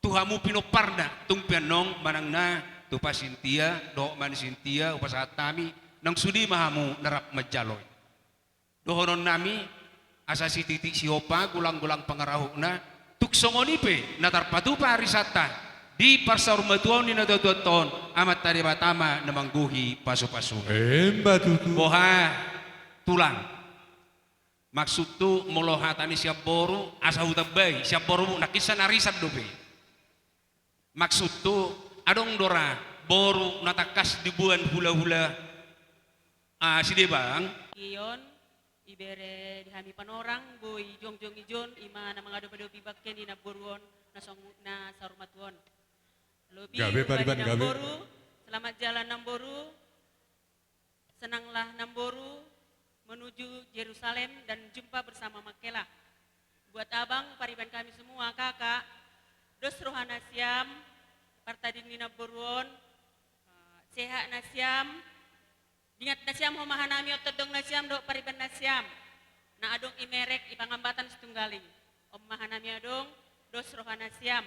tu hamu pinomparna, tung pe annon, manang na tupa sintia, dohot ma ni sintia, hupasahat hami, nang sude ma hamu na rap manjalo i. Dohononnami, asa sititi sihompa, golanggolang pangarahutna, tung songon i pe, na tarpatupa arisanta, di parsaurmatuaon ni natuatuanta on, Amanta Debata ma na manggohi pasupasuna. Emma tutu. Boha, tulang. Maksudhu, molo hata ni sian boru, asa hutambai, sian boru nangkin san arisan dope. Maksudhu, adong do ra boru na tangkas diboan hulahula, ah, sidebang, Ion, ibere di hami panorang, boi jongjong ijon, ima na mangadopi-adopi bangke ni namboru on, na song-, na saur matua on. Lobi gabe, pariban gabe. Namboru, selamat jalan namboru, senanglah namboru menuju Yerusalem dan jumpa bersama Makela. Buat abang, pariban kami semua, kakak, dos roha nasiam, partading ni namboru on, eh, sehat nasiam, Ingat nasiam, homa hanami on tondong nasiam dohot pariban nasiam. Na adong i merek i pangambatan Situnggaling. On ma hanami adong, dos roha nasiam.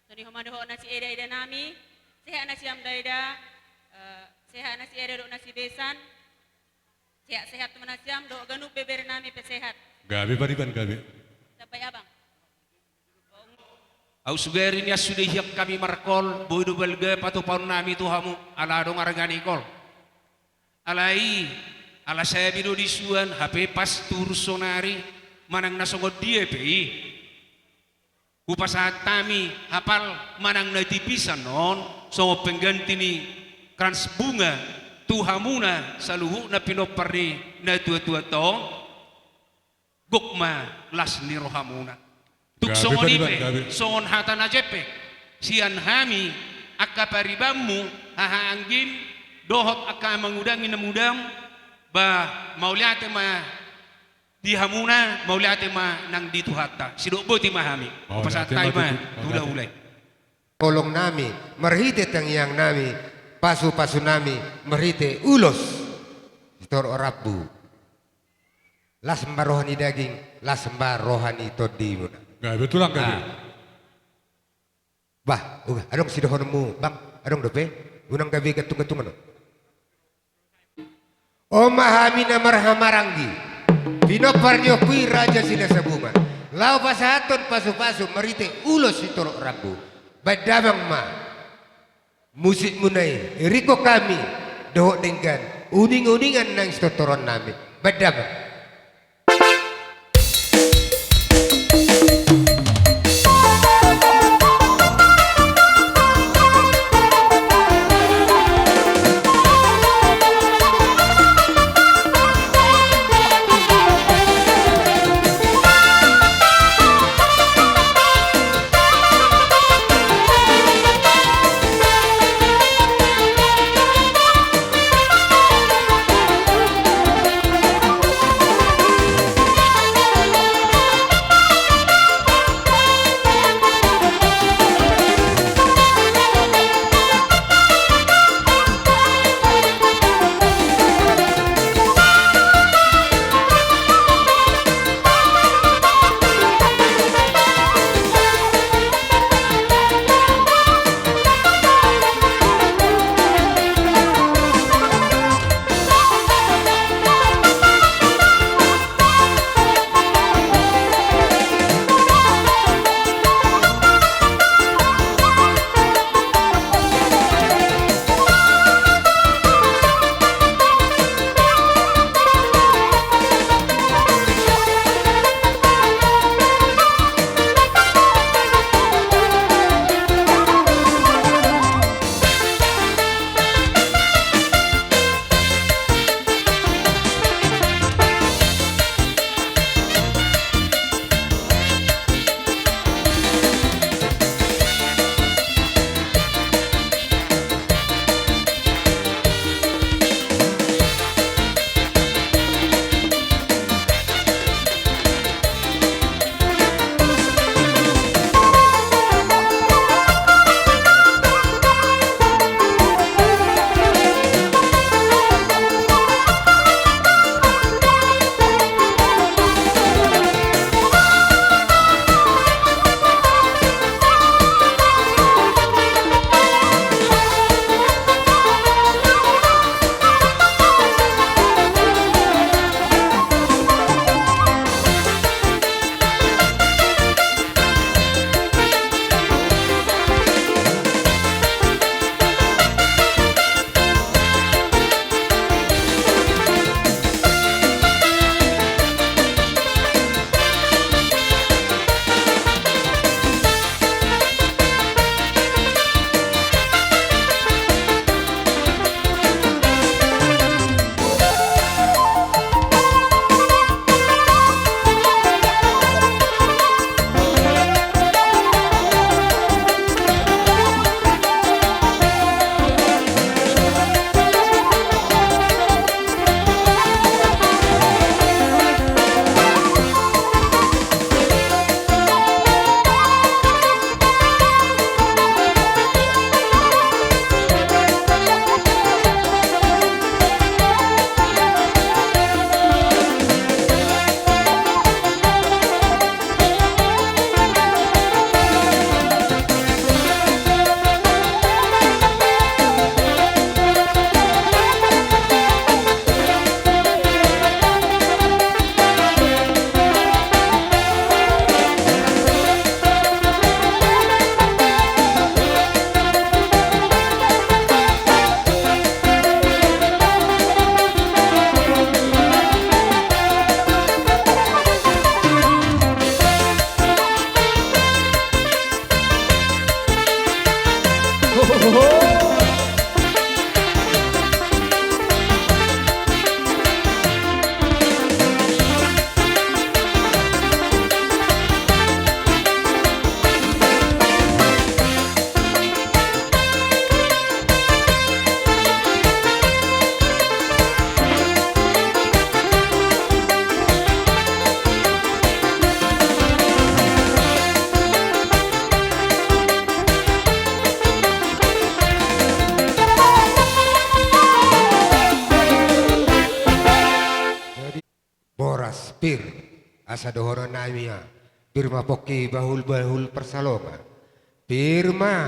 Songon i homa dohot na si eda-eda nami, sehat nasiam da eda, eh, sehat na si eda dohot na si besan, sehat-sehat ma nasiam, dohot ganup bebere nami pe sehat. Gabe pariban gabe. Sampai abang. Aut sugari nian sude hian hami markol, boi do balga patupaon nami tu hamu, ala adong arga ni kol. Alai, ala sabi do disuan, hape pas turus sonari, manang na songon dia pe i. Hupasahat hami, hapal manang na tipisan on, songon pengganti ni krans bunga, tu hamuna, saluhutna pinompar ni natua-tuanta on. Gok ma las ni rohamuna. Tung songon i pe, songon hata na jempek sian hami, angka paribanmu, haha anggim, dohot angka mangudangi na mudam, ba, mauliate ma di hamuna, mauliate ma nang di Tuhanta. Sidok boti ma hami. Hupasahat hami ma tu hulahula i. Holong nami, marhite tangiang nami, pasu-pasu nami, marhite ulos sitorop rambu. Las ma roha ni daging, las ma roha ni tondimuna. Gabe tulang gabe. Bah, uga, adong sidohononmu, bang, adong dope, unang gabe gantung-gantungan on. On ma hami na marhahamaranggi, pinompar ni ompu i Raja Silasiabunga, laho pasahathon pasu-pasu marhite ulos sitorop rambu. Baen damang ma. Musikmuna i, ringkot hami, dohot denggan, uning-uningan nang sitortoron nami. Baen damang. Pir, asa dohonon nami ma, pir ma pongki bahul-bahul pansalongan. Pir ma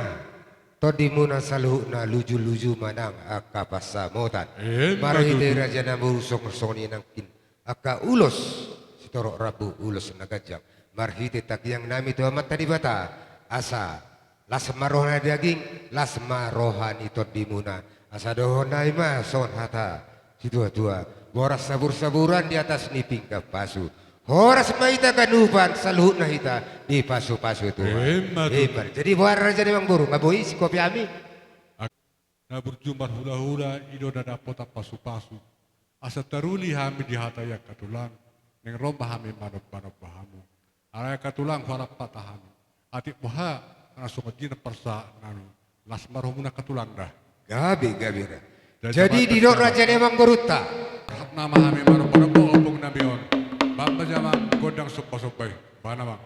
tondimuna saluhutna, luju-luju ma nang angka pansamotan. Emma tutu. Marhite raja na muruk songon i nangkin angka ulos sitorop rambu, ulos na ganjang. Marhite tangiang nami tu Amanta Debata, asa las ma roha ni daging, las ma roha ni tondimuna. Asa dohonon nami ma songon hata situa-tua: Boras sabur-saburan di atas ni pinggan pasu. Horas ma hita ganupan, saluhutna hita dipasu-pasu Tuhan. Emma tutu. Emma. Jadi boha raja ni amangboru, nga boi singkopi hami? Ak-, na burju marhula-hula i do na dapotan pasu-pasu. Asa taruli hami di hata i angka tulang, naeng ro ma hami manomba-nomba hamu. Alai angka tulang, huarap hata hami. Atik boha, na songon i na parsahat nami. Las ma rohamuna angka tulang da. Gabe, gabe da. Jadi didok raja ni amangborunta. Rap nama hami manomba-nomba ompung nami on. Baen ma jamang gondang somba-somba i. Baen nama.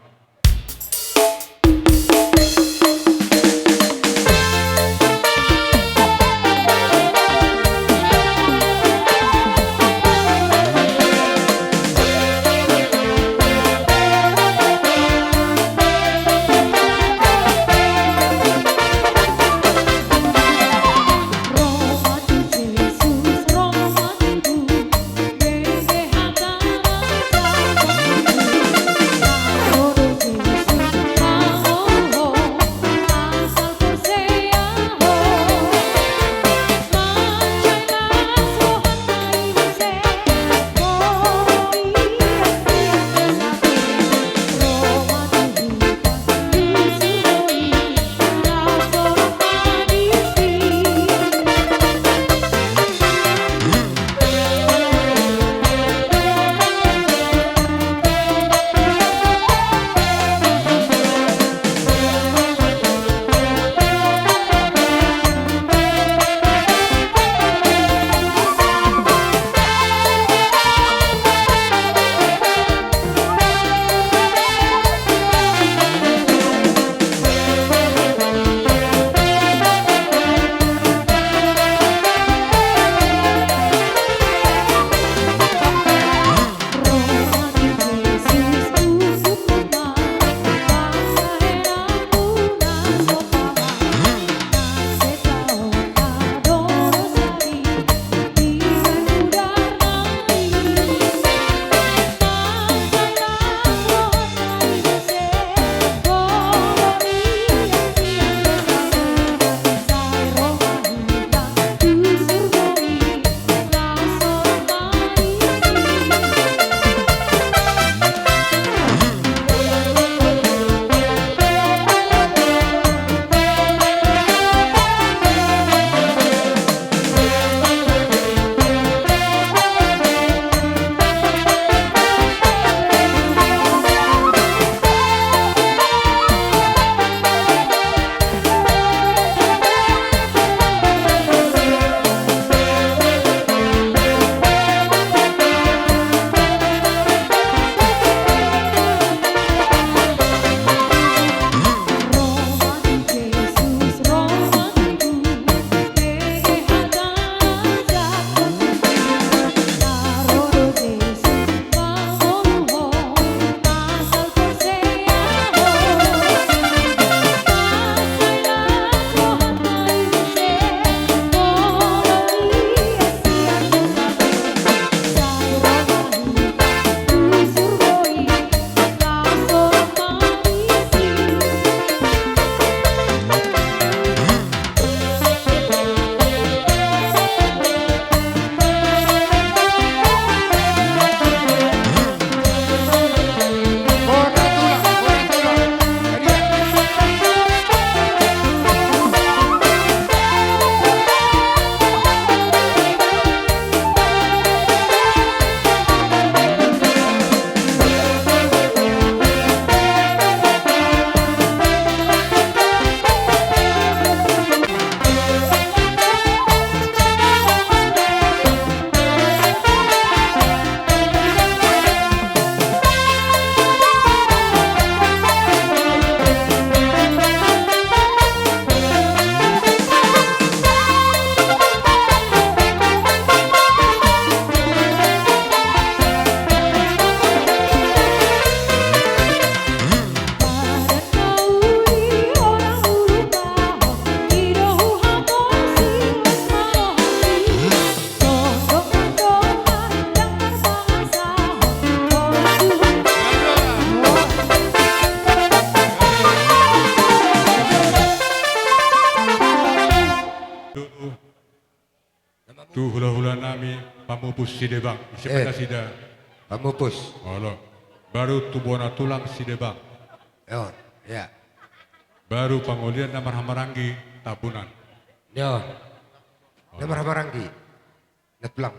tu hulahula nami Pamupus Sidebang. Ise pe nasida? Pamupus. Olo. Baru tu bona tulang Sidebang. Baru pangolian na marhahamaranggi Tambunan. Na marhahamaranggi. Na tulang.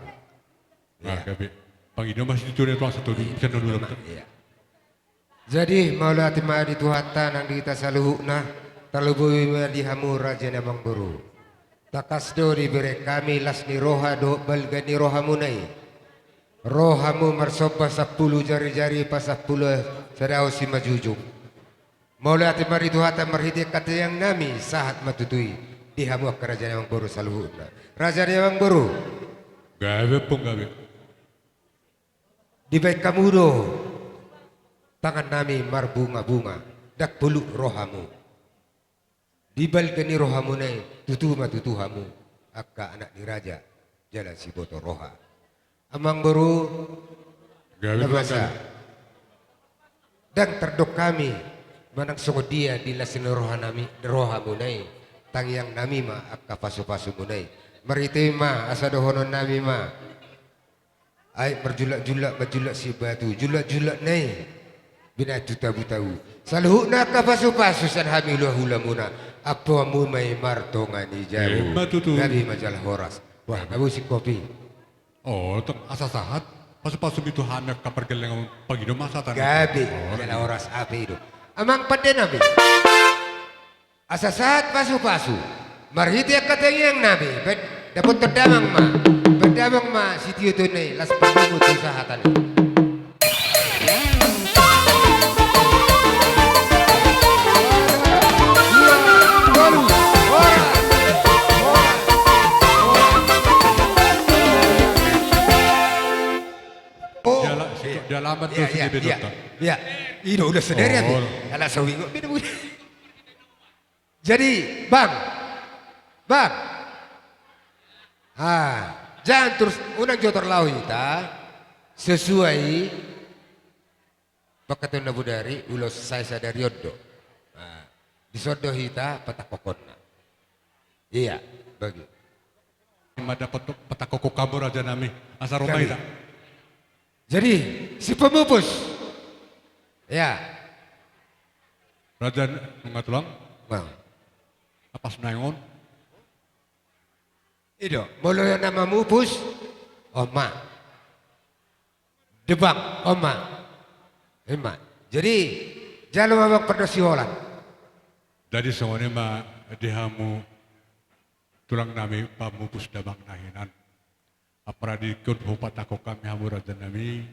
Gabe. Pangido ma situtu na tulang satodu. Jadi mauliate ma di Tuhanta nang di hita saluhutna. Tarlumobi ma di hamu raja ni amangboru. Tangkas do dibereng hami las ni roha dohot balga ni rohamuna i. Ro hamu marsomba sampulu jarijari pasampulu sada on simanjujung. Mauliate ma di Tuhanta marhite angka tangiang nami sahat ma tutu i di hamu angka raja ni amangboru saluhutna. Raja ni amangboru. Gabe pung gabe. Dibaen hamu do tangan nami marbungabunga, ndang poluk rohamu. Di balga ni rohamuna i tutu ma tutu hamu angka anak ni raja jala siboto roha. Amangboru. Gabe na basa. Ndang tardok hami manang songon dia di las ni roha nami, rohamuna i, tangiang nami ma angka pasupasumuna i. Marhite i ma asa dohonon nami ma. Aek marjulakjulak, manjulak sian batu, julakjulakna i binahen tu tabutabu. Saluhutna angka pasupasu sian hami hulahulamuna, ampuanmu ma i martonga ni jabu. Gabe ma jala horas. Wah, gabe usik kopi. O, tong asa sahat pasupasumi tu hami angka pargellengon, pangido ma sahat. Gabe jala horas, ape i do. Amang pande nami. Asa sahat pasupasu marhite angka tangiang nami, baen dapothon damang ma, baen damang ma sitio tu na i, laos pangulahon tu sahat i. Di alaman do sude be dohot. Ia, i do ulos sadari ate. Ala sawi. Jadi bang, bang, ah, jangan terus, unang jo tarlaho hita. Sesuai pangkataion na bodari, ulos sai sadari on do. Dison do hita patangkokhonna. Ia bagi. Ima dapot patangkokhon hamu raja nami, asa ro ma hita. Jadi si Pamupus. Ia. Raja nunga tulang. Pas naeng on. I do molo na mamupus on ma. Debang on ma. Ima. Jadi jalo ma bang pardaon siholan. Jadi songon i ma di hamu tulang nami Pamupus Damang na hinan. Apala di ingkon hupatangkok hami hamu raja nami,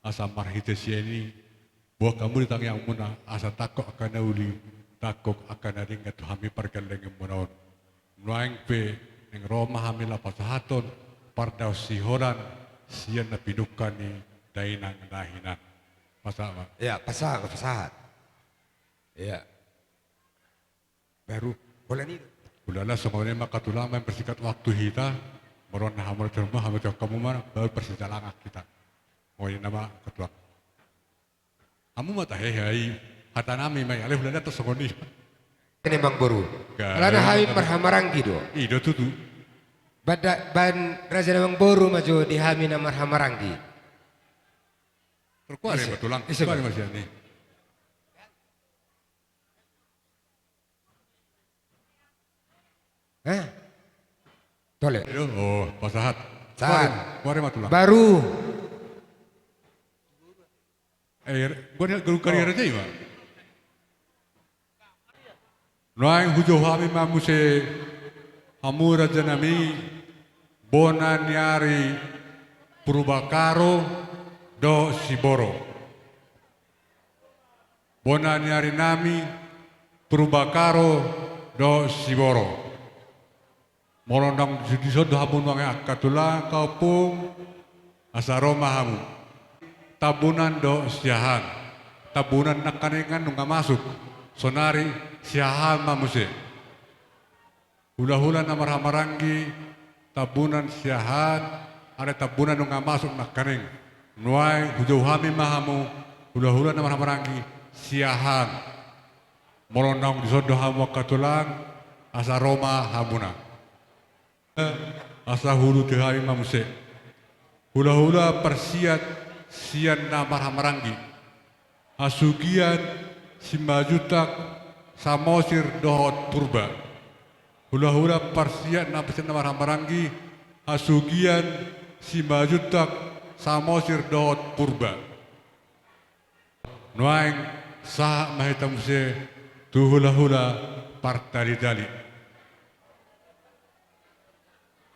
asa marhite sian i boan hamu di tangiangmuna asa tangkok angka na uli, tangkok angka na denggan tu hami pargellengonmuna on. Nuaeng pe naeng ro ma hami laho pasahathon pardaon siholan sian na pinungka ni dainang na hinan. Pasahat ma. Ia, pasahat, pasahat. Ia. Baru holan i. Ulala songon i ma angka tulang, mempersingkat waktu hita. Molo na hamu na terima, hamu terima hamu ma, baru persidangan kita. Songon i nama angka tulang. Hamu ma tahe, hai hata nami ma i, alai ulala tar songon i. Ni amangboru. Alana hami marhahamaranggi do. I do tutu. Baen raja ni amangboru ma jo di hami na marhahamaranggi. Terkuat ma tulang. Terkuat ma sian i. Hah? Tole. O, pasahat. Sahat. Baru. Gua ni guru kari raja i ma. Nuaeng hujou hami ma muse hamu raja nami, bona ni ari Purbakaro dohot Siboro. Bona ni ari nami Purbakaro dohot Siboro. Molo naung dison do hamu nuaeng angka tulang, angka ompung, asa ro ma hamu. Tambunan dohot Siahaan. Tambunan nangkaningan nunga masuk. Saonari Siahaan ma muse. Hulahula na marhahamaranggi, Tambunan Siahaan, alai Tambunan nunga masuk nangkaning. Nuaeng hujou hami ma hamu, hulahula na marhahamaranggi Siahaan. Molo naung dison do hamu angka tulang, asa ro ma hamuna. Asa huuduti hami ma muse. Hulahula parsiat sian na marhahamaranggi. Hasugian Simanjuntak, Samosir dohot Purba. Hulahula parsiat na sian na marhahamaranggi, hasugian Simanjuntak, Samosir dohot Purba. Nuaeng sahat ma hita muse tu hulahula partalitali.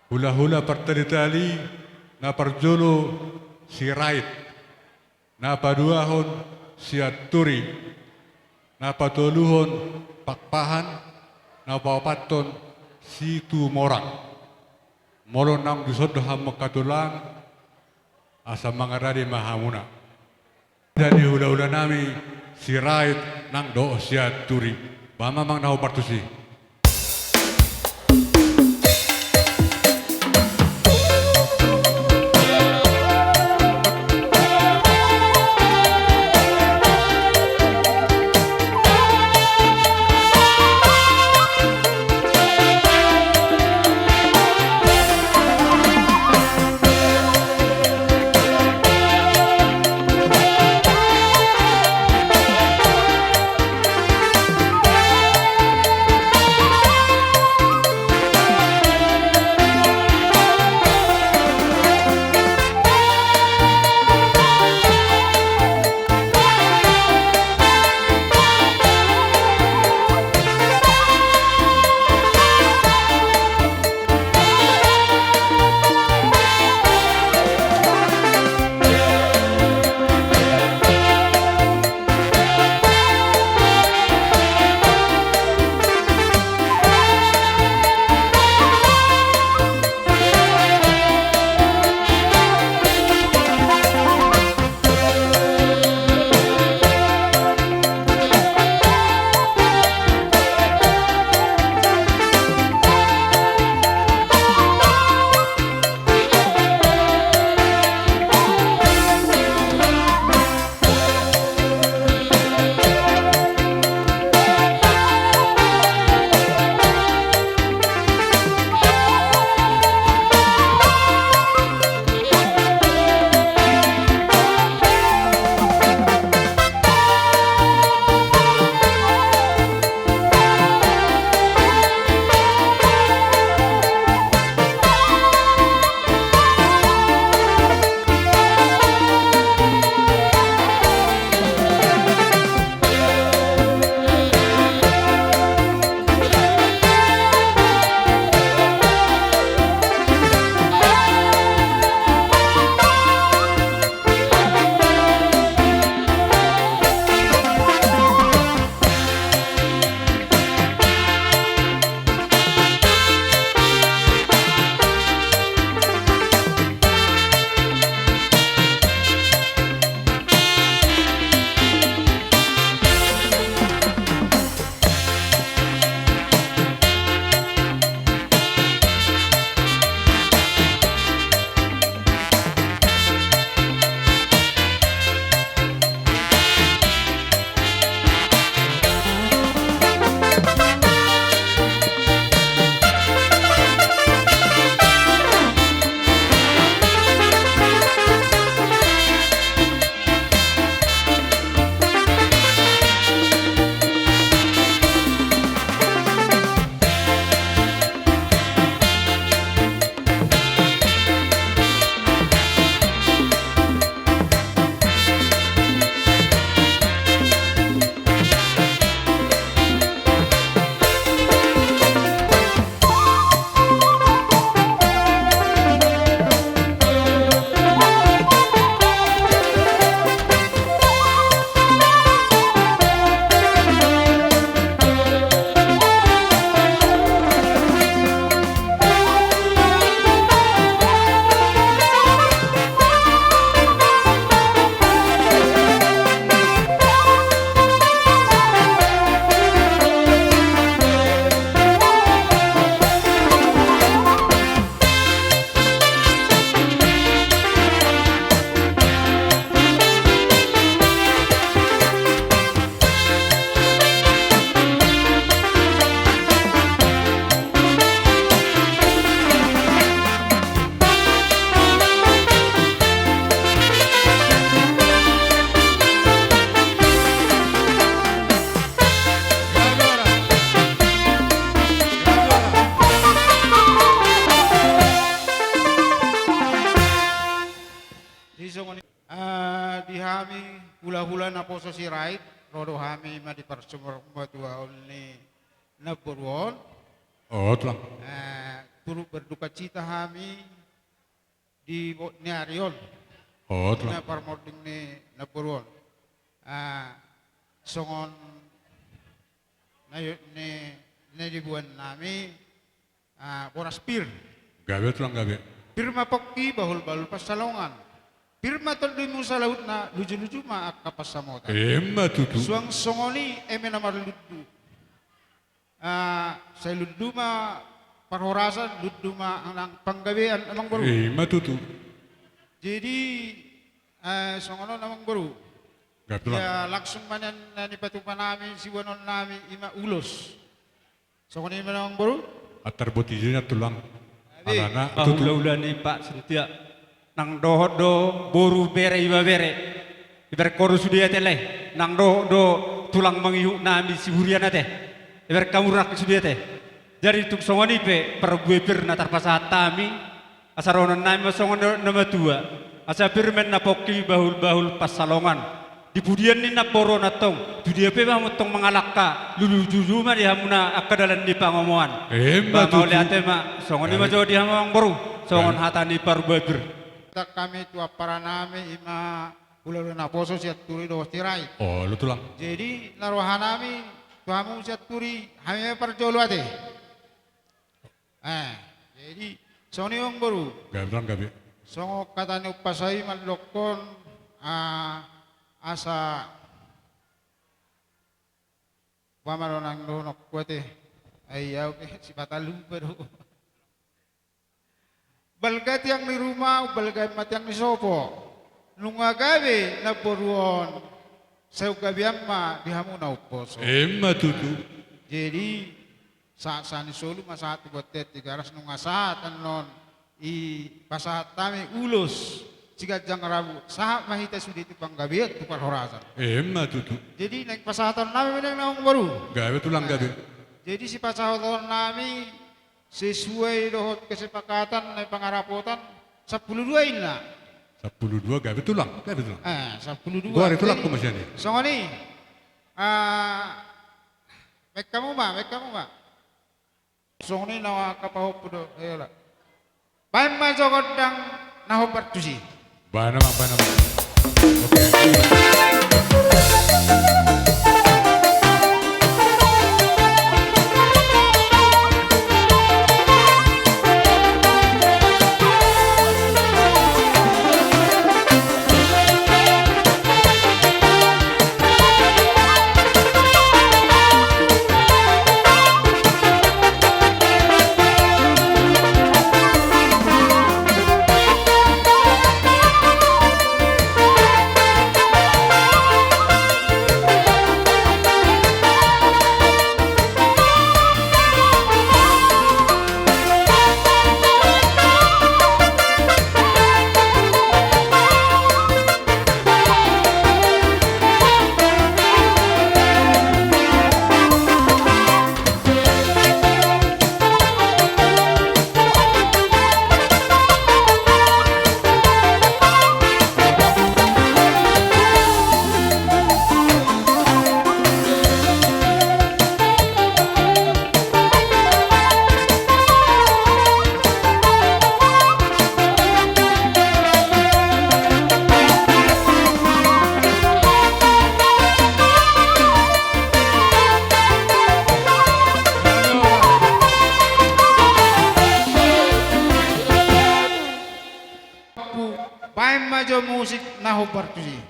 Hulahula partalitali, na parjolo Sirait, na paduahon Sianturi, na patoluhon Pakpahan, na paopathon Situmorang. Molo naung dison do hamu angka tulang, asa mangarade ma hamuna. Jadi hulahula nami Sirait nang dohot Sianturi. Bahen ma amang na hombar tusi. Hulahula naposo Sirait, ro do hami ma di parsumurung matuaon ni namboru on. O, Tulang. Eh, turut berdukacita hami di bot ni ari on. O, Tulang. Na parmording ni namboru on. Eh, songon na, ni, na diboan nami, ah, boras pir. Gabe, Tulang, gabe. Pir ma pongki, bahul-bahul pansalongan. Pir ma tondimu salautna, luju-luju ma angka pansamotan. Emma tutu. Suang songon i eme na marlundu. Ah, sai lundu ma parhorasan, lundu ma nang panggabean, Amangboru. Emma tutu. Jadi, eh, songon on, Amangboru. Gabe, Tulang. Ya, langsung ma nian na nipatupa nami siboanon nami, i ma ulos. Songon i ma, Amangboru. Antar boti jina, Tulang. Gabe. Alana, ah, tutu. Hulahula ni Pak Sintia. Nang dohot do boru, bere, ibebere. Ibereng ho do sude ate, lae. Nang dohot do tulang mangihut nami Siburian ate. Ibereng hamu do nang sude ate. Jadi tung songon i pe parbue pir na tarpasahat hami. Asa dohonon nami ma songon na matua. Asa pir ma na pongki, bahul-bahul pansalongan. Di pudian ni namboru on antong, tu dia pe hamu antong mangalangka, luju-luju ma di hamuna angka dalan ni pangomoan. Emma tutu. Ba, mauliate ma, songon i ma jo di hamu, Amangboru. Songon hata ni parbue pir. Tangkas hami tu ampara nami, i ma hulahula naposo Sianturi dohot Sirait. Olo, Tulang. Jadi na roha nami tu hamu Sianturi, hami ma parjolo ate. Eh, jadi songon i, Amangboru. Gabe, Tulang, gabe. Songon hata ni umpasa i mandokkon, ah, asa, umpama do nang dohononku ate. Ai au pe sipata lupa do. Balga tiang ni ruma, balga ma tiang ni sopo. Nunga gabe namboru on, sai gabean ma di hamu na umposo. Emma tutu. Jadi, sahat-sahat ni solu ma sahat tu bontean Tigaras, nunga sahat annon i pasahat hami ulos siganjang rambu, sahat ma hita sude tu panggabean tu parhorasan. Emma tutu. Jadi, naeng pasahaton nami ma nian, Amangboru. Gabe, Tulang, gabe. Jadi, sipasahaton nami sesuai dohot kesepakatan na pangarapotan, sampulu dua inna. Sampulu dua, gabe, Tulang, gabe, Tulang. Eh, sampulu dua. Goari, Tulang, jadi, kumasean i. Songon i. Ah, baen hamu ma, baen hamu ma. Songon i na angka pahompu do, ayolah. Baen ma jo gondang na hombar tusi. Baen ma, baen ma. Oke. Baen ma jo musik na hombar tusi.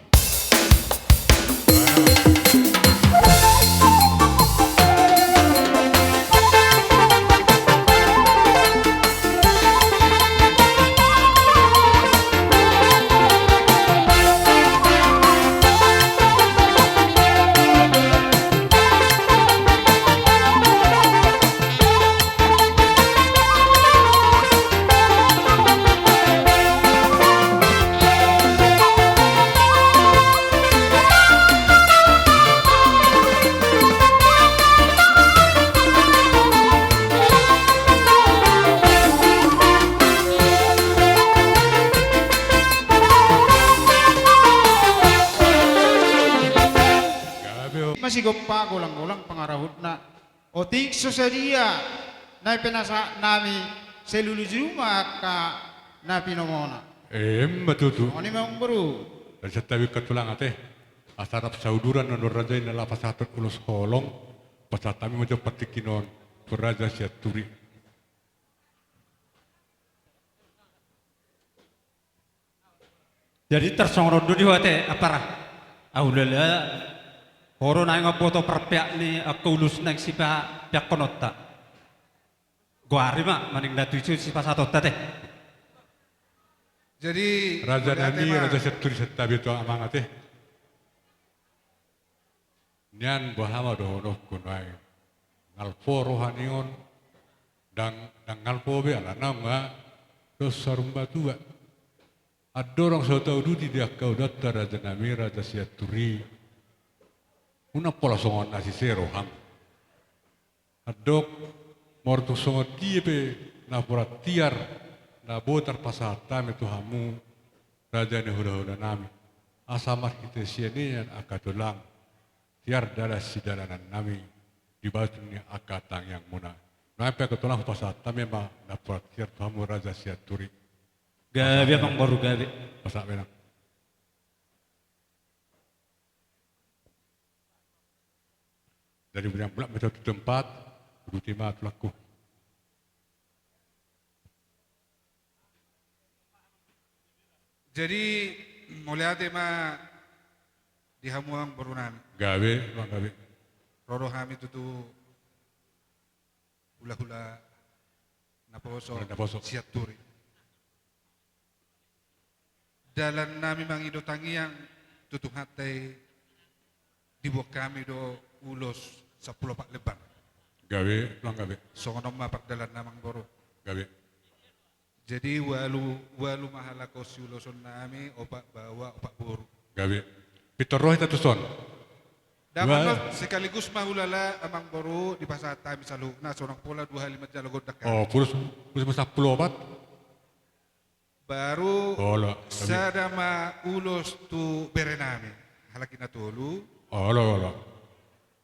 sigompa, golang-golang pangarahutna. Otik so sadia nai penasahat nami, sai lulus juma angka na pinomona. Emma tutu. Songon i ma amang boru. Jadi santabi angka tulang ate. Asa rap sauduran na raja i na laho pasahathon ulos holong, pasahat hami ma jo partingkian on tu raja Sianturi. Jadi tarsongon on do di ho ate, ampara. Ahu lala, ho do naeng mamboto parpeak ni angka ulos naeng sipapeakkononta. Goari ma, manang na tutu sipasahatonta ate. Jadi raja nami, raja Sianturi, santabi tu amang ate. Nian boha ma dohononku nuaeng. Ngalpo roha ni on, ndang, ndang ngalpo be alana nga dos saur matua. Andorang so tauduti di angka ulaonta raja nami, raja Sianturi, unang pola songon na sise roham. Andorang molo tung songon dia pe napuran tiar na boi tarpasahat hami tu hamu, raja ni hulahula nami, asa marhite sian i nian angka tulang, tiar dalan sidalanan nami di batu ni angka tangiangmuna. Nuaeng pe angka tulang, hupasahat hami ma napuran tiar tu hamu raja Sianturi. Gabe amang boru, gabe. Pasahat ma inang. Jadi mulak ma hita tu tempat, uduti ma tulangku. Jadi mauliate ma di hamu amang boru nami. Gabe, amang, gabe. Ro do hami tutu hulahula naposo, naposo Sianturi. Dalan nami mangido tangiang tu Tuhanta i, diboan hami do ulos sampulu opat lembar. Gabe, amang, gabe. Songon on ma pardalanna amang boru. Gabe. Jadi ualu, ualu ma halak on siuloson nami, opat baoa, opat boru. Gabe. Pintor ro hita tuson. Damang, sekaligus ma hulala amang boru dipasahat hami saluhutna, so unang pola dua hali manjalo gondang. O, purus, purus ma sampulu opat. Baru sada ma ulos tu bere nami, halak i na tolu. Olo, olo.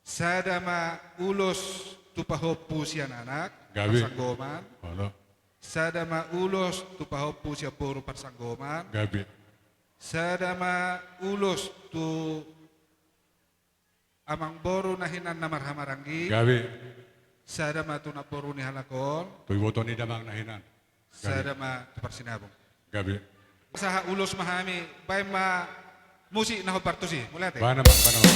Sada ma ulos tu pahompu sian anak, gabe, parsanggoman. Olo. Sada ma ulos tu pahompu sian boru, parsanggoman. Gabe. Sada ma ulos tu amang boru na hinan na marhahamaranggi. Gabe. Sada ma tu namboru ni halak on. Tu iboto ni damang na hinan. Gabe. Sada ma tu parsinabung. Gabe. Sahat ulos ma hami, baen ma musik na hombar tusi. Mauliate. Baen ma, baen ma.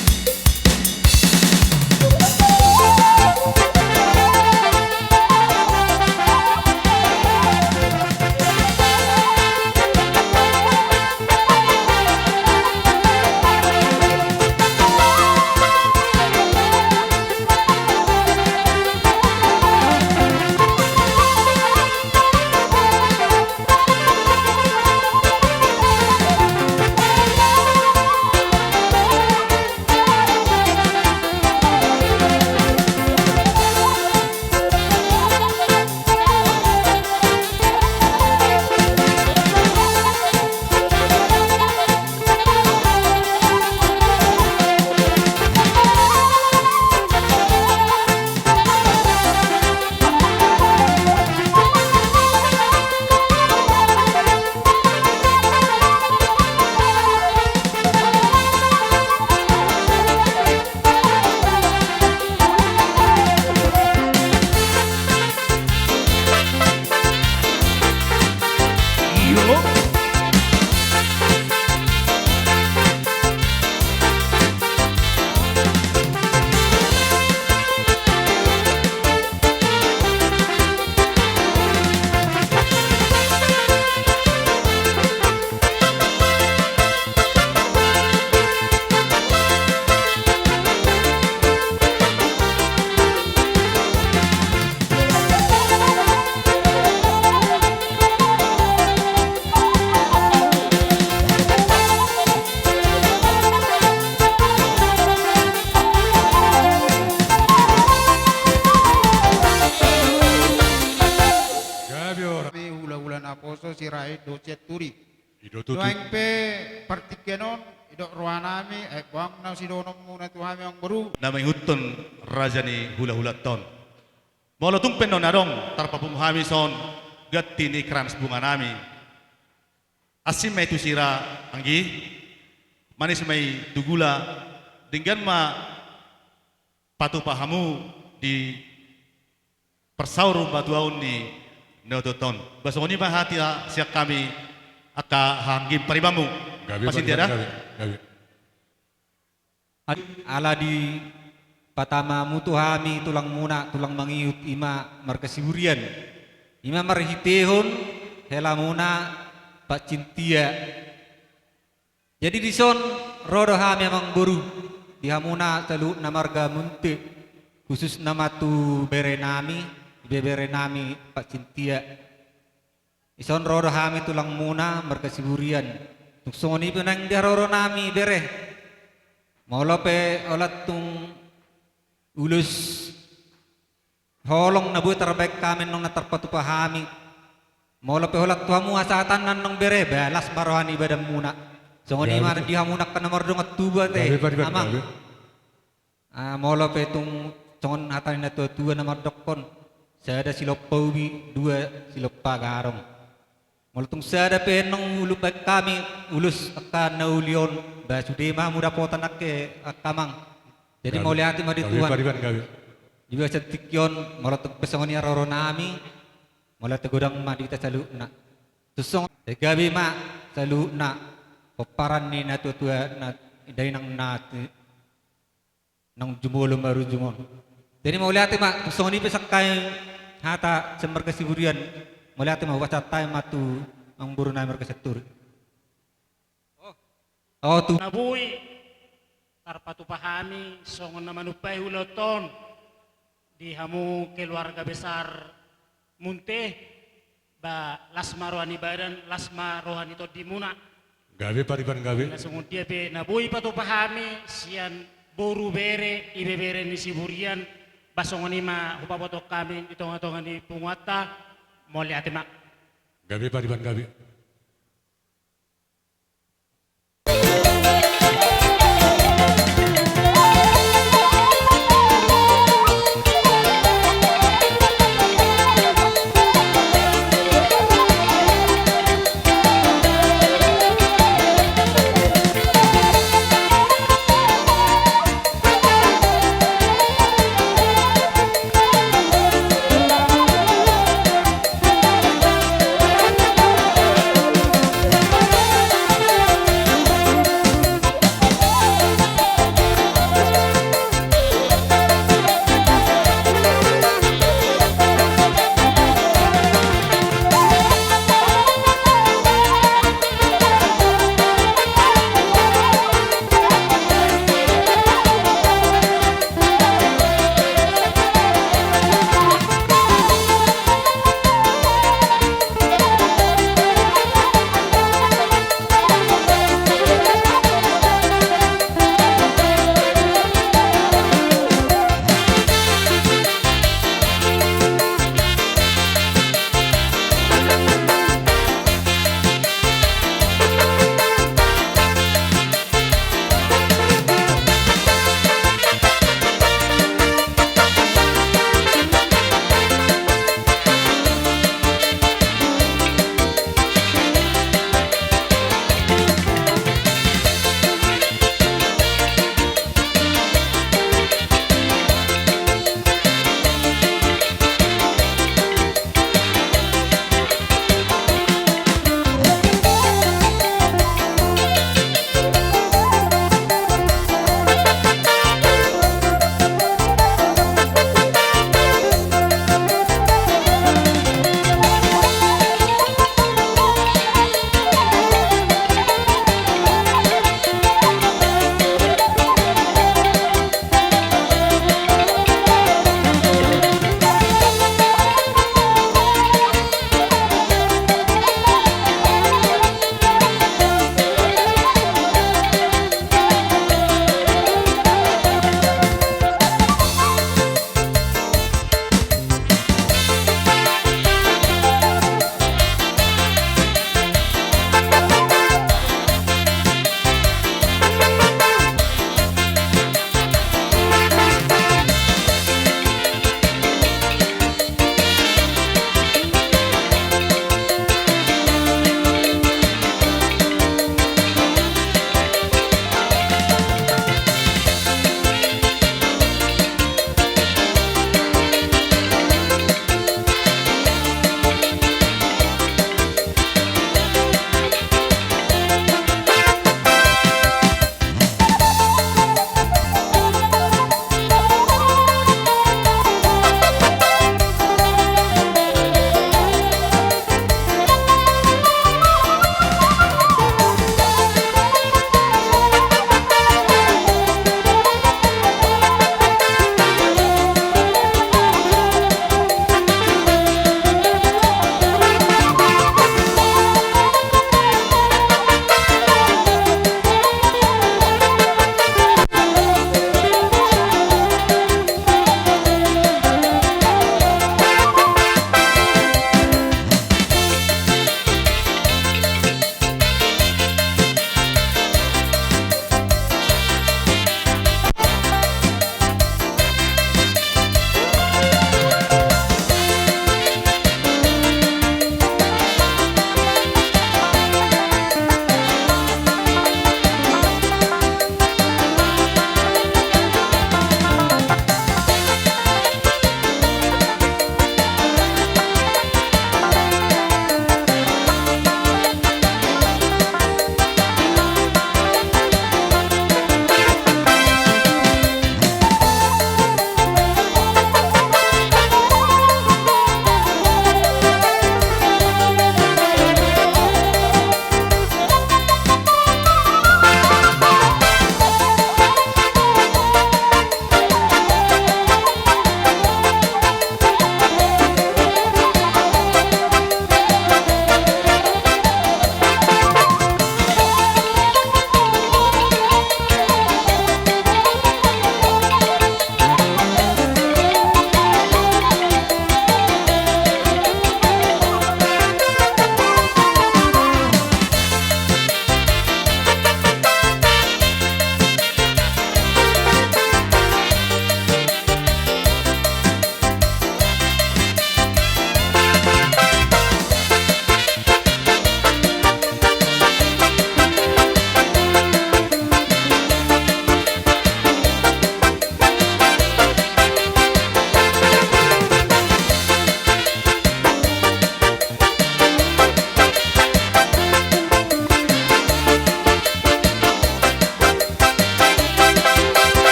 Gabe, ora. Hami hulahula naposo Sirait dohot Sianturi. I do tutu. Nuaeng pe partingkian on, Dok rohanami, eh, boang na sidohononmuna tu hami amangboru. Na mangihuthon raja ni hulahulantaon. Molo tung pe nuaeng adong tarpapungu hami songon ganti ni krans bunganami, asing ma i tu sira anggi, manis ma i tu gula, denggan ma patupa hamu di parsaur patupaon ni na tuatua on. Ba songon i ma hata sian hami angka haha anggi paribanmu. Gabe, Pasintia da. Pariban, gabe, gabe. Ala dipatama hamu tu hami tulangmuna, tulang mangihut, i ma marga Siburian. I ma marhitehon helamuna Pak Cintia. Jadi dison ro do hami amangboru, di hamuna saluhutna marga Munte, khususna ma tu berenami, ibeberenami Pak Cintia. Dison ro do hami tulangmuna marga Siburian. Tung songon i pe nang di haroronami bere. Molo pe holan tung ulos holong na boi tarbaen hami, annon na tarpatupa hami. Molo pe holan tu hamu hasahatanna annon bere, ba las ma roha ni badanmuna. Songon i ma di hamuna angka na mardongan tubu ate, Amang. Ah, molo pe tung songon hata ni na tuatua na mandokkon, sada silompa ubi, dua silompa garong. Molo tung sada pe annon hubaen hami ulos angka na uli on, ba sude ma hamu dapotan angka, angka Amang. Jadi mauliate ma di Tuhan. Gabe, pariban, gabe. Di bagasan tingki on, molo tung pe songon i haroronami, mauliate godang ma di hita saluhutna. Tung songon i gabe ma saluhutna pomparan ni na tuatua na dainang na naung jumolo marujung on. Jadi mauliate ma, tung songon i pe sangkahing hata sian marga Siburian, mauliate ma, hupasahat hami ma tu amangborunami marga Senturi. Oh, tu na boi tarpatupa hami songon na manumpai ulaonta on di hamu keluarga besar Munte, ba las ma roha ni badan, las ma roha ni tondimuna. Gabe, pariban, gabe. Na songon dia pe na boi patupa hami sian boru, bere, ibebere ni Siburian, ba songon i ma hupabotohon hami di tongatonga ni punguanta. Mauliate ma. Gabe, pariban, gabe.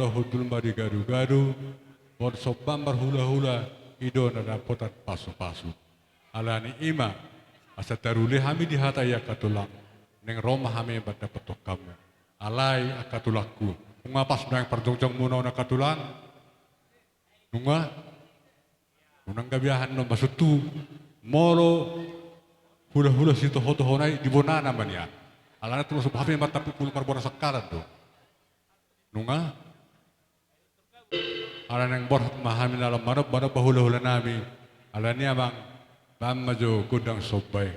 Hundul ma di gadu-gadu, on somba marhula-hula, i do na dapotan pasu-pasu. Alani i ma, asa taruli hami di hata i angka tulang, naeng ro ma hami mandapothon hamu. Alai angka tulangku, nunga pas ma naeng parjongjongmuna on angka tulang? Nunga? Unang gabe aha annon, maksudhu, molo hula-hula sitoho-tohoan i di bonana ma nian. Alana tulang somba hami ma tampuk pulu marbona sangkalan do. Nunga? Ala naeng borhat ma hami na lam manomba-nomba hula-hula nami. Alani i amang, bahen ma jo gondang somba i.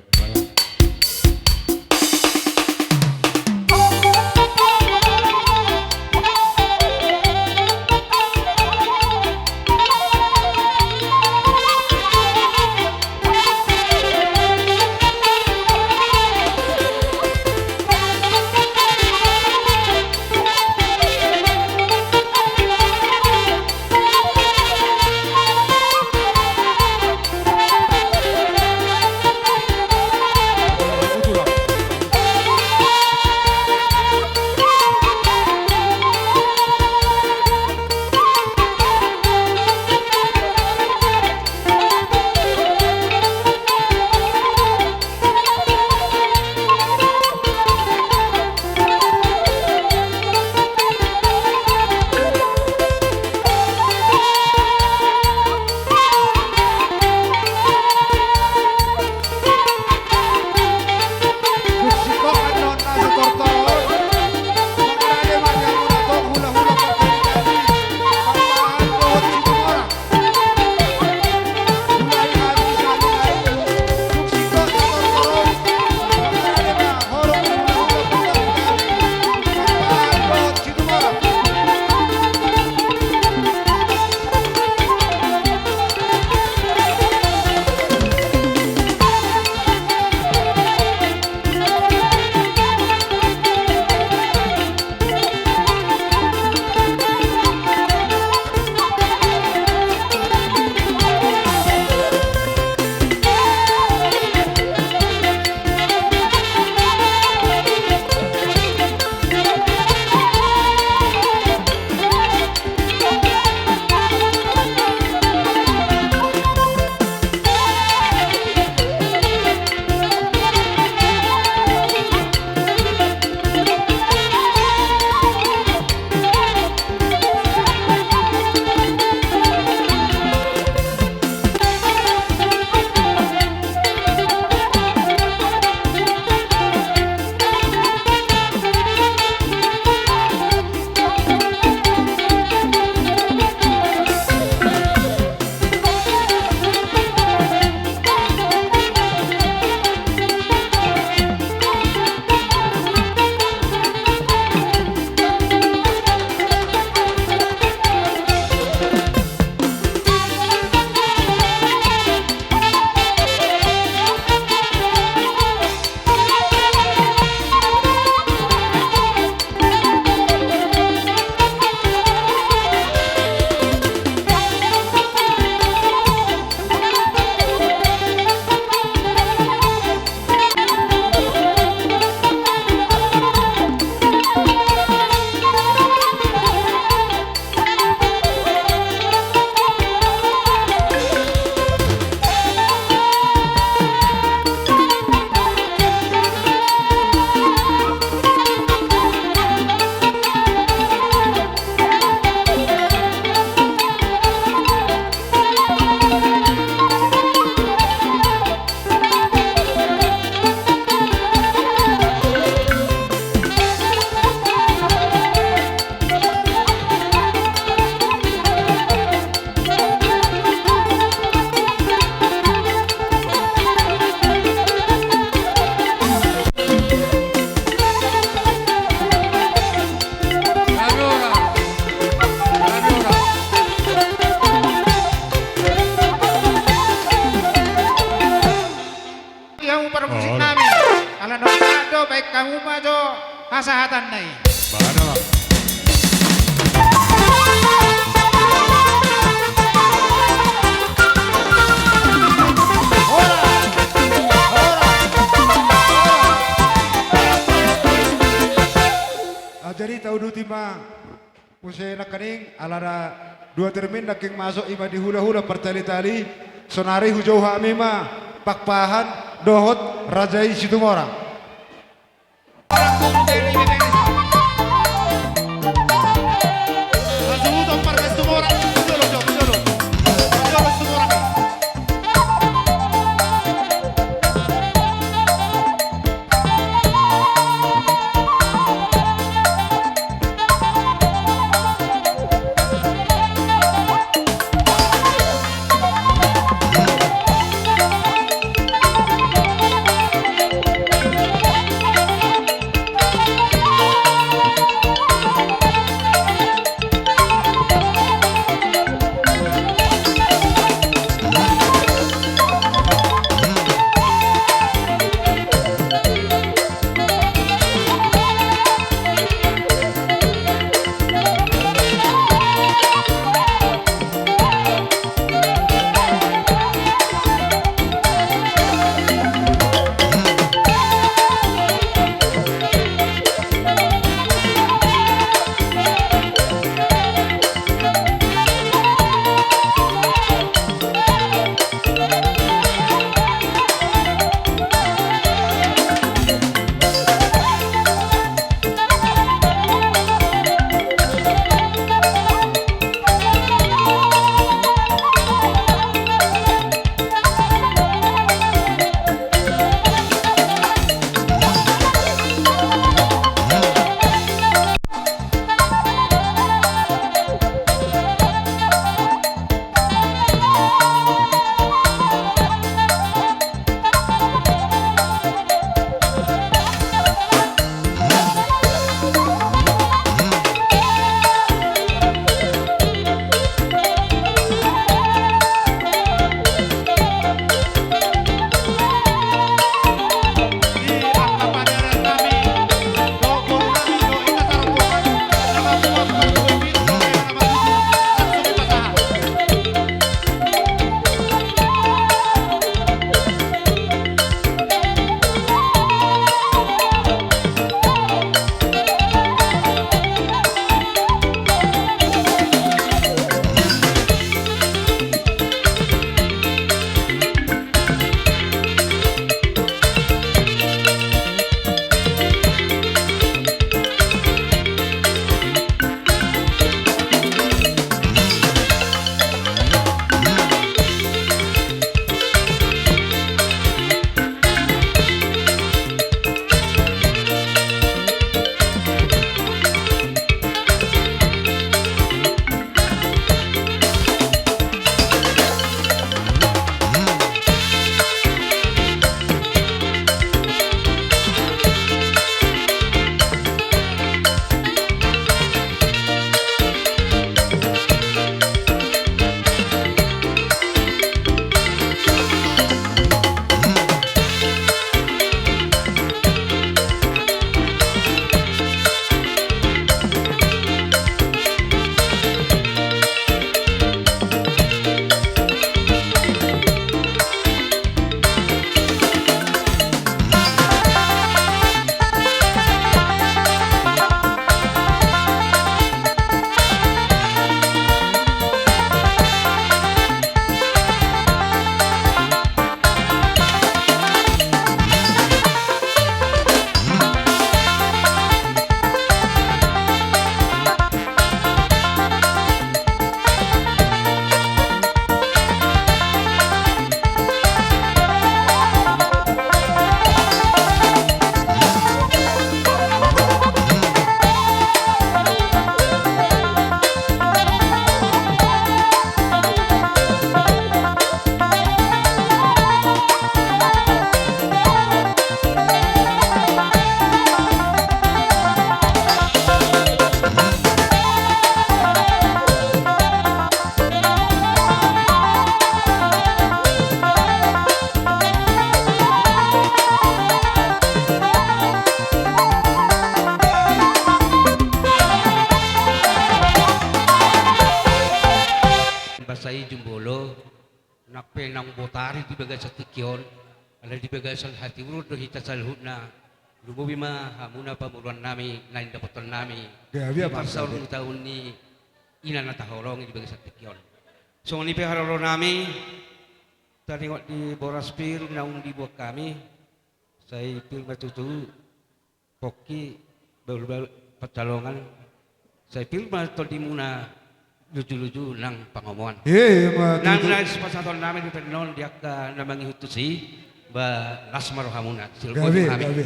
Di hamu parmusik nami, ala naung sahat do, baen hamu ma jo hasahatanna i. Baen ma. Horas, horas, horas. Ah, jadi tauduti ma. Muse nangkaning, alana dua termin nangkin masuk, ima di hulahula partali-tali, sonari hujou hami ma Pakpahan dohot raja i Situmorang. Basa i jumolo, nang pe naung botari di bagasan tingki on, ala di bagasan hatiuron do hita saluhutna, Lumobi ma hamuna pamoruon nami na indapoton nami. Gabe, di parsaor ni taon ni ina na taholongi di bagasan tingki on. Songon i pe haroro nami, taringot di boras pir naung dibuat hami, sai pir ma tutu, pongki, bahulbahul, pansalongan, sai pir ma tondimuna lujuluju nang pangomoan. Ima tutu. Nang na sipasahaton nami di pe on di angka na mangihut tusi, ba las ma rohamuna. Gabe, gabe.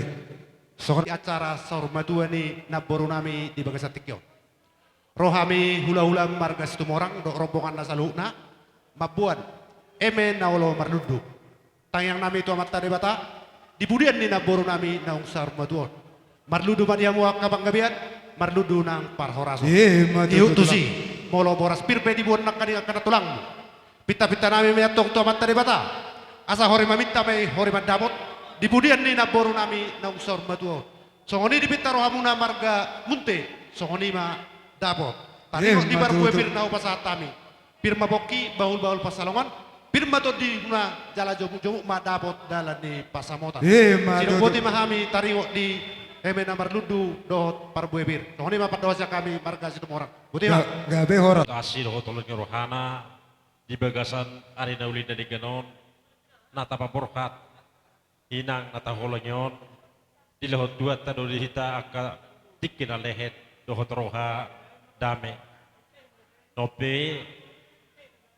Songon i acara saur matua ni namboru nami di bagasan tingki on. Ro hami hulahula marga Situmorang dohot rombonganna saluhutna mamboan eme na olo marlundu. Tangiang nami tu Amanta Debata di pudian ni namboru nami naung saur matua on. Marlundu ma di hamu angka panggabean, marlundu nang parhorasan. Ima tutu. Ihut tusi, molo boras pir pe diboan nangkaning angka na tulangmu, pintapinta nami ma i antong tu Amanta Debata, asa hori maminta ma i hori mandapot di pudian ni namboru nami naung saur matua on. Songon i dipinta rohamuna marga Munte, songon i ma dapot. Taringot di parbue pir na hupasahat hami, pir ma pongki, bahulbahul pansalongan, pir ma tondimuna jala jomukjomuk ma dapot dalan ni pansamotan. Ima tutu. Sidok boti ma hami taringot di eme na marlundu dohot parbue pir. Songon i ma pandohan sian hami marga Situmorang. Boti ma. Ga-, gabe, horas. Asi dohot holong ni rohana di bagasan ari na uli na denggan on, na tapaborhat inang na taholongi on, dilehon Tuhanta do di hita angka tingki na lehet dohot roha dame. On pe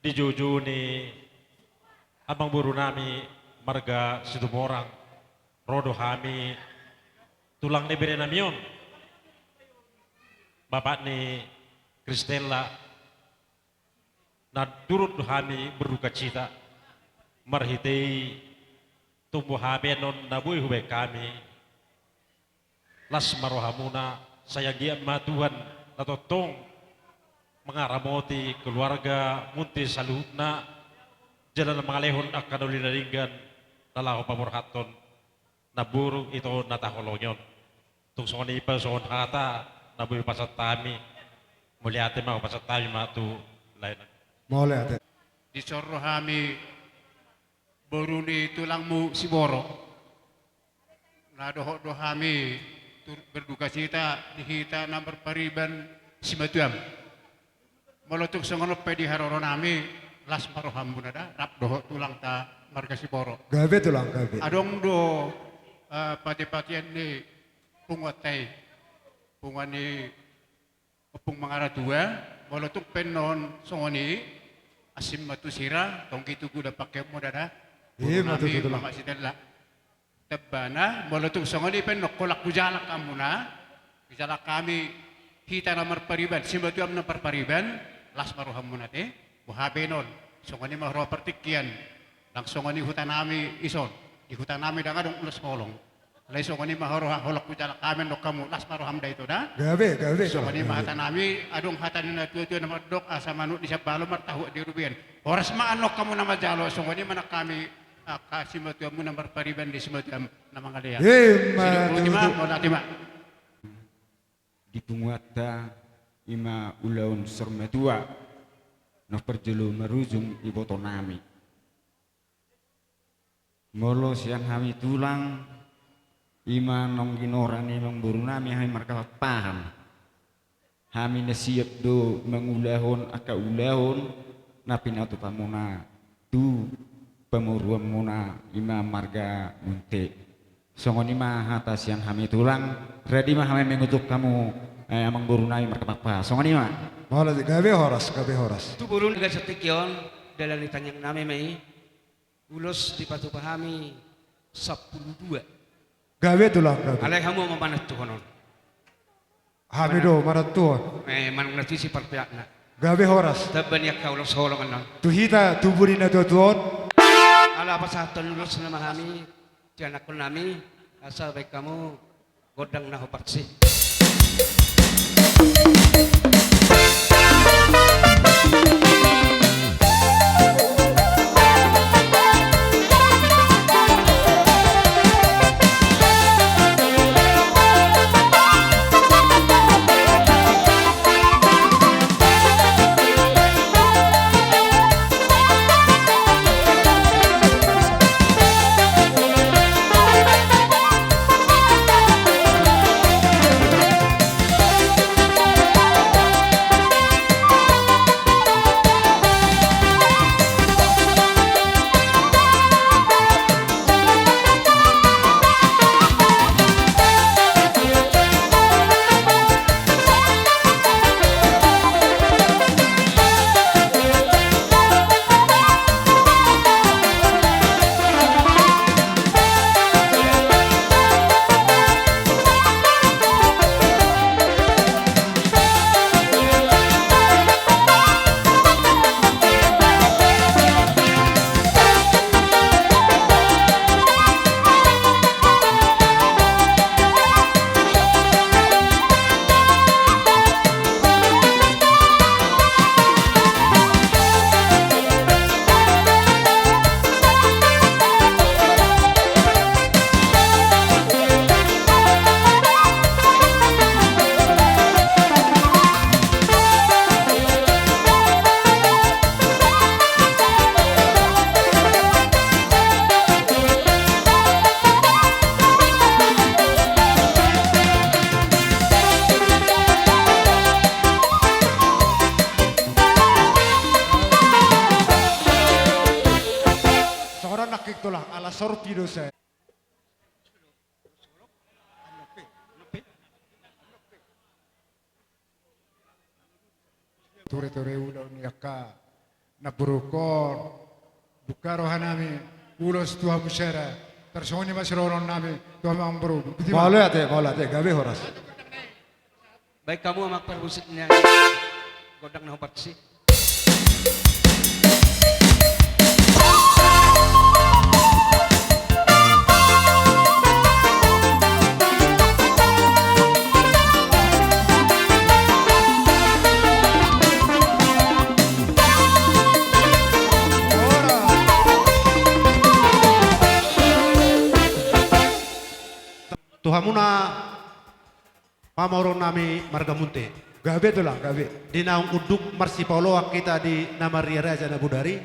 di joujou ni amangboru nami marga Situmorang, ro do hami tulang ni bere nami on, bapak ni Kristella, na turut do hami berdukacita marhitei tombu habenon na boi hubaen hami. Las ma rohamuna, sai anggiat ma Tuhan na tongtong mangaramoti keluarga Munte saluhutna, jala na mangalehon angka na uli na denggan na laho paborhathon namboru ito na taholongi on. Tung songon i pe songon hata na boi pasahat hami. Mauliate ma hupasahat hami ma tu lae nami. Mauliate. Dison ro hami boru ni tulangmu Siboro, na dohot do hami turut berdukacita di hita na marpariban simatuam. Molo tung songon on pe di haroro nami, las ma rohamuna da, rap dohot tulangta marga Siboro. Gabe tulang, gabe. Adong do, eh, patepatean ni punguanta i, punguan ni Ompung Mangaratua, molo tung pe on songon i, asing ma tu sira, tonggi tu gula pakeonmu da da. Ima tutu tulang. Boru nami, Mamak Sitella. Tamba na, molo tung songon i pe on, holan hujalang hamuna, hujalang hami, hita na marpariban, simatuam na marpariban, las ma rohamuna te, boha be on, songon i ma roha partingkian, ndang songon i huta nami ison, di huta nami ndang adong ulos holong. Alai songon i ma roha, holan hujalang hami annon hamu, las ma roham da ito da. Gabe, gabe. Songon i ma hata nami, adong hata ni na tuatua na mandok, asa manuk di sambalo martahuak di rubean. Horas ma annon hamu na manjalo, songon i ma nang hami, angka simatuammu na marpariban di simatuam na mangalean. Ima tutu. Sidok boti ma, mauliate ma. Di punguanta ima ulaon saur matua na parjolo marujung iboto nami. Molo sian hami tulang, ima naung ginora ni amangboru nami hami markapakpahan. Hami na siap do mangulahon angka ulaon na pinatupanmuna tu pamoruonmuna ima marga Munte. Songon i ma hata sian hami tulang, radi ma hami mangutuk hamu, eh, amangboru nami markapakpahan. Songon i ma. Molo gabe horas, gabe horas. Tu boru nami, di bagasan tingki on, dalan ni tangiang nami ma i. Ulos dipatupa hami sampulu dua. Gabe tulang, gabe. Alai hamu ma manantuhon on. Hami do manantuhon. Eh, manang na tusi parpeakna. Gabe horas. Tamba ni angka ulos holong annon. Tu hita tubu ni na tuatua on. Ala pasahathon ulos nama hami, tu anakkon nami, asa baen hamu gondang na hombar si. Pasorpi dosa. Ture-ture ulos ni angka namborungkon. Buka rohanami, ulos tu hamu sada. Tarsongon i ma sidohononnami tu hamu amangboru. Botima. Mauliate, mauliate, gabe horas. Baen hamu amang parmusik ni gondang na hombar tusi. Tu hamuna pamoruonnami marga Munthe. Gabe tulang, gabe. Di naung unduk marsipaoloan hita di na marria raja na bodari,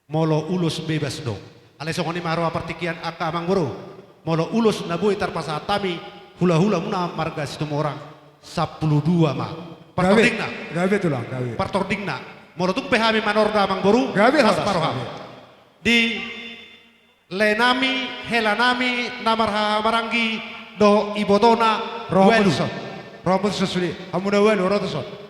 molo ulos bebas do. Alai songon i ma roha partingkian angka amangboru. Molo ulos na boi tarpasahat hami, hula-hulamuna marga Situmorang, sampulu dua ma. Gabe. Partordingna. Gabe tulang, gabe. Partordingna. Molo tung pe hami manorda amangboru, gabe, las horas, ma roham. Gabe. Di laenami, helanami, na marhahamaranggi dohot ibotona. Roha ualu. Roha ualu sude. Hamuna ualu, ro tuson.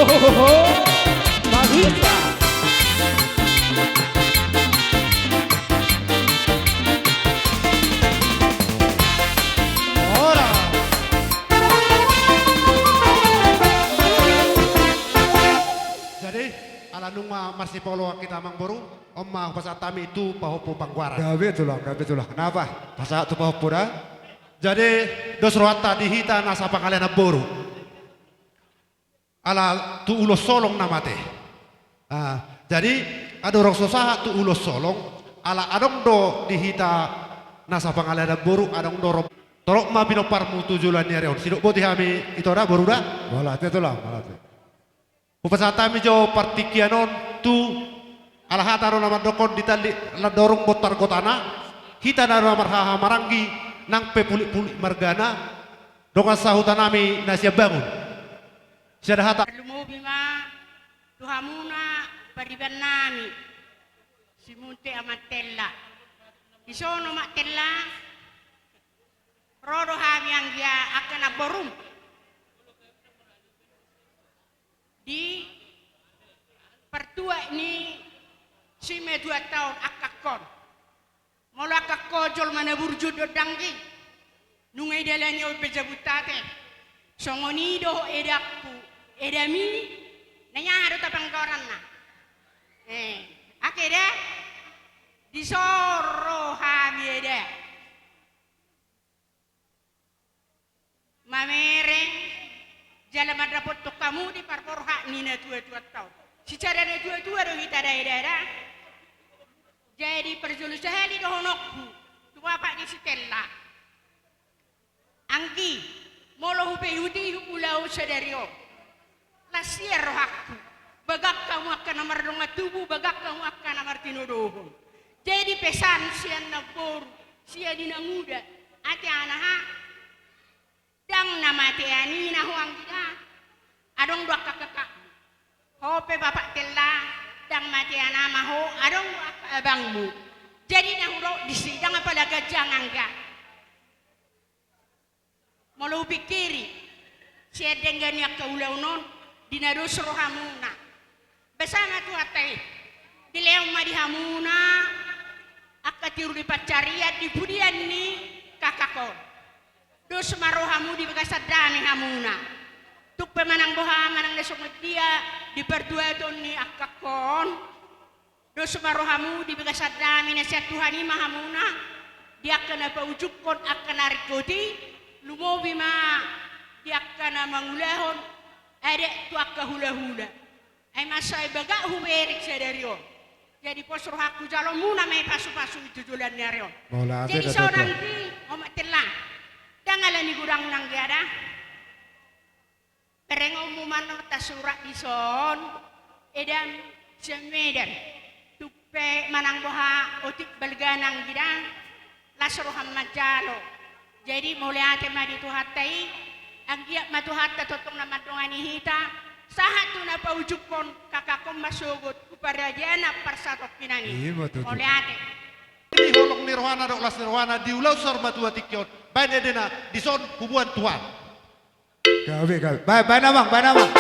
Ho, ho, ho, ho. Bagus, Pak. Ora. Jadi, ala nunga marsipaoloan hita amangboru, on ma hupasahat hami tu pahompu panggoaran. Gabe tulang, gabe tulang. Napa? Pasahat tu pahompu da. Jadi, dos rohanta di hita na sapangalean namboru. Ala tu ulos holong na mate. Ah, jadi, andorang so sahat tu ulos holong, ala adong do di hita na sapangalean namboru, adong do ro-, torop ma pinomparmu tu joloan ni ari on. Sidok boti hami ito da, boru da? Mauliate tulang, mauliate. Hupasahat hami jo partingkian on tu ala hata do na mandokkon di tali landorung bontar gotana, hita na marhahamaranggi nang pe pulik-pulik margana, dongan sahutanami na sian Bangun. Sada hata. Tarlumobi ma tu hamuna pariban nami si Munthe Amantella. Di son Amantella, ro do hami anggia angka namborum di partuat ni simatua taon angkangkon. Molo angkangkon jolma na burju do danggi, nunga didalani on pe jabunta ate. Songon i dohot edangku, edami, na i aha do tapanggoaranna? Eh, ake da, di son ro hami eda. Mamereng, jala mandapothon hamu di parborhat ni natua-tuanta on. Sisada natua-tua do hita da eda da. Jadi parjolo sahali dohononku tu bapak ni si Tella. Anggi, molo hupaihutihut ulaon sadari on, las ia rohangku. Bagas hamu angka na mardongan tubu, bagas hamu angka na martinodohon. Jadi pesan sian namboru, sian inanguda, ate anaha, ndang na matean i na ho anggi da. Adong do angka kakakmu. Ho pe bapak Tella, ndang matean ama ho, adong do angka abangmu. Jadi na hudok disi, ndang apala ganjang angga. Molo hupingkiri sian denggan ni angka ulaon on, di na dos rohamuna. Basa ma Tuhanta i. Dilehon ma di hamuna angka tirulipat sarian di pudian ni kakak on. Dos ma rohamu di bagasan dame hamuna. Tung pe manang boha, manang na songon dia di partuaton ni angkangkon, dos ma rohamu di bagasan dame na sian Tuhan i ma hamuna. Di angka na paujungkon angka na ringkot i, lumobi ma di angka na mangulahon adat tu angka hulahula. Ai mansai bagak hubereng sadari on. Jadi pos rohangku, jalomuna ma i pasupasu i tu joloan ni ari on. Jadi sonang di omak tella. Ndang alani godang nanggi ada. Berengonmu ma na tasurat dison, edam sian Medan. Tung pe manang boha otik balga nanggi da, las roham manjalo. Jadi mauliate ma di Tuhanta i, anggiat ma Tuhanta tongtong na mandongani hita, sahat tu na paujungkon kakak on masogot tu parajaan na parsatongkinan i. Ima tutu. Mauliate. Di holong ni rohana dohot las ni rohana di ulaon saur matua tingki on, baen edena dison huboan Tuhan. Gabe, gabe. Baen, baen amang, baen amang.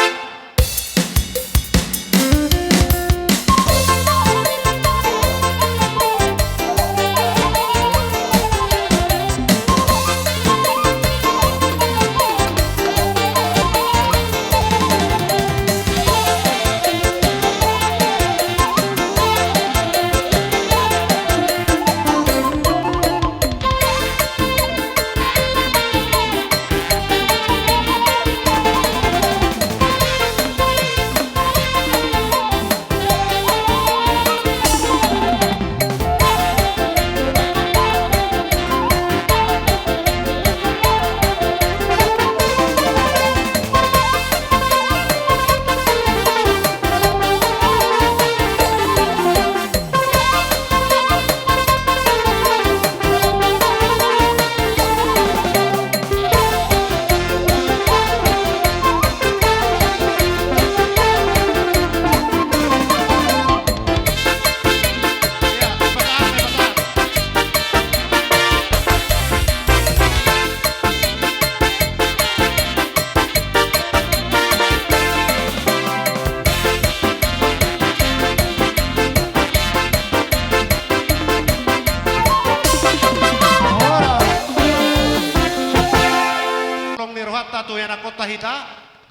Holong ni rohanta tu ianakhonta hita,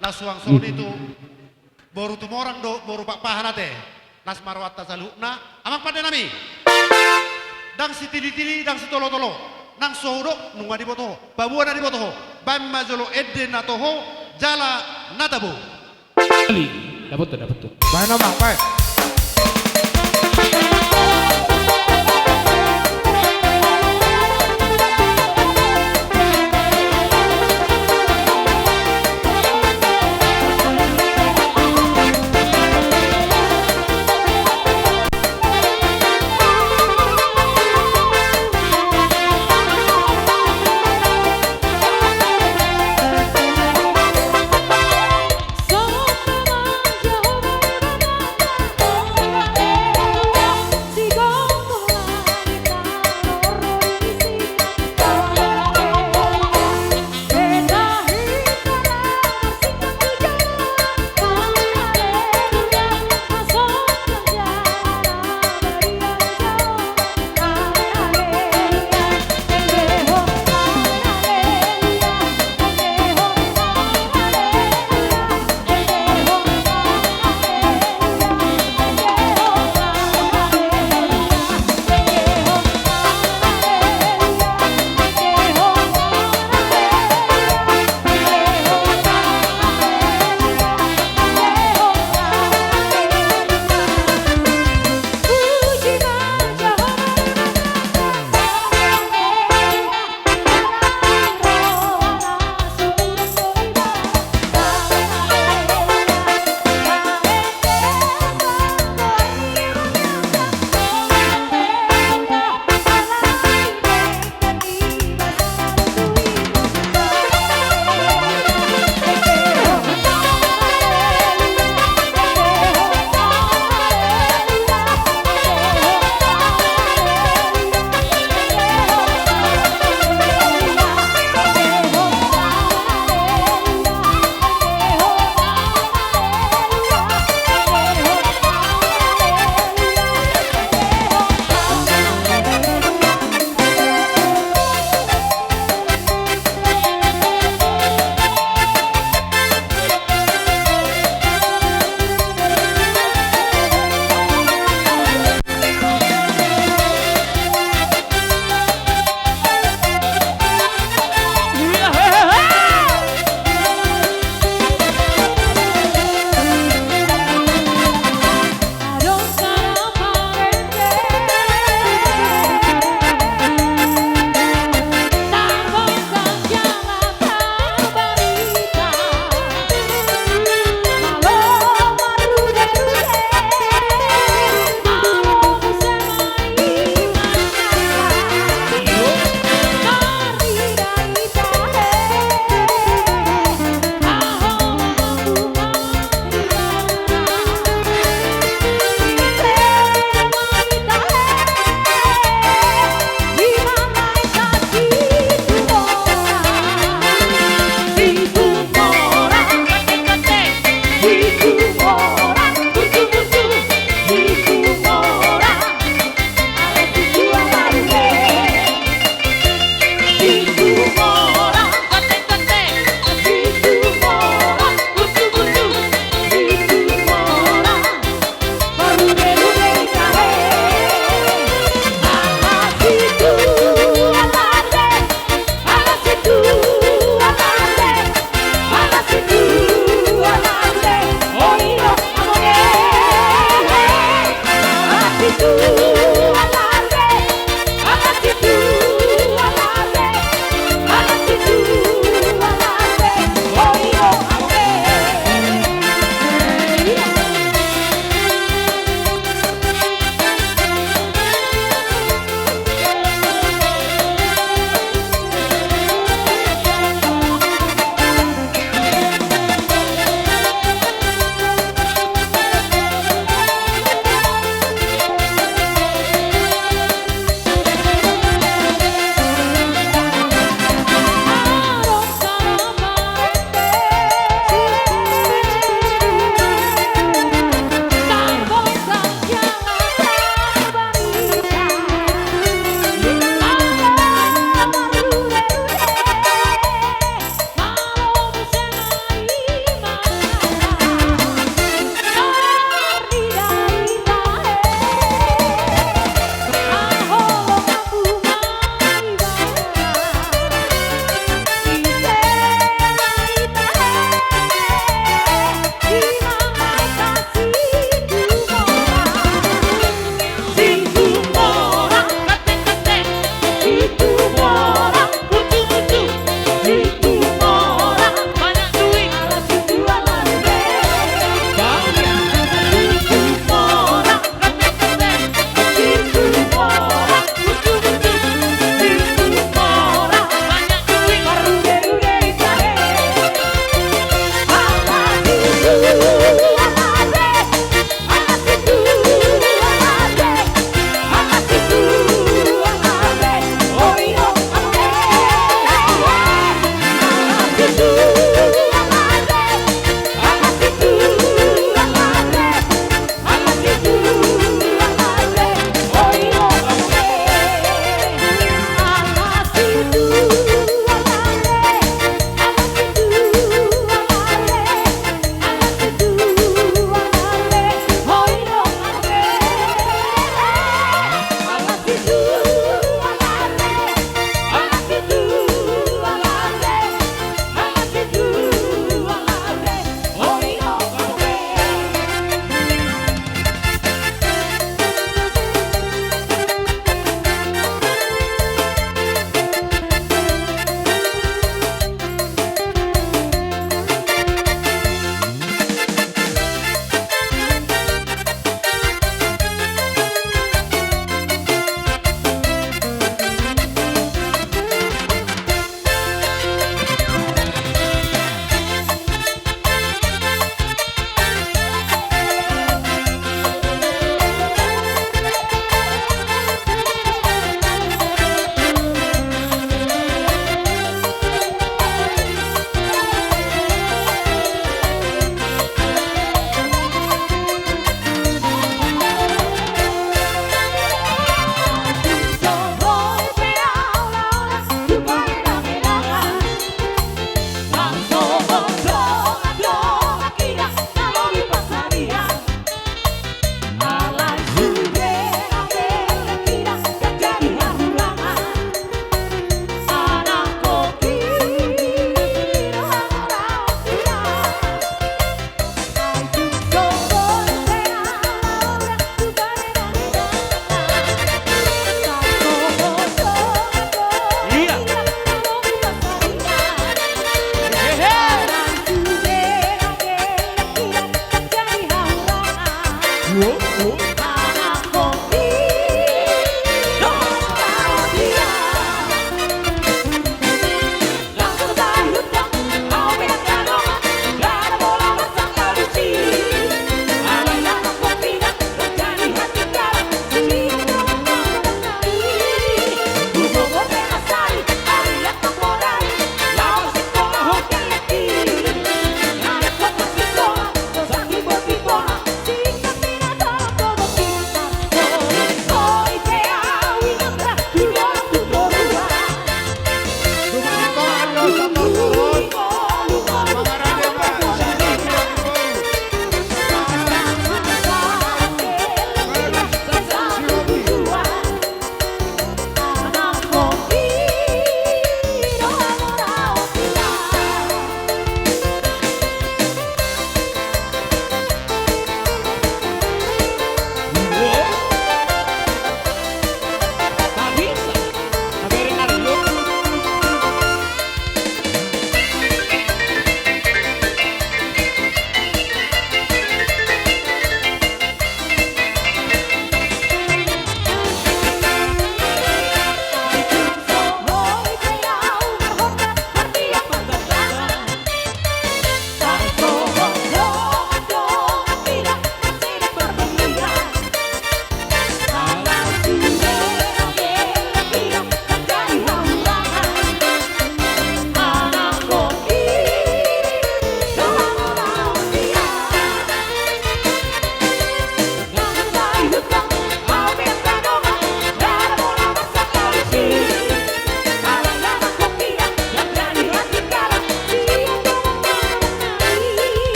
na suang songon i tu boru Tumorang dohot boru Pakpahan ate. Las ma rohanta saluhutna, amang pande nami. Ndang sitilitili, ndang sitolotolo. Nang so hudok, nunga diboto ho. Paboa na diboto ho. Baen ma jolo ende na toho, jala na tabo. Kali, dapot tu, dapot tu. Baen amang, baen.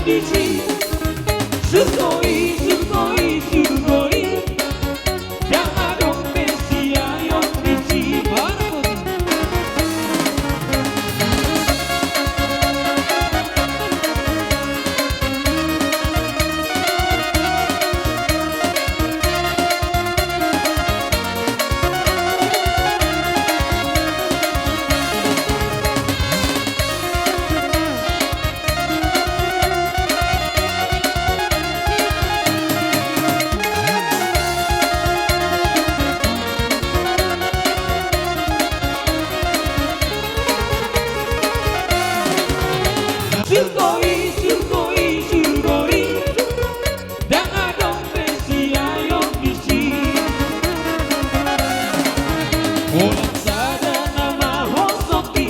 Disi, surgo i, surgo i, surgo i. Ndang adong be siaon disi. Surgo i, surgo i, surgo i. Ndang adong be siaon disi. Holan sada na mahosongki,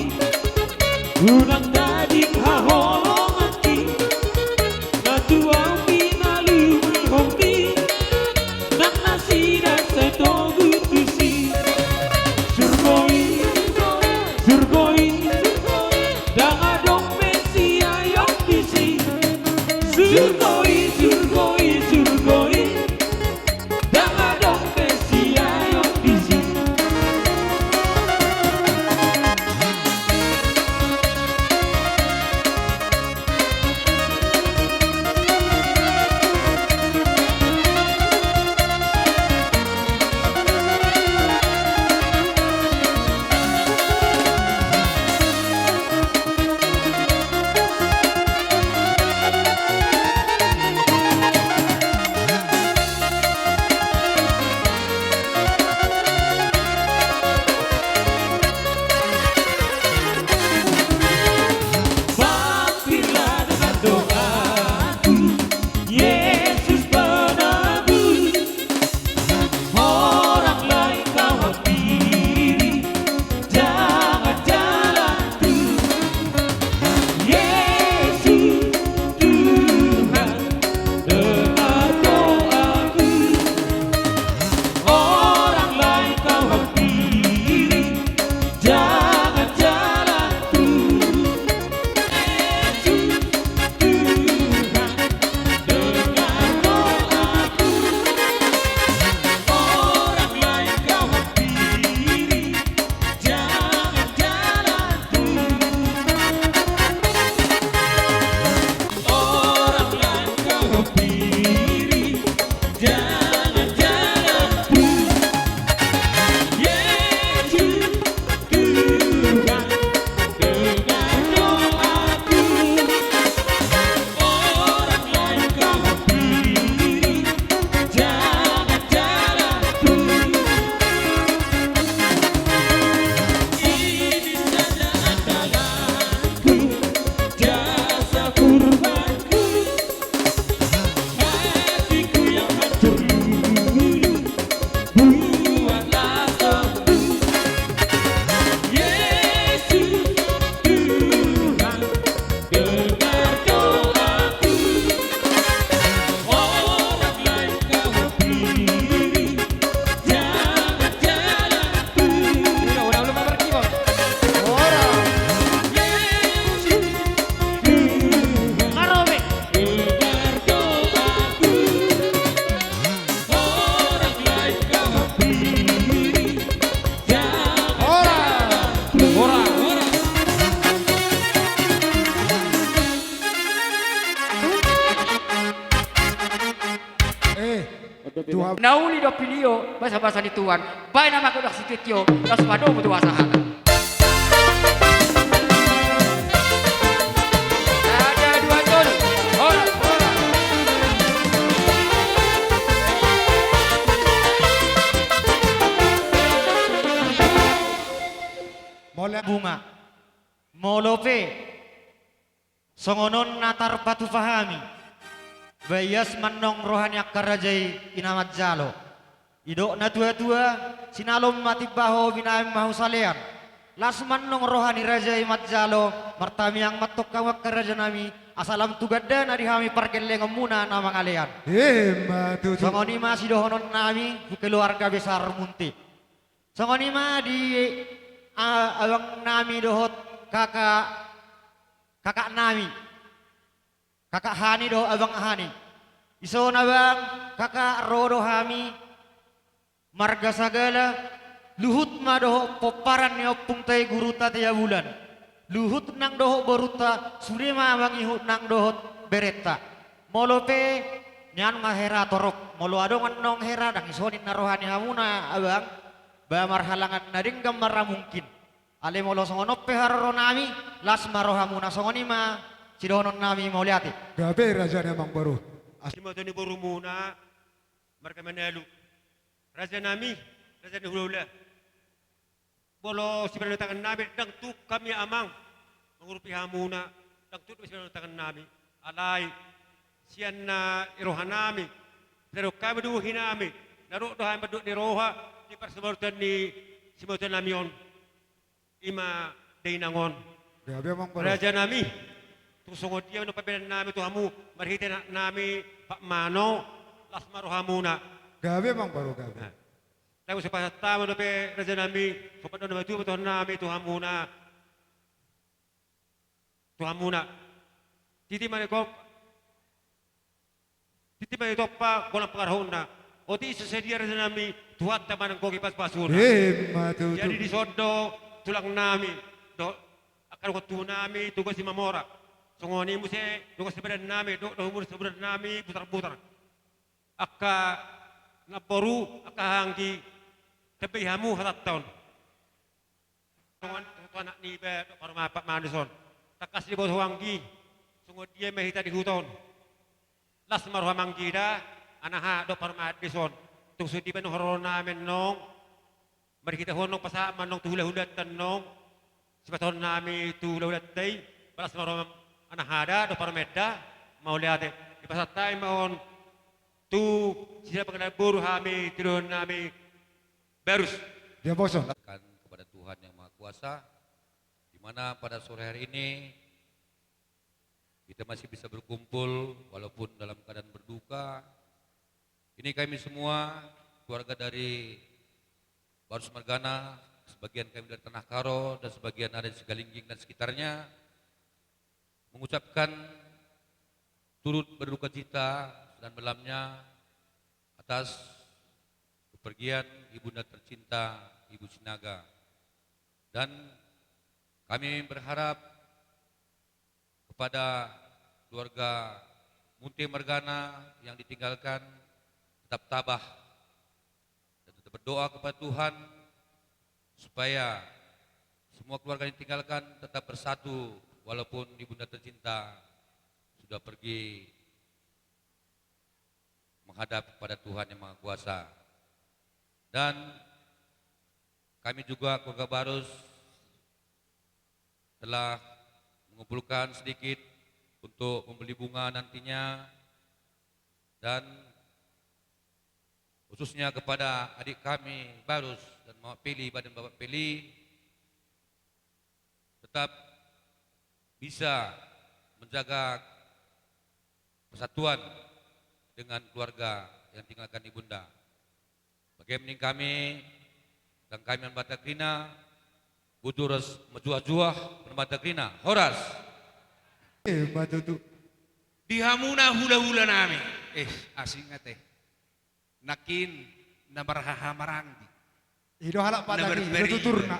unang tading haholonganki. Na tuaonki na lumobi, nang nasida sai togu tusi. Surgo i, surgo i, ndang adong be siaon disi. Surgo i, surgo i, surgo i, ndang adong be siaon disi. Orang lain kau hampiri, jangan jalan Tuhan. Yesus, Tuhan, dengar doaku. Orang lain kau hampiri, jangan jalan Tuhan. Yesus, Tuhan, dengar doaku. Orang lain kau hampiri, jangan jalan Tuhan. Orang lain kau hampiri, jangan jalan Tuhan. Yesus, Tuhan, dengar doaku. Orang lain kau hampiri, jangan jalan Tuhan. Ini saja andalanku, jasa kurbanku. Hatiku yang hancur luluh, buatlah sembuh. Yesus, Tuhan, dengar doaku. Orang lain kau hampiri, jangan jalan Tuhan. Udah, udah, belum pergi, Bos. Ora. Yesus, Tuhan, Marobe. Dengar doaku. Orang lain kau hampiri, jangan jalan Tuhan. Ora. Ora. Eh, Tuhan. Na uli do pilio, basa-basa ni Tuhan. Baen ma godang sitio, laos padomu tu hasahatan. Sada, dua, tolu. Horas, horas. Molo bunga. Molo pe. Songon on na tarpatupa hami. Baias ma annon roha ni angka raja i na manjalo. Didok na tua-tua, sinalom ma timba ho, binahen ma ho salean. Las ma annon roha ni raja i manjalo, martamiang ma antong hamu angka raja nami, asa lam tu gandana di hami pargellengonmuna na mangalean. Emma tutu. Songon i ma sidohononnami tu keluarga besar Munti. Songon i ma di, a, abang nami dohot kakak, kakak nami. Kakak Hani dohot abang Hani. Dison abang, kakak, ro do hami marga Sagala, luhut ma dohot pomparan ni ompungta i, gurunta Tia Bulan. Luhut nang dohot borunta, sude ma mangihut nang dohot berenta. Molo pe nian ma hera torop, molo adong annon hera, ndang i songon i na roha ni hamuna abang, ba marhalangan na denggan ma ra mungkin. Alai molo songon on pe haroronami, las ma rohamuna. Songon i ma sidohononnami, mauliate. Gabe raja ni amangboru. As- Simatuan ni borumuna, marga Manalu. Rajanami, raja ni hulahula. Molo sibahen tangannami, ndang tuk hami amang mangurupi hamuna, ndang tuk dope sibahen tangannami. Alai sian na di rohanami, sai didok hami tu bohinami, na dok do hami mandok ni roha di parsabarutan ni simatuanami on. I ma dainang on. Gabe amangboru. Rajanami, tung songon dia ma pambahenannami tu hamu marhite anaknami Pak Mano, las ma rohamuna. Gabe amangboru, gabe. Nah. Laos hupasahat hami dope rajanami, sopat do na matua botohonnami tu hamuna. Tu hamuna. Titi ma ni gompa, titi ma ni gompa, golang pangarahutna. Otik so sadia rajanami, Tuhanta ma nangkok i pasupasuna. Emma tutu. Jadi dison do tulangnami, do angka dongan tuanami, tugas i mamora. Songon i muse dongan sabadannami, do, do umur sabadannami, butarbutar. Angka namboru, angka anggi, tamba i hamu hatanta on. Songon tu anak niba, do parumaen Pak Mano dison. Tangkas diboto anggi, songon dia ma hita di huta on. Las ma roha manggida, anaha, do parumaen dison. Tung songon dia ma annon haroronami annon. Marhitehon annon pasahat ma annon tu hulahulanta annon. Sipasahatonnami tu hulahulanta i, ba las ma roha anaha da, do parumaen da, mauliate. Dipasahat hami ma on tu sian panggalan boru hami, tu dohononnami Barus. Dia boso. Kan kepada Tuhan Yang Maha Kuasa, di mana pada sore hari ini kita masih bisa berkumpul walaupun dalam keadaan berduka. Ini kami semua, keluarga dari Barus Margana, sebagian kami dari Tanah Karo dan sebagian ada di Sigalingging dan sekitarnya, mengucapkan turut berduka cita sedalam-dalamnya atas kepergian ibunda tercinta, Ibu Sinaga. Dan kami berharap kepada keluarga Munte Margana yang ditinggalkan tetap tabah dan tetap berdoa kepada Tuhan supaya semua keluarga yang ditinggalkan tetap bersatu walaupun ibunda tercinta sudah pergi menghadap kepada Tuhan Yang Maha Kuasa. Dan kami juga, keluarga Barus, telah mengumpulkan sedikit untuk membeli bunga nantinya, dan khususnya kepada adik kami Barus dan Mama Peli, Badan Bapak Peli, tetap bisa menjaga persatuan dengan keluarga yang tinggalkan ibunda. Bagian ning kami, dan kami on Batak Rina, bujur ras majuah-juah, Batak Rina, horas. Eh, batu tu. Di hamuna hula-hula nami. Eh, asing ate. Nangkin na marhaha maranggi. I do halak na Batak i, i do berperi. Tuturna.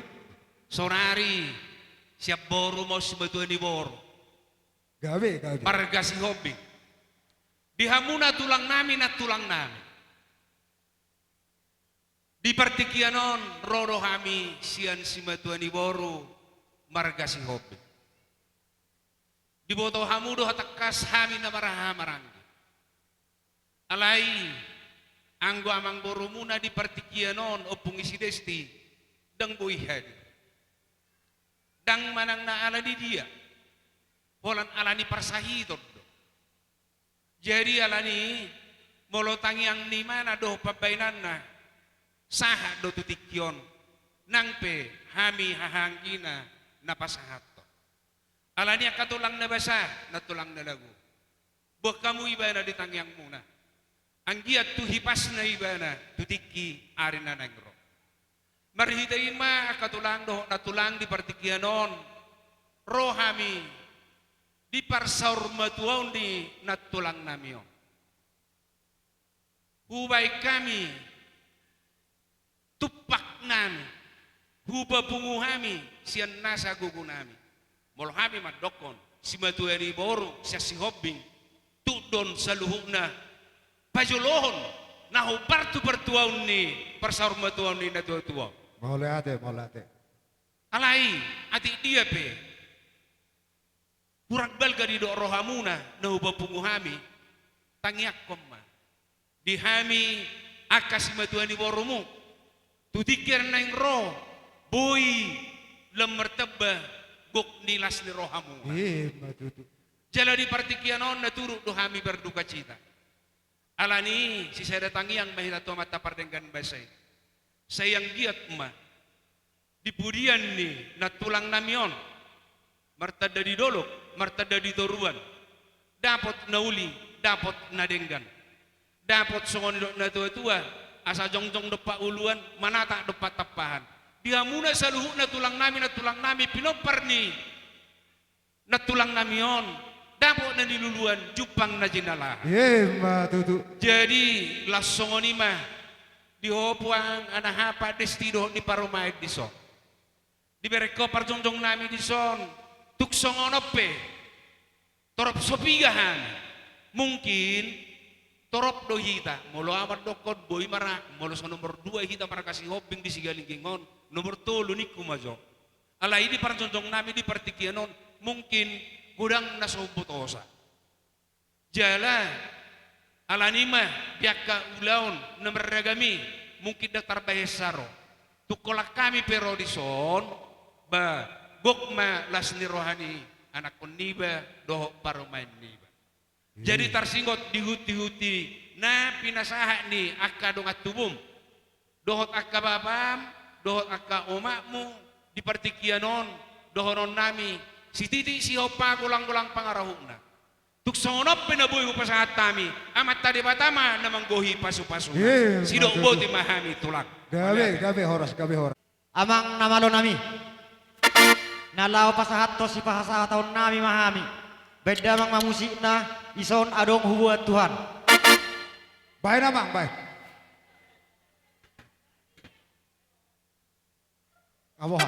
Sonari sian boru ma on simatua ni boru. Gabe, gabe. Marga Sihombing. Di hamuna tulang nami, nantulang nami. Di partingkian on ro do hami sian simatua ni boru marga Sihombing. Diboto hamu do hatangkas hami na marhaha maranggi. Alai anggo amangborumuna di partingkian on, Ompung i si Desti, ndang boi hadir. Ndang manang na ala ni dia, holan ala ni parsahiton do. Jadi ala ni i, molo tangiang ni imana dohot pambahenanna, sahat do tu tingki on, nang pe hami hahaanggina na pasahathon. Ala ni i angka tulang na basa, nantulang na lagu, boan hamu ibana di tangiangmuna. Anggiat tu hipasna ibana tu tingki ari na naeng ro. Marhite i ma angka tulang dohot nantulang di partingkian on, ro hami di parsaurmatuaon ni nantulang nami on. Hubaen hami tumpak nami, hupapungu hami sian nasa gogo nami. Molo hami mandokkon, simatua ni boru sian Sihombing, tuk do on saluhutna pajolohon na hombar tu partuaon ni parsaurmatuaon ni natuatua. Mauliate, mauliate. Alai, atik dia pe hurang balga didok rohamuna na hupapungu hami, tangiangkon ma di hami angka simatua ni borumu, tu tingki na naeng ro, boi lam martamba gok ni las ni rohamuna. Ima tutu. Jala di partingkian on na turut do hami berdukacita. Alani i, sisada tangiang ma hita tu Amanta Pardenggan Basa i. Sai anggiat ma di pudian ni nantulang nami on, martanda di dolok, martanda di toruan, dapot na uli, dapot na denggan, dapot songon nidok natuatua, asa jongjong dompak uluan, manatak dompak tampahan. Di hamuna saluhutna tulang nami, nantulang nami, pinompar ni nantulang nami on, dapot na niluluan, jumpang na jinalahan. Ima tutu. Jadi, laos songon i ma di ho puang, anaha, Pak Desti dohot di parumaen dison. Dibereng ho parjongjong nami dison, tung songon on pe torop so piga hami. Mungkin torop do hita, molo ahu mandokkon boi ma ra, molo so nomor dua hita marga Sihombing di Sigalingging on, nomor tolu ningku ma jo. Alai di parjongjong nami di partingkian on, mungkin godang na so umbotosa. Jala, alani i ma di angka ulaon na marragam i, mungkin ndang tarbahen sa ro. Tung holan hami pe ro dison, ba, gok ma las ni roha ni anakkon niba dohot parumaen niba. Jadi, hmm, tarsingot di hunti-hunti na pinasahat ni angka dongan tubum, dohot angka bapam, dohot angka omakmu, di partingkian on, dohonon nami, sititi sihompa, golang-golang pangarahutna. Tung songon on pe na boi hupasahat hami, Amanta Debata ma na manggohi pasu-pasuna. Ima tutu. Sidok boti ma hami, tulang. Gabe, gabe horas, gabe horas. Amang na malo nami, na laho pasahathon sipasahatonnami ma hami. Baen damang ma musikna, dison adong hubuat Tuhan. Baen amang, baen. Aboha.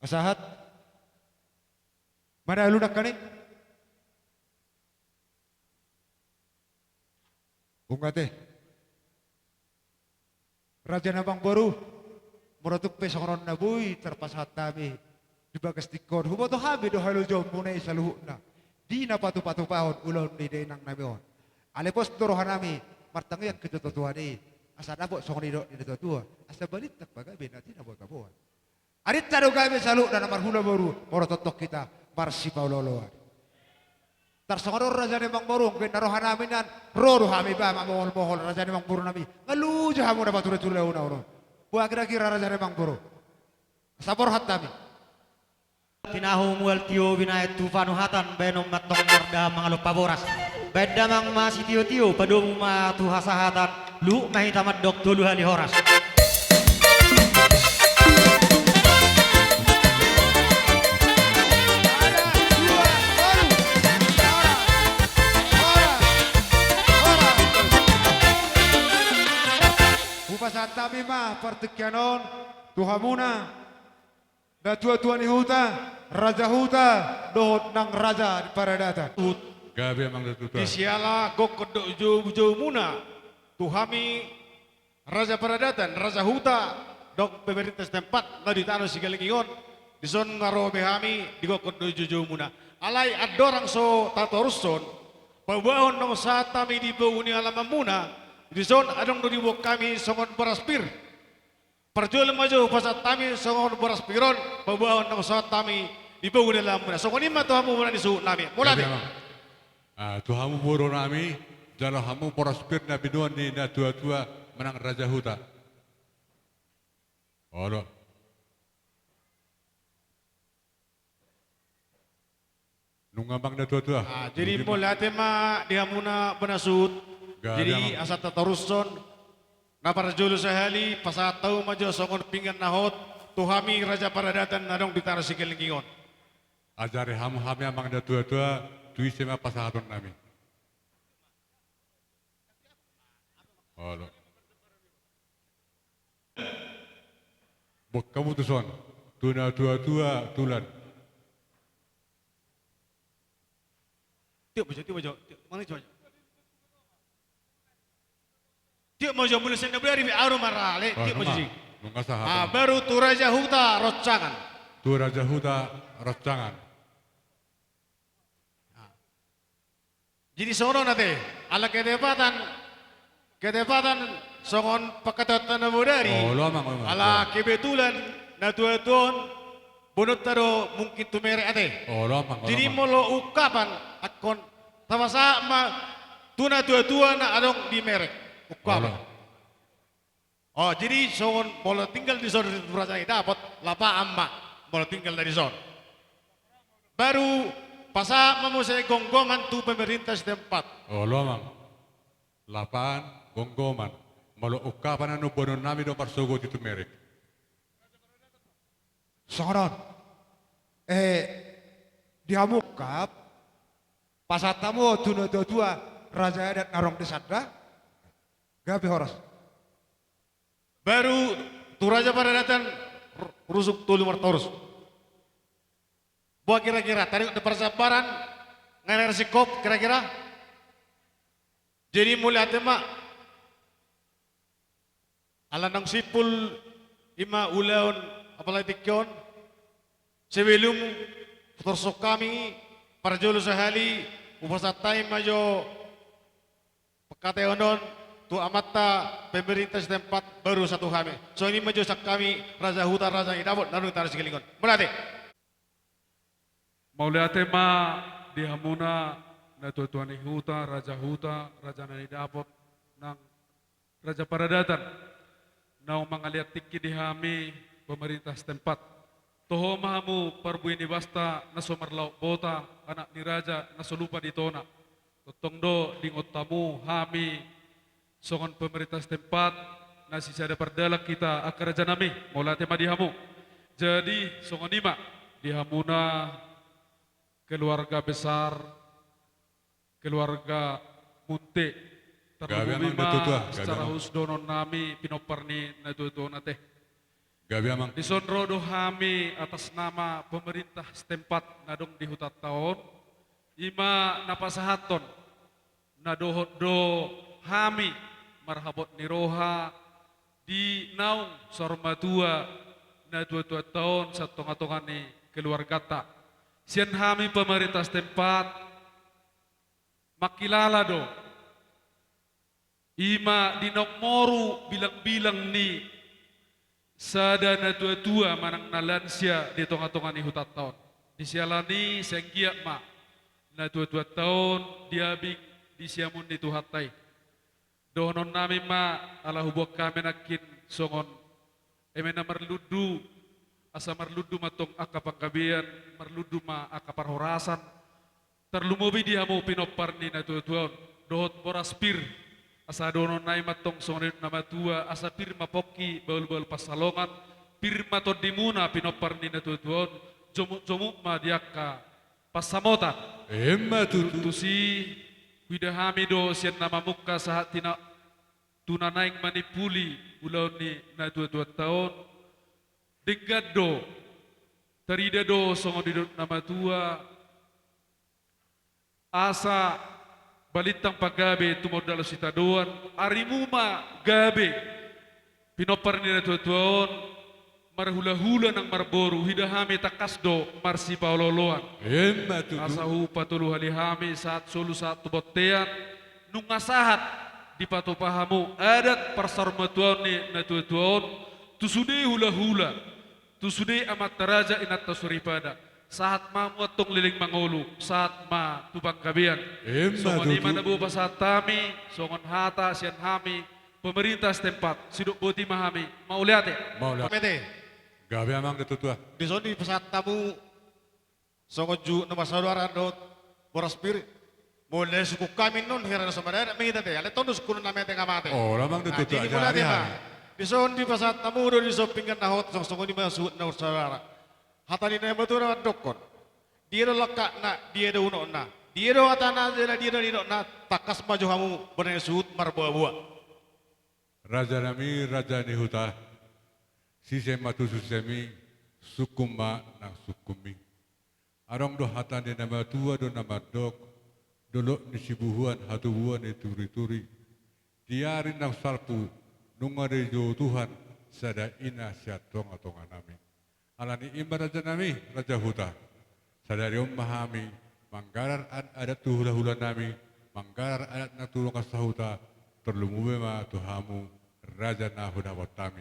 Sahat. Mana lu nak kani? Unggate. Raja na mangboru, molo tung pe songon on na boi tarpasahat hami di bagas tingki on, huboto hami do halojaonmuna i saluhutna di na patupatupahon ulaon ni dainang nami on. Alai pos do roha nami martangiang tu natuatuan i, asa dapot songon nidok ni natuatua, asa balintang ma gabe na tinabotaboan. Arinta do gabe saluhutna na marhula boru, molo tongtong hita marsipaolooloan. Tarsongon on raja ni mangboru, anggo inna roha nami nian, ro do hami ba mamoholmohol raja ni mangboru nami. Nga luju hamu na patulehon on. Boha kira-kira raja ni mangboru? Asa borhat hami. Tinahu mual tio binahen tu panuhatan, baenon ma antong mardahan mangalompa boras. Baen damang ma sitiotio, padomu ma tu hasahatan, luhut ma hita mandok tolu hali horas. Hupasahat hami ma partingkian on tu hamuna. Natuatua ni huta, raja huta, dohot nang raja di paradatan. Gabe amang natuatua. Di siala gokkon dohot joujoumuna tu hami raja paradatan, raja huta, dohot pemerintah setempat na di tano Sigalengging on, dison nga ro be hami di gokkon dohot joujoumuna. Alai andorang so tatorushon, paboahon naung sahat hami di pogu ni alamanmuna, dison adong do diboan hami songon boras pir. Parjolo ma jo hupasahat hami songon boras pir on, paboahon naung sahat hami di pogu ni alamanmuna. Songon i ma tu hamu bona ni suhut nami. Mauliate. Ah, tu hamu boru nami, jalo hamu boras pir na binoan ni natuatua manang raja huta. Olo. Nunga amang natuatua. Ah, jadi mauliate ma di hamuna bona suhut. Jadi asa tatorushon, na parjolo sahali pasahat hamu ma jo songon pinggan na hot tu hami raja paradatan na adong di tano Sigalengging on. Ajari hamu hami amang natuatua, tu ise ma pasahaton nami. Olo. Boan hamu tuson, tu natuatua tulan. Tiop ma jo, tiop ma jo, tiop ma jo. Tiop ma jo, molo sian na bodari pe ahu ma rale, tiop ma jo. Nunga sahat. Ah, baru tu raja huta Roncangan. Tu raja huta Roncangan. Jadi songon on ate, ala ketepatan, ketepatan songon pangkataionta na bodari. Olo amang, olo amang. Ala kebetulan natuatua on boanonta do mungkin tu Merek ate. Olo amang, olo amang. Jadi molo ungkapan, angkon tapasahat ma tu natuatua na adong di Merek. Ungkapan. Olo. Oh, jadi songon molo tinggal dison tu raja na nidapot, lapaan ma molo tinggal na dison. Baru pasahat ma muse gomgoman tu pemerintah setempat. Olo amang. Lapaan, gomgoman. Molo ungkapan, anu, boanon nami do marsogot i tu Merek. Songon on. Eh, di hamu ungkap, pasahat hamu tu natuatua raja adat na adong di sanda. Gabe horas. Baru tu raja paradatan, ru-, rusuk tolu martorus. Boha kira-kira, taringot do parjambaran, nga na singkop kira-kira. Jadi mauliate ma. Ala naung simpul i ma ulaon apala tingki on. Sebelum torus hami, parjolo sahali hupasahat hami ma jo pangkataion on tu amanta pemerintah setempat, baru sahat tu hami. Songon i ma jo sian hami raja huta, raja na nidapot na adong di tano Sigalengging on. Mauliate. Mauliate ma di hamuna natuatua ni huta, raja huta, raja na nidapot nang raja paradatan naung mangalean tingki di hami pemerintah setempat. Toho ma hamu parbue ni basta na so marlaok bota, anak ni raja na so lupa di tona. Tongtong do diingot hamu hami songon pemerintah setempat, na sisada pardalan hita angka raja nami. Mauliate ma di hamu. Jadi songon i ma di hamuna keluarga besar, keluarga Punte. Gabe amang, Datu Tua. Gabe amang. Secara khusus dohonon nami pinompar ni natua-tua on ate. Gabe amang. Dison ro do hami atas nama pemerintah setempat na adong di hutanta on, i ma na pasahathon na dohot do hami marhabot ni roha di naung saur matua natua-tuanta on sian tonga-tonga ni keluarganta. Sian hami pemerintah setempat mangkilala do, i ma di naung moru bilang-bilang ni sada natua-tua manang na lansia di tonga-tonga ni hutanta on. Disiala ni i sai anggiat ma natua-tuanta on diabing di siamun ni Tuhanta i. Dohonon nami ma ala huboan hami nangkin songon eme na marlundu, asa marlundu ma tong angka panggabean, marlundu ma angka parhorasan, tarlumobi di hamu pinompar ni natua-tua on, dohot boras pir, asa dohonon nami ma tong songon nidok na matua, asa pir ma pongki bahul-bahul pansalongan, pir ma tondimuna pinompar ni natua-tua on, jomuk-jomuk ma di angka pansamotan. Emma tutu. Tusi, huida hami do sian na mamungka sahat tina, tu na naeng manimpuli ulaon ni natua-tuanta on, denggan do, tarida do songon nidok na matua, asa balintang pagabe tumundalhon sitadoan, arimu ma gabe, pinompar ni natua-tua on, marhula-hula nang marboru, huida hami tangkas do marsipaolo-oloan. Emma tutu. Asa hupatolu hali hami sahat solu sahat tu bontean, nunga sahat dipatupa hamu adat parsaurmatuaon ni natua-tua on, tu sude hula-hula, tu sude amanta raja inanta soripada. Sahat ma hamu antong leleng mangolu, sahat ma tu panggabean. Emma tutu. Songon i ma na boi pasahat hami, songon hata sian hami, pemerintah setempat, sidok boti ma hami, mauliate. Mauliate. Mete. Gabe amang Datu Tua. Dison dipasahat hamu songon juhut na marsaudara dohot boras pir. Molo sungkun hami non hira na so maradat ma hita ate, alai tong do sungkunon na mete nga mate. Olo amang Datu Tua. Jadi mauliate ma. Dison dipasahat hamu do dison pinggan na hot, songon i ma juhut na marsaudara. Hata ni na matua na mandokkon, dia do langkatna, dia do unokna, dia do hatana jala dia do nidokna, tangkas ma jo hamu bona ni suhut marboa-boa. Raja nami, raja ni huta, sise ma tu sisemi, sungkun ma nang sungkunmi. Adong do hata ni na matua do na mandok, dolok ni sibuhuan hatubuan ni turi-turi. Di ari naung salpu, nunga dijou Tuhan sada ina sian tonga-tonga nami. Alani i ma raja nami, raja huta, sadari on ma hami manggarar adat-adat tu hula-hula nami, manggarar adat nang tu dongan sahuta, tarlumobi ma tu hamu raja na hudapot hami.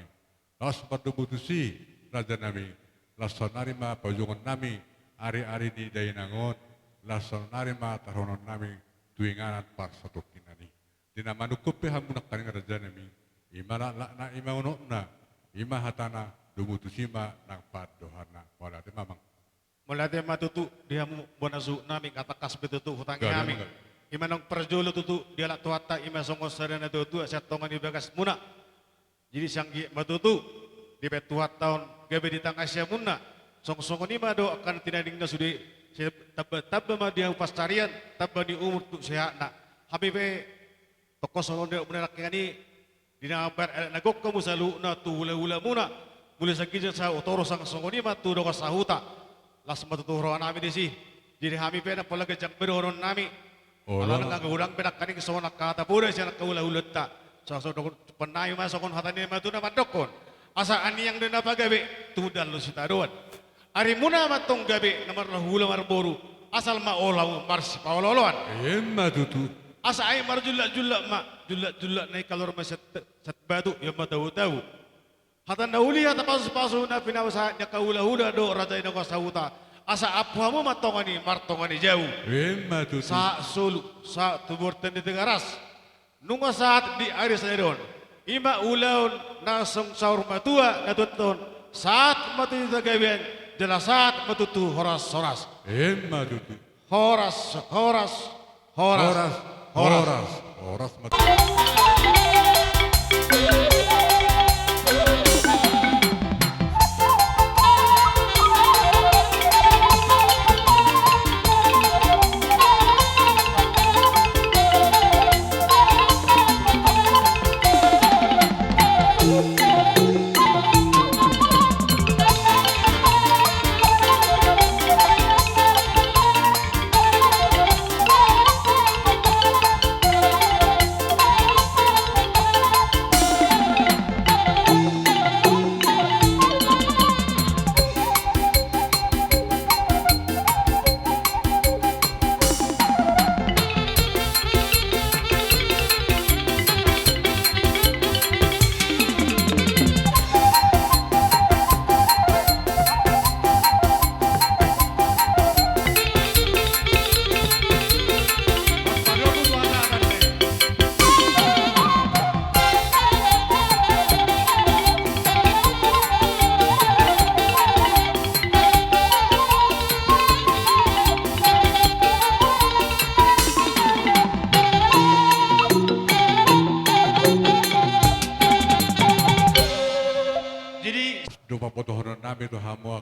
Laos mardomu tusi, raja nami, laos saonari ma pajuongon nami ari-ari ni dainang on, laos saonari ma taruhonon nami tu inganan parsatongkinan i. Di na manungkun pe hamu nangkaning raja nami, i ma laklakna, i ma unokna, i ma hatana, domu tusi ma nang pandohanna. Mauliate ma amang. Mauliate ma tutu di hamu bona suhut nami, nga tangkas be tutu hutangi hami. Gabe amang. I ma naung parjolo tutu dialap Tuhanta, i ma songon sada natua-tua sian tonga ni bagasmuna. Jadi sai anggiat ma tutu dibaen Tuhanta on gabe di tangasi hamuna. Songon-songon i ma do angka na tinadingna sude, sai tamba-tamba ma di hamu pansarian, tamba ni umur tu sehatna. Hami pe tongkos songon dia muna nangkiningan i, di na mambahen adat na gok hamu saluhutna tu hula-hula muna, mulai sian ginjang sahat tu toru, songon-songon i ma tu dongan sahuta. Las ma tutu roha nami disi. Jadi hami pe ndang pola ganjang be dohonon nami. Olo. Alana nga godang be nangkaning songon angka hata poda sian angka hula-hulanta. Songon-songon dohonon nami ma songon hata ni na matua na mandokkon, asa anniang do na pagabe, tumundalhon sitadoan. Arimuna ma antong gabe na marhula-hula marboru, asal ma olo hamu marsipaolo-oloan. Emma tutu. Asa aek marjullak-jullak ma, jullak-jullak na i kaluar ma sian, sian batu, i ma tabu-tabu. Hata na uli, hata pasu-pasu na pinasahat ni angka hula-hula dohot raja ni dongan sahuta, asa ampu hamu ma tongon i martonga ni jabu. Emma tutu. Sahat solu, sahat tu bortean ni Tigaras. Nunga sahat di ari sadari on, i ma ulaon na naung saur matua natua-tuanta on, sahat ma tutu tu hagabean, jala sahat ma tutu tu horas-horas. Emma tutu. Horas, horas, horas, horas, horas. Horas, horas. Horas ma tutu.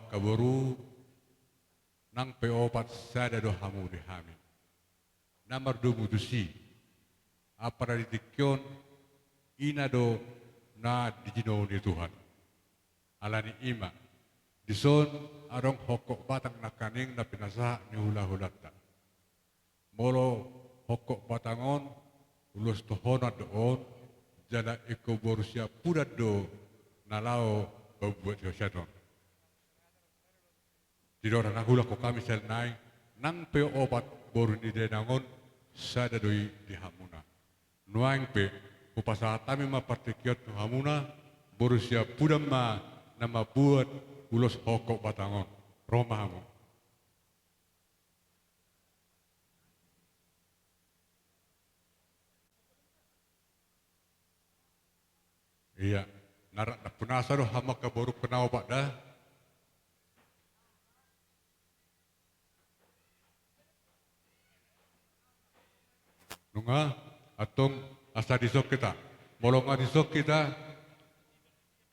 Angka boru, nang pe opat sada do hamu di hami. Na mardomu tusi, apala di tingki on, ina do na dijinahon ni Tuhan. Alani i ma, dison adong hongkop batang nangkaning na pinasahat ni hulahulanta. Molo hongkop batang on, ulos tohonan do on, jala ingkon boru siampudan do na laho mambuat sian on. Didok na hulakhon hami sian nai, nang pe opat boru ni dainang on, sada do i di hamuna. Nuaeng pe, hupasahat hami ma partingkian tu hamuna, boru siampudan ma na mambuat ulos hongkop batang on. Ro ma hamu. Ia, na rap nampunasa do hamu angka borungku na opat da. Nunga, antong asa dison hita. Molo nga dison hita,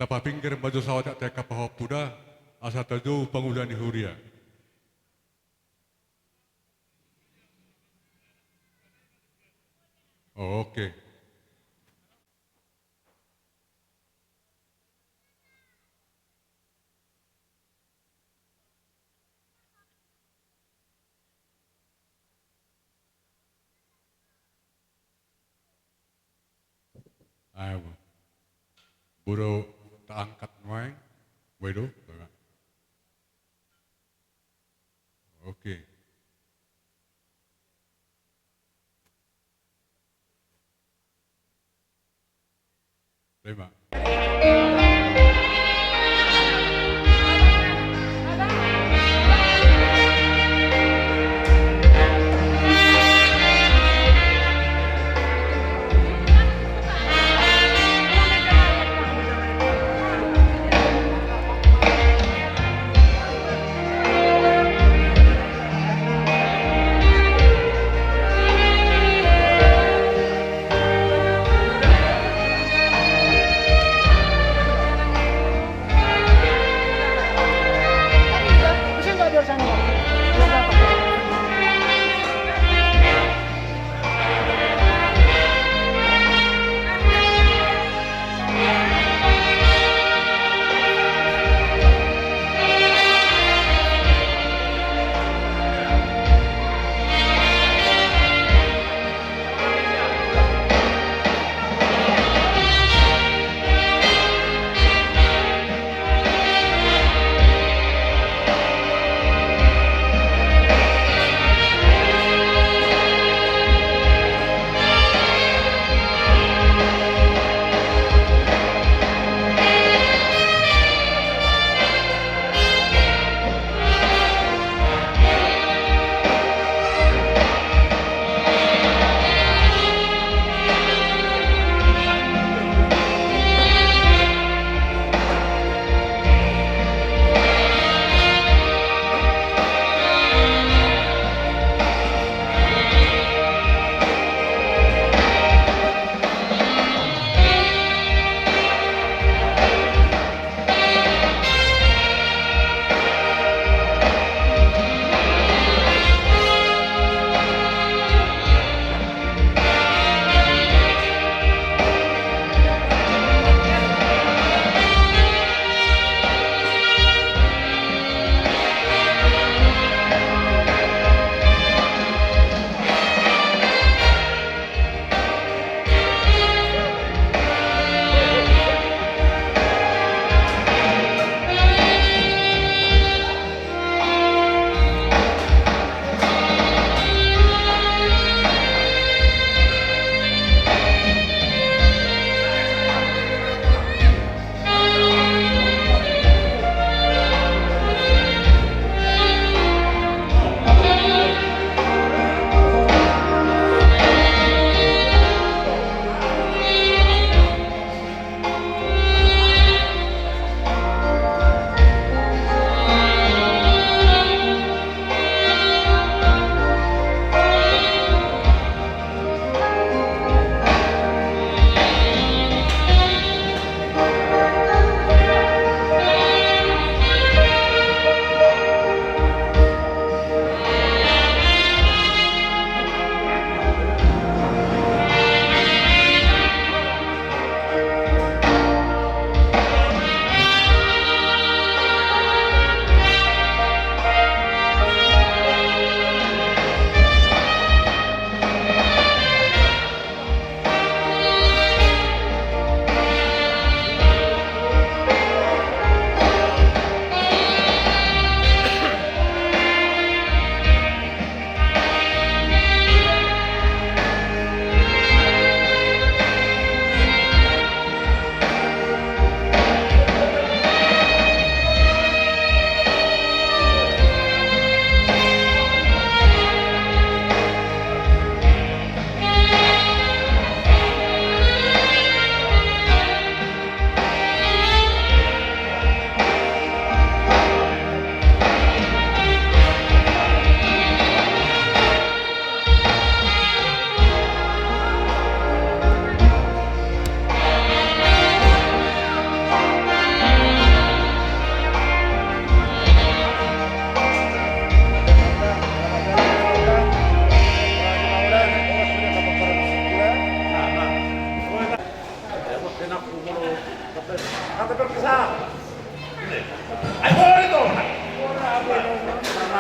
tapapingkir ma jo saotik angka pahompu da, asa tajou pangula ni huria. Oh, oke. Ayo, boru taangkat nuaeng. Boru do. Oke. Terima.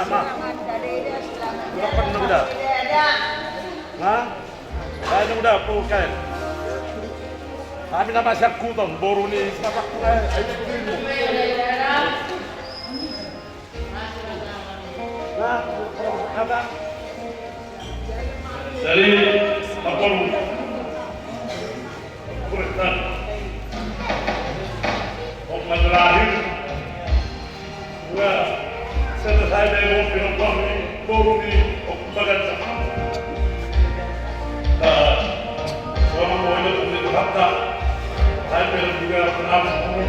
Nah. Udah penuh udah. Nah. Ayo udah, pukul. Kami nama siap kutong, boru ni siapa kutong, ayo, ayo, ayo. Jadi, lapor. Kurang. Kok madrahir? Wah, selesai deh, mau bilang kami, boru ni, kok bagan sama. Nah, seorang mau ada pemilik harta. Saya bilang juga kenapa kamu?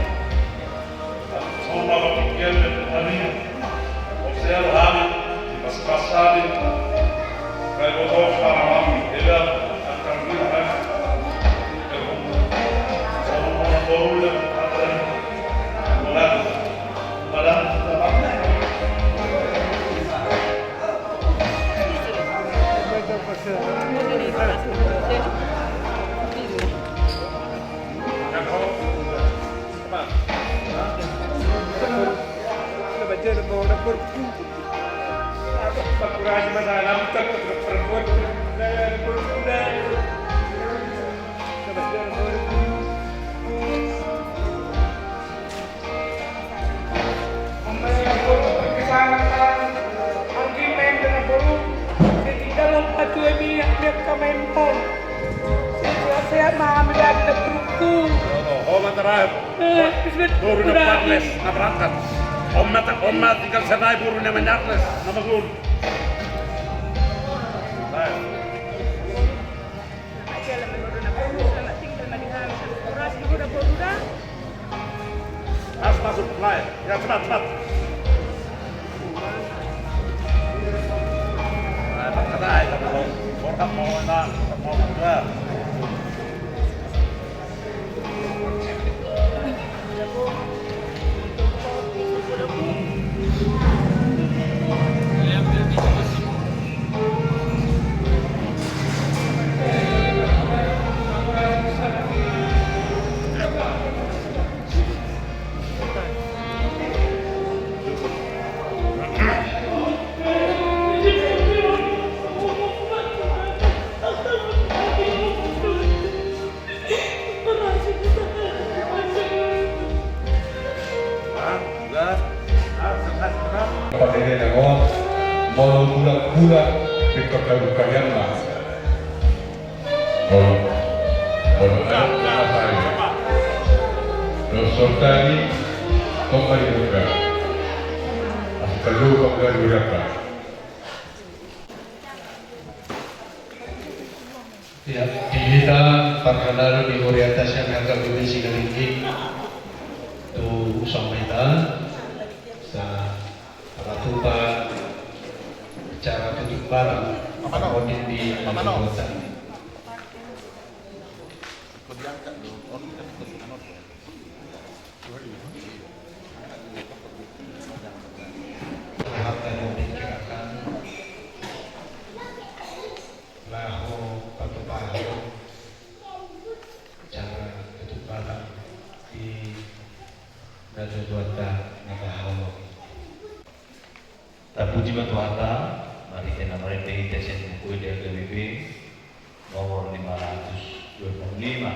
Sehat-sehat ma hami, boruku. Eh, boru na berangkat. Oma, oma tinggal serai boru na menyakles. Nama gun. Selamat tinggal ma di hami. Horas di roda boru da. Harus masuk, mulai. Ya, cepat, cepat. Nah, cepat, cepat, cepat. Borhat mau, mau, mau, mau. Pake dia nengok, molo bulak-bulak, di perkabukayan lah. Molo, molo, eh, apa ini? Dosa tadi, kok gak dibuka? Asal lu kok gak dibuka? Ya, di hita parhalado di Huriata sian H K B P Sigalingging tu usaha hita sa paratupa acara tutup barang parmodin di Kota. Laho patupahon acara tutup barang di natuatuanta na baholong. Tapuji ma Tuhanta, marhite na marende hita sian buku ende H K B P nomor lima ratus dua puluh lima.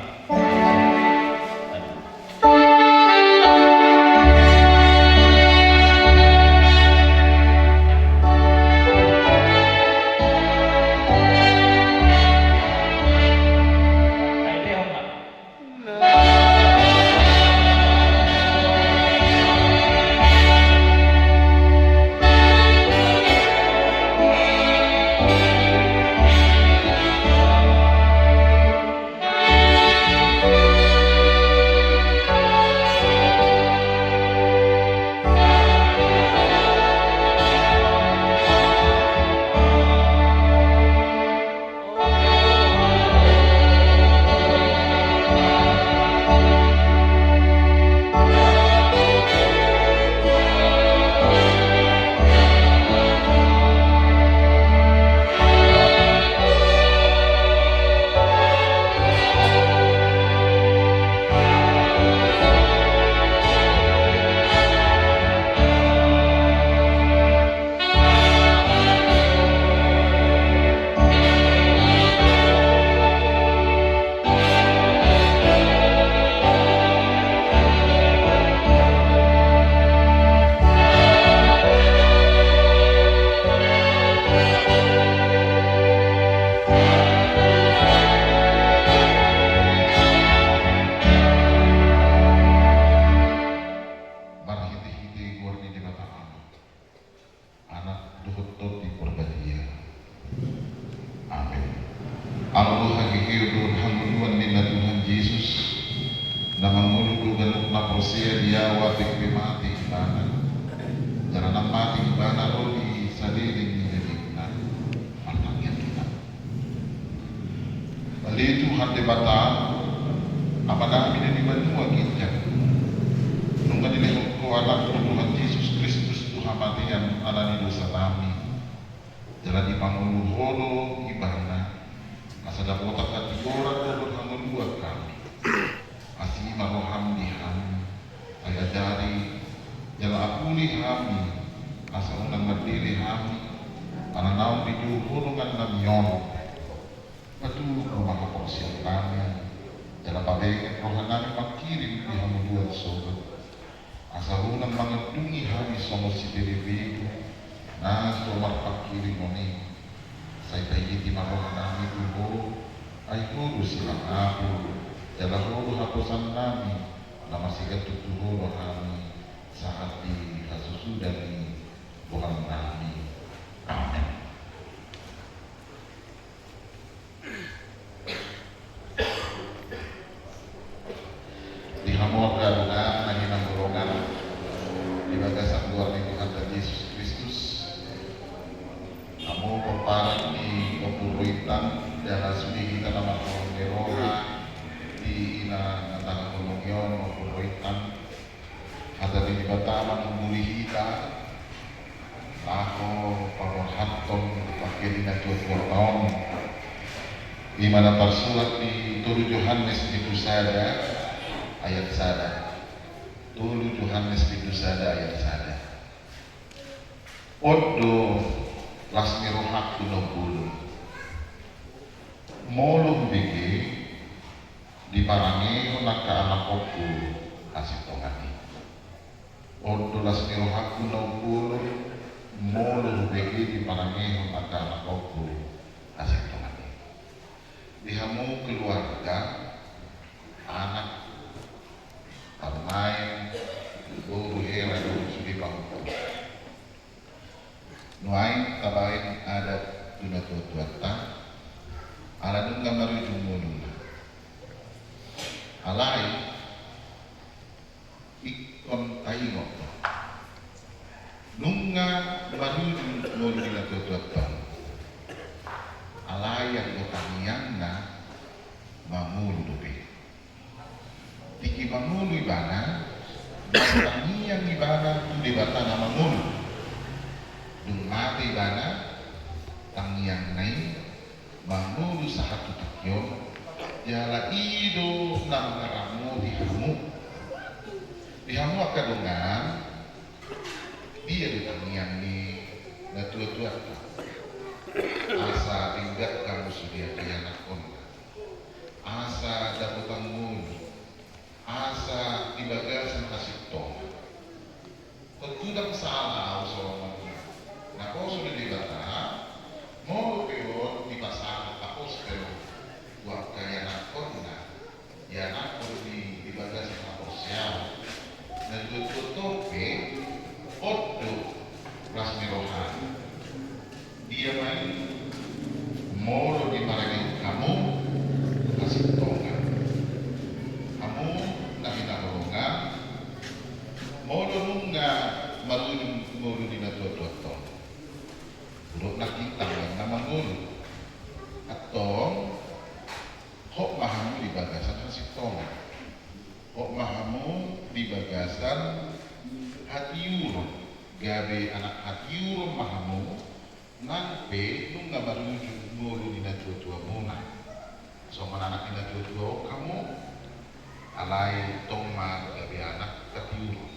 Ia otik pe mate ibana, jala nang mate ibana ro di saleleng ni lelengna. Martangiang hita. Ale Tuhan Debata, Amanami na di banua ginjang, nunga dilehon Ho Anakmu Tuhan Jesus Kristus tu hamatean ala ni dosanami, jala dipangolu Ho do Ibana, asa dapotan hatigoran dohot hangoluan hami. Asi ma roham di hami, sai ajari jala apuli hami, asa unang mandele hami, ala naung dijou Ho dongannami on. Patuluk ma haporseaonnami, jala pabenget rohanami mangkirim di hamuduan sogot, asa unang mangandungi hami songon sibelebegu na so marpangkirim on i. Sai paiti ma rohanami tu Ho, ai Ho do silangabur, jala Ho do haposannami, na marsigantung tu Ho do hami, sahat di hasusudan ni goarnami. Amen. Di hamu angka dongan na hinaholongan di bagasan goar ni Tuhanta Jesus Kristus, hamu pomparan ni Ompu Roy Intan, jala sude hita na marholong ni roha di ina na tahaholongi on, Ompu Roy Intan, hata ni Debata manungguli hita laho paborhathon bangke ni natuatuanta on. I ma na tarsurat di tolu Johannes bindu sada ayat sada. Tolu Johannes bindu sada ayat sada. On do las ni rohangku na umbolon, molo hubege diparangehon angka anakkonku hasintongan i. On do las ni rohangku na umbolon, molo hubege diparangehon angka anakkonku hasintongan i. Di hamu keluarga, anak, parumaen, boru, hela dohot sude pahompu, nuaeng tabaen adat tu natuatuanta, ala nunga marujung ngoluna. Alai ingkon taingot do, nunga marujung ngolu ni natuatuanta on, alai anggo tangiangna mangolu dope. Tingki mangolu ibana, martangiang ibana tu Debata na mangolu. Dung mate ibana, tangiangna i mangolu sahat tu tingki on, jala i do na mangaramoti hamu. Di hamu angka dongan, dia do tangiang ni natuatuanta? Asa denggan hamu sude angka ianakhonna, asa dapotan ngolu, asa di bagasan hasintongan. Tontu ndang sala ahu songon na poso do Debata, molo pe on dipasahat apostel tu angka ianakhonna, ianakhon di, di bagasan haporseaon, na tuatua on pe, on do las ni rohana. Dia ma i, molo diparangehon hamu hasintongan, hamu na hinaholongan, molo nunga marujung ngolu ni natuatuanta on, hudok nangkin tangiang na mangolu. Antong, hot ma hamu di bagasan hasintongan. Hot ma hamu di bagasan hatiuron, gabe anak hatiuron ma hamu, nang pe nunga marujung ngolu ni natuatuamuna. Songon anak ni natuatua on hamu, alai tong ma gabe anak hatiuron.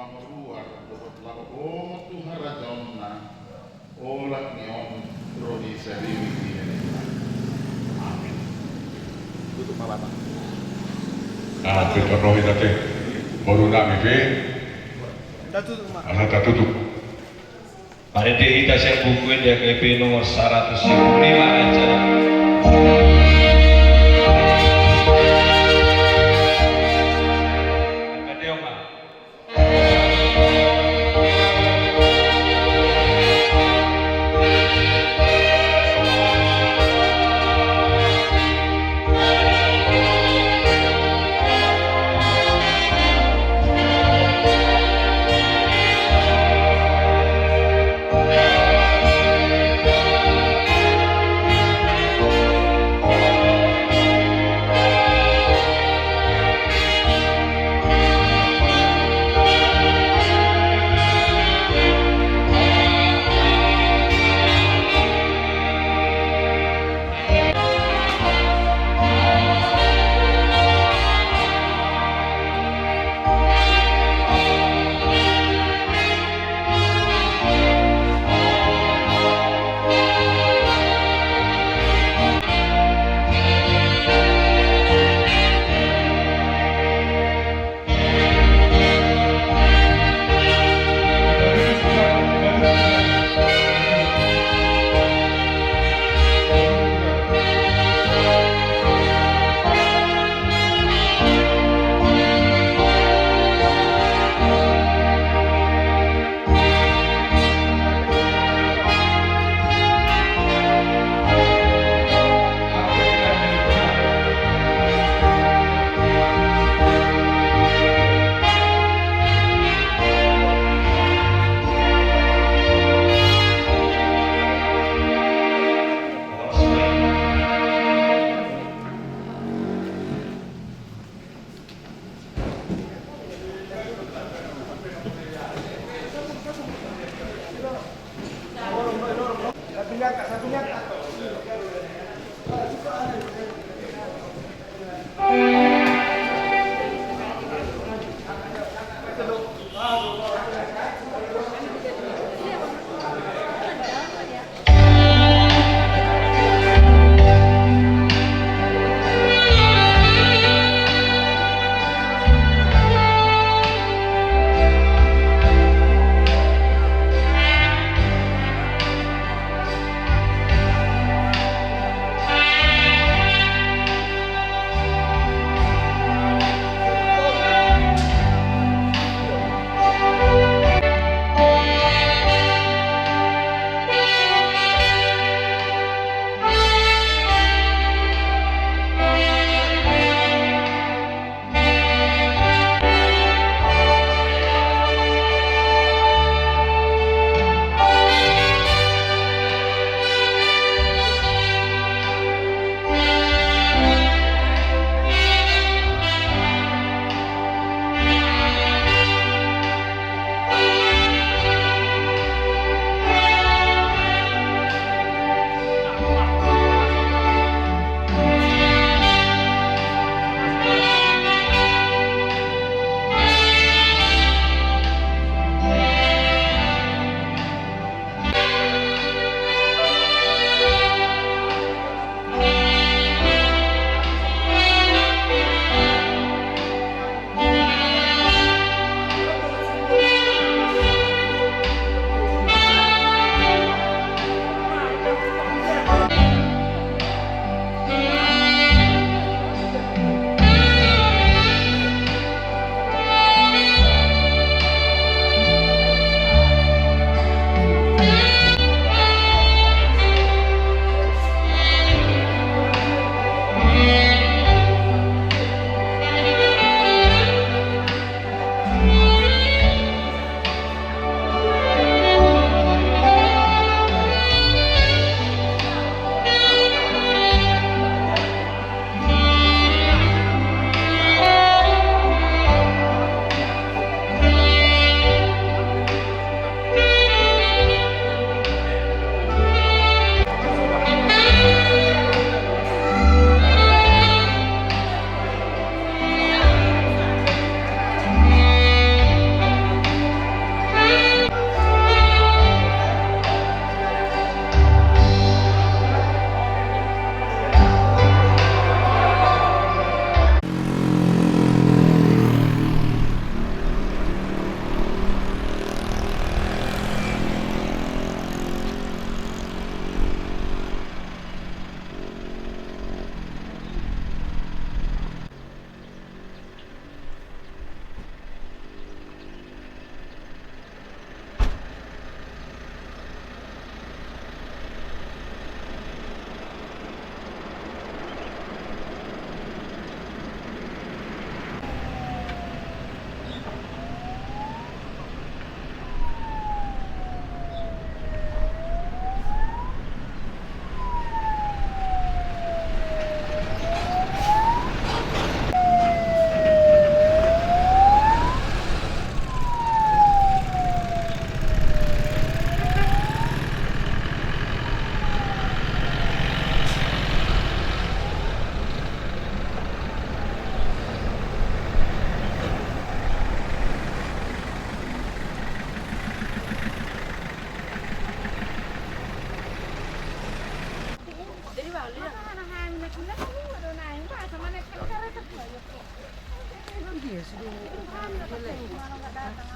Laho ruar dohot laho bongot tu harajaonna, olat ni on ro di sariwi di Elimna. Amin. Tutup ma, Bapak. Nah, pintor roh hita pe. Boru nami pe. Asa tatutup. Marende hita sian Buku Ende H K P nomor saratus lima pulu lima, ayat sada. Angka deong ma.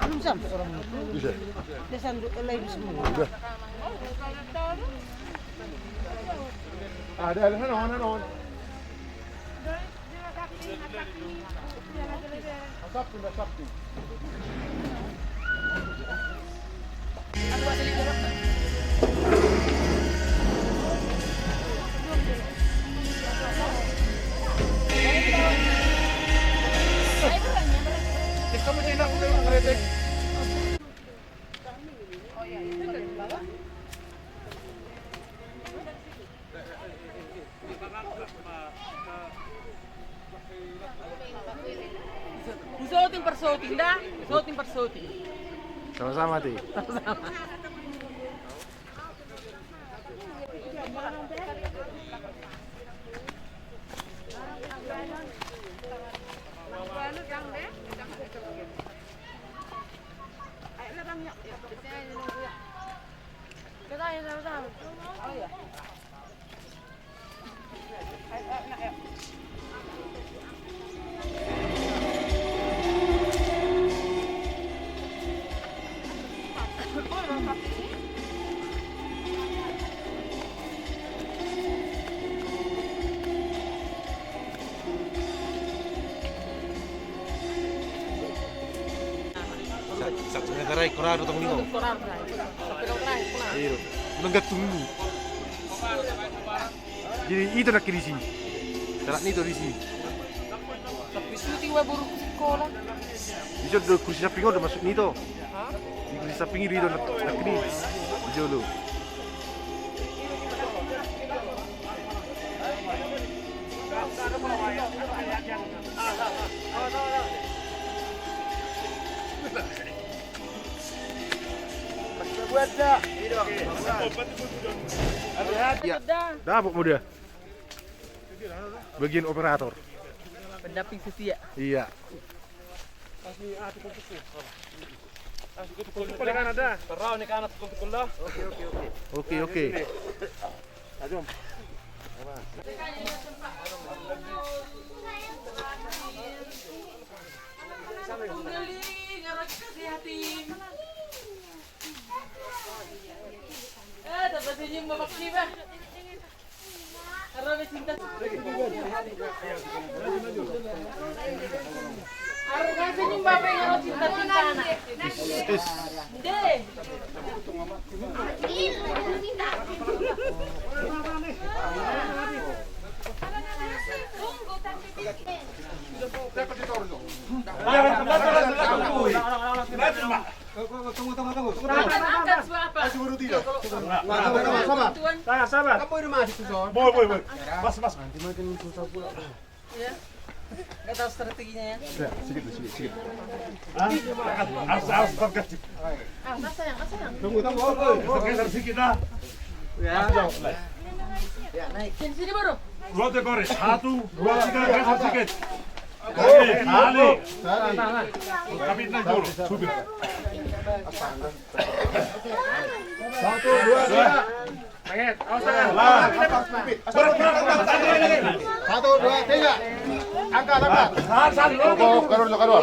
Belum sampai orang itu. Bisa. Dia sanduk lagi semua. Udah. Ada, ada sana, sana, sana. Asapin, asapin. Husoting parsoting da, husoting parsoting. Sama-sama, Ti. Sama-sama. Sa-, satu meter ai, kora dua tong lima. Kora, kora. Sampai dua terakhir, kora. Iya. Nenggat tunggu. Jadi, ito nangkin disi. Sarat ni ito disi. Tapi syuting wa boru sikola. Ijo do kursi samping on do masuk ni ito. Hah? Di kursi samping i do nangkin i. Ijo do. Iya. Dapot molo dia. Bagian operator. Pendamping setia. Iya. Oke, oke, oke. Oke, oke. Eh, dapat senyum babak sibah. Aro be cinta. Aro be senyum babak, aro cinta-cinta anak. Is, is. Deh. Tunggu, tunggu, tunggu, tunggu. Sabar, sabar. Sabar, sabar. Boy, boy, boy. Mas, mas. Nanti makin susah pula. Iya. Nggak tahu strateginya ya. Ya, sedikit, sedikit, sedikit. Hah? Awas, awas, terkejut. Ah, nggak sayang, nggak sayang. Tunggu, tunggu, tunggu. Geser sedikit, ah. Ya. Ya, naik. Sini, sini, baru. Dua, tiga, kore. Satu, dua, tiga, geser sedikit. Oke, balik. Tapi naik dulu, supir. Satu, dua, tiga. Satu, dua, tiga. Angkat, angkat. Keluar, keluar, keluar.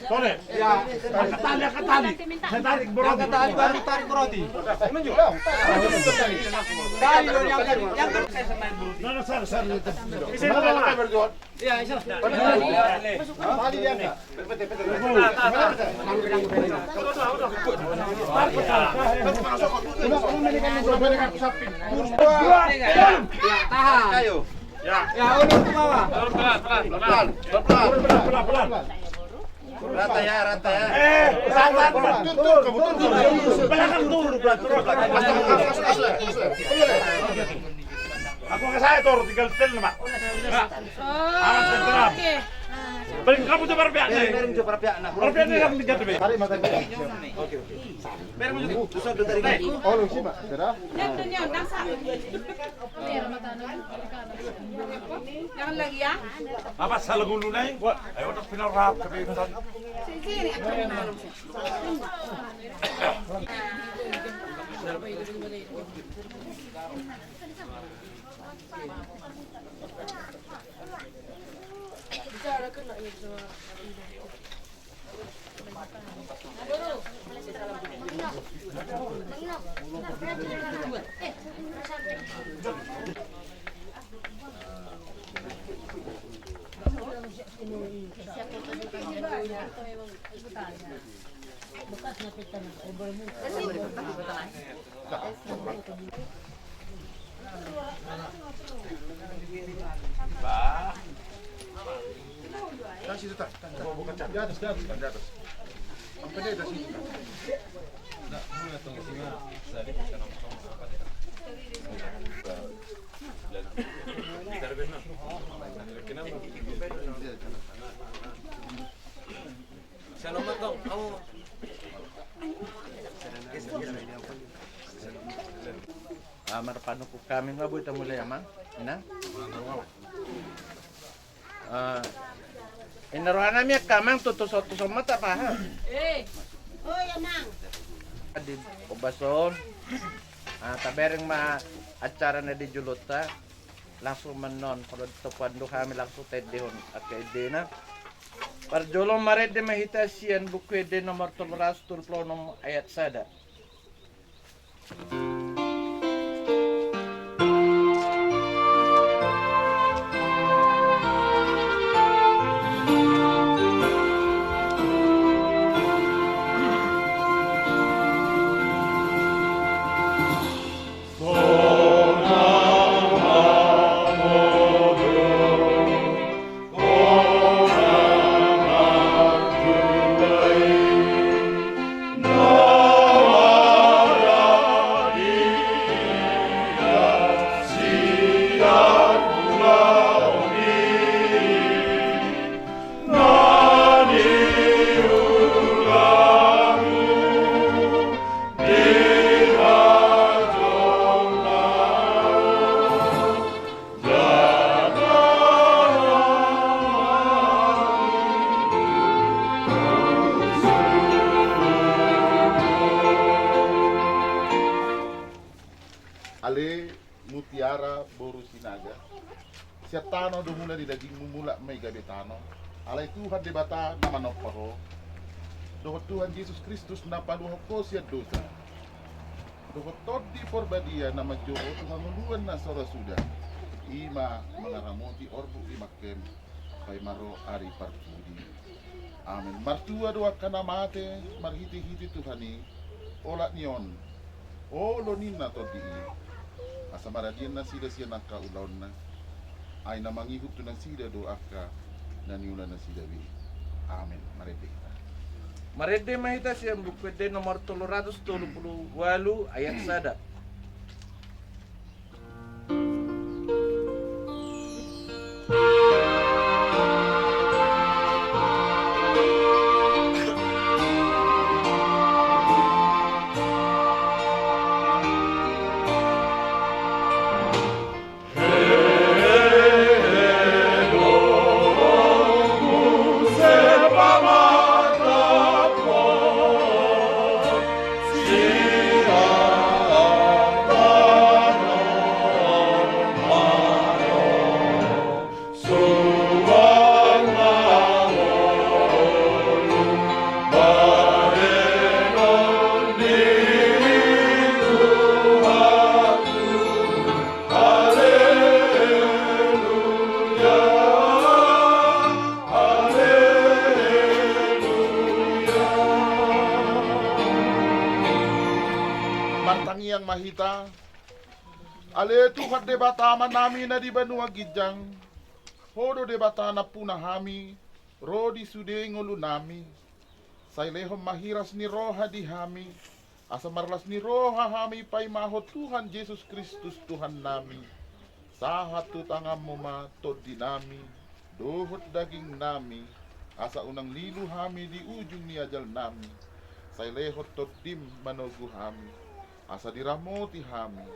Tole. Angkat tali, angkat tali. Saya tarik beroti. Angkat tali, baru tarik beroti. Tali, yang tadi, yang tadi. Nah, nah, sar, sar. Isi, sar. Iya, iya. Tali diangkat. Tahan. Ya, ulur ke bawah. Pelan, pelan, pelan, pelan. Rata ya, rata ya. Eh, santai, pelan. Turun, turun, turun. Belakang turun, pelan, turun. Masuk, masuk, masuk, masuk. Aku ke saya, Tor, tinggal setel, Mak. Oh, aman, setel, Mak. Oke. Paling kamu coba berpihak, nih. Berpihak, nih, yang tiga tuh, Be. Tarik mata dia. Oke, oke. Bereng dulu. Susah tuh tadi. Oh, lu sih, Mak. Dadah. Jangan lagi, ya. Apa salah gulu, nih? Ayo, udah final rap, kebebasan. Sini, sini. Satu, dua, tiga. Angkat, angkat, angkat. Angkat, angkat, angkat. Angkat, angkat, angkat. Di atas, di atas, di atas. Sampai di atas itu. Selamat dong, kamu. Ah, marpanungkun hami nga boi tamu le amang, inang. Ah, inna rohanami angka amang tu tuson-tuson ma tapaha. Oi amang. Di obason. Ah, tabereng ma acara na di jolonta. Langsung ma annon, molo di topoan do hami langsung taendehon angka endena. Parjolo marende ma hita sian Buku Ende nomor tolu ratus tolu pulu onom ayat sada. Ale Mutiara boru Sinaga, sian tano do mula di dagingmu, mulak ma i gabe tano. Alai Tuhan Debata na manompa ho, dohot Tuhan Jesus Kristus na paluahon ho sian dosa, dohot Tondi Porbadia na manjou ho tu hangoluan na so ra suda, i ma mangaramoti orbuk i mangkem, paima ro ari parpudi. Amen. Martua do angka na mate marhite-hite Tuhan i, olat ni on, olo ninna Tondi i, asa maradian nasida sian angka ulaonna. Ai na mangihut tu nasida do angka na niula nasida be. Amen. Marende hita. Marende ma hita sian Buku Ende nomor tolu ratus tolu pulu ualu ayat sada. Martangiang ma hita. Ale Tuhan Debata Amanami na di banua ginjang, Ho do Debata nampuna hami ro di sude ngolunami. Sai lehon ma hiras ni roha di hami, asa marlas ni roha hami paimahon Tuhan Jesus Kristus Tuhannami. Sahat tu tanganmu ma tondinami dohot dagingnami, asa unang lilu hami di ujung ni ajalnami. Sai lehon tondim manogu hami, asa diramoti hami.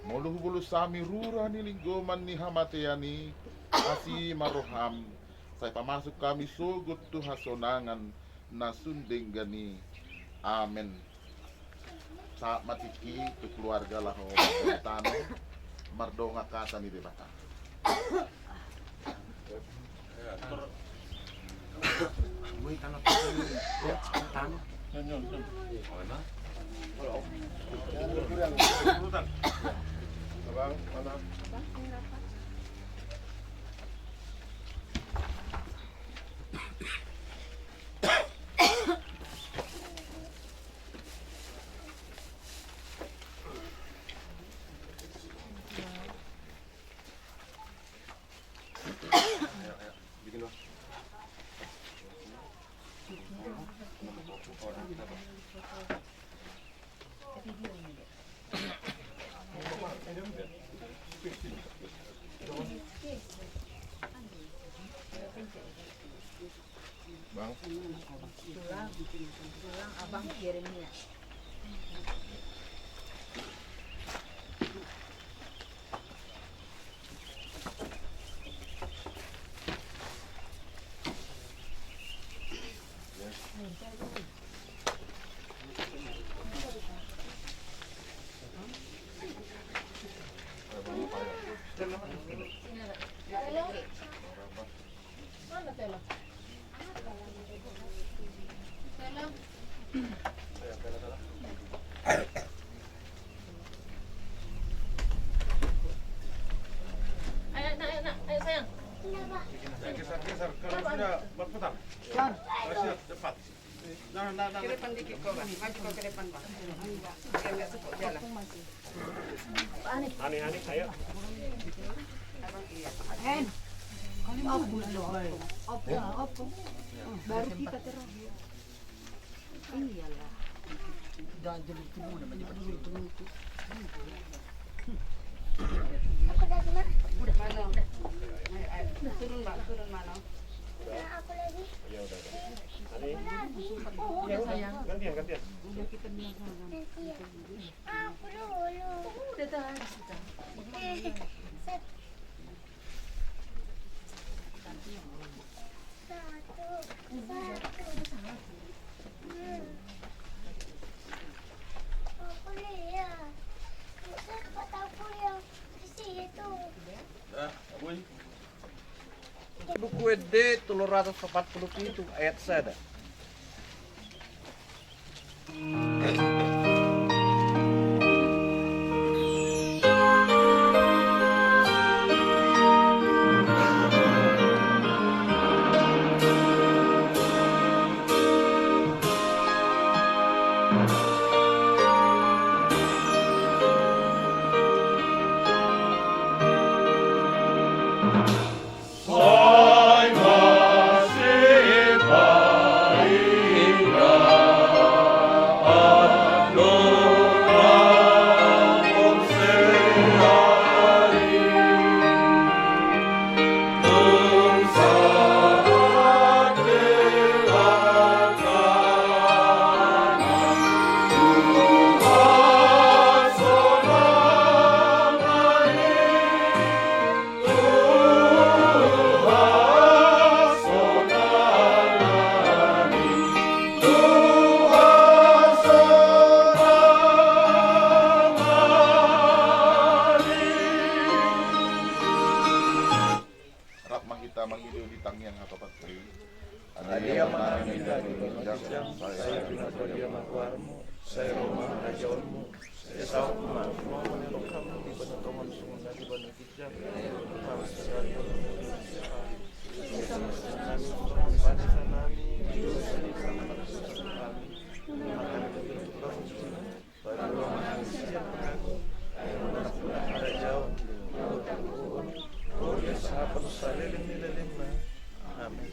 Molo hubolus hami rura ni linggoman ni hamatean i, asi ma roham, sai pamasuk hami sogot tu hasonangan na sun denggan i. Amen. Sahat ma tingki tu keluarga laho mardongan tano, mardongan hata ni Debata. Bang. Tulang, tulang abang Yeremia. Ayo, nak, ayo, nak, ayo, sayang. Geser, geser. Kalau sudah berputar. Siap, cepat. Nah, nah, nah, nah. Ke depan dikit, kau, Bang. Maju kau ke depan, Bang. Biar nggak sepok jalan. Ani, Ani, ayo. Hen. Op dulu, op. Op, op. Baru kita terakhir. Iyalah. Jangan jemput-jemput namanya, Pak. Udah, udah. Udah, udah. Turun, Bang, turun, Mano. Nah, aku lagi. Ya udah, udah. Ani. Aku lagi. Oh, udah, sayang. Gantian, gantian. Udah, kita bilang sama. Gantian. Aku dulu. Udah tadi kita. Eh, set. Satu, satu. Hmm. Aku lihat. Buset, kata aku yang di situ. Dah, Abui. Buku Ende tolu ratus opat pulu pitu ayat sada. Rap ma hita mangido di tangiang hatopan i. Adia ma nami na di banua ginjang, sai pinatupa dia ma goarmu, sai ro ma harajaonmu, sai saut ma lomo ni rohamu di banua tonga on songon na di banua ginjang. Amin.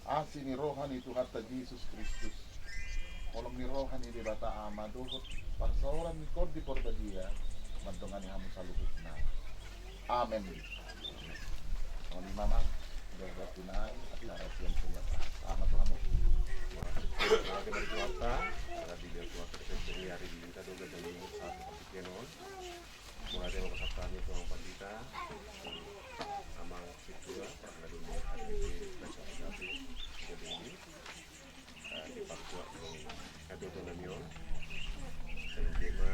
Asi ni roha ni Tuhanta Jesus Kristus, holong ni roha ni Debata Ama dohot parsaoran ni Tondi Porbadia mandongani hamu saluhutna. Amen. Songon i ma, Amang, dohot ina, acara sian Surya Pas. Selamat tu hamu. Mauliate ma di Tuhanta, ala dilehon Tuhanta di ari di hita do gabe ni satu pambahenan on. Mauliate ma pasahat hami tu Amang Pandita, tu Amang Sintua, ala dung hadir di acara gabe, gabe ni. Dipakuat do hatuatua nami on. Sai jotjot ma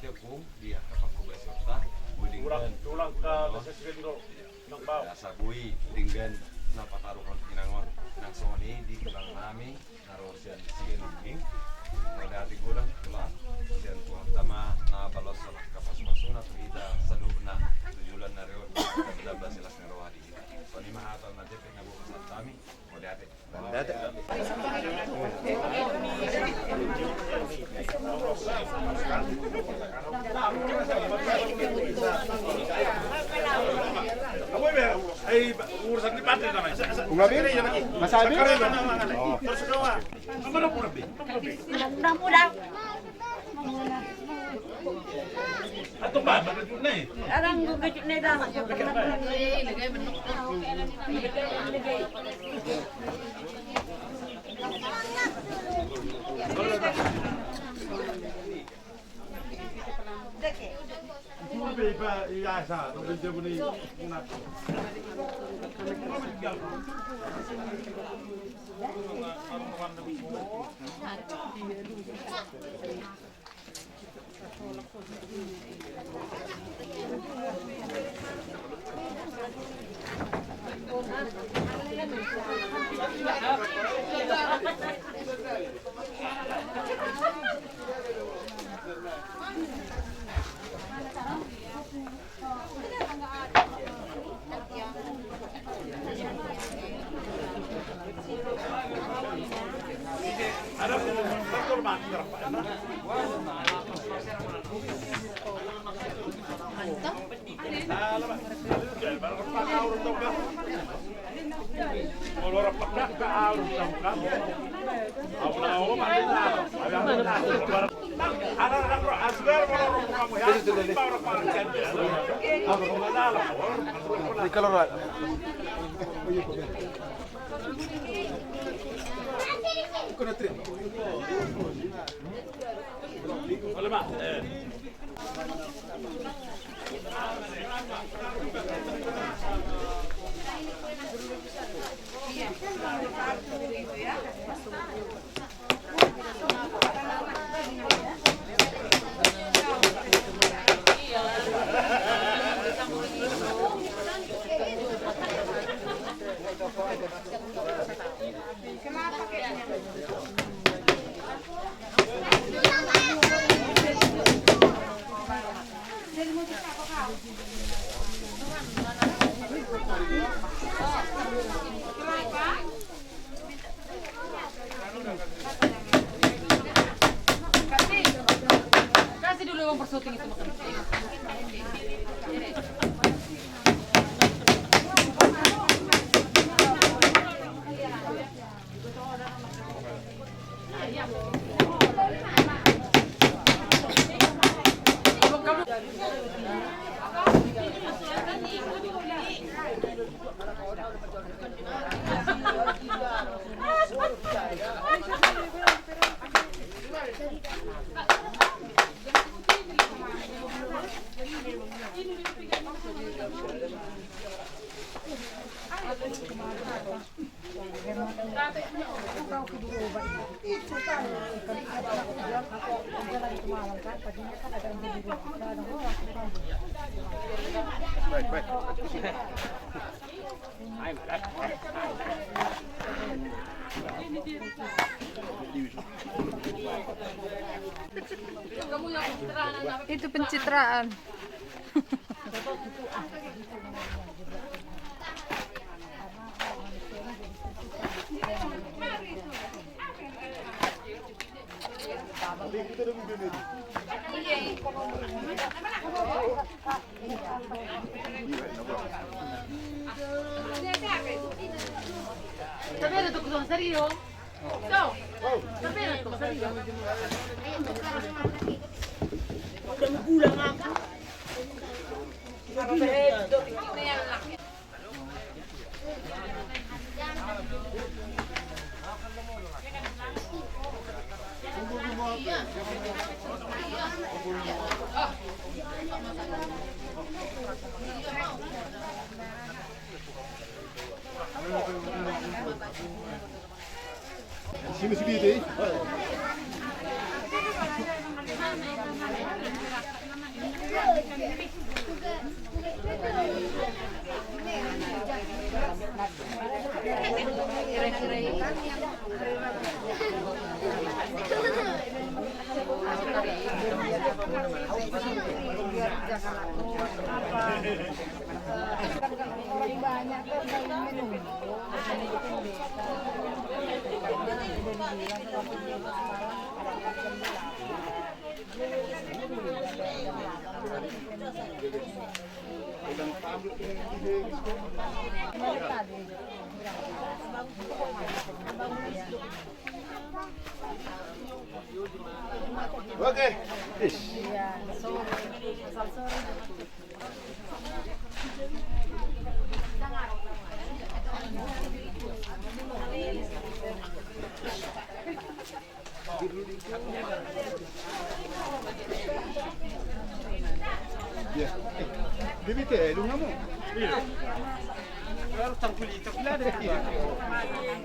Di angka pangkobasionta, boi denggan. Tulang, tulang, tulang. Asa boi denggan na pataruhon inang on. Nang songon i di tulang nami na ro sian Sigalungging. Mauliate godang tulang, sian Tuhanta ma na baloshon angka pasupasuna tu hita saluhutna tu joloan na ro on. Ndang basi las ni roha di hita. Songon i ma hata na jempek na boi pasahat hami. Mauliate. Mas Abi? Oh. Mudah-mudahan. Kasih dulu uang per syuting itu, makan. Itu pencitraan. Sini, sini, deh. Oke. Iya. Eh, dia bete, lu nggak mau? Iya.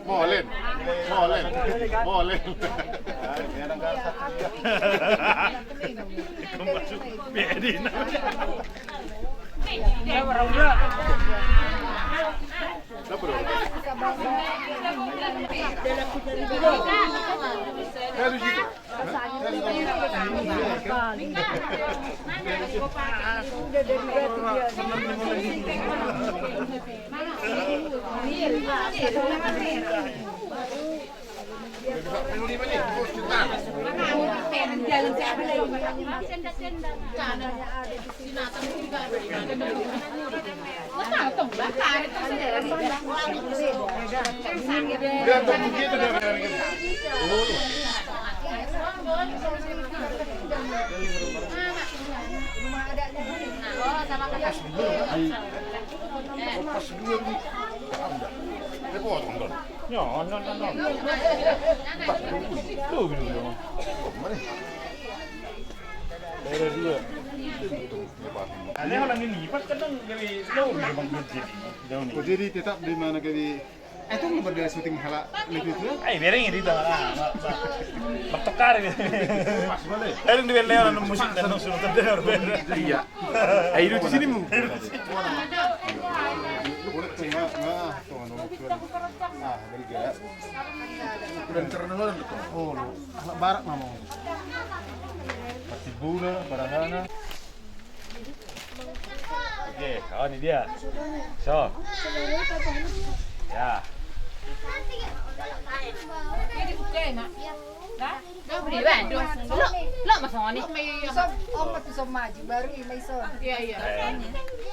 Molen. Molen. Molen. Jadi tetap di mana kali? Eh, itu lu berdua syuting halak itu, itu? Eh, bereng ini dah. Bertukar ini. Pas boleh. Bereng di beli orang musik dan suruh terdengar. Iya. Eh, itu di sini mu. Boleh tengah, nah, tuh, nomor dua. Ah, dari gaya. Udah terdengar tuh. Oh, lu. Anak barak, mama. Pasti bola, barahana. Oke, kawan ni dia. So. Ya. Lo, lo masuk ni. Om mati som maju, baru ini so. Iya, iya.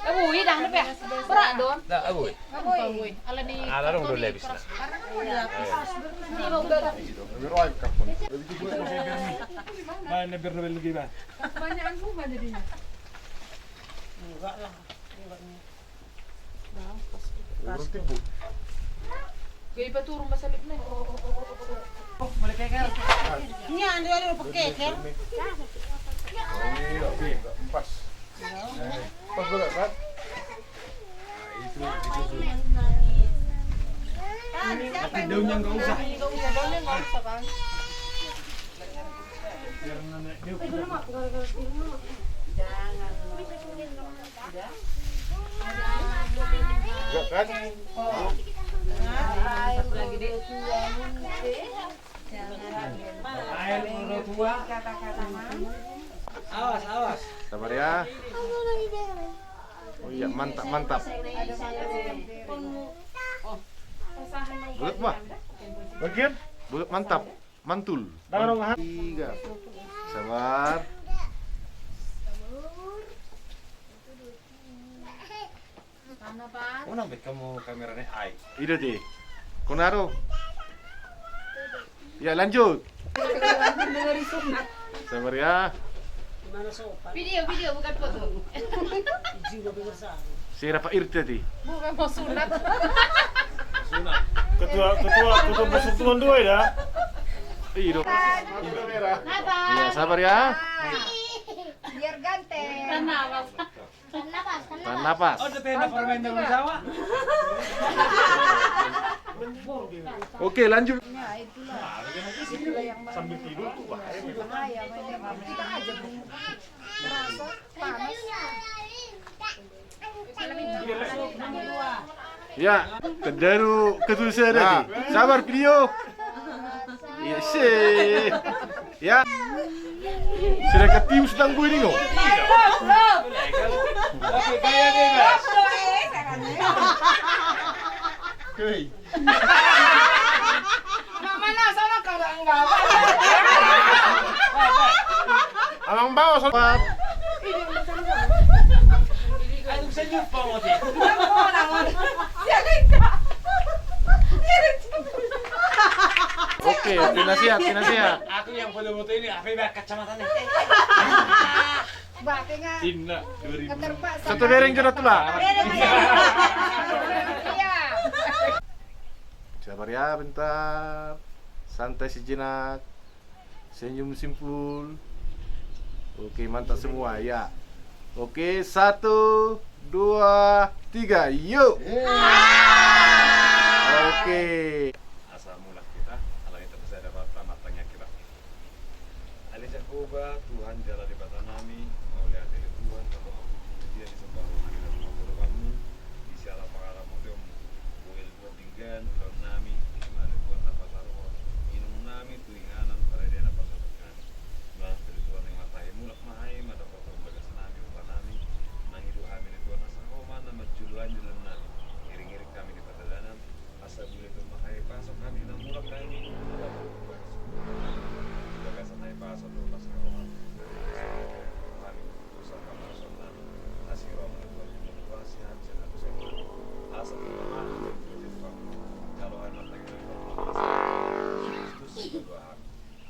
Abu, idang ni pe. Berat dong. Nah, abu. Abu. Ala dong, udah lebih. Mana biar lebih gimana? Banyak rumah jadinya. Enggak lah. Urung timbul. Gaya paturun masalib nih. Oh, boleh keker. Ini anu ada pakai keker. Iya, iya, pas. Pas boleh kan? Tapi daunnya nggak usah. Daunnya nggak usah, Bang. Enggak kan? Awas, awas. Sabar ya. Oh iya, mantap, mantap. Bulat, Pak. Bagian? Bulat, mantap. Mantul. Tiga. Sabar. Unang bet kamu kameranya ai. Ida te. Kunaro. Ya, lanjut. Sabar ya. Video, video, bukan foto. Sira Pak Irte ti. Bukan mau sunat. Sunat. Ketua, ketua, ketua musuh tuan dua ya. Iya dong. Iya, sabar ya. Biar ganteng. Tahan napas. Tahan napas. Oke, lanjut. Sambil tidur tuh bahaya. Ya, kedaru ketusa tadi. Sabar, video. Iya, sih. Ya. Sedangkan tim sedang boiling, oh. Hei. Amang bawa sobat. Oke, oke, nasihat, nasihat. Aku yang foto-foto ini, apa yang kacamata nih? Inna, dua ribu. Satu bereng jona tulang. Sabar ya, bentar. Santai sejenak. Senyum simpul. Oke, mantap semua ya. Oke, satu, dua, tiga, yuk. Oke. Asa mulak hita, ala hita bisa dapat tamat tanya kita. Ale Jahowa, Tuhan jala Debata nami, mauliate ale Tuhan, tano on, dia di sembah roha nami, tano on, di siala pangaramotionmu, boi ale Tuhan denggan ulaon nami, ima ale Tuhan na pasarohon inum nami tu inganan, parade na pasahat nami. Nang ale Tuhan, naeng ma tahe mulak ma hami, mandapothon bagas nami, ompa nami, nang ido hami ale Tuhan, asa Ho ma na manjoloani dalan nami, iring-iring hami di pardalanan, asa boi ale Tuhan ma hami pasahat hami na mulak hami, di bagasan hami pasahat dohot las ni roham. Hami, dosa hami, dosa nami. Asi roham ale Tuhan, jumolo hami sian hami dosa. Asa hami ma hami, jalo hami martangiang di Tuhan, Kristus, jalo hami.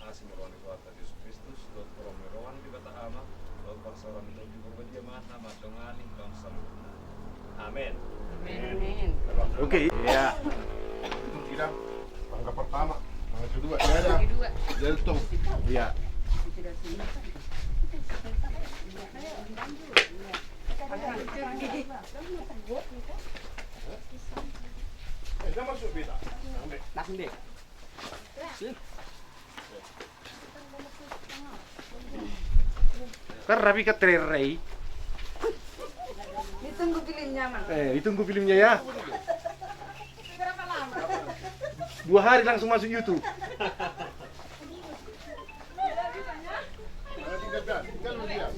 Asi ni roha ni Tuhan Jesus Kristus, dohot holong ni roha ni Debata Ama, dohot parsaoran ni Tondi Porbadia ma na mandongani hamu saluhutna. Amen. Amen. Oke, iya. Itu kita tanggal pertama, tanggal kedua, ya ada. Kedua. Dia hitung. Iya. Eh, dia masuk beta. Nang dek. Nang dek. Kan rapi kan tererai. Ditunggu filmnya, Mang. Eh, ditunggu filmnya ya. Berapa lama? Dua hari langsung masuk YouTube. Tinggal, tinggal, tinggal.